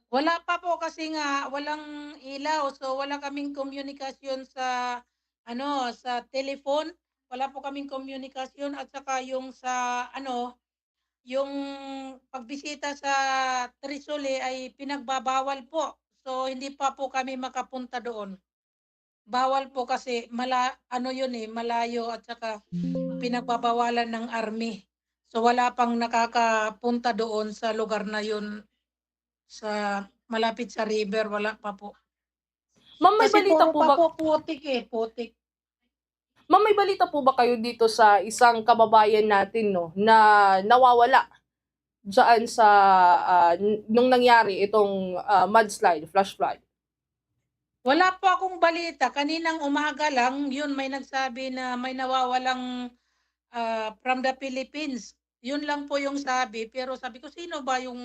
Wala pa po kasi nga walang ilaw, so wala kaming komunikasyon sa, ano, sa telephone. Wala po kaming komunikasyon at saka yung sa, ano, yung pagbisita sa Trisoli ay pinagbabawal po. So, hindi pa po kami makapunta doon. Bawal po kasi mala-, ano yun eh, malayo at saka pinagbabawalan ng army. So, wala pang nakakapunta doon sa lugar na yun, sa malapit sa river, wala pa po. Ma'am, may balita po ba? Kasi puro pa po putik eh, putik. Ma'am, may balita po ba kayo dito sa isang kababayan natin, no, na nawawala dyan sa, ah, n-, nung nangyari itong, ah, mudslide, flash flood? Wala po akong balita. Kaninang umaga lang, yun, may nagsabi na may nawawalang, ah, from the Philippines. Yun lang po yung sabi. Pero sabi ko, sino ba yung,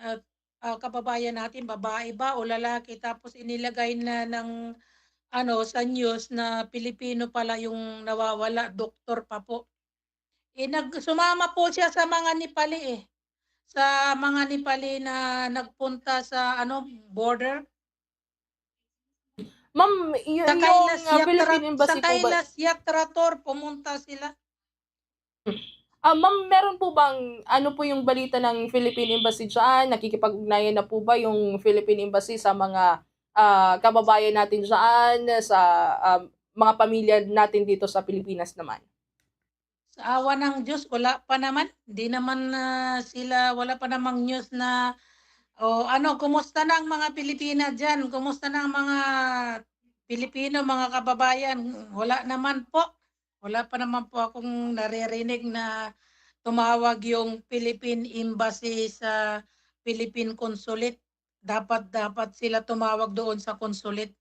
ah, ah, kababayan natin, babae ba o lalaki? Tapos inilagay na ng, ano, sa news na Pilipino pala yung nawawala, doktor pa po. Eh, nag-, sumama po siya sa mga Nepali eh. Sa mga Nepali na nagpunta sa, ano, border. Ma'am, y-, yung, ah, Philippine Embassy po ba? Sa Kailas Yatra Tour, pumunta sila. Ah, ma'am, meron po bang, ano po yung balita ng Philippine Embassy dyan? Nakikipag-ugnayan na po ba yung Philippine Embassy sa mga, ah, kababayan natin dyan, sa, ah, mga pamilya natin dito sa Pilipinas naman? Sa awa ng Diyos, wala pa naman. Hindi naman, ah, sila, wala pa namang news na, o ano, kumusta na ang mga Pilipina dyan? Kumusta na ang mga Pilipino, mga kababayan? Wala naman po. Wala pa naman po akong naririnig na tumawag yung Philippine Embassy sa Philippine Consulate. Dapat, dapat sila tumawag doon sa consulate.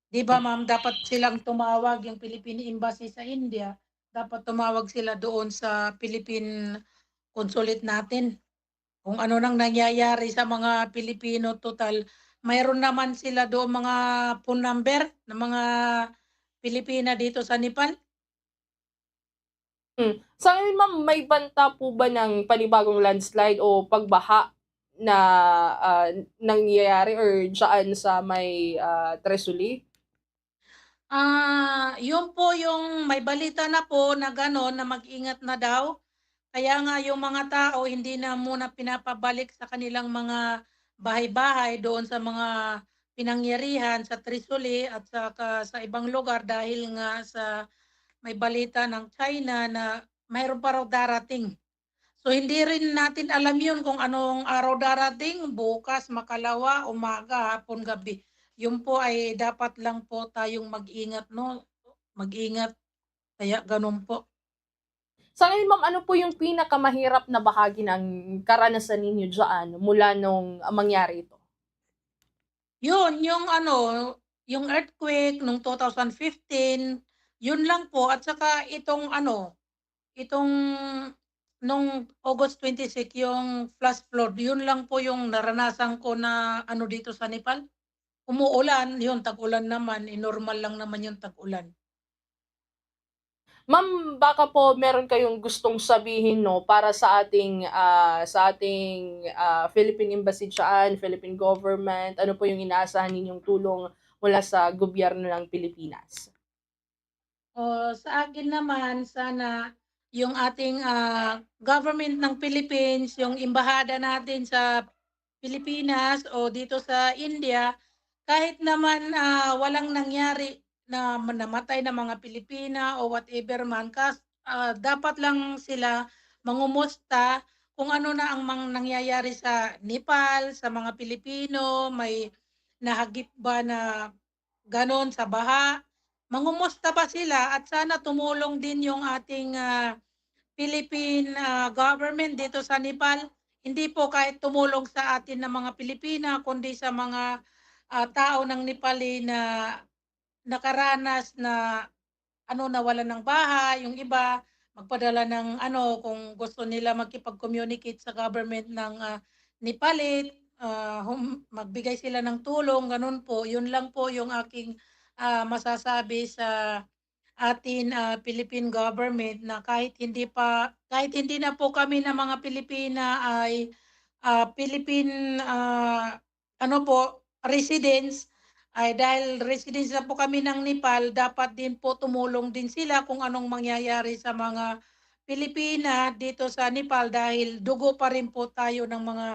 'Di ba, ma'am, dapat silang tumawag, yung Philippine Embassy sa India, dapat tumawag sila doon sa Philippine Consulate natin. Kung ano nang nangyayari sa mga Pilipino, total, mayroon naman sila doon mga phone number ng mga Pilipina dito sa Nepal. Hmm. Sa ngayon, ma'am, may banta po ba ng panibagong landslide o pagbaha na, ah, nangyayari or diyaan sa may, ah, Tresuli? Ah, yun po yung may balita na po na gano'n, na mag-ingat na daw. Kaya nga yung mga tao hindi na muna pinapabalik sa kanilang mga bahay-bahay doon sa mga pinangyarihan sa Trisoli at sa ka-, sa ibang lugar dahil nga sa may balita ng China na mayroon pa raw darating. So, hindi rin natin alam yun kung anong araw darating, bukas, makalawa, umaga, hapon, gabi. Yun po ay dapat lang po tayong mag-ingat, no? Mag-ingat. Kaya ganun po. Sa ngayon, ma'am, ano po yung pinakamahirap na bahagi ng karanasan ninyo diyaan mula nung, ah, mangyari ito? Yun, yung ano, yung earthquake nung two thousand fifteen, yun lang po. At saka itong ano, itong nung August twenty-six, yung flash flood, yun lang po yung naranasan ko na ano dito sa Nepal. Umuulan, yun, tag-ulan naman, eh, normal lang naman yung tag-ulan. Ma'am, baka po meron kayong gustong sabihin, no, para sa ating, ah, sa ating, ah, Philippine Embassy dyan, Philippine government, ano po yung inaasahan ninyong tulong mula sa gobyerno ng Pilipinas? O, sa akin naman, sana yung ating, ah, government ng Philippines, yung embahada natin sa Pilipinas o dito sa India, kahit naman, ah, walang nangyari na namatay na mga Pilipina o whatever man, kas-, ah, dapat lang sila mangumusta kung ano na ang mang-, nangyayari sa Nepal, sa mga Pilipino, may nahagip ba na gano'n sa baha. Mangumusta ba sila? At sana tumulong din yung ating, ah, Philippine, ah, government dito sa Nepal. Hindi po kahit tumulong sa atin na mga Pilipina, kundi sa mga, ah, tao ng Nepali na nakaranas na ano, nawalan ng bahay, yung iba magpadala ng ano, kung gusto nila makipag-communicate sa government ng, ah, Nepali, ah, hum-, magbigay sila ng tulong, ganun po. Yun lang po yung aking, ah, masasabi sa atin, ah, Philippine government na kahit hindi pa, kahit hindi na po kami na mga Pilipina ay, ah, Philippine, ah, ano po, residents, ay dahil residents na po kami ng Nepal, dapat din po tumulong din sila kung anong mangyayari sa mga Pilipina dito sa Nepal dahil dugo pa rin po tayo ng mga,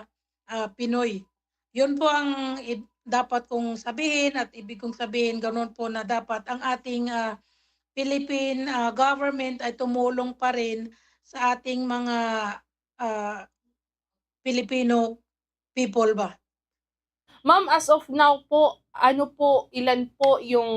ah, Pinoy. Yun po ang ib-, dapat kong sabihin at ibig kong sabihin, ganun po na dapat ang ating, ah, Philippine, ah, government ay tumulong pa rin sa ating mga, ah, Filipino people ba. Ma'am, as of now po, ano po, ilan po yung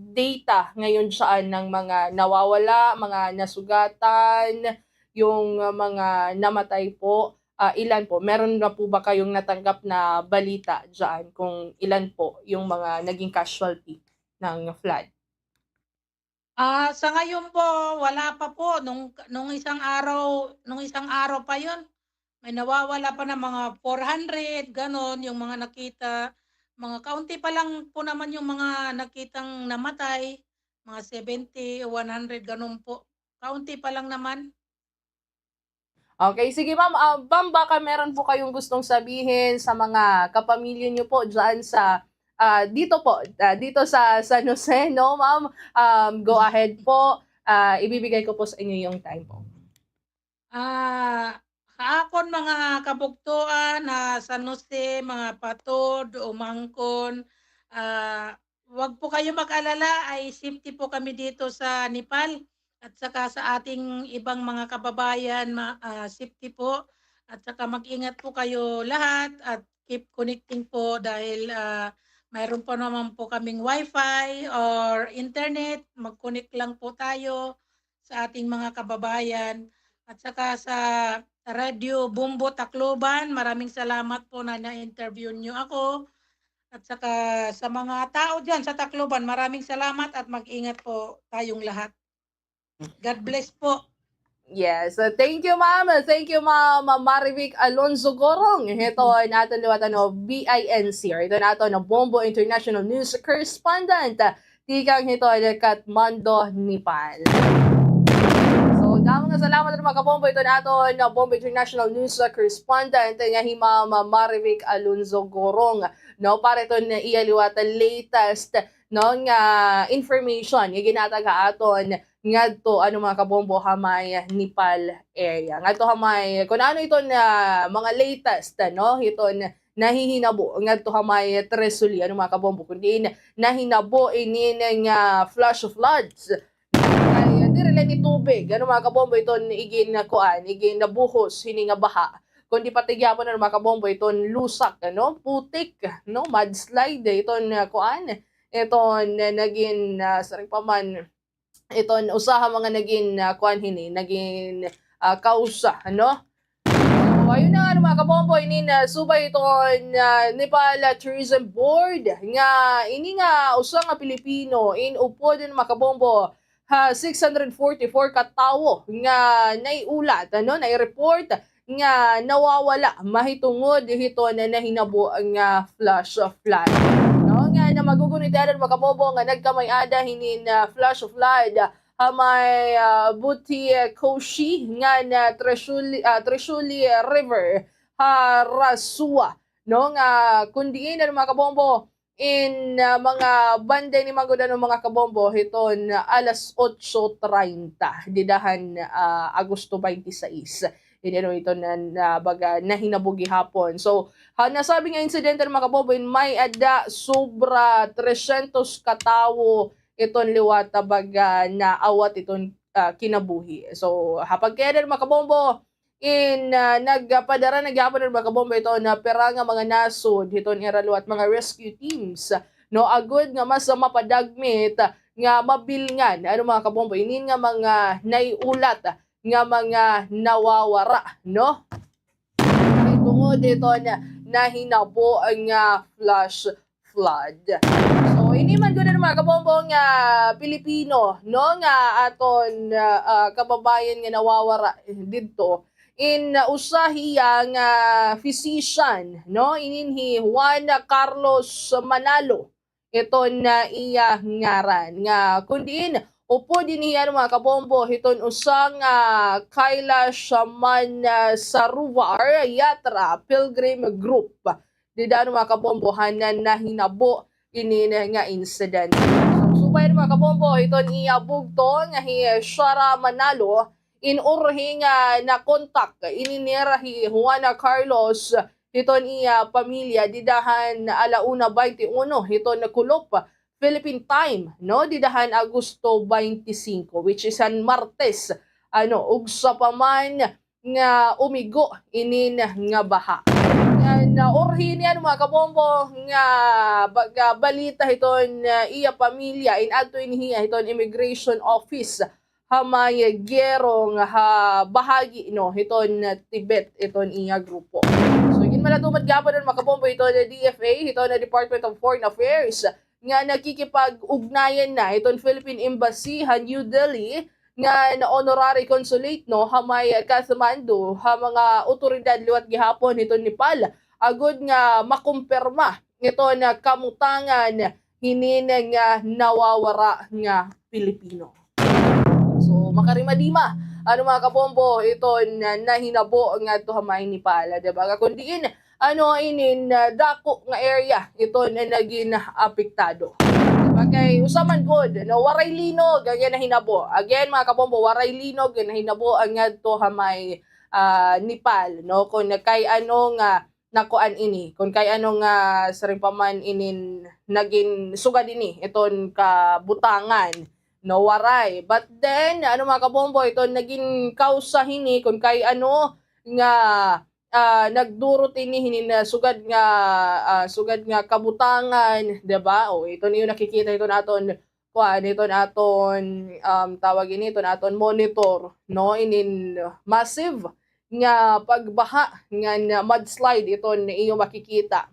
data ngayon dyan ng mga nawawala, mga nasugatan, yung, ah, mga namatay po? Ah, ilan po? Meron na po ba kayong natanggap na balita dyan kung ilan po yung mga naging casualty ng flood? Ah, sa ngayon po, wala pa po. Nung, nung isang araw, nung isang araw pa yun, may nawawala pa na mga four hundred, ganon, yung mga nakita. Mga kaunti pa lang po naman yung mga nakitang namatay, mga seventy o one hundred, ganon po. Kaunti pa lang naman. Okay, sige ma'am. Ah, ma'am, baka meron po kayong gustong sabihin sa mga kapamilya niyo po dyan sa, ah, dito po, ah, dito sa San Jose, no, ma'am? Um, go ahead po. ah, ibibigay ko po sa inyo yung time po. Ah, ha akon mga kabugtoan ha San Jose, mga patod, umangkon, ah, wag po kayo mag-alala, ay safety po kami dito sa Nepal at saka sa ating ibang mga kababayan, ma-, ah, safety po. At saka mag-ingat po kayo lahat at keep connecting po dahil, ah, mayroon po naman po kaming wifi or internet. Mag-connect lang po tayo sa ating mga kababayan. At saka sa Radyo Bombo Tacloban, maraming salamat po na na-interview niyo ako. At saka sa mga tao diyan sa Tacloban, maraming salamat at mag-ingat po tayong lahat. God bless po. Yes, uh, thank you, ma'am. Thank you, ma'am Marivic Alonzo Gorong. Hito an aton liwat, ano, B I N C, or hito an aton Bombo International News Correspondent, tikang hito an Kathmandu, Nepal. So, damo nga salamat, mga kabombo, hito an aton Bombo International News Correspondent nga hi Ma'am Marivic Alonzo Gorong, no, para hiton iya liwat latest, no, nga information nga ginhatag ha aton ngadto, ano, mga kabombo, ha may Nepal area. Ngadto ha may, kun ano iton, ah, mga latest, no, hiton nahihinabo ngadto ha may Tresuli, ano, mga kabombo, kun diin nahinabo inin nga flash floods. Kay diri la ini tubig, ano, mga kabombo, iton igin, kuan, igin nabuhos hini nga baha. Kundi pati gihapon, ano, mga kabombo, iton lusak, ano, putik, no, mudslide, iton, ah, kuan, iton, ah, nagin, ah, siring pa man, iton usa ha mga nagin, ah, kuan hini, nagin, ah, kausa, ano? So, ayun na nga, ano, mga kabombo, inin, ah, subay iton, ah, Nepal, ah, Tourism Board nga ini nga usa nga Pilipino in upod, ano, mga kabombo, ha six hundred forty-four ka tawo nga naiulat, ano, nai-report nga nawawala mahitungod hiton nahinabo nga flash flood. No, nga na magugunit, ano, mga kabombo, nga nagkamay-ada hinin, ah, flash flood ha may, ah, Buthikonshi ngan Tresuli, ah, Tresuli River ha Rasua, no, nga kun diin, ano, mga kabombo, in, ah, mga banda ini man gud, ano, mga kabombo, hiton, ah, alas otso treinta dida han, ah, Agosto twenty-six. Ini, ano, ito na, na baga nahinabo gihapon. So, ha nasabi nga insidente, mga kabombo, in may-ada sobra trescientos ka tawo iton liwat, ah, baga naawat iton, ah, kinabuhi. So, ha pagkayad, mga kabombo, in, ah, nagpadara na gihapon, mga kabombo, iton pira nga mga nasod hiton ira liwat mga rescue teams, no, agod nga mas mapadagmit nga mabilngan, ano, mga kabombo, inin nga mga naiulat nga mga nawawara, no? Mahitungod hiton nahinabo nga flash flood. So, ini man gud, ano, mga kabombo, nga Pilipino, no, nga aton, ah, ah, kababayan nga nawawara didto. In, ah, usa hiya nga physician, no, inin hi Juan Carlos Manalo, iton, ah, iya ngaran. Nga kun diin upod dinhi, ano, mga kabombo, hiton usa nga Kailash Mansarovar Yatra Pilgrim Group. Dida, ano, mga kabombo, han nahinabo ini nga incident. So, subay, ano, mga kabombo, hiton iya bugto nga hi Shara Manalo, in urhi nga nakontak ini nira hi Juana Carlos hiton iya pamilya dida han ala una baynte uno hiton kulop Philippine time, no, dida han Agosto baynte singko, which is han Martes, ano, ugsa pa man nga umigo inin nga baha. Ngan, ah, urhi niyan, mga kabombo, nga pagbalita hiton, ah, iya pamilya in adto ini hiya hiton immigration office ha may Gerong ha bahagi, no, hiton Tibet iton iya grupo. So, ginmalatumad gihapon, mga kabombo, hiton D F A, hiton Department of Foreign Affairs, nga nakikipag-ugnayan na hiton Philippine Embassy ha New Delhi ngan honorary consulate, no, ha may Kathmandu, ha mga awtoridad liwat gihapon hiton Nepal, agod nga makumpirma iton kamutangan hinin nga nawawara nga Pilipino. So, makarimadima, ano, mga kabombo, iton nahinabo ngadto ha may Nepal, di ba? Kun diin, ano, inin, ah, dako nga area iton nagin apektado. Di Kay usa man gud, no, waray linog nga nahinabo. Again, mga kabombo, waray linog nga nahinabo an ngadto ha may, ah, Nepal, no? Kun kay ano nga nakuan ini, kun kay ano nga siring pa man inin nagin sugad ini iton kabutangan, no, waray. But then, ano, mga kabombo, iton nagin kausa hini kun kay ano nga ah, nagdurot ini hinin, ah, sugad nga, ah, sugad nga kabutangan, di ba? O, iton iyo nakikita iton aton, kuan, iton aton, um, tawag ini, iton aton monitor, no? Inin massive nga pagbaha, ngan mudslide iton iyo makikita.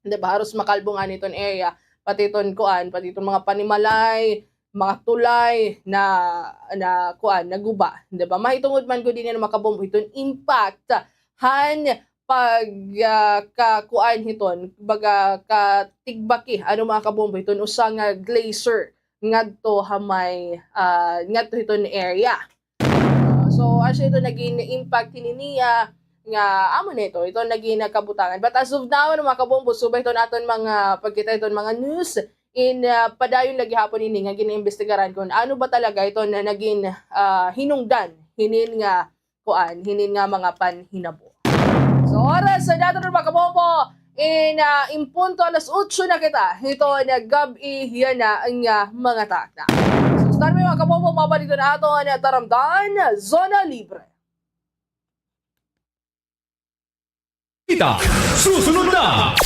Di ba, haros makalbo ngani iton area, pati iton kuan, pati iton mga panimalay, mga tulay na, na kuan, naguba, di ba? Mahitungod man gud ini, mga kabombo, hiton impact han pag, ah, ka-, kuan hiton, baga katigbaki, ano, mga kabombo, hiton usa nga glacier ngadto ha may, ah, ngadto hiton area. So, asya ito nagin impact hini niya nga amo na ito, ito nagin kabutangan. But as of now, ano, mga kabombo, subay ito naton mga pagkita iton mga news in, ah, padayon lagi hapon ini nga ginaimbestigaran kun ano ba talaga ito na nagin, ah, hinungdan hinin nga kuan, hinin nga mga panhinabo. So, oras sa dato, mga kabombo, in, ah, in punto alas otso na kita. Ito na gab-i, yana nga mga takna. So, start mo, mga kabombo, mabalik na aton taramdan, Zona Libre. Kita, susunod na.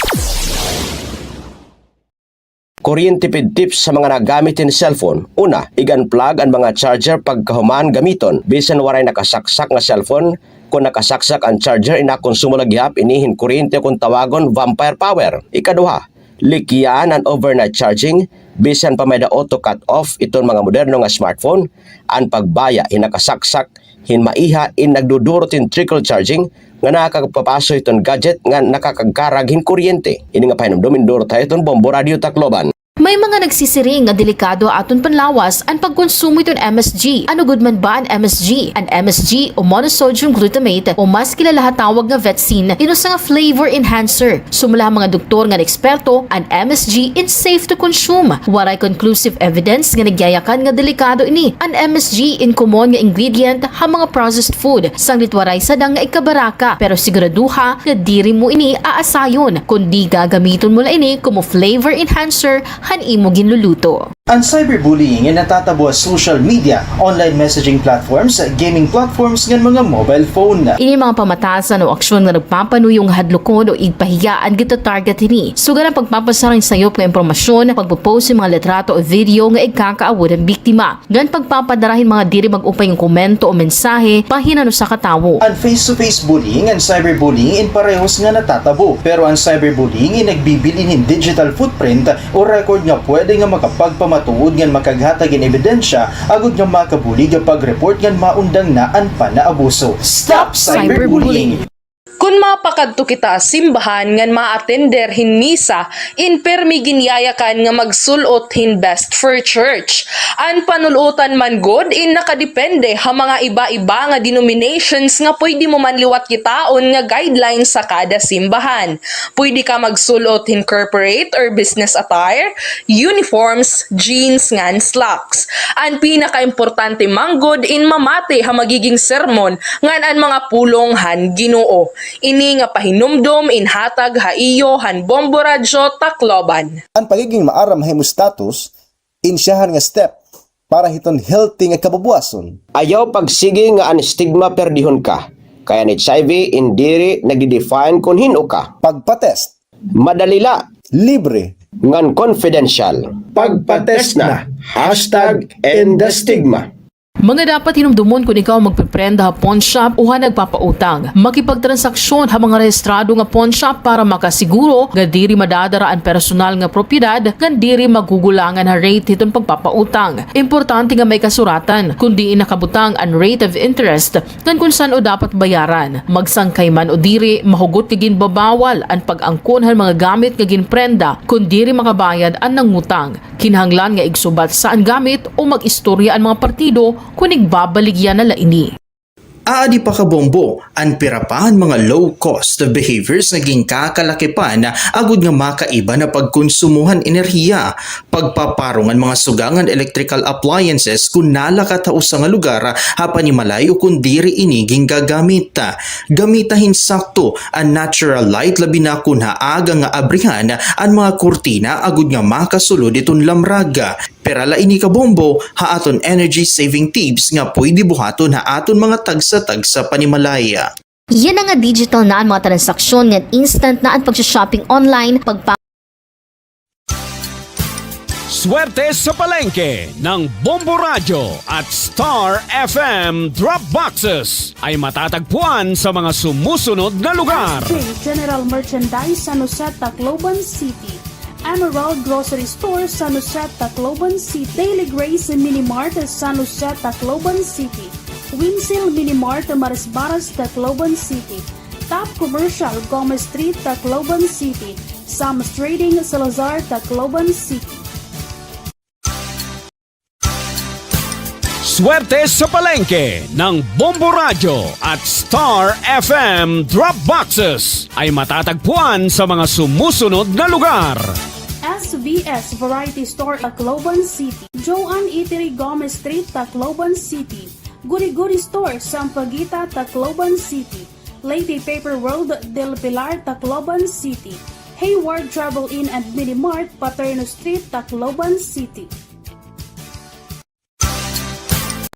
Kuryente pid tips sa mga nagamit hin cellphone. Una, ig-unplug an mga charger pagkahuman gamiton. Bisan waray nakasaksak nga cellphone, kon nakasaksak an charger, inakonsumo la gihap ini hin kuryente, kon tawagon vampire power. Ikaduha, likyan an overnight charging. Bisan pa may-ada auto cut off iton mga moderno nga smartphone, an pagbaya hin nakasaksak hin maiha in nagdudurot hin trickle charging nga nakakapapaso hiton gadget nga nakakagkarag hin kuryente. Ini nga pahinumdom in durot ha aton Bombo Radio Tacloban. May mga nagsisiring nga delikado ha aton panlawas an pagkonsumo hiton M S G. Ano gud man ba an M S G? An M S G o monosodium glutamate o mas kilala ha tawag nga vetsin, in usa nga flavor enhancer. Sumala ha mga doktor ngan eksperto, an M S G in safe to consume. Waray conclusive evidence nga nagyayakan nga delikado ini. An M S G in common nga ingredient ha mga processed food, sanglit waray sadang nga ikabaraka, pero siguraduha nga diri mo ini aasayon, kundi gagamiton mo la ini komo flavor enhancer han imo ginluluto. An cyberbullying in natatabo ha social media, online messaging platforms, gaming platforms, ngan mga mobile phone. Ini mga pamatasan o aksyon nga nagpapanuyo nga hadlukon o igpahiya an gita-target hini. Sugad an pagpapasar hin sayop nga impormasyon, pagpo-post hin mga litrato o video nga igkakaawod han biktima, ngan pagpapadara hin mga diri mag-upay nga komento o mensahe bahin han usa ka tawo. An face-to-face bullying ngan cyberbullying in parehos nga natatabo, pero an cyberbullying in nagbibilin hin digital footprint o record nga pwede nga makapagpamatuod ngan makaghatag hin ebidensya agod nga makabulig ha pag-report ngan maundang na an panaabuso. Stop cyberbullying! Kon mapakadto kita ha simbahan ngan ma-attender hin misa, in pirmi ginyayakan nga magsul-ot hin best for church. An panul-otan man gud in nakadepende ha mga iba-iba nga denominations nga pwede mo man liwat kitaon nga guidelines sa kada simbahan. Pwede ka magsul-ot hin corporate or business attire, uniforms, jeans, ngan slacks. An pinakaimportante man gud in mamati ha magiging sermon ngan an mga pulong han Ginoo. Ini nga pahinumdom in hatag ha iyo han Bombo Radyo Tacloban. An pagiging maaram ha imo status, insyahan nga step para hiton healthy nga kabubuwason. Ayaw pagsigi nga an stigma perdihon ka, kay an H I V in diri nagde-define kon hin-o ka. Pagpa-test. Madali la. Libre. Ngan confidential. Pagpa-test na. Hashtag end the stigma. Mga dapat hinumdomon kon ikaw magpeprenda ha pawnshop o ha nagpapautang. Makipagtransaksyon ha mga rehistrado nga pawnshop para makasiguro nga diri madadara an personal nga propiedad ngan diri magugulangan ha rate hiton pagpapautang. Importante nga may kasuratan kon diin nakabutang an rate of interest ngan kon san-o dapat bayaran. Magsangkay man o diri, mahugot nga ginbabawal an pag-angkon han mga gamit nga ginprenda kon diri makabayad an nangutang. Kinahanglan nga igsubatsang gamit o mag-istorya an mga partido kon igbabaligya na la ini. Aadi pa kabombo, an pira pa han mga low-cost behaviors nga ginkakalakipan agod nga makaiba na pagkonsumo han enerhiya, pagpaparong han mga suga ngan electrical appliances kon nalakat ha usa nga lugar ha panimalay o kon diri ini gingagamit. Gamita hin sakto an natural light, labi na kon ha aga nga abrihan an mga kurtina agod nga makasulod iton lamrag. Pira la ini kabombo ha aton energy saving tips nga pwede buhaton ha aton mga tagsa-tagsa panimalay. Yana nga digital na an mga transaksyon ngan instant na an pagsha-shopping online, pagpa- Swerte sa Palengke ng Bombo Radyo at Star F M Drop Boxes ay matatagpuan sa mga sumusunod na lugar. General Merchandise, San Jose, Tacloban City. Emerald Grocery Store, San Jose, Tacloban City. Daily Grace Mini Mart, San Jose, Tacloban City. Winsil Mini Mart, Marisbaras, Tacloban City. Top Commercial, Gomez Street, Tacloban City. Sam's Trading, Salazar, Tacloban City. Swerte sa Palengke ng Bombo Radyo at Star F M Drop Boxes ay matatagpuan sa mga sumusunod na lugar. S V S Variety Store, Tacloban City. Joan Eatery, Gomez Street, Tacloban City. Guri Guri Store, Sampaguita, Tacloban City. Leyte Paper World, Del Pilar, Tacloban City. Hayward Travel Inn and Mini Mart, Paterno Street, Tacloban City.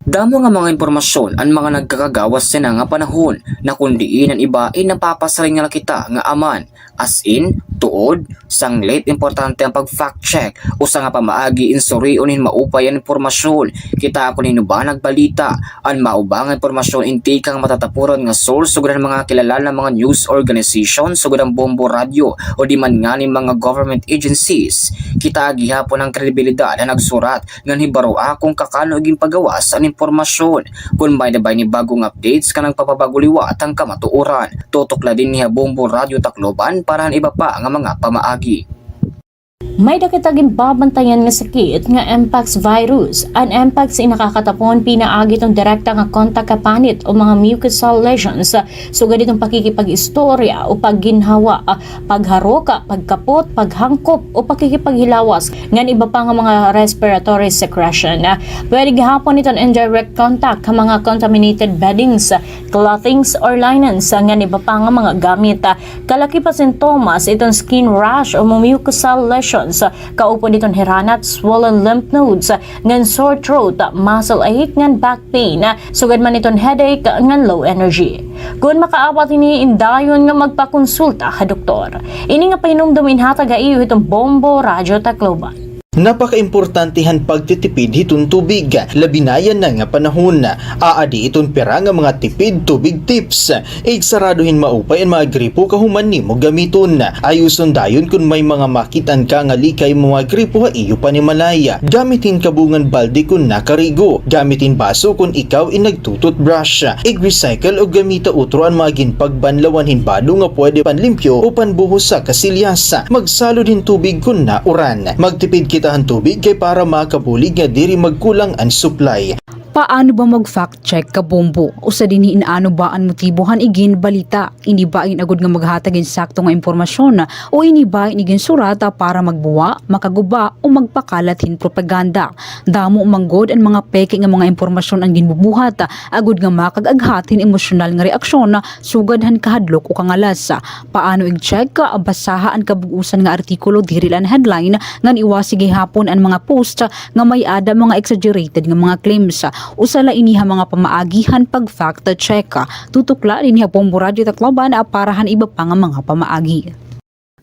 Damo nga mga impormasyon an mga nagkakagawas yana nga panahon, na kon diin an iba ay napapasiring la kita nga aman, as in, tuod, sanglit importante an pag-fact check, usa nga pamaagi in surion hin maupay an impormasyon. Kita kon hin-o ba nagbalita, an mauba nga impormasyon in tikang matatapuran nga source sugad han mga kilala nga mga news organization sugad han Bombo Radyo o di man ngani mga government agencies. Kita gihapon an kredibilidad han nagsurat ngan hibaroa kon kakano ginpagawas an impormasyon. Kon may-ada ba ini bag-ong updates nga nagpapabag-o liwat han kamatuoran, tutok la dinhi ha Bombo Radyo Tacloban para han iba pa nga mga pamaagi. May-ada kita ginbabantayan nga sakit nga mpox virus. An mpox in nakakatapon pinaagi hiton direkta nga kontak ha panit o mga mucosal lesions, sugad hiton pakikipag-istorya o pagginhawa, pagharok, pagkapot, paghangkop o pakikipaghilawas, ngan iba pa nga mga respiratory secretion. Pwede gihapon iton indirect contact ha mga contaminated beddings, clothings or linens, ngan iba pa nga mga gamit. Kalakip ha sintomas iton skin rash o mucosal lesions, kaupod iton hiranat, swollen lymph nodes, ngan sore throat, muscle ache, ngan back pain, sugad man iton headache ngan low energy. Kon makaabat ini, indayon nga magpakonsulta ha doktor. Ini nga pahinumdom inhatag ha iyo hiton Bombo Radyo Tacloban. Napakaimportante han pagtitipid hiton tubig, labi na yana nga panahon. Aadi iton pira nga mga tipid tubig tips. Igsarado hin maupay an mga gripo kahuman nimo gamiton. Ayuson dayon kon may mga makit-an ka nga likay mga gripo ha iyo panimalay. Gamit hin kabungan balde kon nakarigo. Gamit hin baso kon ikaw in nagtu-toothbrush. Ig-recycle o gamita utro an mga ginpagbanlawan hin bado nga pwede panlimpyo o panbuhos ha kasilyas. Magsalod hin tubig kon nauran. Magtipid kita han tubig kay para makabulig nga diri magkulang an supply. Paano ba mag-fact check, kabombo? Usa dinhi in ano ba an motibo han iginbalita. Ini ba in agod nga maghatag hin sakto nga impormasyon, o ini ba in iginsurat para magbuwa, makaguba, o magpakalat hin propaganda? Damo man gud an mga peke nga mga impormasyon an ginbubuhat, agod nga makag-aghat hin emosyonal nga reaksyon, sugad han kahadlok o kangalas. Paano ig-check? Basaha an kabug-osan nga artikulo, diri la an headline, ngan iwasi gihapon an mga post nga may-ada mga exaggerated nga mga claims. Usa la ini ha mga pamaagi han pag-fact check. Tutok la dinhi ha Bombo Radyo Tacloban para han iba pa nga mga pamaagi.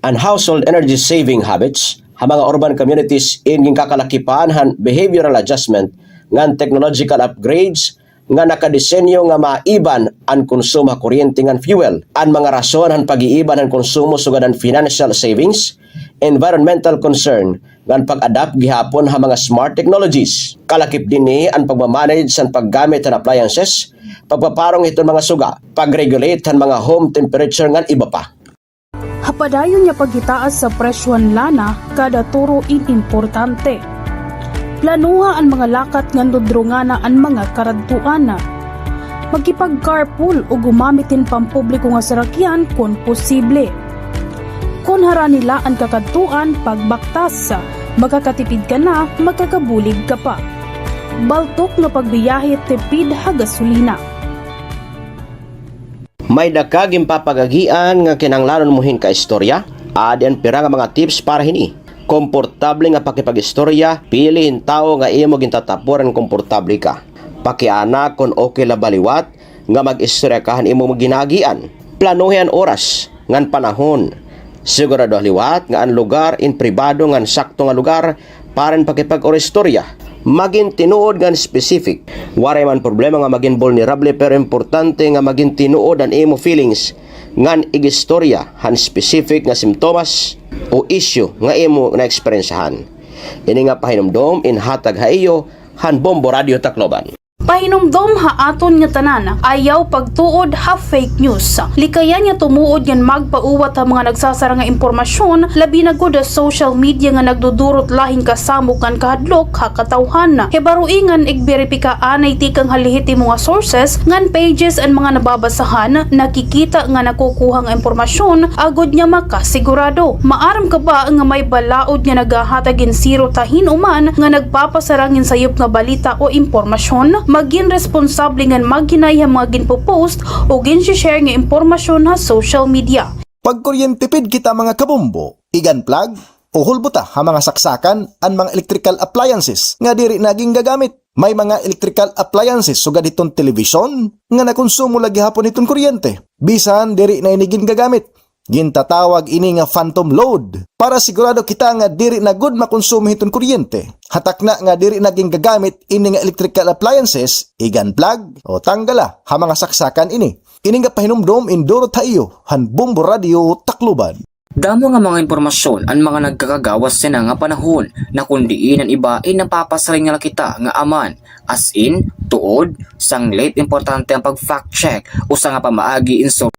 An household energy saving habits ha mga urban communities in ginkakalakipan han behavioral adjustment ngan technological upgrades nga nakadesenyo nga maiban an konsumo ha kuryente ngan fuel. An mga rason han pag-iiban han konsumo sugad han financial savings, environmental concern, ngan pag-adapt gihapon ha mga smart technologies. Kalakip dinhi an pagma-manage han paggamit han appliances, pagpaparong hiton mga suga, pag-regulate han mga home temperature ngan iba pa. Ha padayon nga paghitaas sa presyo han lana, kada turo in importante. Planoha an mga lakat ngan dudrongana an mga karadtuan. Makipag-carpool o gumamit hin pampubliko nga sarakyan kon posible. Kon harani la an kakadtuan, pagbaktas, makakatipid ka na, makakabulig ka pa. Baltok nga pagbiyahe, tipid ha gasolina. May dako ka ginpapagagian nga kinahanglanon mo hin kaistorya? Adi an pira nga mga tips para hini. Komportable nga pakipag-istorya, pili hin tawo nga imo gintatapuran nga komportable ka. Pakiana kon okay la ba liwat nga mag-istorya ka han imo ginagian. Planuhi an oras ngan panahon. Siguraduha liwat nga an lugar in pribado ngan sakto nga lugar para hin pakipag-istorya. Magin tinuod ngan specific. Waray man problema nga magin vulnerable, pero importante nga magin tinuod an imo feelings ngan igistorya han specific nga simptomas o issue nga imo naeksperyensyahan. Ini nga pahinumdom in hatag ha iyo han Bombo Radio Tacloban. Pahinumdom ha aton nga tanan, ayaw pagtuod ha fake news. Likayan nga tumuod ngan magpauwat ha mga nagsasara nga impormasyon, labi na gud ha social media nga nagdudurot la hin kasamok ngan kahadlok ha katawhan. Hibaroi ngan igberipika anay tikang ha lehitimo nga sources ngan pages an mga nababasahan, nakikita ngan nakukuha nga impormasyon, agod nga makasigurado. Maaram ka ba nga may balaod nga naghahatag hin sirot ha hin-o man nga nagpapasarang hin sayop nga balita o impormasyon? Magin responsable ngan maghinay ha mga ginpo-post o ginshi-share nga impormasyon ha social media. Pagkuryentipid kita, mga kabombo, igan plug o hulbota ha mga saksakan an mga electrical appliances nga diri na gingagamit. May mga electrical appliances sugad hiton telebisyon nga nakonsumo la gihapon hiton kuryente bisan diri na ini gingagamit. Gintatawag ini nga phantom load. Para sigurado kita nga diri na gud makonsumo hiton kuryente, ha takna nga diri na gingagamit ini nga electrical appliances, igan plug o tanggala ha mga saksakan ini. Ini nga pahinumdom in durot ha iyo han Bombo Radio Tacloban. Damo nga mga impormasyon an mga nagkakagawas yana nga panahon, na kon diin an iba in napapasaring la kita nga aman, as in, tuod, sanglit importante an pag-fact check, usa nga pamaagi in sur-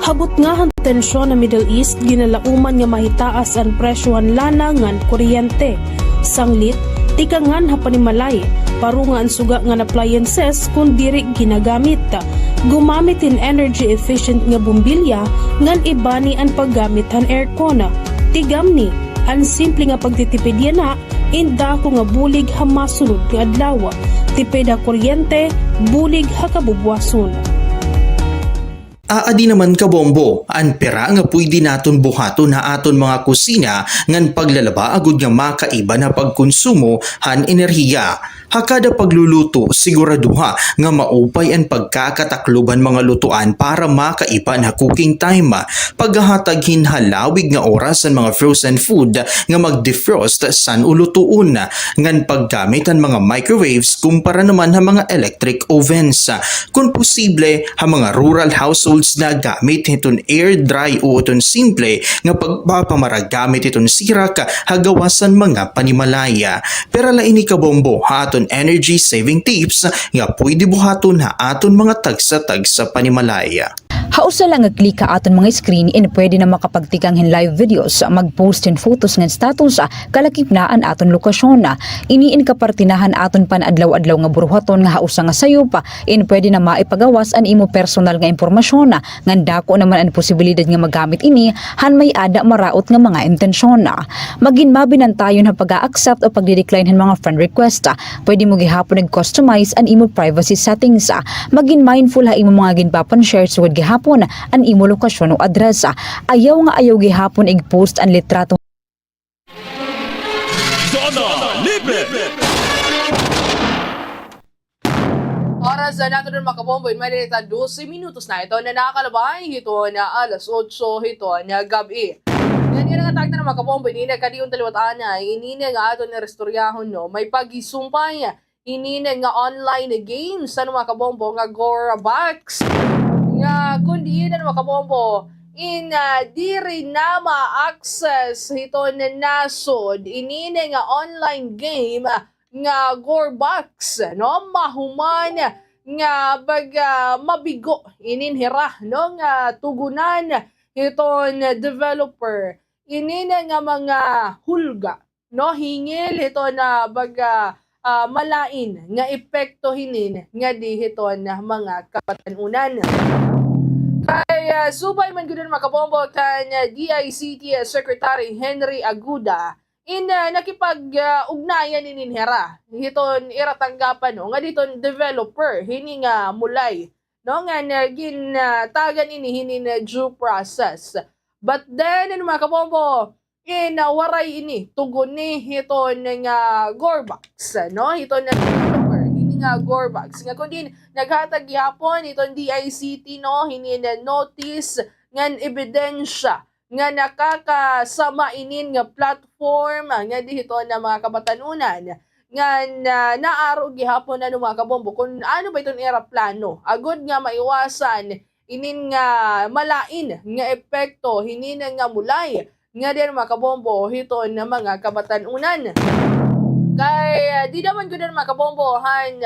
Ha butnga han tensyon ha Middle East, ginalauman nga mahitaas an presyo han lana ngan kuryente. Sanglit, tikangan ha panimalay, paro nga an suga ngan appliances kon diri ginagamit. Gumamit hin energy efficient nga bombilya ngan ibani an paggamit han aircon. Tigamni, an simple nga pagtitipid yana in dako nga bulig ha masunod nga adlaw. Tipid ha kuryente, bulig ha kabubuwason. Aadi naman, kabombo, an pira nga pwede naton buhaton ha aton mga kusina ngan paglalaba agod nga makaiba na pagkonsumo han enerhiya. Ha kada pagluluto, siguraduha nga maupay an pagkakataklob han mga lutuan para makaiba na cooking time. Paghahatag hin halawig nga oras an mga frozen food nga mag-defrost san o lutuon, ngan paggamit han mga microwaves kumpara naman ha mga electric ovens. Kon posible, ha mga rural households, nagamit hiton air dry o hiton simple nga pagpapamaragamit hiton sirak ha gawas han mga panimalay. Pira la ini, kabombo, ha aton energy saving tips nga pwede buhaton ha aton mga tagsa-tagsa panimalay. Ha usa la nga click ha aton mga screen in pwede na makapagtikang hin live videos, mag-post hin photos ngan status, kalakip na an aton lokasyon. Ini in kaparte na han aton pan-adlaw-adlaw nga buruhaton nga ha usa nga sayop, in pwede na maipagawas an imo personal nga impormasyon, ngan dako naman an posibilidad nga magamit ini han may-ada maraot nga mga intensyon. Magin mabinantayon ha pag-a-accept o pagdi-decline han mga friend request. Pwede mo gihapon ig-customize an imo privacy settings. Magin mindful ha imo mga ginpapan-share sugad gihapon an imo lokasyon o address. Ayaw nga ayaw gihapon ig-post an litrato. Zona Libre! Oras na naton, mga kabombo, in may data dose minutos na ito na nakalabay hito na alas otso hito na gab-i. Ngan yana nga tagna, mga kabombo, ini na kadiyon ta liwat anay, ini na nga aton iristoryahon, no, may paghisumpay ini na nga online games, ano, mga kabombo, nga Gore Box. Nga kon diin, ano, mga kabombo, in, ah, diri na ma-access hito na nasod ini na nga online game, ah, nga Gore Box, no? Mahuman nga baga mabigo inin hira, no, nga tugunan hiton developer inin nga mga hulga, no, hingil hiton baga ah, malain nga epekto hinin ngadi hiton mga kabatan-onan. Kay, ah, subay man gud, mga kabombo, kan, ah, D I C T Secretary Henry Aguda, in, ah, nakipag, ah, ugnayan inin hira hiton ira tanggapan, no, ngadi hiton developer hini nga Mulay, no, nga, ah, gintagan ini hinin, ah, due process. But then, ano, mga kabombo, in, ah, waray ini tugon ni hiton nga Gorebox, no? Hiton nga developer, hini nga Gorebox. Nga kundi naghatag gihapon hiton D I C T, no, hinin notice ngan ebidensya nga nakakasama inin nga platform ngadi hiton nga mga kabatan-onan. Ngan, ah, naaro gihapon, ano, mga kabombo, kun ano ba iton ira plano agod nga maiwasan inin nga malain nga epekto hinin nga Mulay ngadi, mga kabombo, hiton mga kabatan-onan. Kay, ah, dida man gud, mga kabombo, han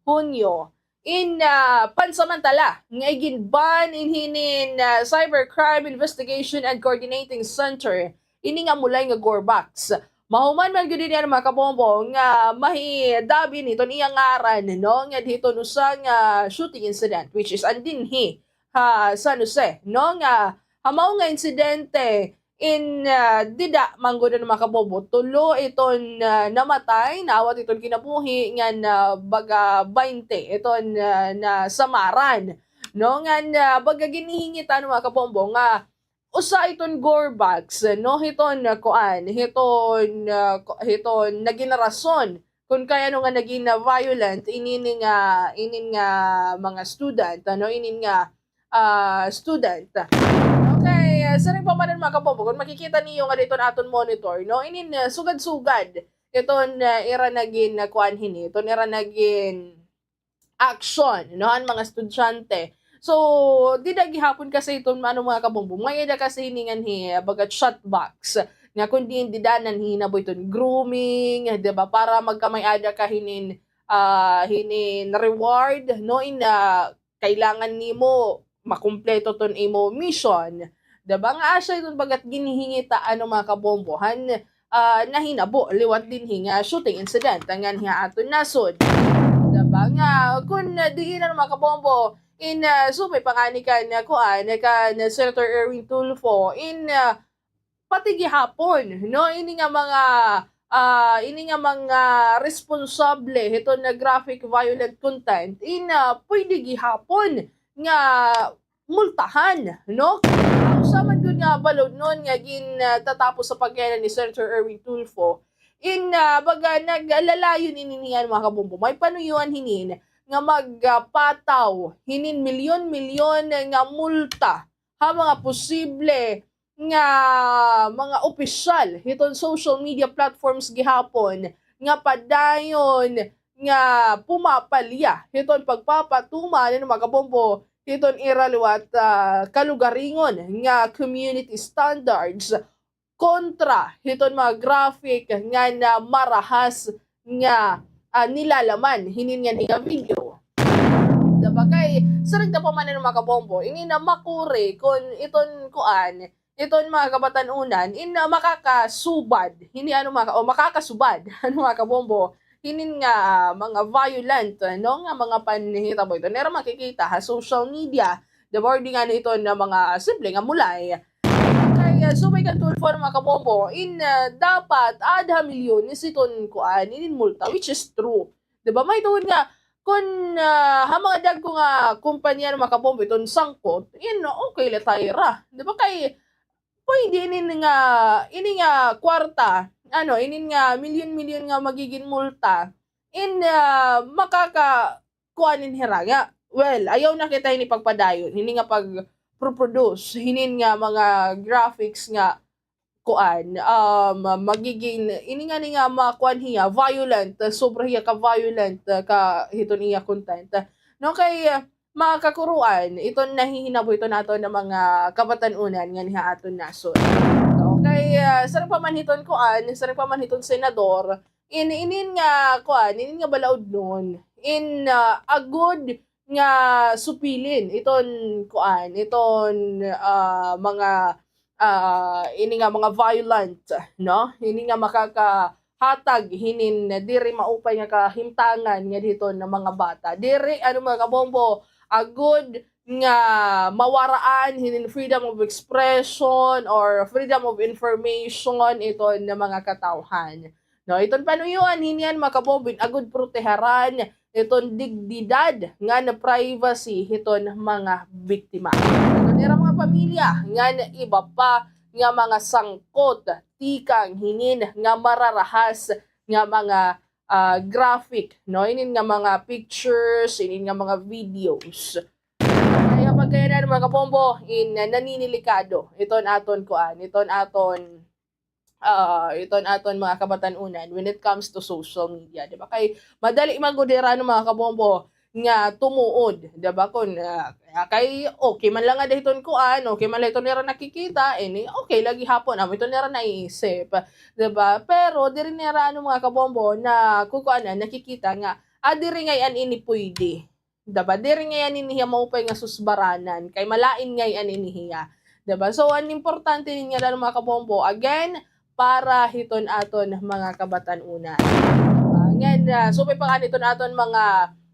Hunyo, in, ah, pansamantala nga igin-ban in hinin, ah, Cybercrime Investigation and Coordinating Center ini nga Mulay nga Gorebox. Mahuman man gud ini, mga kabombo, nga mahidab ini hiton iya ngaran, no, ngadi hiton usa nga shooting incident, which is an dinhi ha San Jose, no, nga ha mao nga insidente in, ah, dida man gud, mga kabombo, tulo iton, ah, namatay, naawat iton kinabuhi, ngan, ah, baga baynte iton, ah, nasamaran, no, ngan, ah, baga ginhihingit, ano, mga kabombo, nga usa iton Gorebox, no, hiton, ah, kuan, hiton, ah, ku-, hiton nagin rason kun kay ano nga nagin, ah, violent inin nga, inin nga mga student, ano, inin nga, ah, student. Okay, ah, siring pa man, mga kabombo, kun makikita niyo ngadi hiton aton monitor, no, inin, ah, sugad-sugad iton, ah, ira nagin, ah, kuan hini, iton ira nagin action, no, an mga estudyante. So, dida gihapon kasi iton, ano, mga kabombo, may-ada kasi hini nganhi, baga chat box nga kun diin dida nanhihinabo iton grooming, di ba, para magkamay-ada ka hinin, ah, hinin reward, no, in, ah, kailangan nimo makumpleto ton imo mission. Di ba, nga asya iton bagat ginhihingita, ano, mga kabombo, han, ah, nahinabo liwat dinhi nga shooting incident nganhi ha aton nasod. Di ba, nga kun, ah, diin, ano, mga kabombo, in, ah, subay pa ngani kan, ah, kuan, kan Senator Erwin Tulfo, in, ah, pati gihapon, no, ini nga mga, ah, ini nga mga responsable hiton nga graphic violent content, in, ah, pwede gihapon nga multahan, no? Ang usa man gud nga baludnon nga gin, ah, tatapos sa pagyanan ni Senator Erwin Tulfo, in, ah, baga naglalayon ini niyan, mga kabombo. May panuyuan hinin nga magpataw hinin milyon-milyon nga multa ha mga posible nga mga opisyal hiton social media platforms gihapon nga padayon nga pumapalya hiton pagpapatuman, ano, mga kabombo, hiton ira liwat, ah, kalugaringon nga community standards kontra hiton mga graphic nga na marahas nga, ah, nilalaman hinin nganhi nga video. Di ba, kay siring ta pa man, ano, mga kabombo, ini na makuri kun iton kuan, iton mga kabatan-onan, in, ah, makakasubad, hini, ano, mga ka-, o makakasubad, ano, mga kabombo, hinin nga, ah, mga violent, no, nga mga panhitabo iton ira makikita ha social media, di ba, or di ngani iton nga mga simple nga Mulay. Kay, ah, subay kan Tulfo, mga kabombo, in, ah, dapat aada ha milyones iton kuan, inin multa, which is true. Di ba? Mahitungod nga, kun, ah, ha mga dagko nga kumpanya, mga kabombo, iton sangkot, in, okay la ta hira. Di ba? Kay, pwede inin nga, ini nga kwarta, ano, inin nga milyon-milyon nga magigin multa, in, ah, makaka-, kuan in hira nga, well, ayaw na kita hini pagpadayon, hini nga pag-produce hinin nga mga graphics nga kuan, um, magigin, ini ngani nga makuan hiya, violent, sobra hiya ka-violent, ka hiton iya content. No, kay, ah, mga kakuruan, iton nahihinabo iton aton nga mga kabatan-onan nganhi ha aton nasod. Okay, ah, siring pa man hiton kuan, siring pa man hiton senador, in, inin nga kuan, inin nga balaudnon, in, ah, agod nga supilin iton kuan, iton, ah, mga, ah, ini nga mga violent, no? Ini nga makaka-, hatag hinin diri maupay nga kahimtangan ngadto hiton mga bata. Diri, ano, mga kabombo, agod nga mawaraan hinin freedom of expression or freedom of information iton mga katawhan. No, iton panuyoan hini, mga kabombo, in agod proteharan iton dignidad ngan privacy hiton mga biktima. Iton ira mga pamilya ngan iba pa nga mga sangkot tikang hinin nga mararahas nga mga, ah, graphic, no? Inin nga mga pictures, inin nga mga videos. Kaya pagkaya na, mga kabombo, in, ah, naninilikado iton aton kuan, iton aton, ah, iton aton mga kabatan-unan when it comes to social media, di ba? Kay madali magudira, no, mga kabombo, nga tumuod, di ba? Kun, ah, kay okay man la ngada hiton kuan, okay man la hiton ira nakikita, ini okay la gihapon, amo hiton ira naiisip, di ba? Pero diri nira, ano, mga kabombo, nakukuanan, nakikita nga, ah, diri ngay-an ini puyde, di ba? Diri ngay-an ini hiya maupay nga susbaranan, kay malain ngay-an ini hiya, di ba? So, an importante niya lang, mga kabombo, again, para hiton aton mga kabatan-unan. Ah, ngan, ah, subay pa kan hiton aton mga,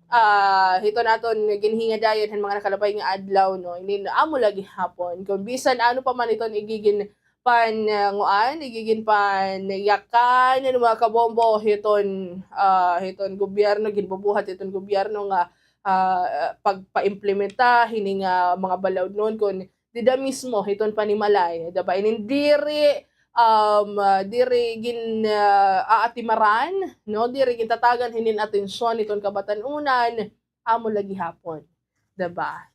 ah, hiton aton ginhingadayan han mga nakalabay nga adlaw, no? Inin amo la gihapon. Kun bisan ano pa man iton igigin pan, ah, nguan, igigin panyakan, ano, mga kabombo, hiton, ah, hiton gobyerno, ginbubuhat hiton gobyerno nga, ah, pagpaimplementa hini nga mga balaod noon kun dida mismo hiton panimalay, di ba? Inin diri, um, ah, diri gin, ah, aatimaran, no? Diri gintatagan hinin atensyon hiton kabatan-unan, amo la gihapon, di ba?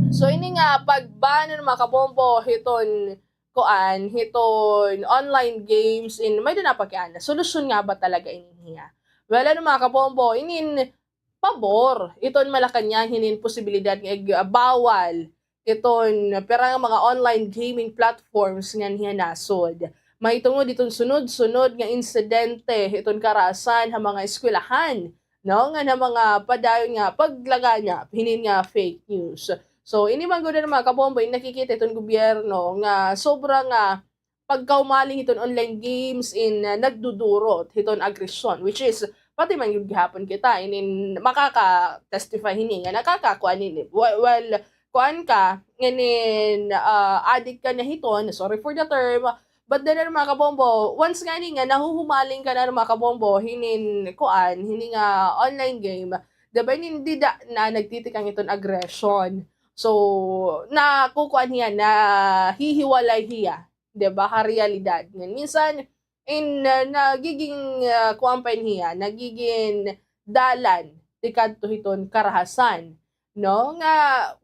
So, ini nga pag-ban, mga kabombo, hiton kuan, hiton online games in, may-ada na pakiana. Solusyon nga ba talaga ini hiya? Well, ano, mga kabombo, inin pabor iton Malacañang hinin posibilidad nga ig-, ah, bawal iton pira nga mga online gaming platforms ngan hiya nasod. Mahitungod iton sunod-sunod nga insidente iton karahasan ha mga eskwelahan, no, ngan ha mga padayon nga paglaganap hinin nga fake news. So, ini man gud, mga kabombo, in nakikita iton gobyerno nga sobra nga pagkahumaling hiton online games in, ah, nagdudurot hiton agresyon, which is, pati man gud gihapon kita, inin makaka-testify hini nga nakakakuan hini. Well, well, kuan ka, inin, ah, addict ka na hiton, sorry for the term, but then, ano, mga kabombo, once ngani nga nahuhumaling ka na, ano, mga kabombo, hinin kuan, hini nga online game, di ba, inin dida na nagtitikang iton aggression. So, nakukuan hiya, nahihiwalay hiya, di ba, ha realidad. Ngan minsan, in, ah, nagiging, ah, kuan pa in hiya, nagiging dalan tikadto hiton karahasan, no? Nga,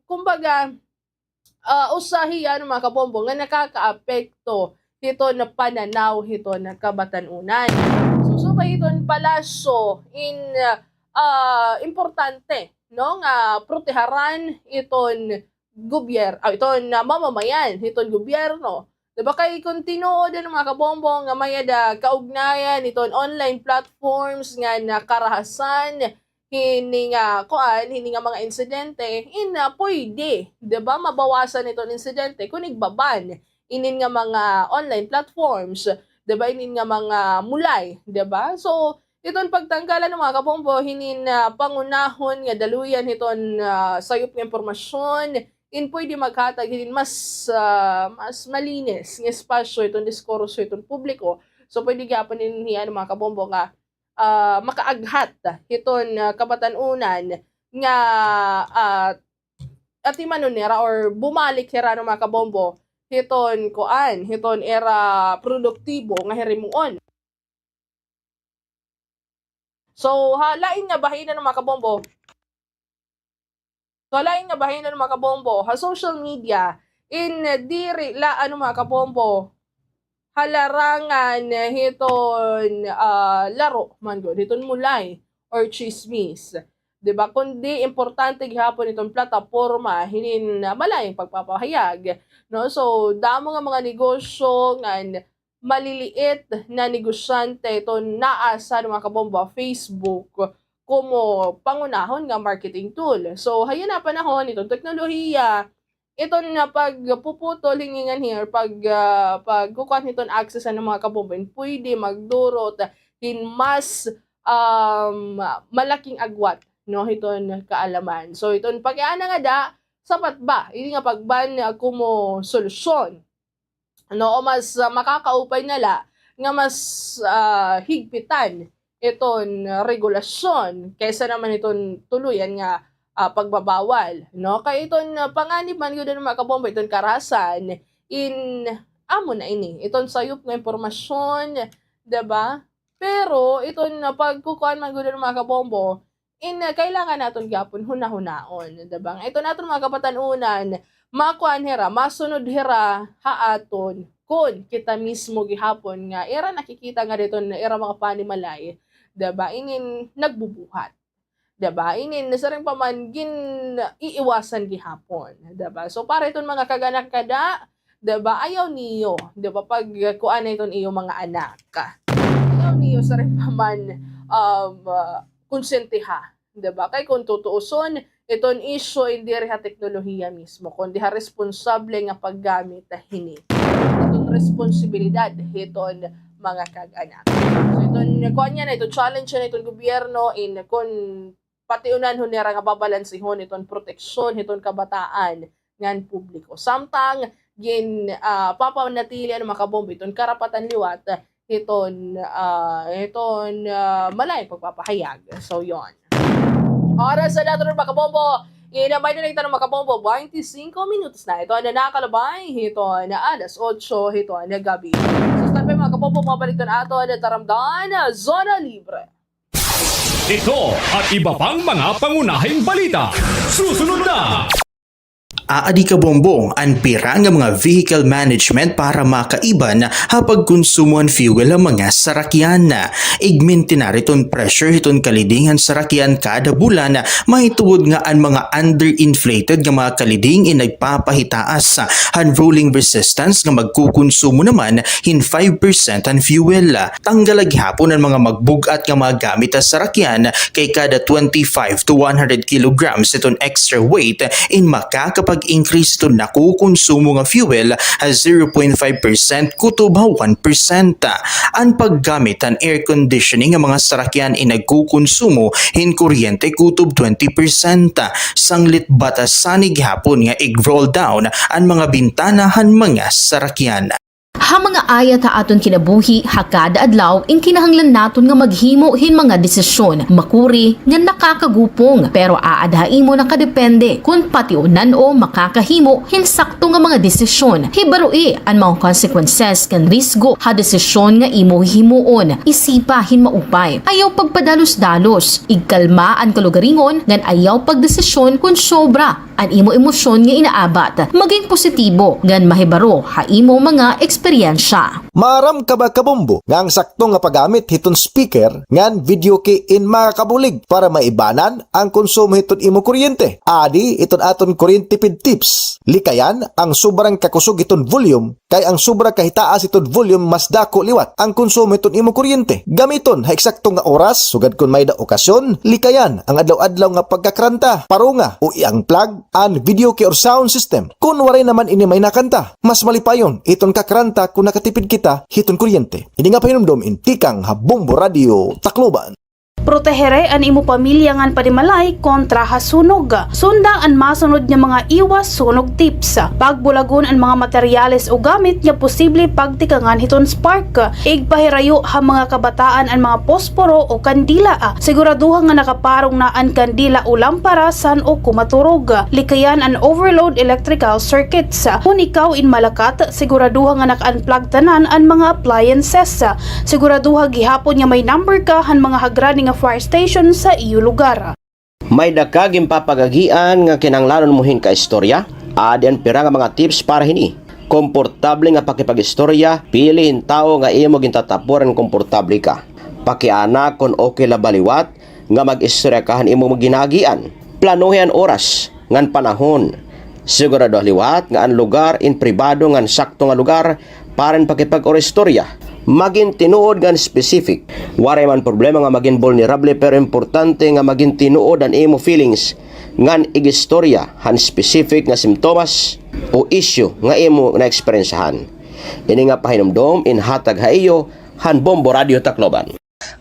kumbaga, ah, usa hiya, ano, mga kabombo, nga nakakaapekto hiton pananaw hiton kabatan-unan. So, subay hiton palasyo in, ah, importante, no, nga proteharan iton gobyer-, ah, iton, ah, mamamayan hiton gobyerno. Di ba, kay kon tinuod, ano, mga kabombo, nga may-ada kaugnayan hiton online platforms ngan karahasan hini nga kuan, hini nga mga insidente, in, ah, pwede, di ba, mabawasan iton insidente kon igba-ban inin nga mga online platforms, di ba, inin nga mga mulay, di ba? So, iton pagtanggal, ano, mga kabombo, hinin, ah, pangunahon nga daluyan hiton, ah, sayop nga impormasyon, in pwede maghatag hinin mas, ah, mas malinis nga espasyo hiton diskurso hiton publiko. So, pwede gihapon hinin hiya, ano, mga kabombo, nga, ah, makaaghat hiton, ah, kabatan-unan nga, ah, atimanon nira or bumalik hira, ano, mga kabombo, hiton kuan, hiton ira produktibo nga hirimuon. So, ha lain nga bahin, ano, mga kabombo. So, ha lain nga bahin, ano, mga kabombo, ha social media, in diri la, ano, mga kabombo, ha larangan hiton, ah, laro man gud, hiton mulay or tsismis. Di ba? Kundi importante gihapon iton plataporma hinin, ah, malayong pagpapahayag, no? So, damo nga mga negosyo ngan maliliit na negosyante iton naa sa, ano, mga kabombo, Facebook komo pangunahon nga marketing tool. So, ha yana panahon, iton teknolohiya, iton nga pagpuputol hin ngan hair, pag, ah, pagkukuan hiton access, mga kabombo, in pwede magdurot hin mas, um, malaking agwat, no, hiton kaalaman. So, iton pag-aana ngada, sapat ba ini nga pag-ban, ah, kumo solusyon? No, o mas, ah, makakaupay na la nga mas, ah, higpitan iton regulasyon kaysa naman iton tuluyan nga, ah, pagbabawal, no? Kay iton, ah, panganib man gud, mga kabombo, iton karasan in amo na ini, iton sayop nga impormasyon, di ba? Pero iton, ah, pagkukuan man gud, mga kabombo, in, ah, kailangan naton gihapon hunahunaon, di ba? Nga iton aton mga kapatanunan, makuan hira, masunod hira ha aton, kun kita mismo gihapon nga ira nakikita nga diton ira mga panimalay, di ba? Inin nagbubuhat, di ba? Inin siring pa man gin-iiwasan gihapon, di ba? So, para iton mga kag-anak kada, di ba, ayaw niyo, di ba, pagkuan na iton iyo mga anak. Ayaw niyo siring pa man, um, ah, konsentiha, di ba? Kay kun tutuuson, iton isyu in diri ha teknolohiya mismo, kundi ha responsable nga paggamit hini. Iton responsibilidad hiton mga kag-anak. So, iton kuan niya na, iton challenge na iton gobyerno in kun patiunanhon nira nga babalansehon iton proteksyon hiton kabataan ngan publiko. Samtang gin, ah, papanatili, mga kabombo, iton karapatan liwat hiton, ah, hiton, ah, malayong pagpapahayag. So, yon. Oras na naton, mga kabombo. Inabay na lang tanan, mga kabombo, twenty-five minutos na. Iton nakalabay hiton alas otso hiton gab-i. So, start pa, mga kabombo, mabalik iton aton taramdan, Zona Libre. Ito at iba pang mga pangunahing balita. Susunod na! Aadi, kabombo, an pira nga mga vehicle management para makaiban ha pagkonsumo han fuel han mga sarakyan. Igmintinar iton pressure hiton kaliding han sarakyan kada bulan, mahitungod nga an mga underinflated nga mga kaliding in nagpapahitaas han rolling resistance nga magkukonsumo naman hin five percent han fuel. Tanggal la gihapon an mga magbug-at nga mga gamit ha sarakyan, kay kada twenty-five to one hundred kilograms iton extra weight in makakapag-increase iton nakukonsumo nga fuel ha zero point five percent kutob ha one percent. An paggamit han air conditioning nga mga sarakyan in nagkukonsumo hin kuryente kutob twenty percent. Sanglit batasan gihapon nga ig-roll down an mga bintana han mga sarakyan. Ha mga ayat ha aton kinabuhi ha kada adlaw, in kinahanglan naton nga maghimo hin mga desisyon, makuri ngan nakakagupong, pero aada ha imo nakadepende kon patiunan o makakahimo hin sakto nga mga desisyon. Hibaroi an mga consequences ngan risgo ha desisyon nga imo hihimuon. Isipa hin maupay. Ayaw pagpadalos-dalos. Igkalma an kalugaringon ngan ayaw pagdesisyon kon sobra an imo emosyon nga inaabat. Maging positibo ngan mahibaro ha imo mga eksperyensya. Maaram ka ba, kabombo, nga an sakto nga paggamit hiton speaker ngan video key in makakabulig para maibanan an konsumo hiton imo kuryente? Adi iton aton kuryente tipid tips. Likayan an sobra nga kakusog hiton volume, kay an sobra kahitaas hiton volume mas dako liwat an konsumo hiton imo kuryente. Gamiton ha eksakto nga oras, sugad kon may-ada okasyon, likayan an adlaw-adlaw nga pagkakranta, parunga o i-unplug an video key or sound system. Kon waray naman ini may nakanta, mas malipayon iton kakranta kon nakatipid kita hiton kuryente. Ini nga pahinumdom in tikang ha Bombo Radio Tacloban. Protehere an imo pamilya ngan panimalay kontra ha sunog. Sunda an masunod nga mga iwas sunog tips. Pagbulagon an mga materyales o gamit nga posible pagtikangan hiton spark. Igpahirayo ha mga kabataan an mga posporo o kandila. Siguraduha nga nakaparong na an kandila o lampara san-o kumaturog. Likayan an overload electrical circuits. Kon ikaw in malakat, siguraduha nga naka-unplug tanan an mga appliances. Siguraduha gihapon nga may number ka han mga hagrani nga fire station sa iyo lugar. May-ada ka ginpapagagian nga kinahanglanon mo hin kaistorya? Adi an pira nga mga tips para hini. Komportable nga pakipag-istorya, pili hin tawo nga imo gintatapuran nga komportable ka. Pakiana kon okay la ba liwat nga mag-istorya ka han imo ginaagian. Planuhi an oras ngan panahon. Siguraduha liwat nga an lugar in pribado ngan sakto nga lugar para hin pakipag-istorya. Magin tinuod ngan specific. Waray man problema nga magin vulnerable, pero importante nga magin tinuod an imo feelings ngan igistorya han specific nga simptomas o issue nga imo naeksperensiyahan. Ini nga pahinumdom inhatag ha iyo han Bombo Radyo Tacloban.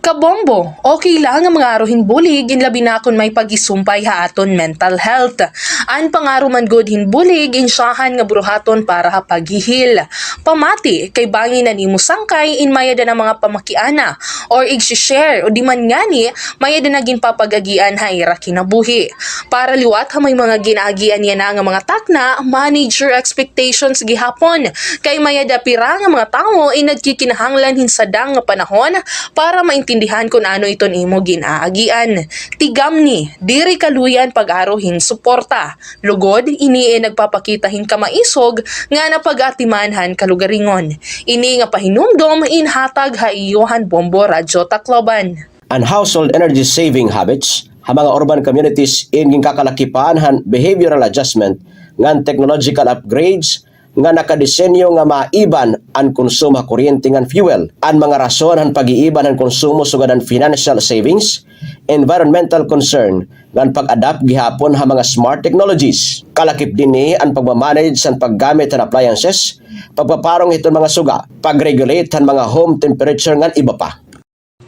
Kabombo, okay la nga mangaro hin bulig, in labi na kon may pag-isumpay ha aton mental health. An pangaro man gud hin bulig, in syahan nga buruhaton para ha paghihil. Pamati, kay bangin an imo sangkay in may-ada na mga pamakiana or igsi-share o di man ngani may-ada na ginpapag-agian ha ira kinabuhi. Para liwat ha may mga gin-aagian yana nga mga takna, manage your expectations gihapon. Kay may-ada pira nga mga tawo in nagkikinahanglan hin sadang nga panahon para maintindihan kon ano iton imo gin-aagian. Tigamni, diri kaluyan pag-aro hin suporta. Lugod, ini in nagpapakita hin kamaisog nga napag-atiman han kalugaringon. Ini nga pahinumdom inhatag ha iyo han Bombo Radyo Tacloban. An household energy saving habits ha mga urban communities in ginkakalakipan han behavioral adjustment ngan technological upgrades nga nakadesenyo nga maiban an konsumo ha kuryente ngan fuel. An mga rason han pag-iiban han konsumo sugad han financial savings, environmental concern, ngan pag-adapt gihapon ha mga smart technologies. Kalakip dinhi an pagmamanage han paggamit han appliances, pagpaparong hiton mga suga, pag-regulate han mga home temperature ngan iba pa.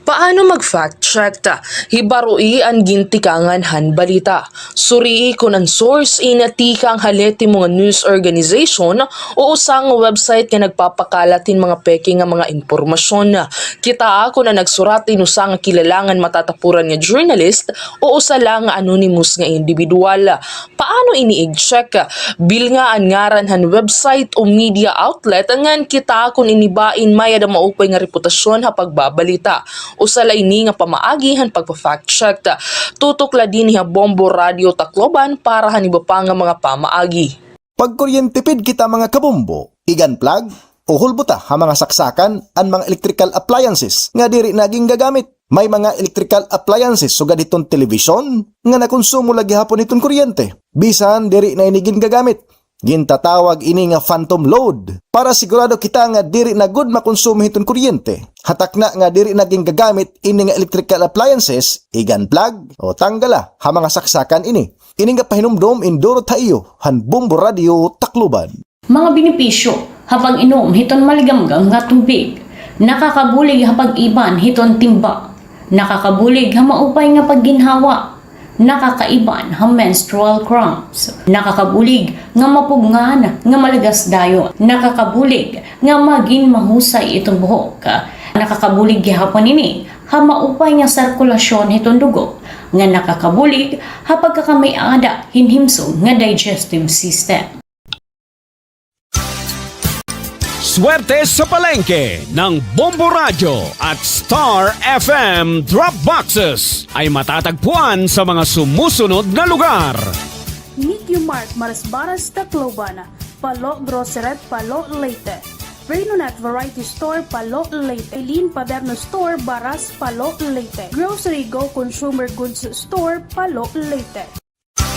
Paano mag-fact check? Hibaroi an gintikangan han balita. Surii kon an source in tikang ha lehitimo nga news organization o usa nga website nga nagpapakalat hin mga peke nga mga impormasyon. Kitaa kon an nagsurat in usa nga kilala ngan matatapuran nga journalist o usa la nga anonymous nga indibidwal. Paano ini i-check? Bilnga an ngaran han website o media outlet ngan kitaa kon ini ba in may-ada maupay nga reputasyon ha pagbabalita. Usa la ini nga pamaagi han pagpa-fact check. Tutok la dinhi ha Bombo Radyo Tacloban para han iba pa nga mga pamaagi. Pagkuryentipid kita, mga kabombo, igan plug o hulbota ha mga saksakan an mga electrical appliances nga diri na gingagamit. May mga electrical appliances sugad hiton telebisyon nga nakonsumo la gihapon hiton kuryente bisan diri na ini gingagamit. Gintatawag ini nga phantom load. Para sigurado kita nga diri na gud makonsumo hiton kuryente, ha takna nga diri na gingagamit ini nga electrical appliances, igan plug o tanggala ha mga saksakan ini. Ini nga pahinumdom indurot ha iyo han Bombo Radyo Tacloban. Mga benepisyo ha pag-inom hiton maligamgam nga tubig. Nakakabulig ha pag-iban hiton timba. Nakakabulig ha maupay nga pagginhawa. Nakakaiban ha menstrual cramps. Nakakabulig nga mapugngan nga malagas dayon. Nakakabulig nga magin mahusay iton buhok. Nakakabulig gihapon ini ha maupay nga sirkulasyon hiton dugo, nga nakakabulig ha pagkakamay-ada hin himsog nga digestive system. Swerte sa palengke ng Bombo Radyo at Star F M Drop Boxes ay matatagpuan sa mga sumusunod na lugar. Nikyo Mart, Marasbaras, Tacloban. Palo Grocery, Palo, Leyte. Reno Nut Variety Store, Palo, Leyte. Eileen Paderno Store, Baras, Palo, Leyte. Grocery Go Consumer Goods Store, Palo, Leyte.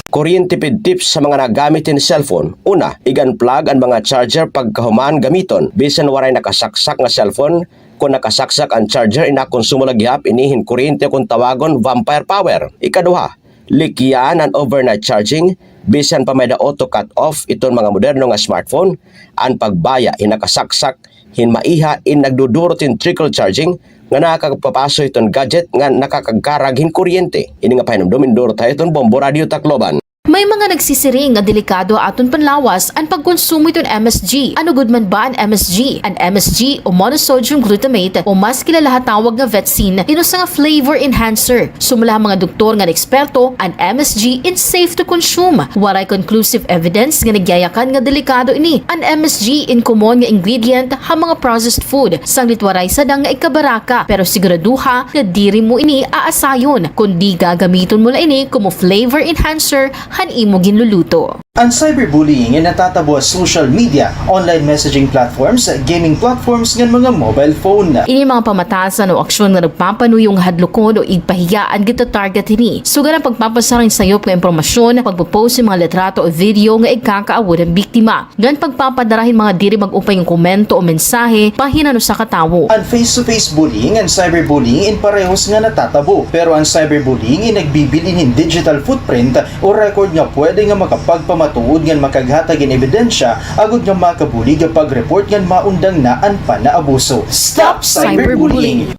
Kuryentipid tips sa mga nagamit hin cellphone. Una, igan plug an mga charger pagkahuman gamiton. Bisan waray nakasaksak nga cellphone, kon nakasaksak an charger, inakonsumo la gihap ini hin kuryente, kon tawagon vampire power. Ikaduha, likyan an overnight charging. Bisan pa may-ada auto cut off iton mga moderno nga smartphone, an pagbaya hin nakasaksak hin maiha in nagdudurot hin trickle charging nga nakakapapaso hiton gadget nga nakakagkarag hin kuryente. Ini nga pahinumdom indurot ha iyo hiton Bombo Radyo Tacloban. May mga nagsisiring nga delikado ha aton panlawas an pagkonsumo hiton M S G. Ano gud man ba an M S G? An M S G o monosodium glutamate o mas kilala ha tawag nga vetsin, in usa nga flavor enhancer. Sumala ha mga doktor ngan eksperto, an M S G in safe to consume. Waray conclusive evidence nga nagyayakan nga delikado ini. An M S G in common nga ingredient ha mga processed food, sanglit waray sadang nga ikabaraka, pero siguraduha nga diri mo ini aasayon, kundi gagamiton mo la ini komo flavor enhancer han imo ginluluto. An cyberbullying in natatabo ha social media, online messaging platforms, gaming platforms ngan mga mobile phone. Ini mga pamatasan o aksyon nga nagpapanuyo nga hadlokon o igpahiya an gita-target hini. Sugad an pagpapasara hin sayop nga impormasyon, pagpo-post hin mga litrato o video nga igkakaawod han biktima, ngan pagpapadara hin mga diri mag-upay nga komento o mensahe bahin han usa ka tawo. An face-to-face bullying ngan cyberbullying in parehos nga natatabo, pero an cyberbullying in nagbibilin hin digital footprint o record nga pwede nga makapagpamatuod ngan makaghatag hin ebidensya agod nga makabulig ha pag-report ngan maundang na an panaabuso. Stop cyberbullying!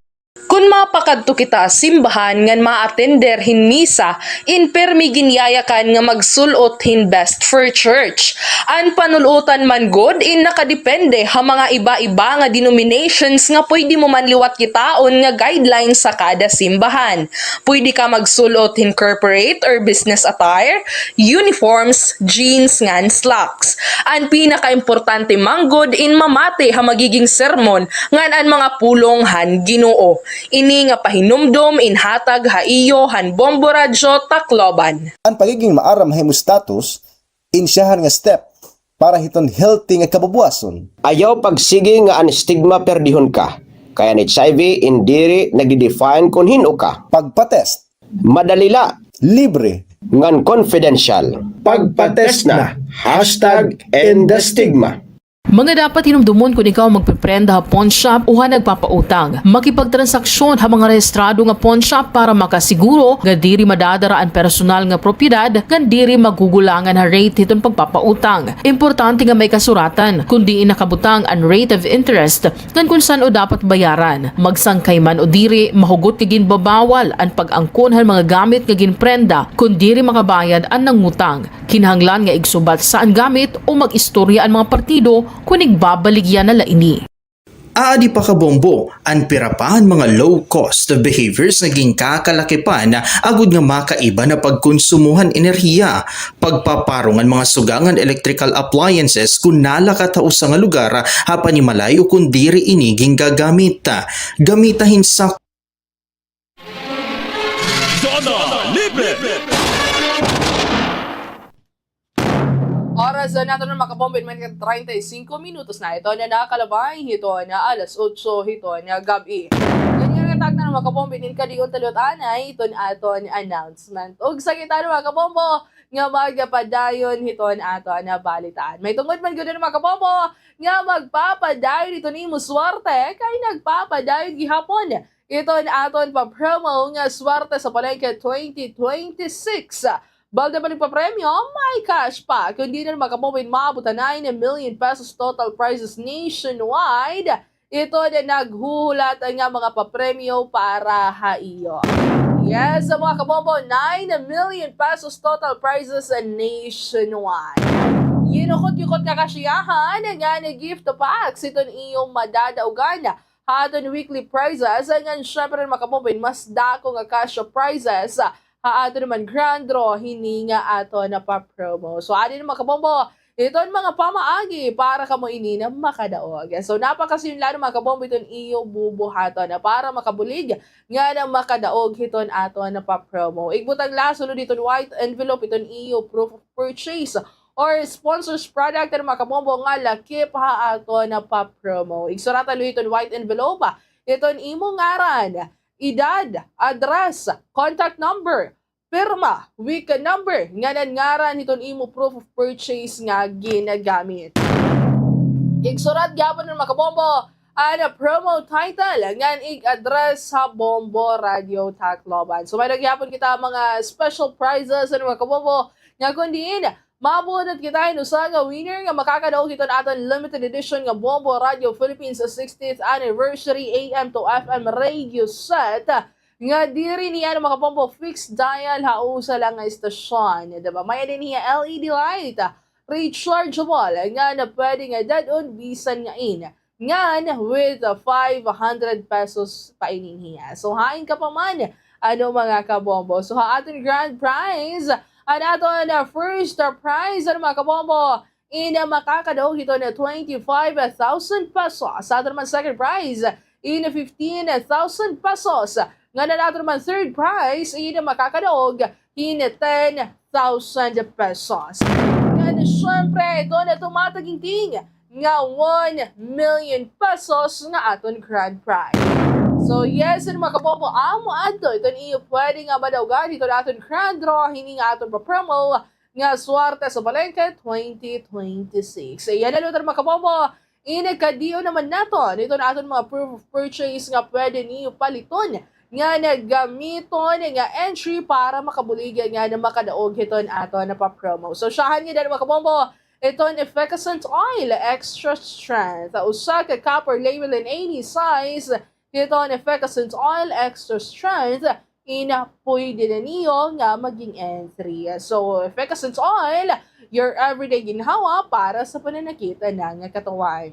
Kon mapakadto kita ha simbahan ngan ma-attender hin misa, in pirmi ginyayakan nga magsul-ot hin best for church. An panul-otan man gud in nakadepende ha mga iba-iba nga denominations nga pwede mo man liwat kitaon nga guidelines sa kada simbahan. Pwede ka magsul-ot hin corporate or business attire, uniforms, jeans, ngan slacks. An pinakaimportante man gud in mamati ha magiging sermon ngan an mga pulong han Ginoo. Ini nga pahinumdom in hatag ha iyo han Bombo Radyo Tacloban. An pagiging maaram ha imo status, insyahan nga step para hiton healthy nga kabubuwason. Ayaw pagsige nga an stigma perdihon ka, kay an H I V in diri nagde-define kon hin-o ka. Pagpa-test. Madali la. Libre. Ngan confidential. Pagpa-test na. Hashtag end the stigma. Mga dapat hinumdomon kon ikaw magpeprenda ha pawnshop o ha nagpapautang. Makipagtransaksyon ha mga rehistrado nga pawnshop para makasiguro nga diri madadara an personal nga propiedad ngan diri magugulangan ha rate hiton pagpapautang. Importante nga may kasuratan kon diin nakabutang an rate of interest ngan kon san-o dapat bayaran. Magsangkay man o diri, mahugot nga ginbabawal an pag-angkon han mga gamit nga ginprenda kon diri makabayad an nangutang. Kinahanglan nga igsubatsat an gamit o mag-istorya an mga partido kon igbabaligya na la ini. Aadi pa, kabombo, an pira pa han mga low-cost behaviors nga ginkakalakipan agod nga makaiba na pagkonsumo han enerhiya, pagpaparong han mga suga ngan electrical appliances kon nalakat ha usa nga lugar ha panimalay o kon diri ini gingagamit. Gamita hin sak- Zona Libre. Oras naton, mga kabombo, in treinta y cinco minutos na. Ito na nakalabay, ito na alas otso, ito na gab-i. Ganyan nga tagna, mga kabombo, in kadiyon talot anay, iton aton announcement. Ug sa kita, mga kabombo, nga magpadayon hiton aton balitaan. May tungod man gud, mga kabombo, nga magpapadayon hiton imo swerte, kay nagpapadayon gihapon iton aton pa-promo nga Swerte sa Palengke twenty twenty-six. Balde pa nagpapremyo, may cash pa. Kundi na, mga kabombo, maabot ha nine million pesos total prizes nationwide. Ito na naghuhulat nga mga papremyo para ha iyo. Yes, mga kabombo, nine million pesos total prizes nationwide. Yinukot-yukot nga kasiyahan nga gift packs iton iyo madadaugan ha aton weekly prizes, ngan syempre, mga kabombo, in mas dako nga cash prizes ha aton naman grand draw hini nga aton pa-promo. So, adi na, mga kabombo, iton mga pamaagi para kamo ini nga makadaog. So, napakasiyon la, mga kabombo, iton iyo bubuhaton para makabulig ngan makadaog hiton aton pa-promo. Igbutang la sulod hiton white envelope iton iyo proof of purchase or sponsor's product, mga kabombo, nga lakip ha aton pa-promo. Igsurat la hiton white envelope iton imo ngaran, edad, address, contact number, pirma, week number, ngan an ngaran hiton imo proof of purchase nga ginagamit. Igsurat gihapon, mga kabombo, an promo title ngan ig-address ha Bombo Radyo Tacloban. So, may-ada gihapon kita mga special prizes, mga kabombo, nga kon diin mabunot kita hin usa nga winner nga makakadaog hiton aton limited edition nga Bombo Radyo Philippines sixtieth anniversary A M to F M radio set nga diri niya, mga kabombo, fixed dial ha usa la nga estasyon, di ba? May-ada niya L E D light, rechargeable, nga na pwede nga dad-on bisan ngain. Ngan with five hundred pesos pa ini niya. So, hain ka pa man, ano, mga kabombo. So, ha aton grand prize, an aton first prize, ano, mga kabombo, in makakadaog hiton twenty-five thousand pesos. Sa aton man second prize, in fifteen thousand pesos. Ngan an aton man third prize, in makakadaog hin ten thousand pesos. And syempre, ito na tumataginting nga one million pesos nga aton grand prize. So yes, ano mga kabombo, amo adto iton iyo pwede nga madaugan hiton aton grand draw hini nga aton pa-promo nga Swerte sa Palengke twenty twenty-six. Ayan na, lutar mga kabombo, ini kadiyo naman naton iton aton mga proof of purchase nga pwede niyo paliton nga nagamiton nga entry para makabulig nga na makadaog hiton aton na pa-promo. So syahan nga dyan mga kabombo, iton Efficascent Oil Extra Strength, usa ka copper label in any size, hiton Efficascent Oil Extra Strength, ini pwede na niyo nga maging entry. So Efficascent Oil, your everyday ginhawa para sa pananakit na nga katawan.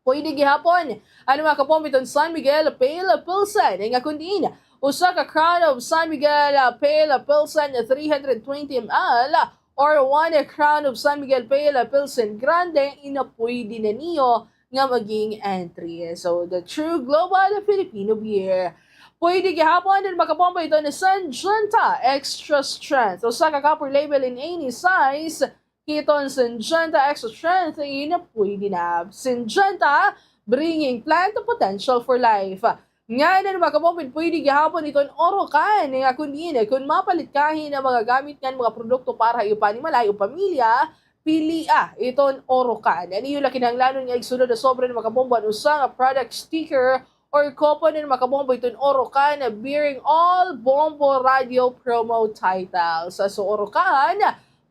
Pwede gihapon, ano mga kabombo, iton San Miguel Pale Pilsen nga kun diin usa ka Crown of San Miguel, ah, Pale Pilsen three hundred twenty M L or one Crown of San Miguel Pale Pilsen Grande, ini pwede na niyo nga maging entry. So the true global Filipino beer. Pwede gihapon, ano mga kabombo, iton Syngenta Extra Strength, usa ka copper label in any size, hiton Syngenta Extra Strength, ini pwede na. Syngenta, bringing plant potential for life. Ngan, ano mga kabombo, pwede gihapon iton Orocan nga kun diin, kun mapalit ka hin mga gamit ngan mga produkto para ha iyo panimalay o pamilya, pilia iton Orocan. An iyo la kinahanglanon nga igsunod ha sobra, ano mga kabombo, an usa nga product sticker or coupon, ano mga kabombo, iton Orocan bearing all Bombo Radio promo titles. So Orocan,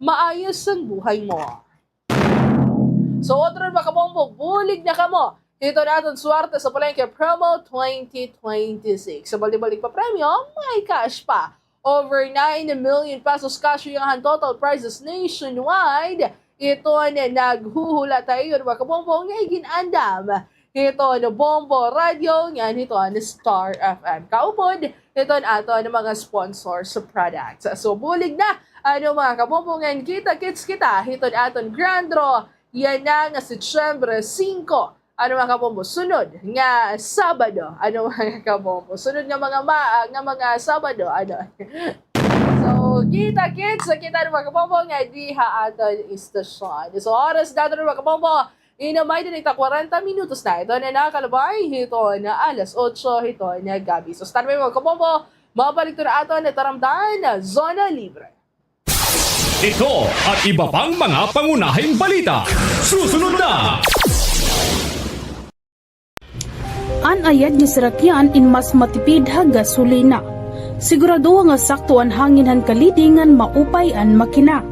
maayos an buhay mo. So otro, mga kabombo, bulig na kamo hiton aton Swerte sa Palengke promo twenty twenty-six. Sa balik-balik pa premyo, may cash pa. Over nine million pesos cash an total prizes nationwide. Iton naghuhulat ha iyo, mga kabombo, nga igin-andam hiton Bombo Radio ngan hiton Star F M. Kaupod hiton aton mga sponsors products. So bulig na, ano mga kabombo, ngan kita-kits kita hiton aton grand draw yana nga Setyembre singko. Ano mga kabombo, sunod nga Sabado. Ano mga kabombo, sunod nga mga ma-, nga mga Sabado, ano. So kita-kits kita, ano mga kabombo, nga diha ha aton istasyon. So oras naton, ano mga kabombo, ini may dinhi ta kwarenta minutos na iton nakalabay hiton alas otso hiton gab-i. So standby, mga kabombo, mabalik iton aton taramdan, Zona Libre. Ito at iba pang mga pangunahing balita, susunod na. An ayad nga sarakyan in mas matipid ha gasolina. Siguradoha nga sakto an hangin han kalidi ngan maupay an makina.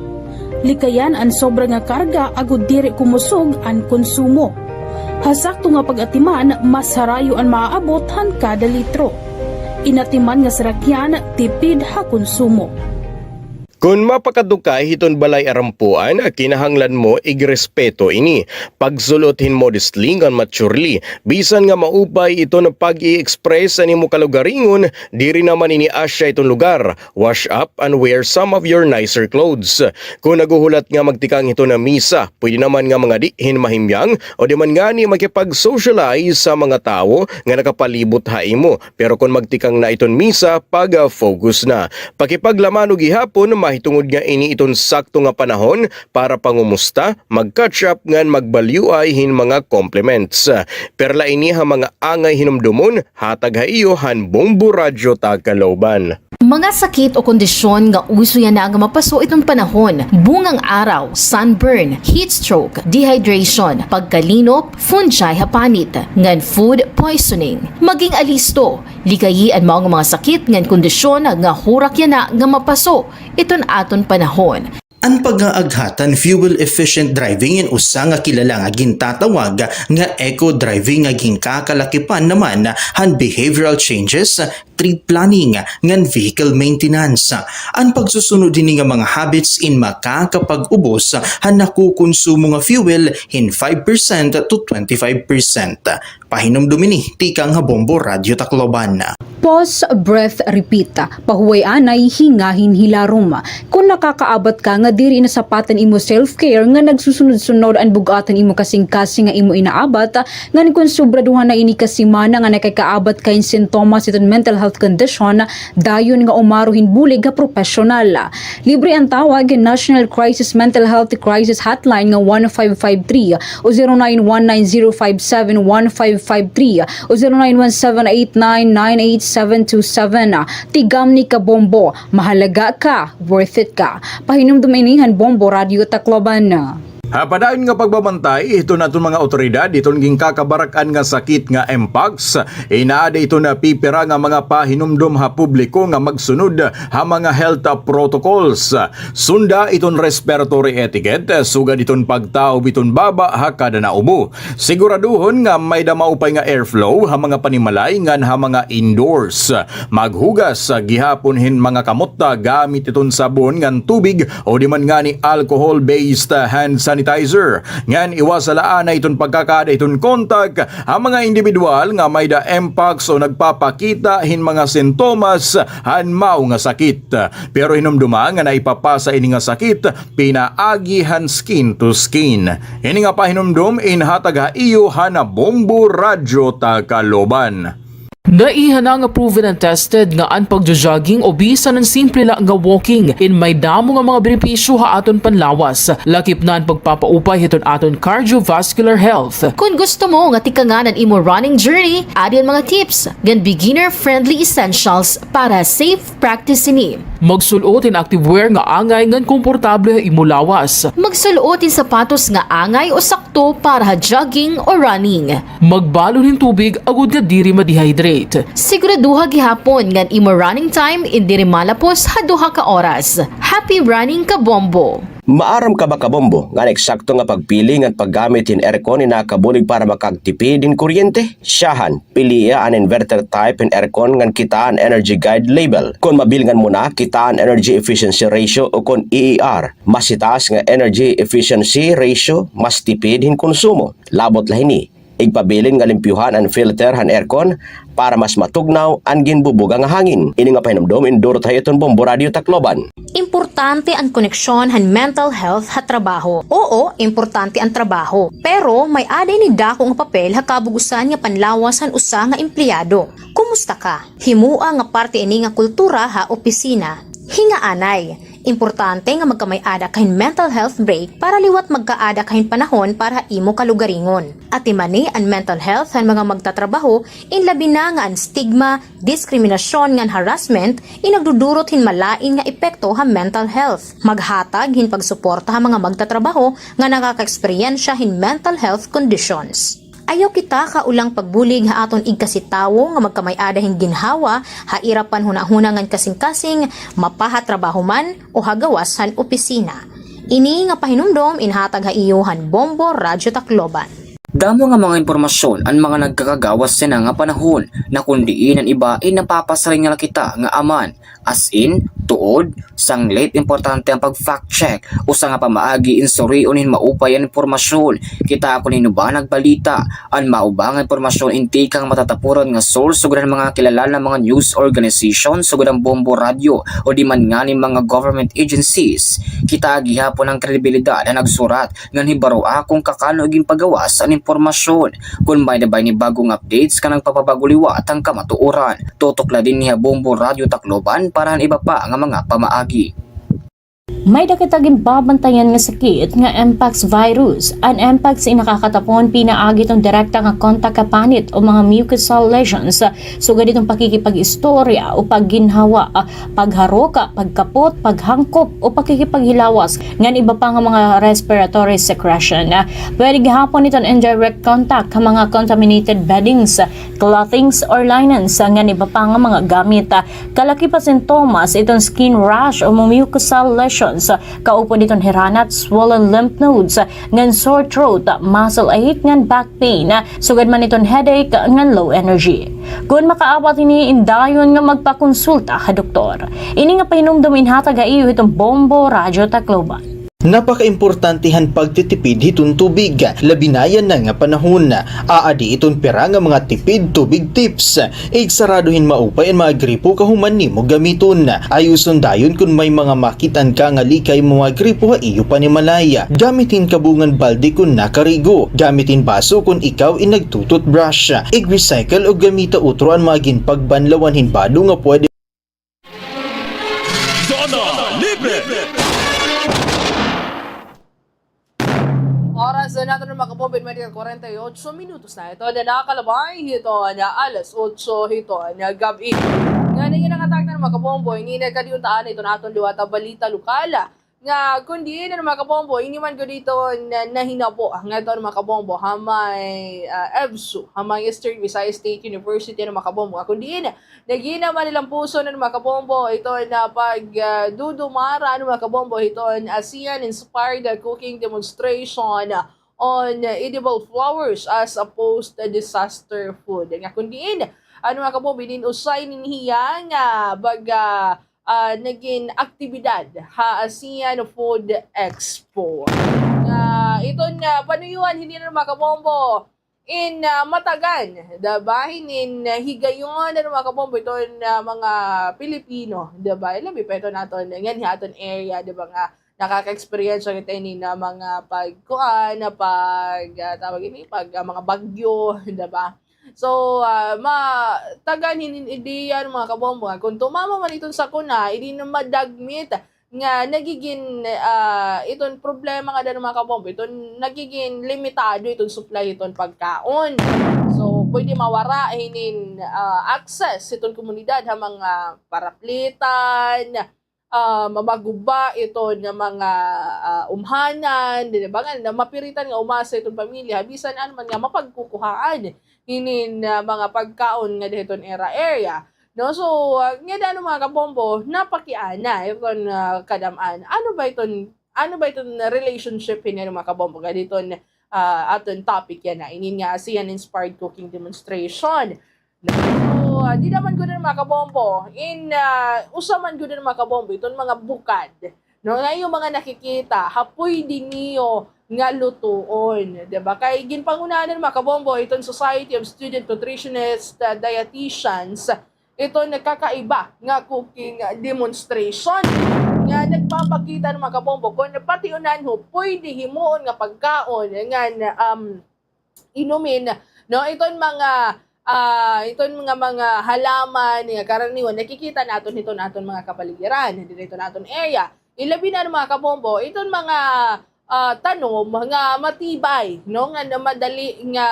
Likayan an sobra nga karga agod diri kumusog an konsumo. Ha sakto nga pag-atiman, mas harayo an maaabot han kada litro. In-atiman nga sarakyan, tipid ha konsumo. Kon mapakadto ka hiton balay arampuan, kinahanglan mo igrespeto ini. Pagsul-ot hin modestly ngan maturely. Bisan nga maupay iton pag-i-express han imo kalugaringon, diri naman ini asya iton lugar. Wash up and wear some of your nicer clothes. Kon naghuhulat nga magtikang hiton misa, pwede naman nga mangadi hin mahimyang o di man ngani makipag-socialize ha mga tawo nga nakapalibot ha imo. Pero kon magtikang na iton misa, pag-focus na. Pakipaglamano gihapon, mahitungod nga ini iton sakto nga panahon para pangumusta, mag-catch up ngan magbalyuay hin mga compliments. Perla ini ha mga angay hinumdomon, hatag ha iyo han Bombo Radyo Tagkaloban. Mga sakit o kondisyon nga uso yana nga mapaso iton panahon: bungang araw, sunburn, heat stroke, dehydration, pagkalinop, fungi ha panit, ngan food poisoning. Maging alisto, likayi an mao nga mga sakit ngan kondisyon nga hurak yana nga mapaso iton aton panahon. An pag-aaghat han fuel-efficient driving in usa nga kilala nga gintatawag nga eco-driving nga ginkakalakipan naman han behavioral changes, trip planning, ngan vehicle maintenance. An pagsusunod hini nga mga habits in makakapag-ubos han nakukonsumo nga fuel hin five percent to twenty-five percent. Pahinumdom ini tikang ha Bombo Radyo Tacloban. Pause, breath, repeat. Pahuway anay, hingahin hilarom. Kon nakakaabat ka nga diri nasapat an imo self-care, nga nagsusunod-sunod an bug-at han imo kasingkasing nga imo inaabat, ngan kon sobradohan na ini ka semana nga nakakaabat ka hin sintomas hiton mental health kondisyon, dayon nga umaro hin bulig ha propesyonal. Libre an tawag hin National Crisis Mental Health Crisis Hotline nga one five five three o zero nine one nine zero five seven one five five three o zero nine one seven eight nine nine eight seven two seven. Tigamni ka Bombo, mahalaga ka, worth it ka. Pahinumdom ini han Bombo Radyo Tacloban. Ha padayon nga pagbabantay hiton aton mga awtoridad hiton ginkakabarak-an nga sakit nga mpox, inaada hiton pipira nga mga pahinumdom ha publiko nga magsunod ha mga health protocols. Sunda hiton respiratory etiquette, sugad hiton pagtaob hiton baba ha kada naubo. Siguraduhon nga may-ada maupay nga airflow ha mga panimalay ngan ha mga indoors. Maghugas gihapon hin mga kamot gamit hiton sabon ngan tubig o di man ngani alcohol-based hand sanitizer. Ngan iwasa la anay hiton pagkakaada hiton kontak ha mga indibidwal nga may-ada mpox o nagpapakita hin mga sintomas han mao nga sakit. Pero hinumdoma nga naipapasa ini nga sakit pinaagi han skin to skin. Ini nga pahinumdom inhatag ha iyo han Bombo Radyo Tacloban. Naiha na nga proven and tested nga an pagjo-jogging o bisan an simple la nga walking in may damo nga mga benepisyo ha aton panlawas, lakip na an pagpapaupay hiton aton cardiovascular health. Kon gusto mo nga tikangan an imo running journey, adi an mga tips ngan beginner-friendly essentials para safe practice ini. Magsul-ot hin activewear nga angay ngan komportable ha imo lawas. Magsul-ot hin sapatos nga angay o sakto para ha jogging o running. Magbalon hin tubig agod nga diri ma-dehydrate. Siguraduha gihapon ngan imo running time in diri malapos ha duha ka oras. Happy running, Kabombo! Maaram ka ba, Kabombo, nga an eksakto nga pagpili ngan paggamit hin aircon in nakakabulig para makagtipid hin kuryente? Syahan, pilia an inverter type hin aircon ngan kitaa an Energy Guide label. Kon mabilngan mo na, kitaa an Energy Efficiency Ratio o kon E E R. Mas hitaas nga Energy Efficiency Ratio, mas tipid hin konsumo. Labot la hini, igpabilin nga limpyuhan an filter han aircon para mas matugnaw an ginbubuga nga hangin. Ini nga pahinumdom indurot ha iyo hiton Bombo Radyo Tacloban. Importante an koneksyon han mental health ha trabaho. Oo, importante an trabaho, pero may-ada ini dako nga papel ha kabug-osan nga panlawas han usa nga empleyado. Kumusta ka? Himoa nga parte ini nga kultura ha opisina. Hingaanay, importante nga magkamay-ada ka hin mental health break para liwat magkaada ka hin panahon para ha imo kalugaringon. Atimani an mental health han mga magtatrabaho, in labi na nga an stigma, diskriminasyon ngan harassment in nagdudurot hin malain nga epekto ha mental health. Maghatag hin pagsuporta ha mga magtatrabaho nga nakakaeksperyensya hin mental health conditions. Ayaw kita kaulang pagbulig ha aton igkasi tawo nga magkamay-ada hin ginhawa ha ira panhunahuna ngan kasingkasing, mapa ha trabaho man o ha gawas han opisina. Ini nga pahinumdom inhatag ha iyo han Bombo Radyo Tacloban. Damo nga mga impormasyon an mga nagkakagawas yana nga panahon, na kon diin an iba in napapasiring la kita nga aman, as in, tuod, sanglit, importante an pag-fact check. Usa nga pamaagi in surion hin maupay an impormasyon. Kita kon hin-o ba nagbalita. An mao ba nga impormasyon in tikang matatapuran nga source sugad han mga kilala nga mga news organization sugad han Bombo Radyo o di man ngani mga government agencies. Kita gihapon an kredibilidad han nagsurat ngan hibaroa kon kakano ginpagawas an impormasyon. Kon may-ada ba ini bag-ong updates nga nagpapabag-o liwat han kamatuoran, tutok la dinhi ha Bombo Radyo Tacloban para han iba pa nga mga pamaagi. May-ada kita ginbabantayan nga sakit nga mpox virus. An mpox in nakakatapon pinaagi hiton direkta nga kontak ha panit o mga mucosal lesions, sugad hiton pakikipag-istorya o pagginhawa, pagharok, pagkapot, paghangkop o pakikipaghilawas ngan iba pa nga mga respiratory secretion. Pwede gihapon iton indirect contact ha mga contaminated beddings, clothings or linens ngan iba pa nga mga gamit. Kalakip ha sintomas iton skin rash o mucosal lesions, kaupod iton hiranat, swollen lymph nodes, ngan sore throat, muscle ache ngan back pain, sugad man iton headache ngan low energy. Kon makaabat ini, indayon nga magpakonsulta ha doktor. Ini nga pahinumdom inhatag ha iyo hiton Bombo Radyo Tacloban. Napakaimportante han pagtitipid hiton tubig, labi na yana nga panahon. Aadi iton pira nga mga tipid tubig tips. Igsarado hin maupay an mga gripo kahuman nimo gamiton. Ayuson dayon kon may mga makit-an ka nga likay mga gripo ha iyo panimalay. Gamit hin kabungan balde kon nakarigo. Gamit hin baso kon ikaw in nagtu-toothbrush. Ig-recycle o gamita utro an mga ginpagbanlawan hin bado nga pwede Zona Libre! Oras na naton, mga kabombo, in Manila, kwarenta y ocho minutos na ito na nakalabay hito na alas otso hito na gab-i. Nga ninyo nga takdan, mga kabombo, ini na kadi unta anay iton aton liwat ha balita lokal. Nga kon diin, ano, mga kabombo, ini man gud iton nahinabo ngadto, ano, mga kabombo, ha may, ah, EVSU, ha may Eastern Visayas State University, ano, mga kabombo, nga kon diin naghinay man nila puson, ano, mga kabombo, iton, ah, pag, ah, dudumara, ano, mga kabombo, hiton ASEAN-inspired, ah, cooking demonstration on edible flowers as a post-disaster food. Nga kon diin, ano, mga kabombo, inin usay nin hiya nga baga, ah, nagin aktibidad ha ASEAN Food Expo. Nga iton nga panuyuan hini, ano, mga kabombo, in, ah, matagan, da ba, hinin, ah, higayon, ano, mga kabombo, iton, ah, mga Pilipino, da ba, labi pa iton aton, nganhi ha aton area, da ba, nga nakaka-experience kita hinin, ah, mga pagkuan, pag, ah, tawag ini, pag, ah, mga bagyo, da ba? So, ah, matagan hinin ideya, mga kabombo, nga kon tumama man iton sakuna, idi na madagmit nga nagigin, ah, iton problema nga dano, mga kabombo, iton nagigin limitado iton supply iton pagkaon. So, pwede mawara hinin, ah, access iton komunidad ha mga paraplitan, ah, mamaguba iton nga mga, ah, umhanan, di ba, nga na mapiritan nga umasa iton pamilya, bisan ano man nga mapagkukuhaan hinin, ah, mga pagkaon nga dihiton ira area. No, so, ah, ngada, ano, mga kabombo, napakiana iton, ah, kadam-an. Ano ba iton, ano ba iton relationship hini, ano, mga kabombo, nga diton, ah, aton topic yana, inin nga ASEAN-inspired cooking demonstration? No, so, ah, di naman gud, mga kabombo. In, ah, usa man gud, mga kabombo, iton mga bukad, no, nga iyo mga nakikita ha pwede niyo nga lutuon, di ba? Kay ginpangunahan, mga kabombo, iton Society of Student Nutritionist, ah, Dietitians, iton kakaiba nga cooking demonstration nga nagpapakita, mga kabombo, kon pati unan ho pwede himuon nga pagkaon ngan, um, inumin, no? Iton mga, ah, iton nga mga halaman nga karaniwan nakikita naton hiton aton mga kapaligiran, diri hiton aton area. Ilabi na, mga kabombo, iton mga, ah, tanom nga matibay, no? Nga na madali nga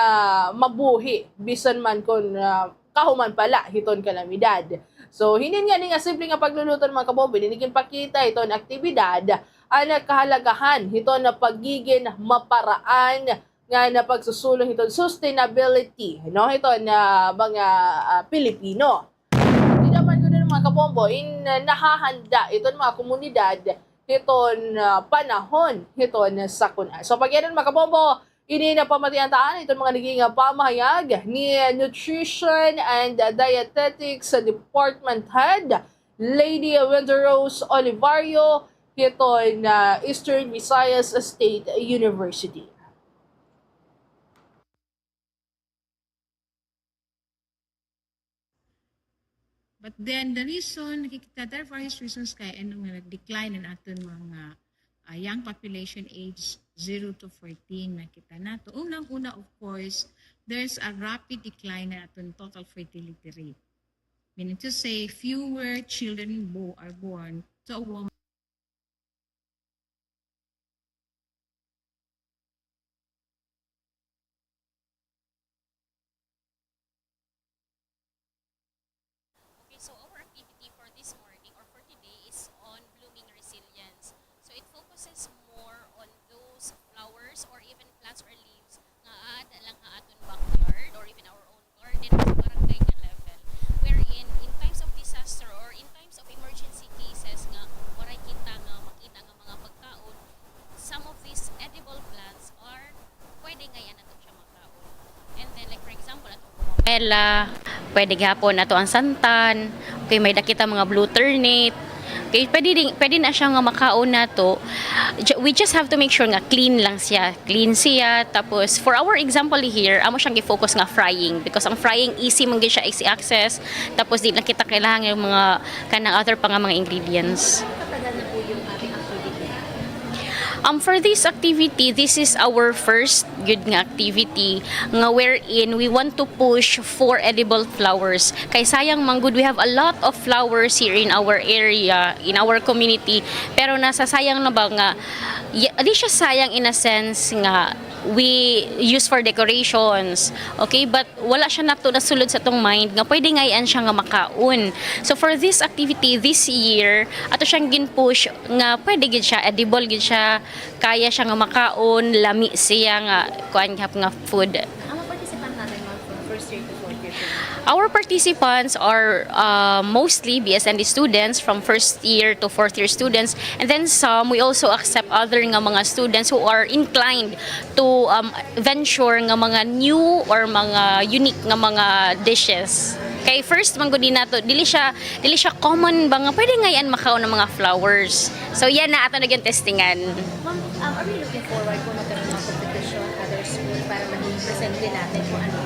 mabuhi, bisan man kon, ah, kahuman pa la hiton kalamidad. So, hinin ngani nga simple nga pagluluto, mga kabombo, ini ginpakita hiton aktibidad an kahalagahan hiton pagigin maparaan nga na pagsusulong hiton sustainability, no, hiton mga, ah, Pilipino. Di naman gud, mga kabombo, in, ah, nahahanda iton mga komunidad hiton, ah, panahon hiton sakuna. So, pag-iyan, mga kabombo, ini na pamatian ta an iton mga naging, ah, pamahayag ni Nutrition and Dietetics Department Head, Lady Wendy Rose Olivario, hiton, ah, Eastern Visayas State University. But then the reason, nakikita, there are various reasons kay ano nga nag-decline an aton mga, ah, young population age zero to fourteen. Nakita nato. Unang-una, of course, there's a rapid decline an aton total fertility rate. Meaning to say, fewer children bo-, are born to a woman. Okay, so our activity for this morning or for today is on blooming resilience. So it focuses more on those flowers or even plants or leaves nga aada lang ha aton backyard or even our own garden sa barangay nga level, wherein in times of disaster or in times of emergency cases nga waray kita nga makita nga mga pagkaon, some of these edible plants are pwede ngay-an naton siya makaon. And then, like, for example, atong gumamela, pwede gihapon ato an santan, okay, may-ada kita mga blue turnip, Okay, pwede din, pwede na siya nga makaon nato. Ju-, we just have to make sure nga clean lang siya. Clean siya. Tapos, for our example here, amo siyang gi-focus nga frying. Because ang frying, easy man gyud siya, easy access. Tapos, di na kita kailangan yung mga kanang other pa nga mga ingredients. Katagal na po yung ating activity? Um, for this activity, this is our first gyud nga activity nga wherein we want to push for edible flowers. Kay sayang man gud, we have a lot of flowers here in our area, in our community. Pero nasasayang na ba nga, y-, di siya sayang in a sense nga we use for decorations. Okay, but wala siya nato nasulod sa atong mind nga pwede ngay-an siya nga makaon. So for this activity this year, ato siyang gin-push nga pwede gid siya, edible gid siya, kaya siya nga makaon, lami siya nga kuan gihap nga food. Ang mga participant natin, ma'am, from first year to fourth year? Our participants are, uh, mostly B S N D students from first year to fourth year students, and then some, we also accept other nga mga students who are inclined to, um, venture nga mga new or mga unique nga mga dishes. Kay first man gud nato, dili siya, dili siya common ba nga pwede ngay-an makaon ang mga flowers. So, yan na ato na gyud testingan. Ma'am, um, are we looking forward po magkaroon ng competition, other school, para maging presente natin kung ano?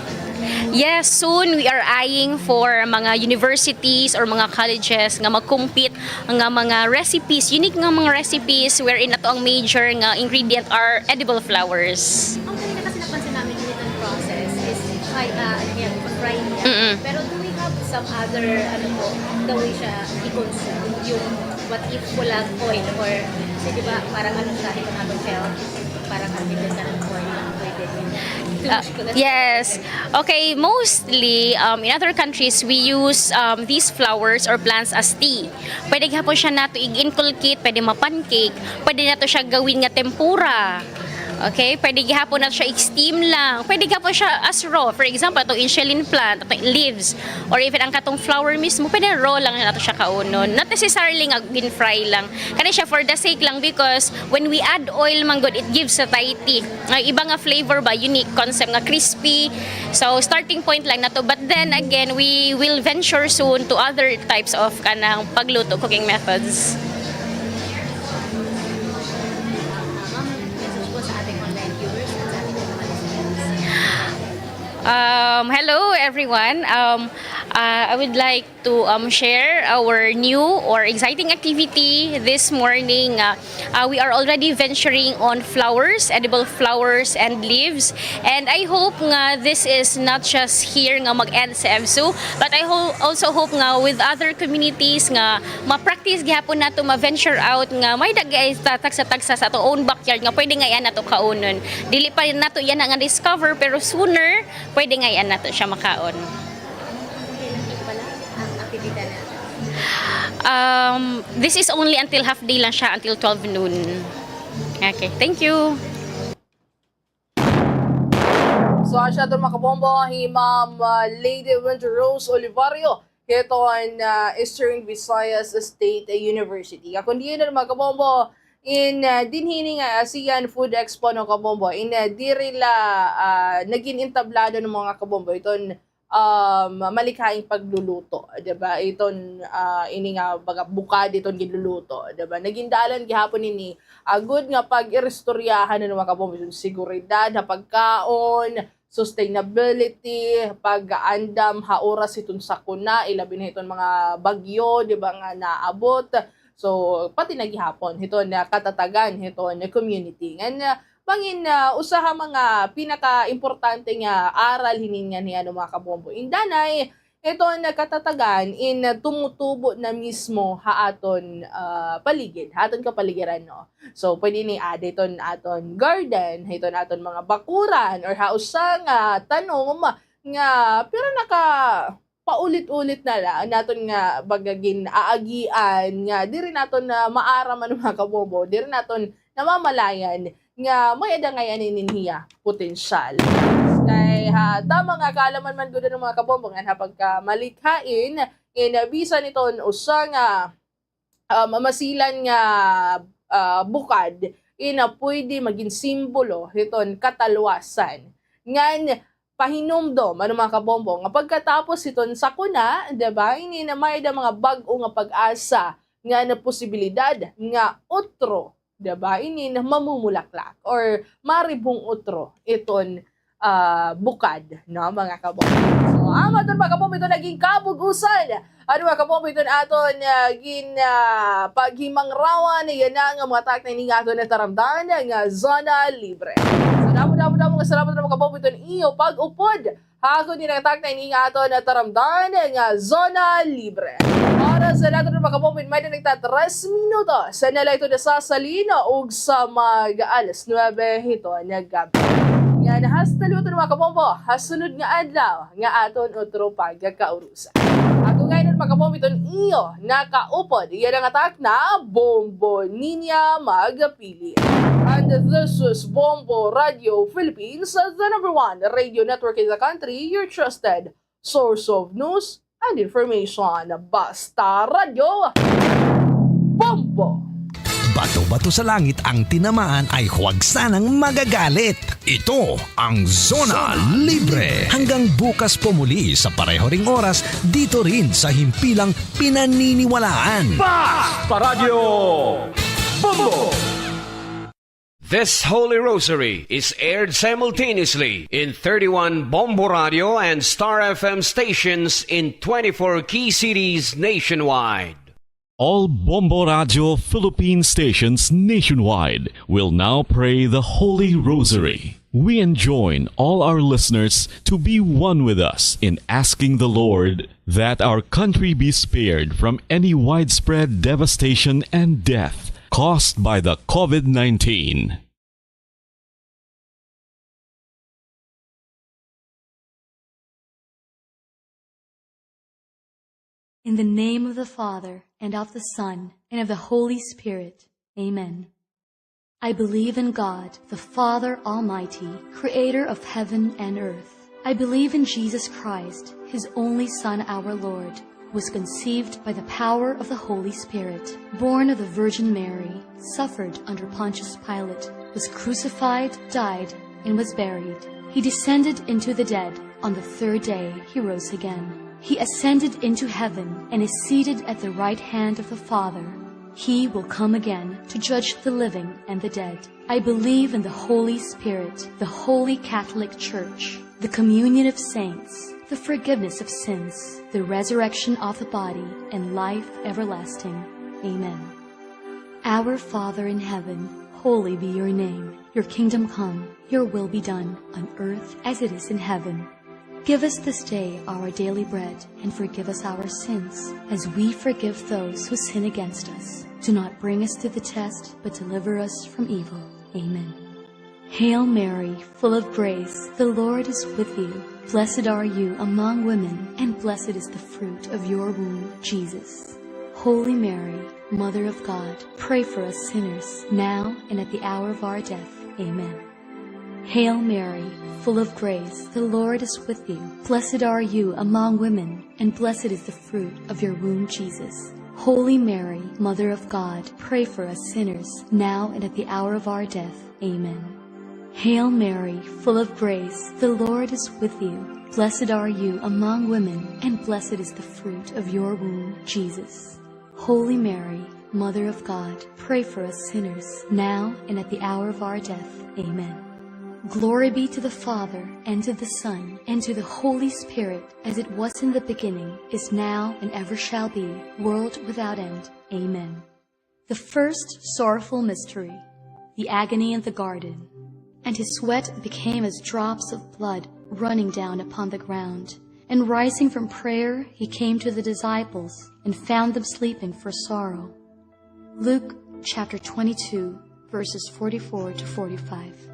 Yes, soon we are eyeing for mga universities or mga colleges nga mag-compete nga mga recipes, unique nga mga recipes wherein ato ang major nga ingredient are edible flowers. Ang kanina kasi napansin namin dito ng process is, ay, ah, ano yan, fry niya. Mm-mm. Pero do we have some other, ano po, the way siya i-consume? Yung what if walang oil or, kasi di ba, parang ano siya, itong atong health, parang ang hindi ka ng oil, pwede din. Ah, yes. Okay, mostly, um, in other countries, we use, um, these flowers or plants as tea. Pwede gihapon siya nato i-inculcate, pwede ma-pancake, pwede nato siya gawin nga tempura. Okay, pwede gihapon nato siya i-steam lang. Pwede gihapon siya as raw. For example, itong insulin plant, itong leaves, or even ang katong flower mismo, pwede raw lang nato siya kaunon. Not necessarily nga gin-fry lang. Kani siya for the sake lang because when we add oil man gud, it gives satiety. Nga iba nga flavor ba, unique concept nga crispy. So, starting point lang nato. But then again, we will venture soon to other types of kanang pagluto, cooking methods. Ma'am, message po sa ating online viewers at sa ating mga listeners. Um, hello, everyone. Um, uh, I would like to, um, share our new or exciting activity this morning. Uh, uh, we are already venturing on flowers, edible flowers and leaves. And I hope nga this is not just here nga mag-end sa EVSU, but I ho-, also hope nga with other communities nga ma-practice gihapon nato, ma-venture out nga may dagay ta-, tagsa-tagsa sa ato own backyard nga pwede ngay-an nato kaunon. Dili pa nato yana nga discover, pero sooner, pwede ngay-an nato siya makaon. Kailan po pala ang aktibidad natin? Um, this is only until half day lang siya, until twelve noon. Okay, thank you. So, asya aton mga kabombo, hi Ma'am, ah, Lady Winter Rose Olivario, hiton, ah, Eastern Visayas State University. Kon diin na mga kabombo, in, ah, dinhi ini nga ASEAN Food Expo, no, kabombo, in, ah, diri la, ah, nagin entablado, no, mga kabombo, iton um, malikhaing pagluluto, di ba? Iton, ah, ini nga baga bukad iton ginluluto, di ba? Nagin dalan gihapon ini, ah, gud nga pag-iristoryahan, ano, mga kabombo, iton seguridad ha pagkaon, sustainability, pag-andam ha oras hiton sakuna, ilabi na hiton mga bagyo, di ba, nga naabot. So, pati na gihapon hiton, ah, katatagan hiton community. Ngan, ah, mangin, ah, usa ha mga pinakaimportante nga aral hini nganhi, ano, mga kabombo. Indanay, iton katatagan in tumutubo na mismo ha aton, ah, paligid, ha aton kapaligiran, no? So, pwede ini ada iton aton garden, ha iton aton mga bakuran, or ha usa nga tanom nga, pero naka, paulit-ulit na la, naton nga baga gin-aagian nga diri naton na maaram, ano, mga kabombo, diri naton namamalayan nga may-ada ngay-an ini hiya potensyal. Kay ha tama nga kaalaman man gud, ano, mga kabombo, ngan ha pagkamalikhain, in bisan iton usa nga ah, mamasilan nga, ah, bukad, ina pwede magin simbolo hiton katalwasan. Ngan pahinumdom, ano, mga kabombo, nga pagkatapos hiton sakuna, di ba, ini na may-ada mga bag-o nga pag-asa ngan posibilidad nga utro, di ba, inin mamumulaklak or maribhong utro iton, ah, bukad, no, mga kabombo. So, amo iton, mga kabombo, iton nagin kabug-osan. Ano, mga kabombo, iton aton, ah, gin, ah, paghimangrawan, yana nga mga takna ini nga aton nataramdan nga Zona Libre. So, damo, damo, damo nga salamat, mga kabombo, iton iyo pag-upod ha akon ini nga takna ini nga aton nataramdan nga Zona Libre. Oras na naton, mga kabombo, may na nagta-tres minutos na la ito nasasalin og sa mag-alas nuebe hito nga gab-i. Ngan hasta luto, mga kabombo, ha sunod nga adlaw nga aton utro pagkakaurusan. Ako ngay-an, mga kabombo, iton iyo nakaupod yana nga takna, Bombo Niña Magpili. And this is Bombo Radio Philippines, the number one radio network in the country, your trusted source of news and information. Basta Radyo, Bombo! Bato-bato sa langit ang tinamaan ay huwag sanang magagalit. Ito ang Zona Libre. Hanggang bukas po muli sa pareho ring oras, dito rin sa himpilang pinaniniwalaan. Basta Radyo, Bombo! This Holy Rosary is aired simultaneously in thirty-one Bombo Radio and Star F M stations in twenty-four key cities nationwide. All Bombo Radio Philippine stations nationwide will now pray the Holy Rosary. We enjoin all our listeners to be one with us in asking the Lord that our country be spared from any widespread devastation and death caused by the COVID nineteen. In the name of the Father, and of the Son, and of the Holy Spirit. Amen. I believe in God, the Father Almighty, creator of heaven and earth. I believe in Jesus Christ, his only Son, our Lord, who was conceived by the power of the Holy Spirit, born of the Virgin Mary, suffered under Pontius Pilate, was crucified, died, and was buried. He descended into the dead. On the third day he rose again. He ascended into heaven and is seated at the right hand of the Father. He will come again to judge the living and the dead. I believe in the Holy Spirit, the Holy Catholic Church, the communion of saints, the forgiveness of sins, the resurrection of the body, and life everlasting. Amen. Our Father in heaven, holy be your name. Your kingdom come, your will be done, on earth as it is in heaven. Give us this day our daily bread, and forgive us our sins, as we forgive those who sin against us. Do not bring us to the test, but deliver us from evil. Amen. Hail Mary, full of grace, the Lord is with you. Blessed are you among women, and blessed is the fruit of your womb, Jesus. Holy Mary, Mother of God, pray for us sinners, now and at the hour of our death. Amen. Hail Mary, full of grace, the Lord is with you. Blessed are you among women, and blessed is the fruit of your womb, Jesus. Holy Mary, Mother of God, pray for us sinners, now and at the hour of our death. Amen. Hail Mary, full of grace, the Lord is with you. Blessed are you among women, and blessed is the fruit of your womb, Jesus. Holy Mary, Mother of God, pray for us sinners, now and at the hour of our death. Amen. Glory be to the Father, and to the Son, and to the Holy Spirit, as it was in the beginning, is now, and ever shall be, world without end. Amen. The first sorrowful mystery, the agony in the garden. And his sweat became as drops of blood running down upon the ground. And rising from prayer, he came to the disciples and found them sleeping for sorrow. Luke chapter twenty-two, verses forty-four to forty-five.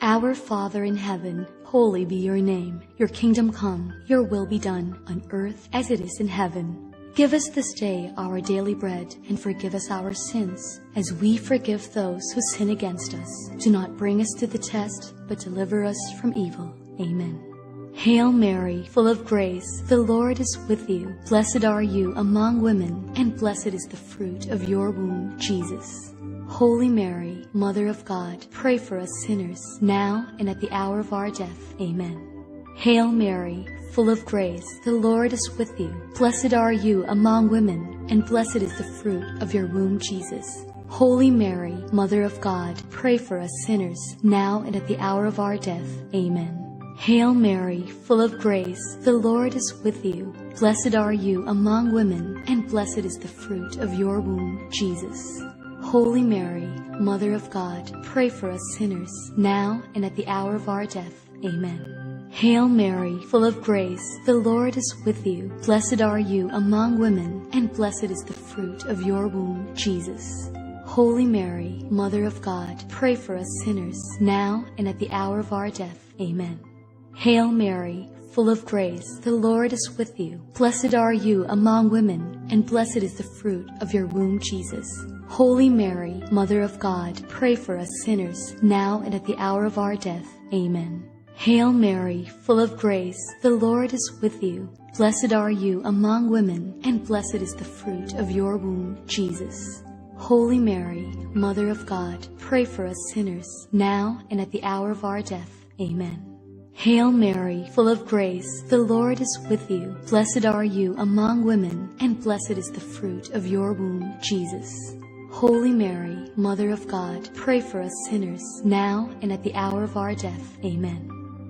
Our Father in heaven, holy be your name. Your kingdom come, your will be done, on earth as it is in heaven. Give us this day our daily bread, and forgive us our sins, as we forgive those who sin against us. Do not bring us to the test, but deliver us from evil. Amen. Hail Mary, full of grace, the Lord is with you. Blessed are you among women, and blessed is the fruit of your womb, Jesus. Holy Mary, Mother of God, pray for us sinners, now and at the hour of our death. Amen. Hail Mary, full of grace, the Lord is with you. Blessed are you among women, and blessed is the fruit of your womb, Jesus. Holy Mary, Mother of God, pray for us sinners, now and at the hour of our death. Amen. Hail Mary, full of grace, the Lord is with you. Blessed are you among women, and blessed is the fruit of your womb, Jesus. Holy Mary, Mother of God, pray for us sinners, now and at the hour of our death. Amen. Hail Mary, full of grace, the Lord is with you. Blessed are you among women, and blessed is the fruit of your womb, Jesus. Holy Mary, Mother of God, pray for us sinners, now and at the hour of our death. Amen. Hail Mary, full of grace, the Lord is with you. Blessed are you among women, and blessed is the fruit of your womb, Jesus. Holy Mary, Mother of God, pray for us sinners, now and at the hour of our death. Amen. Hail Mary, full of grace, the Lord is with you. Blessed are you among women, and blessed is the fruit of your womb, Jesus. Holy Mary, Mother of God, pray for us sinners, now and at the hour of our death. Amen. Hail Mary, full of grace, the Lord is with you. Blessed are you among women, and blessed is the fruit of your womb, Jesus. Holy Mary, Mother of God, pray for us sinners, now and at the hour of our death. Amen.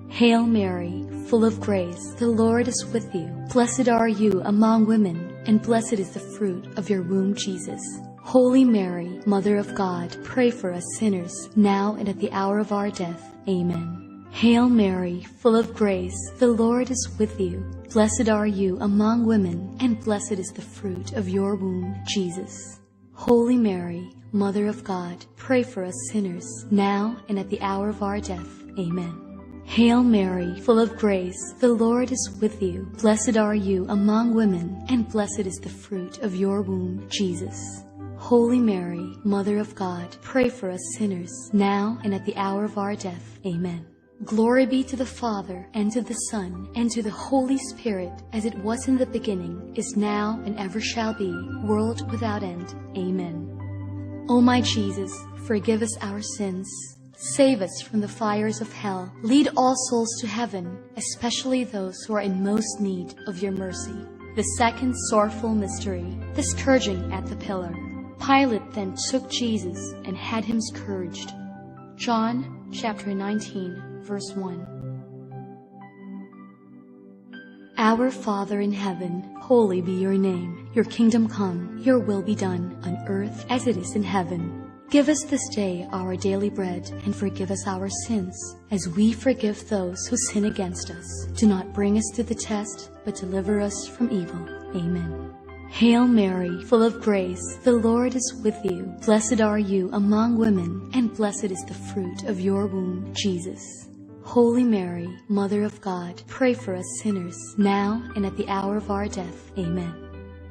Hail Mary, full of grace, the Lord is with you. Blessed are you among women, and blessed is the fruit of your womb, Jesus. Holy Mary, Mother of God, pray for us sinners, now and at the hour of our death. Amen. Hail Mary, full of grace, the Lord is with you. Blessed are you among women, and blessed is the fruit of your womb, Jesus. Holy Mary, Mother of God, pray for us sinners, now and at the hour of our death. Amen. Hail Mary, full of grace, the Lord is with you. Blessed are you among women, and blessed is the fruit of your womb, Jesus. Holy Mary, Mother of God, pray for us sinners, now and at the hour of our death. Amen. Glory be to the Father, and to the Son, and to the Holy Spirit, as it was in the beginning, is now, and ever shall be, world without end. Amen. O my Jesus, forgive us our sins, save us from the fires of hell, lead all souls to heaven, especially those who are in most need of your mercy. The second sorrowful mystery, the scourging at the pillar. Pilate then took Jesus and had him scourged. John chapter nineteen, verse one. Our Father in heaven, holy be your name. Your kingdom come, your will be done on earth as it is in heaven. Give us this day our daily bread, and forgive us our sins, as we forgive those who sin against us. Do not bring us to the test, but deliver us from evil. Amen. Hail Mary, full of grace, the Lord is with you. Blessed are you among women, and blessed is the fruit of your womb, Jesus. Holy Mary, Mother of God, pray for us sinners, now and at the hour of our death. Amen.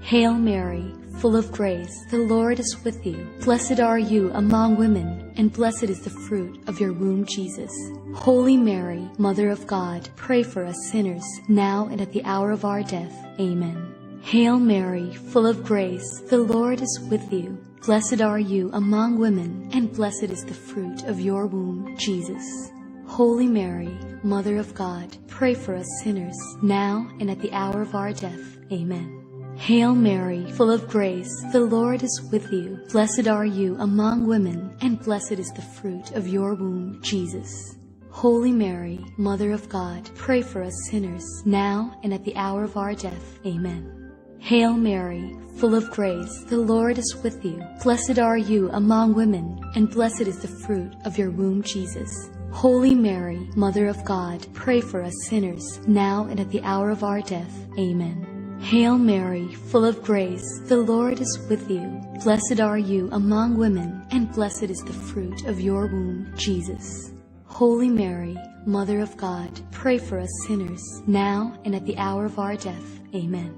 Hail Mary, full of grace, the Lord is with you. Blessed are you among women, and blessed is the fruit of your womb, Jesus. Holy Mary, Mother of God, pray for us sinners, now and at the hour of our death. Amen. Hail Mary, full of grace, the Lord is with you. Blessed are you among women, and blessed is the fruit of your womb, Jesus. Holy Mary, Mother of God, pray for us sinners, now and at the hour of our death. Amen. Hail Mary, full of grace, the Lord is with you. Blessed are you among women, and blessed is the fruit of your womb, Jesus. Holy Mary, Mother of God, pray for us sinners, now and at the hour of our death. Amen. Hail Mary, full of grace, the Lord is with you. Blessed are you among women, and blessed is the fruit of your womb, Jesus. Holy Mary, Mother of God, pray for us sinners, now and at the hour of our death. Amen. Hail Mary, full of grace, the Lord is with you. Blessed are you among women, and blessed is the fruit of your womb, Jesus. Holy Mary, Mother of God, pray for us sinners, now and at the hour of our death. Amen.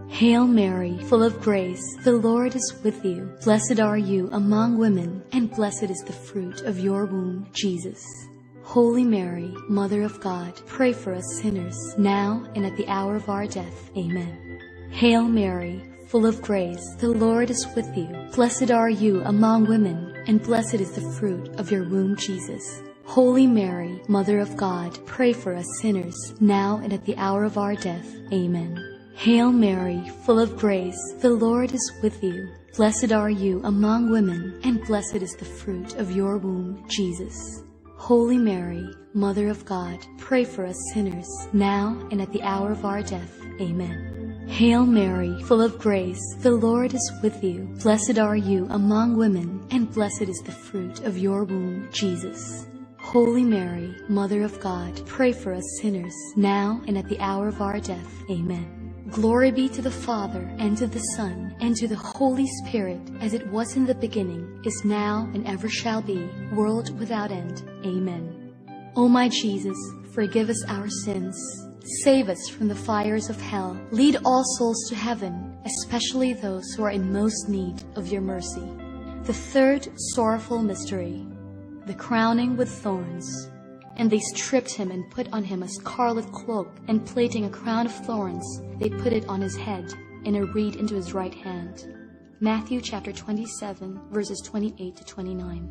Hail Mary, full of grace, the Lord is with you. Blessed are you among women, and blessed is the fruit of your womb, Jesus. Holy Mary, Mother of God, pray for us sinners, now and at the hour of our death. Amen. Hail Mary, full of grace, the Lord is with you. Blessed are you among women, and blessed is the fruit of your womb, Jesus. Holy Mary, Mother of God, pray for us sinners, now and at the hour of our death. Amen. Hail Mary, full of grace, the Lord is with you. Blessed are you among women, and blessed is the fruit of your womb, Jesus. Holy Mary, Mother of God, pray for us sinners, now and at the hour of our death. Amen. Hail Mary, full of grace, the Lord is with you. Blessed are you among women, and blessed is the fruit of your womb, Jesus. Holy Mary, Mother of God, pray for us sinners, now and at the hour of our death. Amen. Glory be to the Father, and to the Son, and to the Holy Spirit, as it was in the beginning, is now, and ever shall be, world without end. Amen. O my Jesus, forgive us our sins, save us from the fires of hell, lead all souls to heaven, especially those who are in most need of your mercy. The third sorrowful mystery, the crowning with thorns. And they stripped him and put on him a scarlet cloak, and plaiting a crown of thorns, they put it on his head, and a reed into his right hand. Matthew chapter twenty-seven, verses twenty-eight to twenty-nine.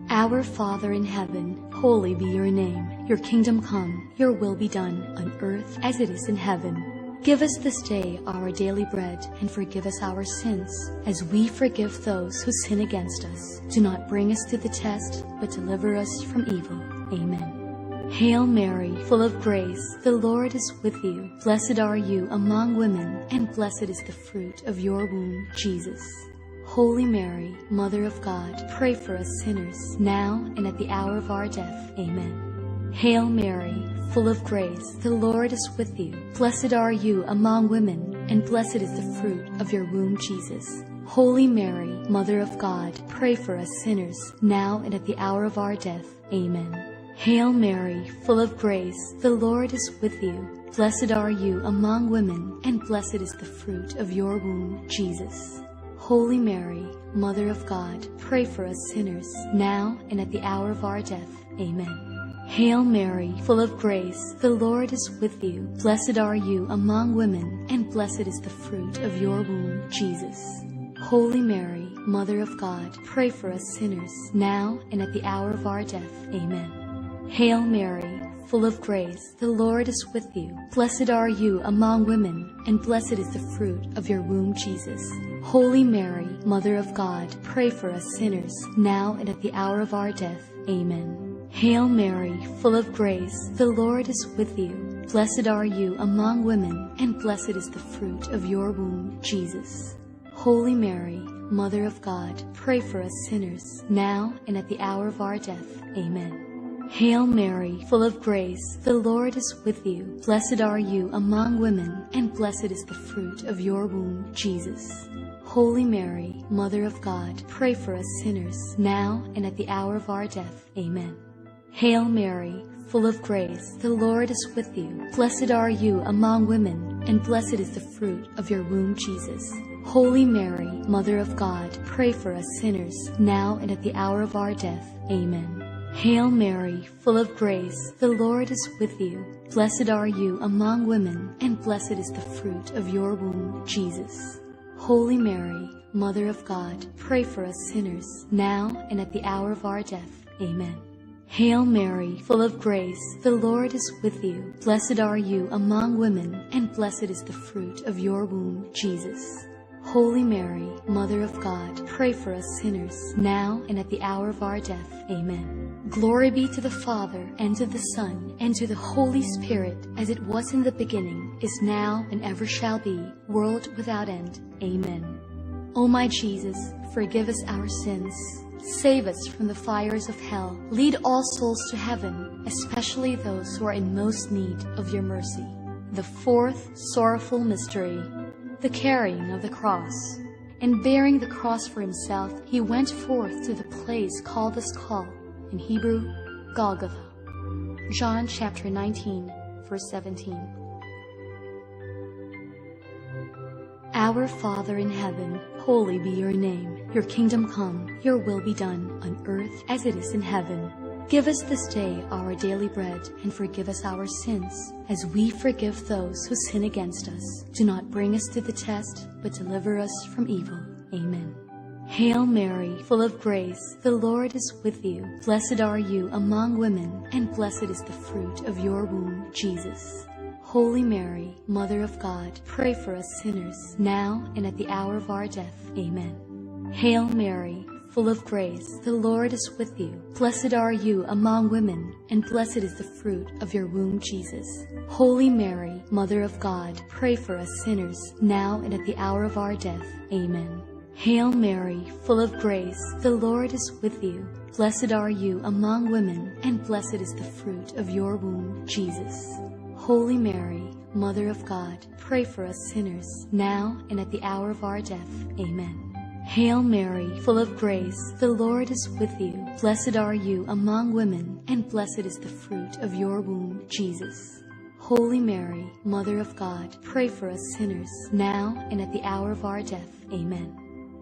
Our Father in heaven, holy be your name. Your kingdom come, your will be done on earth as it is in heaven. Give us this day our daily bread, and forgive us our sins, as we forgive those who sin against us. Do not bring us to the test, but deliver us from evil. Amen. Hail Mary, full of grace, the Lord is with you. Blessed are you among women, and blessed is the fruit of your womb, Jesus. Holy Mary, Mother of God, pray for us sinners, now and at the hour of our death. Amen. Hail Mary, full of grace, the Lord is with you. Blessed are you among women, and blessed is the fruit of your womb, Jesus. Holy Mary, Mother of God, pray for us sinners, now and at the hour of our death. Amen. Hail Mary, full of grace, the Lord is with you. Blessed are you among women, and blessed is the fruit of your womb, Jesus. Holy Mary, Mother of God, pray for us sinners, now and at the hour of our death. Amen. Hail Mary, full of grace, the Lord is with you. Blessed are you among women, and blessed is the fruit of your womb, Jesus. Holy Mary, Mother of God, pray for us sinners, now and at the hour of our death. Amen. Hail Mary, full of grace, the Lord is with you. Blessed are you among women, and blessed is the fruit of your womb, Jesus. Holy Mary, Mother of God, pray for us sinners, now and at the hour of our death. Amen. Hail Mary, full of grace, the Lord is with you. Blessed are you among women, and blessed is the fruit of your womb, Jesus. Holy Mary, Mother of God, pray for us sinners, now and at the hour of our death. Amen. Hail Mary, full of grace, the Lord is with you. Blessed are you among women, and blessed is the fruit of your womb, Jesus. Holy Mary, Mother of God, pray for us sinners, now and at the hour of our death. Amen. Hail Mary, full of grace, the Lord is with you. Blessed are you among women, and blessed is the fruit of your womb, Jesus. Holy Mary, Mother of God, pray for us sinners, now and at the hour of our death. Amen. Hail Mary, full of grace, the Lord is with you. Blessed are you among women, and blessed is the fruit of your womb, Jesus. Holy Mary, Mother of God, pray for us sinners, now and at the hour of our death. Amen. Hail Mary, full of grace, the Lord is with you. Blessed are you among women, and blessed is the fruit of your womb, Jesus. Holy Mary, Mother of God, pray for us sinners, now and at the hour of our death. Amen. Glory be to the Father, and to the Son, and to the Holy Spirit, as it was in the beginning, is now, and ever shall be, world without end. Amen. O my Jesus, forgive us our sins, save us from the fires of hell, lead all souls to heaven, especially those who are in most need of your mercy. The fourth sorrowful mystery, the carrying of the cross. And bearing the cross for himself, he went forth to the place called the Skull, in Hebrew, Golgotha. John chapter nineteen, verse seventeen. Our Father in heaven, holy be your name. Your kingdom come, your will be done on earth as it is in heaven. Give us this day our daily bread, and forgive us our sins, as we forgive those who sin against us. Do not bring us to the test, but deliver us from evil. Amen. Hail Mary, full of grace, the Lord is with you. Blessed are you among women, and blessed is the fruit of your womb, Jesus. Holy Mary, Mother of God, pray for us sinners, now and at the hour of our death. Amen. Hail Mary, full of grace, the Lord is with you. Blessed are you among women, and blessed is the fruit of your womb, Jesus. Holy Mary, Mother of God, pray for us sinners, now and at the hour of our death. Amen. Hail Mary, full of grace, the Lord is with you. Blessed are you among women, and blessed is the fruit of your womb, Jesus. Holy Mary, Mother of God, pray for us sinners, now and at the hour of our death. Amen. Hail Mary, full of grace, the Lord is with you. Blessed are you among women, and blessed is the fruit of your womb, Jesus. Holy Mary, Mother of God, pray for us sinners, now and at the hour of our death. Amen.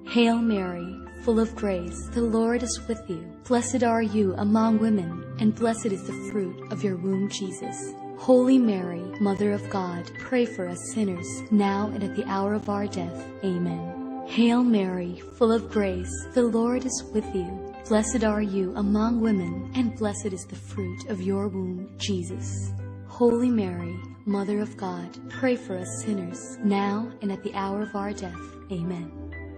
Hail Mary, full of grace, the Lord is with you. Blessed are you among women, and blessed is the fruit of your womb, Jesus. Holy Mary, Mother of God, pray for us sinners, now and at the hour of our death. Amen. Hail Mary, full of grace, the Lord is with you. Blessed are you among women, and blessed is the fruit of your womb, Jesus. Holy Mary, Mother of God, pray for us sinners, now and at the hour of our death. Amen.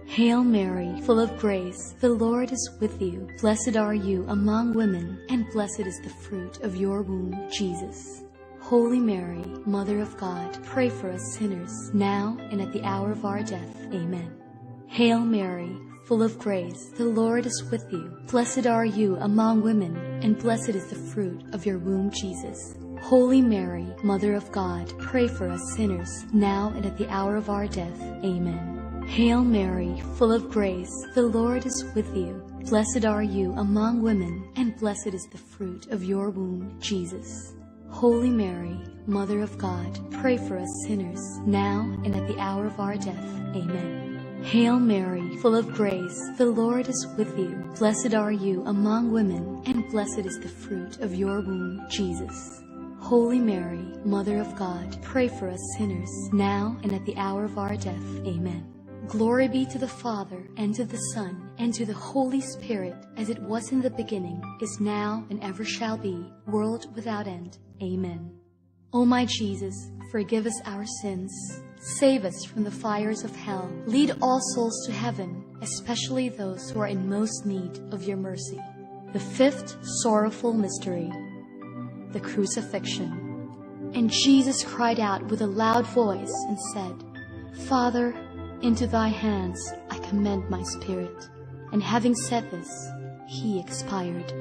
Hail Mary, full of grace, the Lord is with you. Blessed are you among women, and blessed is the fruit of your womb, Jesus. Holy Mary, Mother of God, pray for us sinners, now and at the hour of our death. Amen. Hail Mary, full of grace, the Lord is with you. Blessed are you among women, and blessed is the fruit of your womb, Jesus. Holy Mary, Mother of God, pray for us sinners, now and at the hour of our death. Amen. Hail Mary, full of grace, the Lord is with you. Blessed are you among women, and blessed is the fruit of your womb, Jesus. Holy Mary, Mother of God, pray for us sinners, now and at the hour of our death. Amen. Hail Mary, full of grace, the Lord is with you. Blessed are you among women, and blessed is the fruit of your womb, Jesus. Holy Mary, Mother of God, pray for us sinners, now and at the hour of our death. Amen. Glory be to the Father, and to the Son, and to the Holy Spirit, as it was in the beginning, is now, and ever shall be, world without end. Amen. O my Jesus, forgive us our sins, save us from the fires of hell, lead all souls to heaven, especially those who are in most need of your mercy. The fifth sorrowful mystery, the crucifixion. And Jesus cried out with a loud voice and said, "Father, into thy hands I commend my spirit." And having said this, he expired.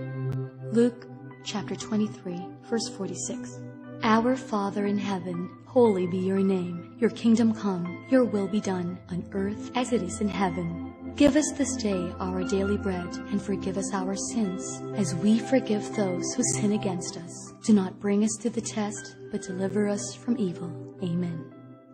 Luke chapter twenty-three, verse forty-six. Our Father in heaven, holy be your name. Your kingdom come, your will be done on earth as it is in heaven. Give us this day our daily bread, and forgive us our sins, as we forgive those who sin against us. Do not bring us to the test, but deliver us from evil. Amen.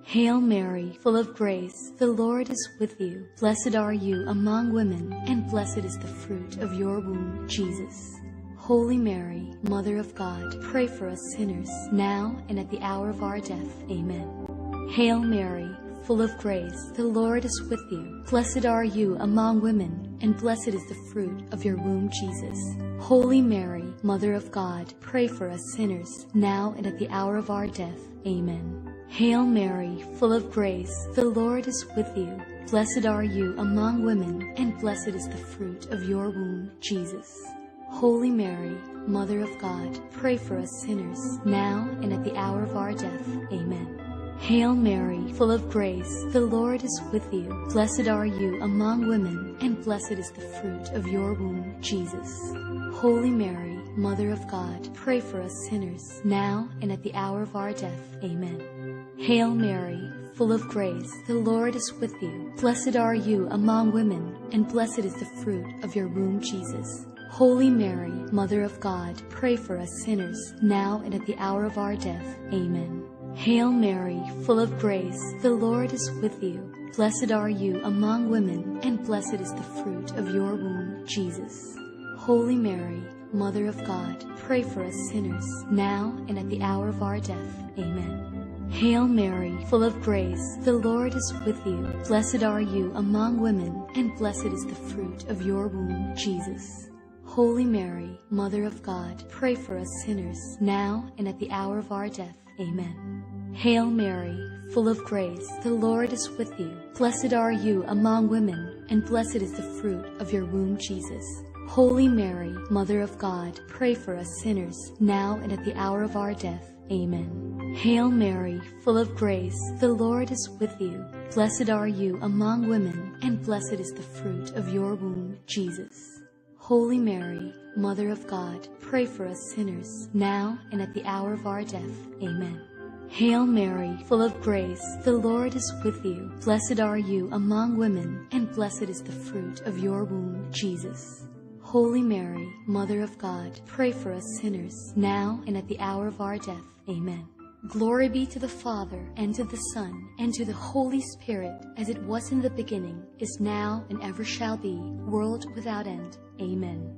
Hail Mary, full of grace, the Lord is with you. Blessed are you among women, and blessed is the fruit of your womb, Jesus. Holy Mary, Mother of God, pray for us sinners, now and at the hour of our death. Amen. Hail Mary, full of grace, the Lord is with you. Blessed are you among women, and blessed is the fruit of your womb, Jesus. Holy Mary, Mother of God, pray for us sinners, now and at the hour of our death. Amen. Hail Mary, full of grace, the Lord is with you. Blessed are you among women, and blessed is the fruit of your womb, Jesus. Holy Mary, Mother of God, pray for us sinners, now and at the hour of our death. Amen. Hail Mary, full of grace, the Lord is with you. Blessed are you among women, and blessed is the fruit of your womb, Jesus. Holy Mary, Mother of God, pray for us sinners, now and at the hour of our death. Amen. Hail Mary, full of grace, the Lord is with you. Blessed are you among women, and blessed is the fruit of your womb, Jesus. Holy Mary, Mother of God, pray for us sinners, now and at the hour of our death. Amen. Hail Mary, full of grace, the Lord is with you. Blessed are you among women, and blessed is the fruit of your womb, Jesus. Holy Mary, Mother of God, pray for us sinners, now and at the hour of our death. Amen. Hail Mary, full of grace, the Lord is with you. Blessed are you among women, and blessed is the fruit of your womb, Jesus. Holy Mary, Mother of God, pray for us sinners, now and at the hour of our death. Amen. Hail Mary, full of grace, the Lord is with you. Blessed are you among women, and blessed is the fruit of your womb, Jesus. Holy Mary, Mother of God, pray for us sinners, now and at the hour of our death. Amen. Hail Mary, full of grace, the Lord is with you. Blessed are you among women, and blessed is the fruit of your womb, Jesus. Holy Mary, Mother of God, pray for us sinners, now and at the hour of our death. Amen. Hail Mary, full of grace, the Lord is with you. Blessed are you among women, and blessed is the fruit of your womb, Jesus. Holy Mary, Mother of God, pray for us sinners, now and at the hour of our death. Amen. Glory be to the Father, and to the Son, and to the Holy Spirit, as it was in the beginning, is now, and ever shall be, world without end. Amen.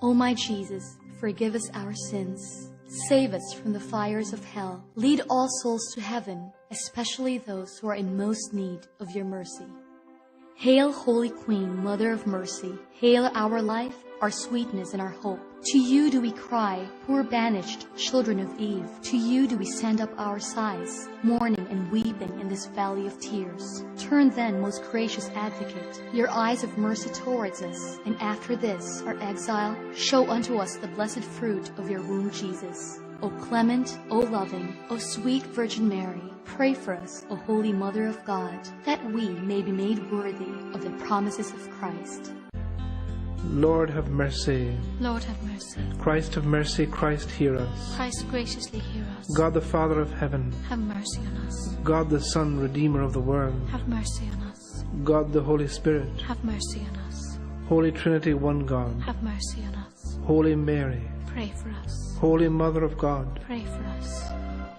O my Jesus, forgive us our sins, save us from the fires of hell, lead all souls to heaven, especially those who are in most need of your mercy. Hail, Holy Queen, Mother of Mercy, hail our life, our sweetness, and our hope. To you do we cry, poor banished children of Eve. To you do we send up our sighs, mourning and weeping in this valley of tears. Turn then, most gracious Advocate, your eyes of mercy towards us, and after this, our exile, show unto us the blessed fruit of your womb, Jesus. O clement, O loving, O sweet Virgin Mary, pray for us, O Holy Mother of God, that we may be made worthy of the promises of Christ. Lord, have mercy. Lord, have mercy. Christ, have mercy. Christ, hear us. Christ, graciously hear us. God, the Father of heaven, have mercy on us. God, the Son, Redeemer of the world, have mercy on us. God, the Holy Spirit, have mercy on us. Holy Trinity, one God, have mercy on us. Holy Mary, pray for us. Holy Mother of God, pray for us.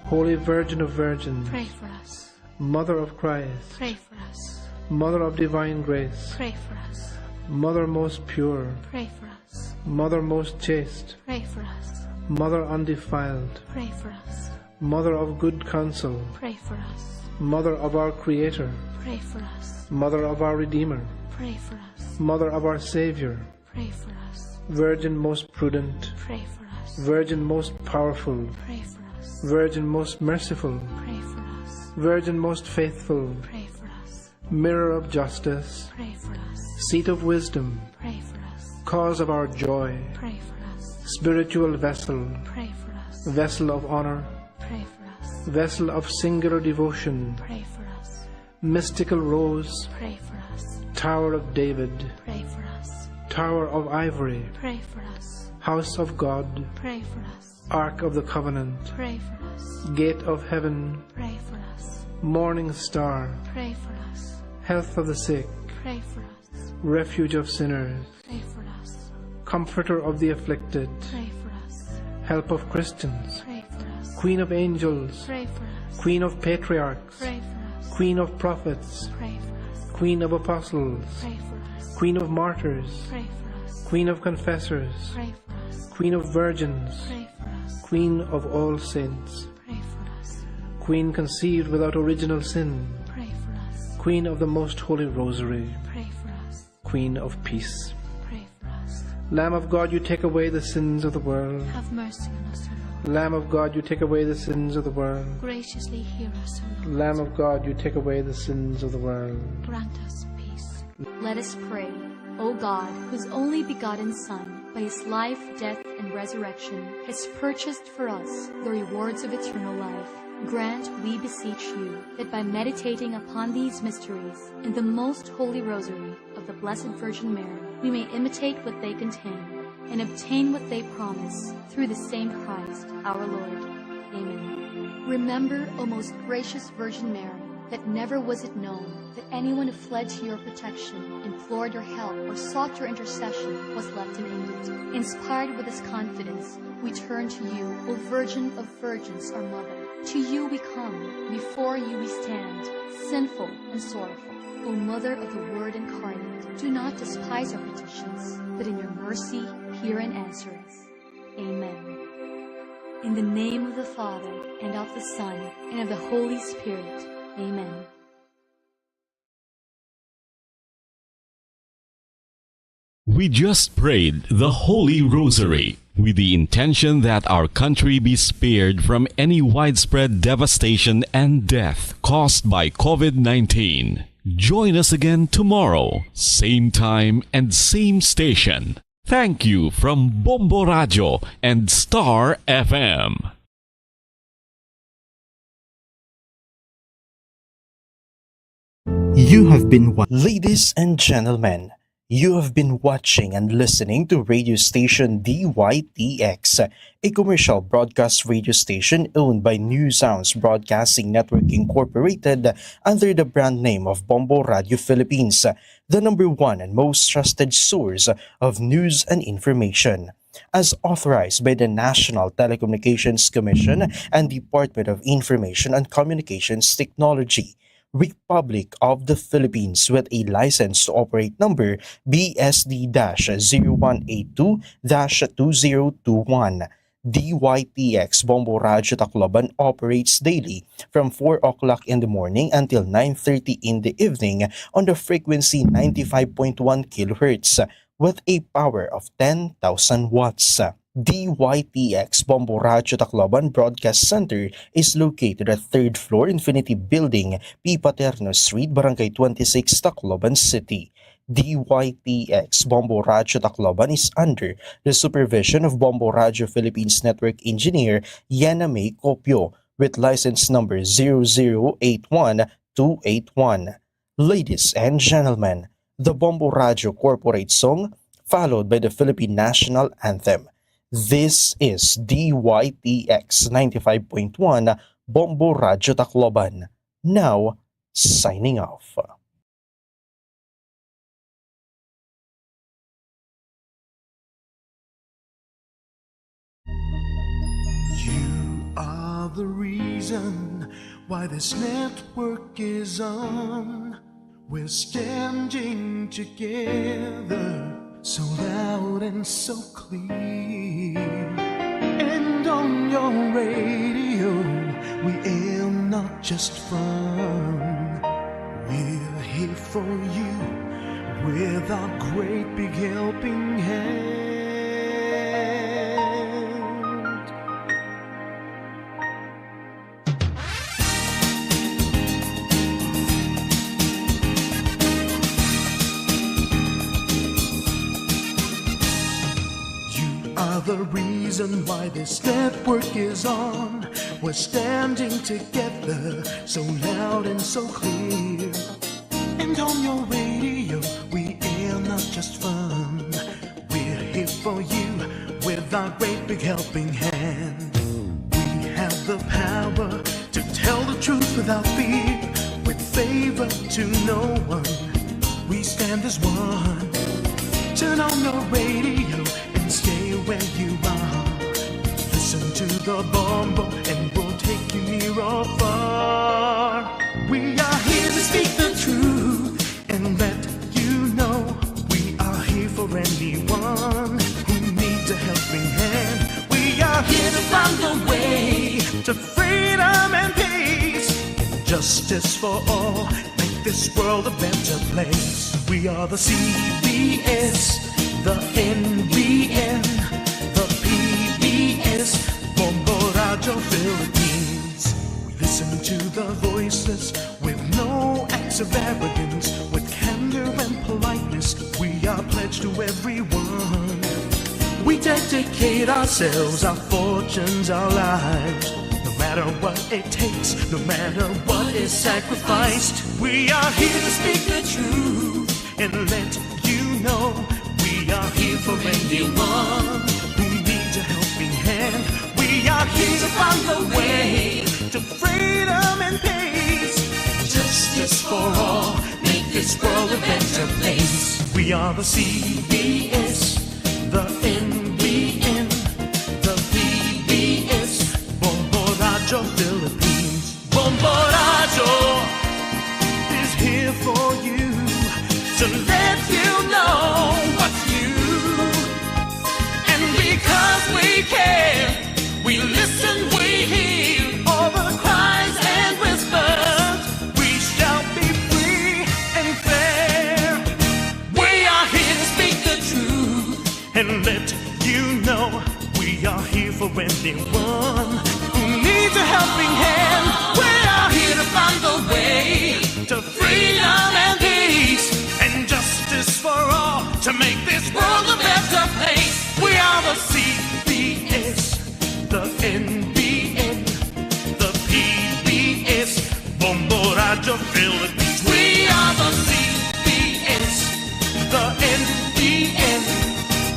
Holy Virgin of Virgins, pray for us. Mother of Christ, pray for us. Mother of divine grace, pray for us. Mother most pure, pray for us. Mother most chaste, pray for us. Mother undefiled, pray for us. Mother of good counsel, pray for us. Mother of our Creator, pray for us. Mother of our Redeemer, pray for us. Mother of our Savior, pray for us. Virgin most prudent, pray for us. Virgin most powerful, pray for us. Virgin most merciful, pray for us. Virgin most faithful, pray for us. Mirror of justice, pray for us. Seat of wisdom, pray for us. Cause of our joy, pray for us. Spiritual vessel, pray for us. Vessel of honor, pray for us. Vessel of singular devotion, pray for us. Mystical rose, pray for us. Tower of David, pray for us. Tower of ivory, pray for us. House of God, pray for us. Ark of the covenant, pray for us. Gate of heaven, pray for us. Morning star, pray for us. Health of the sick, pray for us. Refuge of sinners, pray for us. Comforter of the afflicted, pray for us. Help of Christians, pray for us. Queen of angels, pray for us. Queen of patriarchs, pray for us. Queen of prophets, pray for us. Queen of apostles, pray for us. Queen of martyrs, pray for us. Queen of confessors, pray for us. Queen of virgins, pray for us. Queen of all saints, pray for us. Queen conceived without original sin, pray for us. Queen of the most holy rosary, pray for us. Queen of peace, pray for us. Lamb of God, you take away the sins of the world, have mercy on us, O Lord. Lamb of God, you take away the sins of the world, graciously hear us, O Lord. Lamb of God, you take away the sins of the world, grant us peace. Let us pray. O God, whose only begotten Son, by his life, death, and resurrection, has purchased for us the rewards of eternal life, grant, we beseech you, that by meditating upon these mysteries in the most holy rosary of the Blessed Virgin Mary, we may imitate what they contain and obtain what they promise, through the same Christ our Lord. Amen. Remember, O most gracious Virgin Mary, that never was it known that anyone who fled to your protection, implored your help, or sought your intercession was left unaided. Inspired with this confidence, we turn to you, O Virgin of Virgins, our Mother. To you we come, before you we stand, sinful and sorrowful. O Mother of the Word incarnate, do not despise our petitions, but in your mercy hear and answer us. Amen. In the name of the Father, and of the Son, and of the Holy Spirit. Amen. We just prayed the Holy Rosary with the intention that our country be spared from any widespread devastation and death caused by COVID nineteen. Join us again tomorrow, same time and same station. Thank you from Bombo Radyo and Star F M. You have been wa- Ladies and gentlemen, you have been watching and listening to radio station D Y T X, a commercial broadcast radio station owned by New Sounds Broadcasting Network Incorporated under the brand name of Bombo Radyo Philippines, the number one and most trusted source of news and information. As authorized by the National Telecommunications Commission and Department of Information and Communications Technology, Republic of the Philippines, with a license to operate number B S D dash zero one eight two dash two zero two one. D Y T X Bombo Radyo Tacloban operates daily from four o'clock in the morning until nine thirty in the evening on the frequency ninety-five point one kilohertz with a power of ten thousand watts. D Y T X Bombo Radyo Tacloban Broadcast Center is located at third floor, Infinity Building, P. Paterno Street, Barangay twenty-six, Tacloban City. D Y T X Bombo Radyo Tacloban is under the supervision of Bombo Radyo Philippines Network Engineer Yana May Copio, with license number zero zero eight one two eight one. Ladies and gentlemen, the Bombo Radyo Corporate Song, followed by the Philippine National Anthem. This is D Y T X ninety-five point one Bombo Radyo Tacloban. Now, signing off. You are the reason why this network is on. We're standing together, so loud and so clear. And on your radio, we aim not just fun. We're here for you with our great big helping hand. You are the reason why this network is on. We're standing together, so loud and so clear. And on your radio, we air not just fun. We're here for you with our great big helping hand. We have the power to tell the truth without fear, with favor to no one. We stand as one. Turn on your radio and stay where you are. Listen to the Bombo and we'll take you near or far. We are here to speak the truth and let you know we are here for anyone who needs a helping hand. We are here to find a way to freedom and peace, justice for all, make this world a better place. We are the C B S, the N B N, the P B S, Bombo Radyo Philippines. We listen to the voiceless with no acts of arrogance, with candor and politeness. We are pledged to everyone. We dedicate ourselves, our fortunes, our lives, no matter what it takes, no matter what is sacrificed. We are here to speak the truth and let you know we are here for anyone who needs a helping hand. We are here to find a way to freedom and peace, justice for all, make this world a better place. We are the C B S, the N B N, the P B S, Bombo Radyo Philippines. Bombo Radyo is here for you to let you know what's new. And because we care, we listen The Philippines. We are the C B S, the N B N,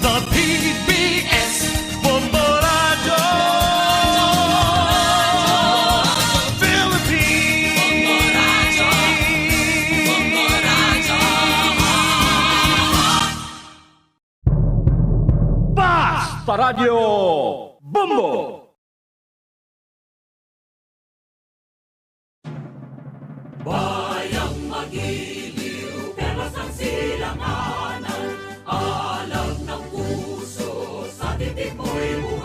the P B S, Bombo Radyo Philippines. Basta Radyo Bombo! Bayang magiliw, perlas ng silanganan, alam ng puso, sa titik mo'y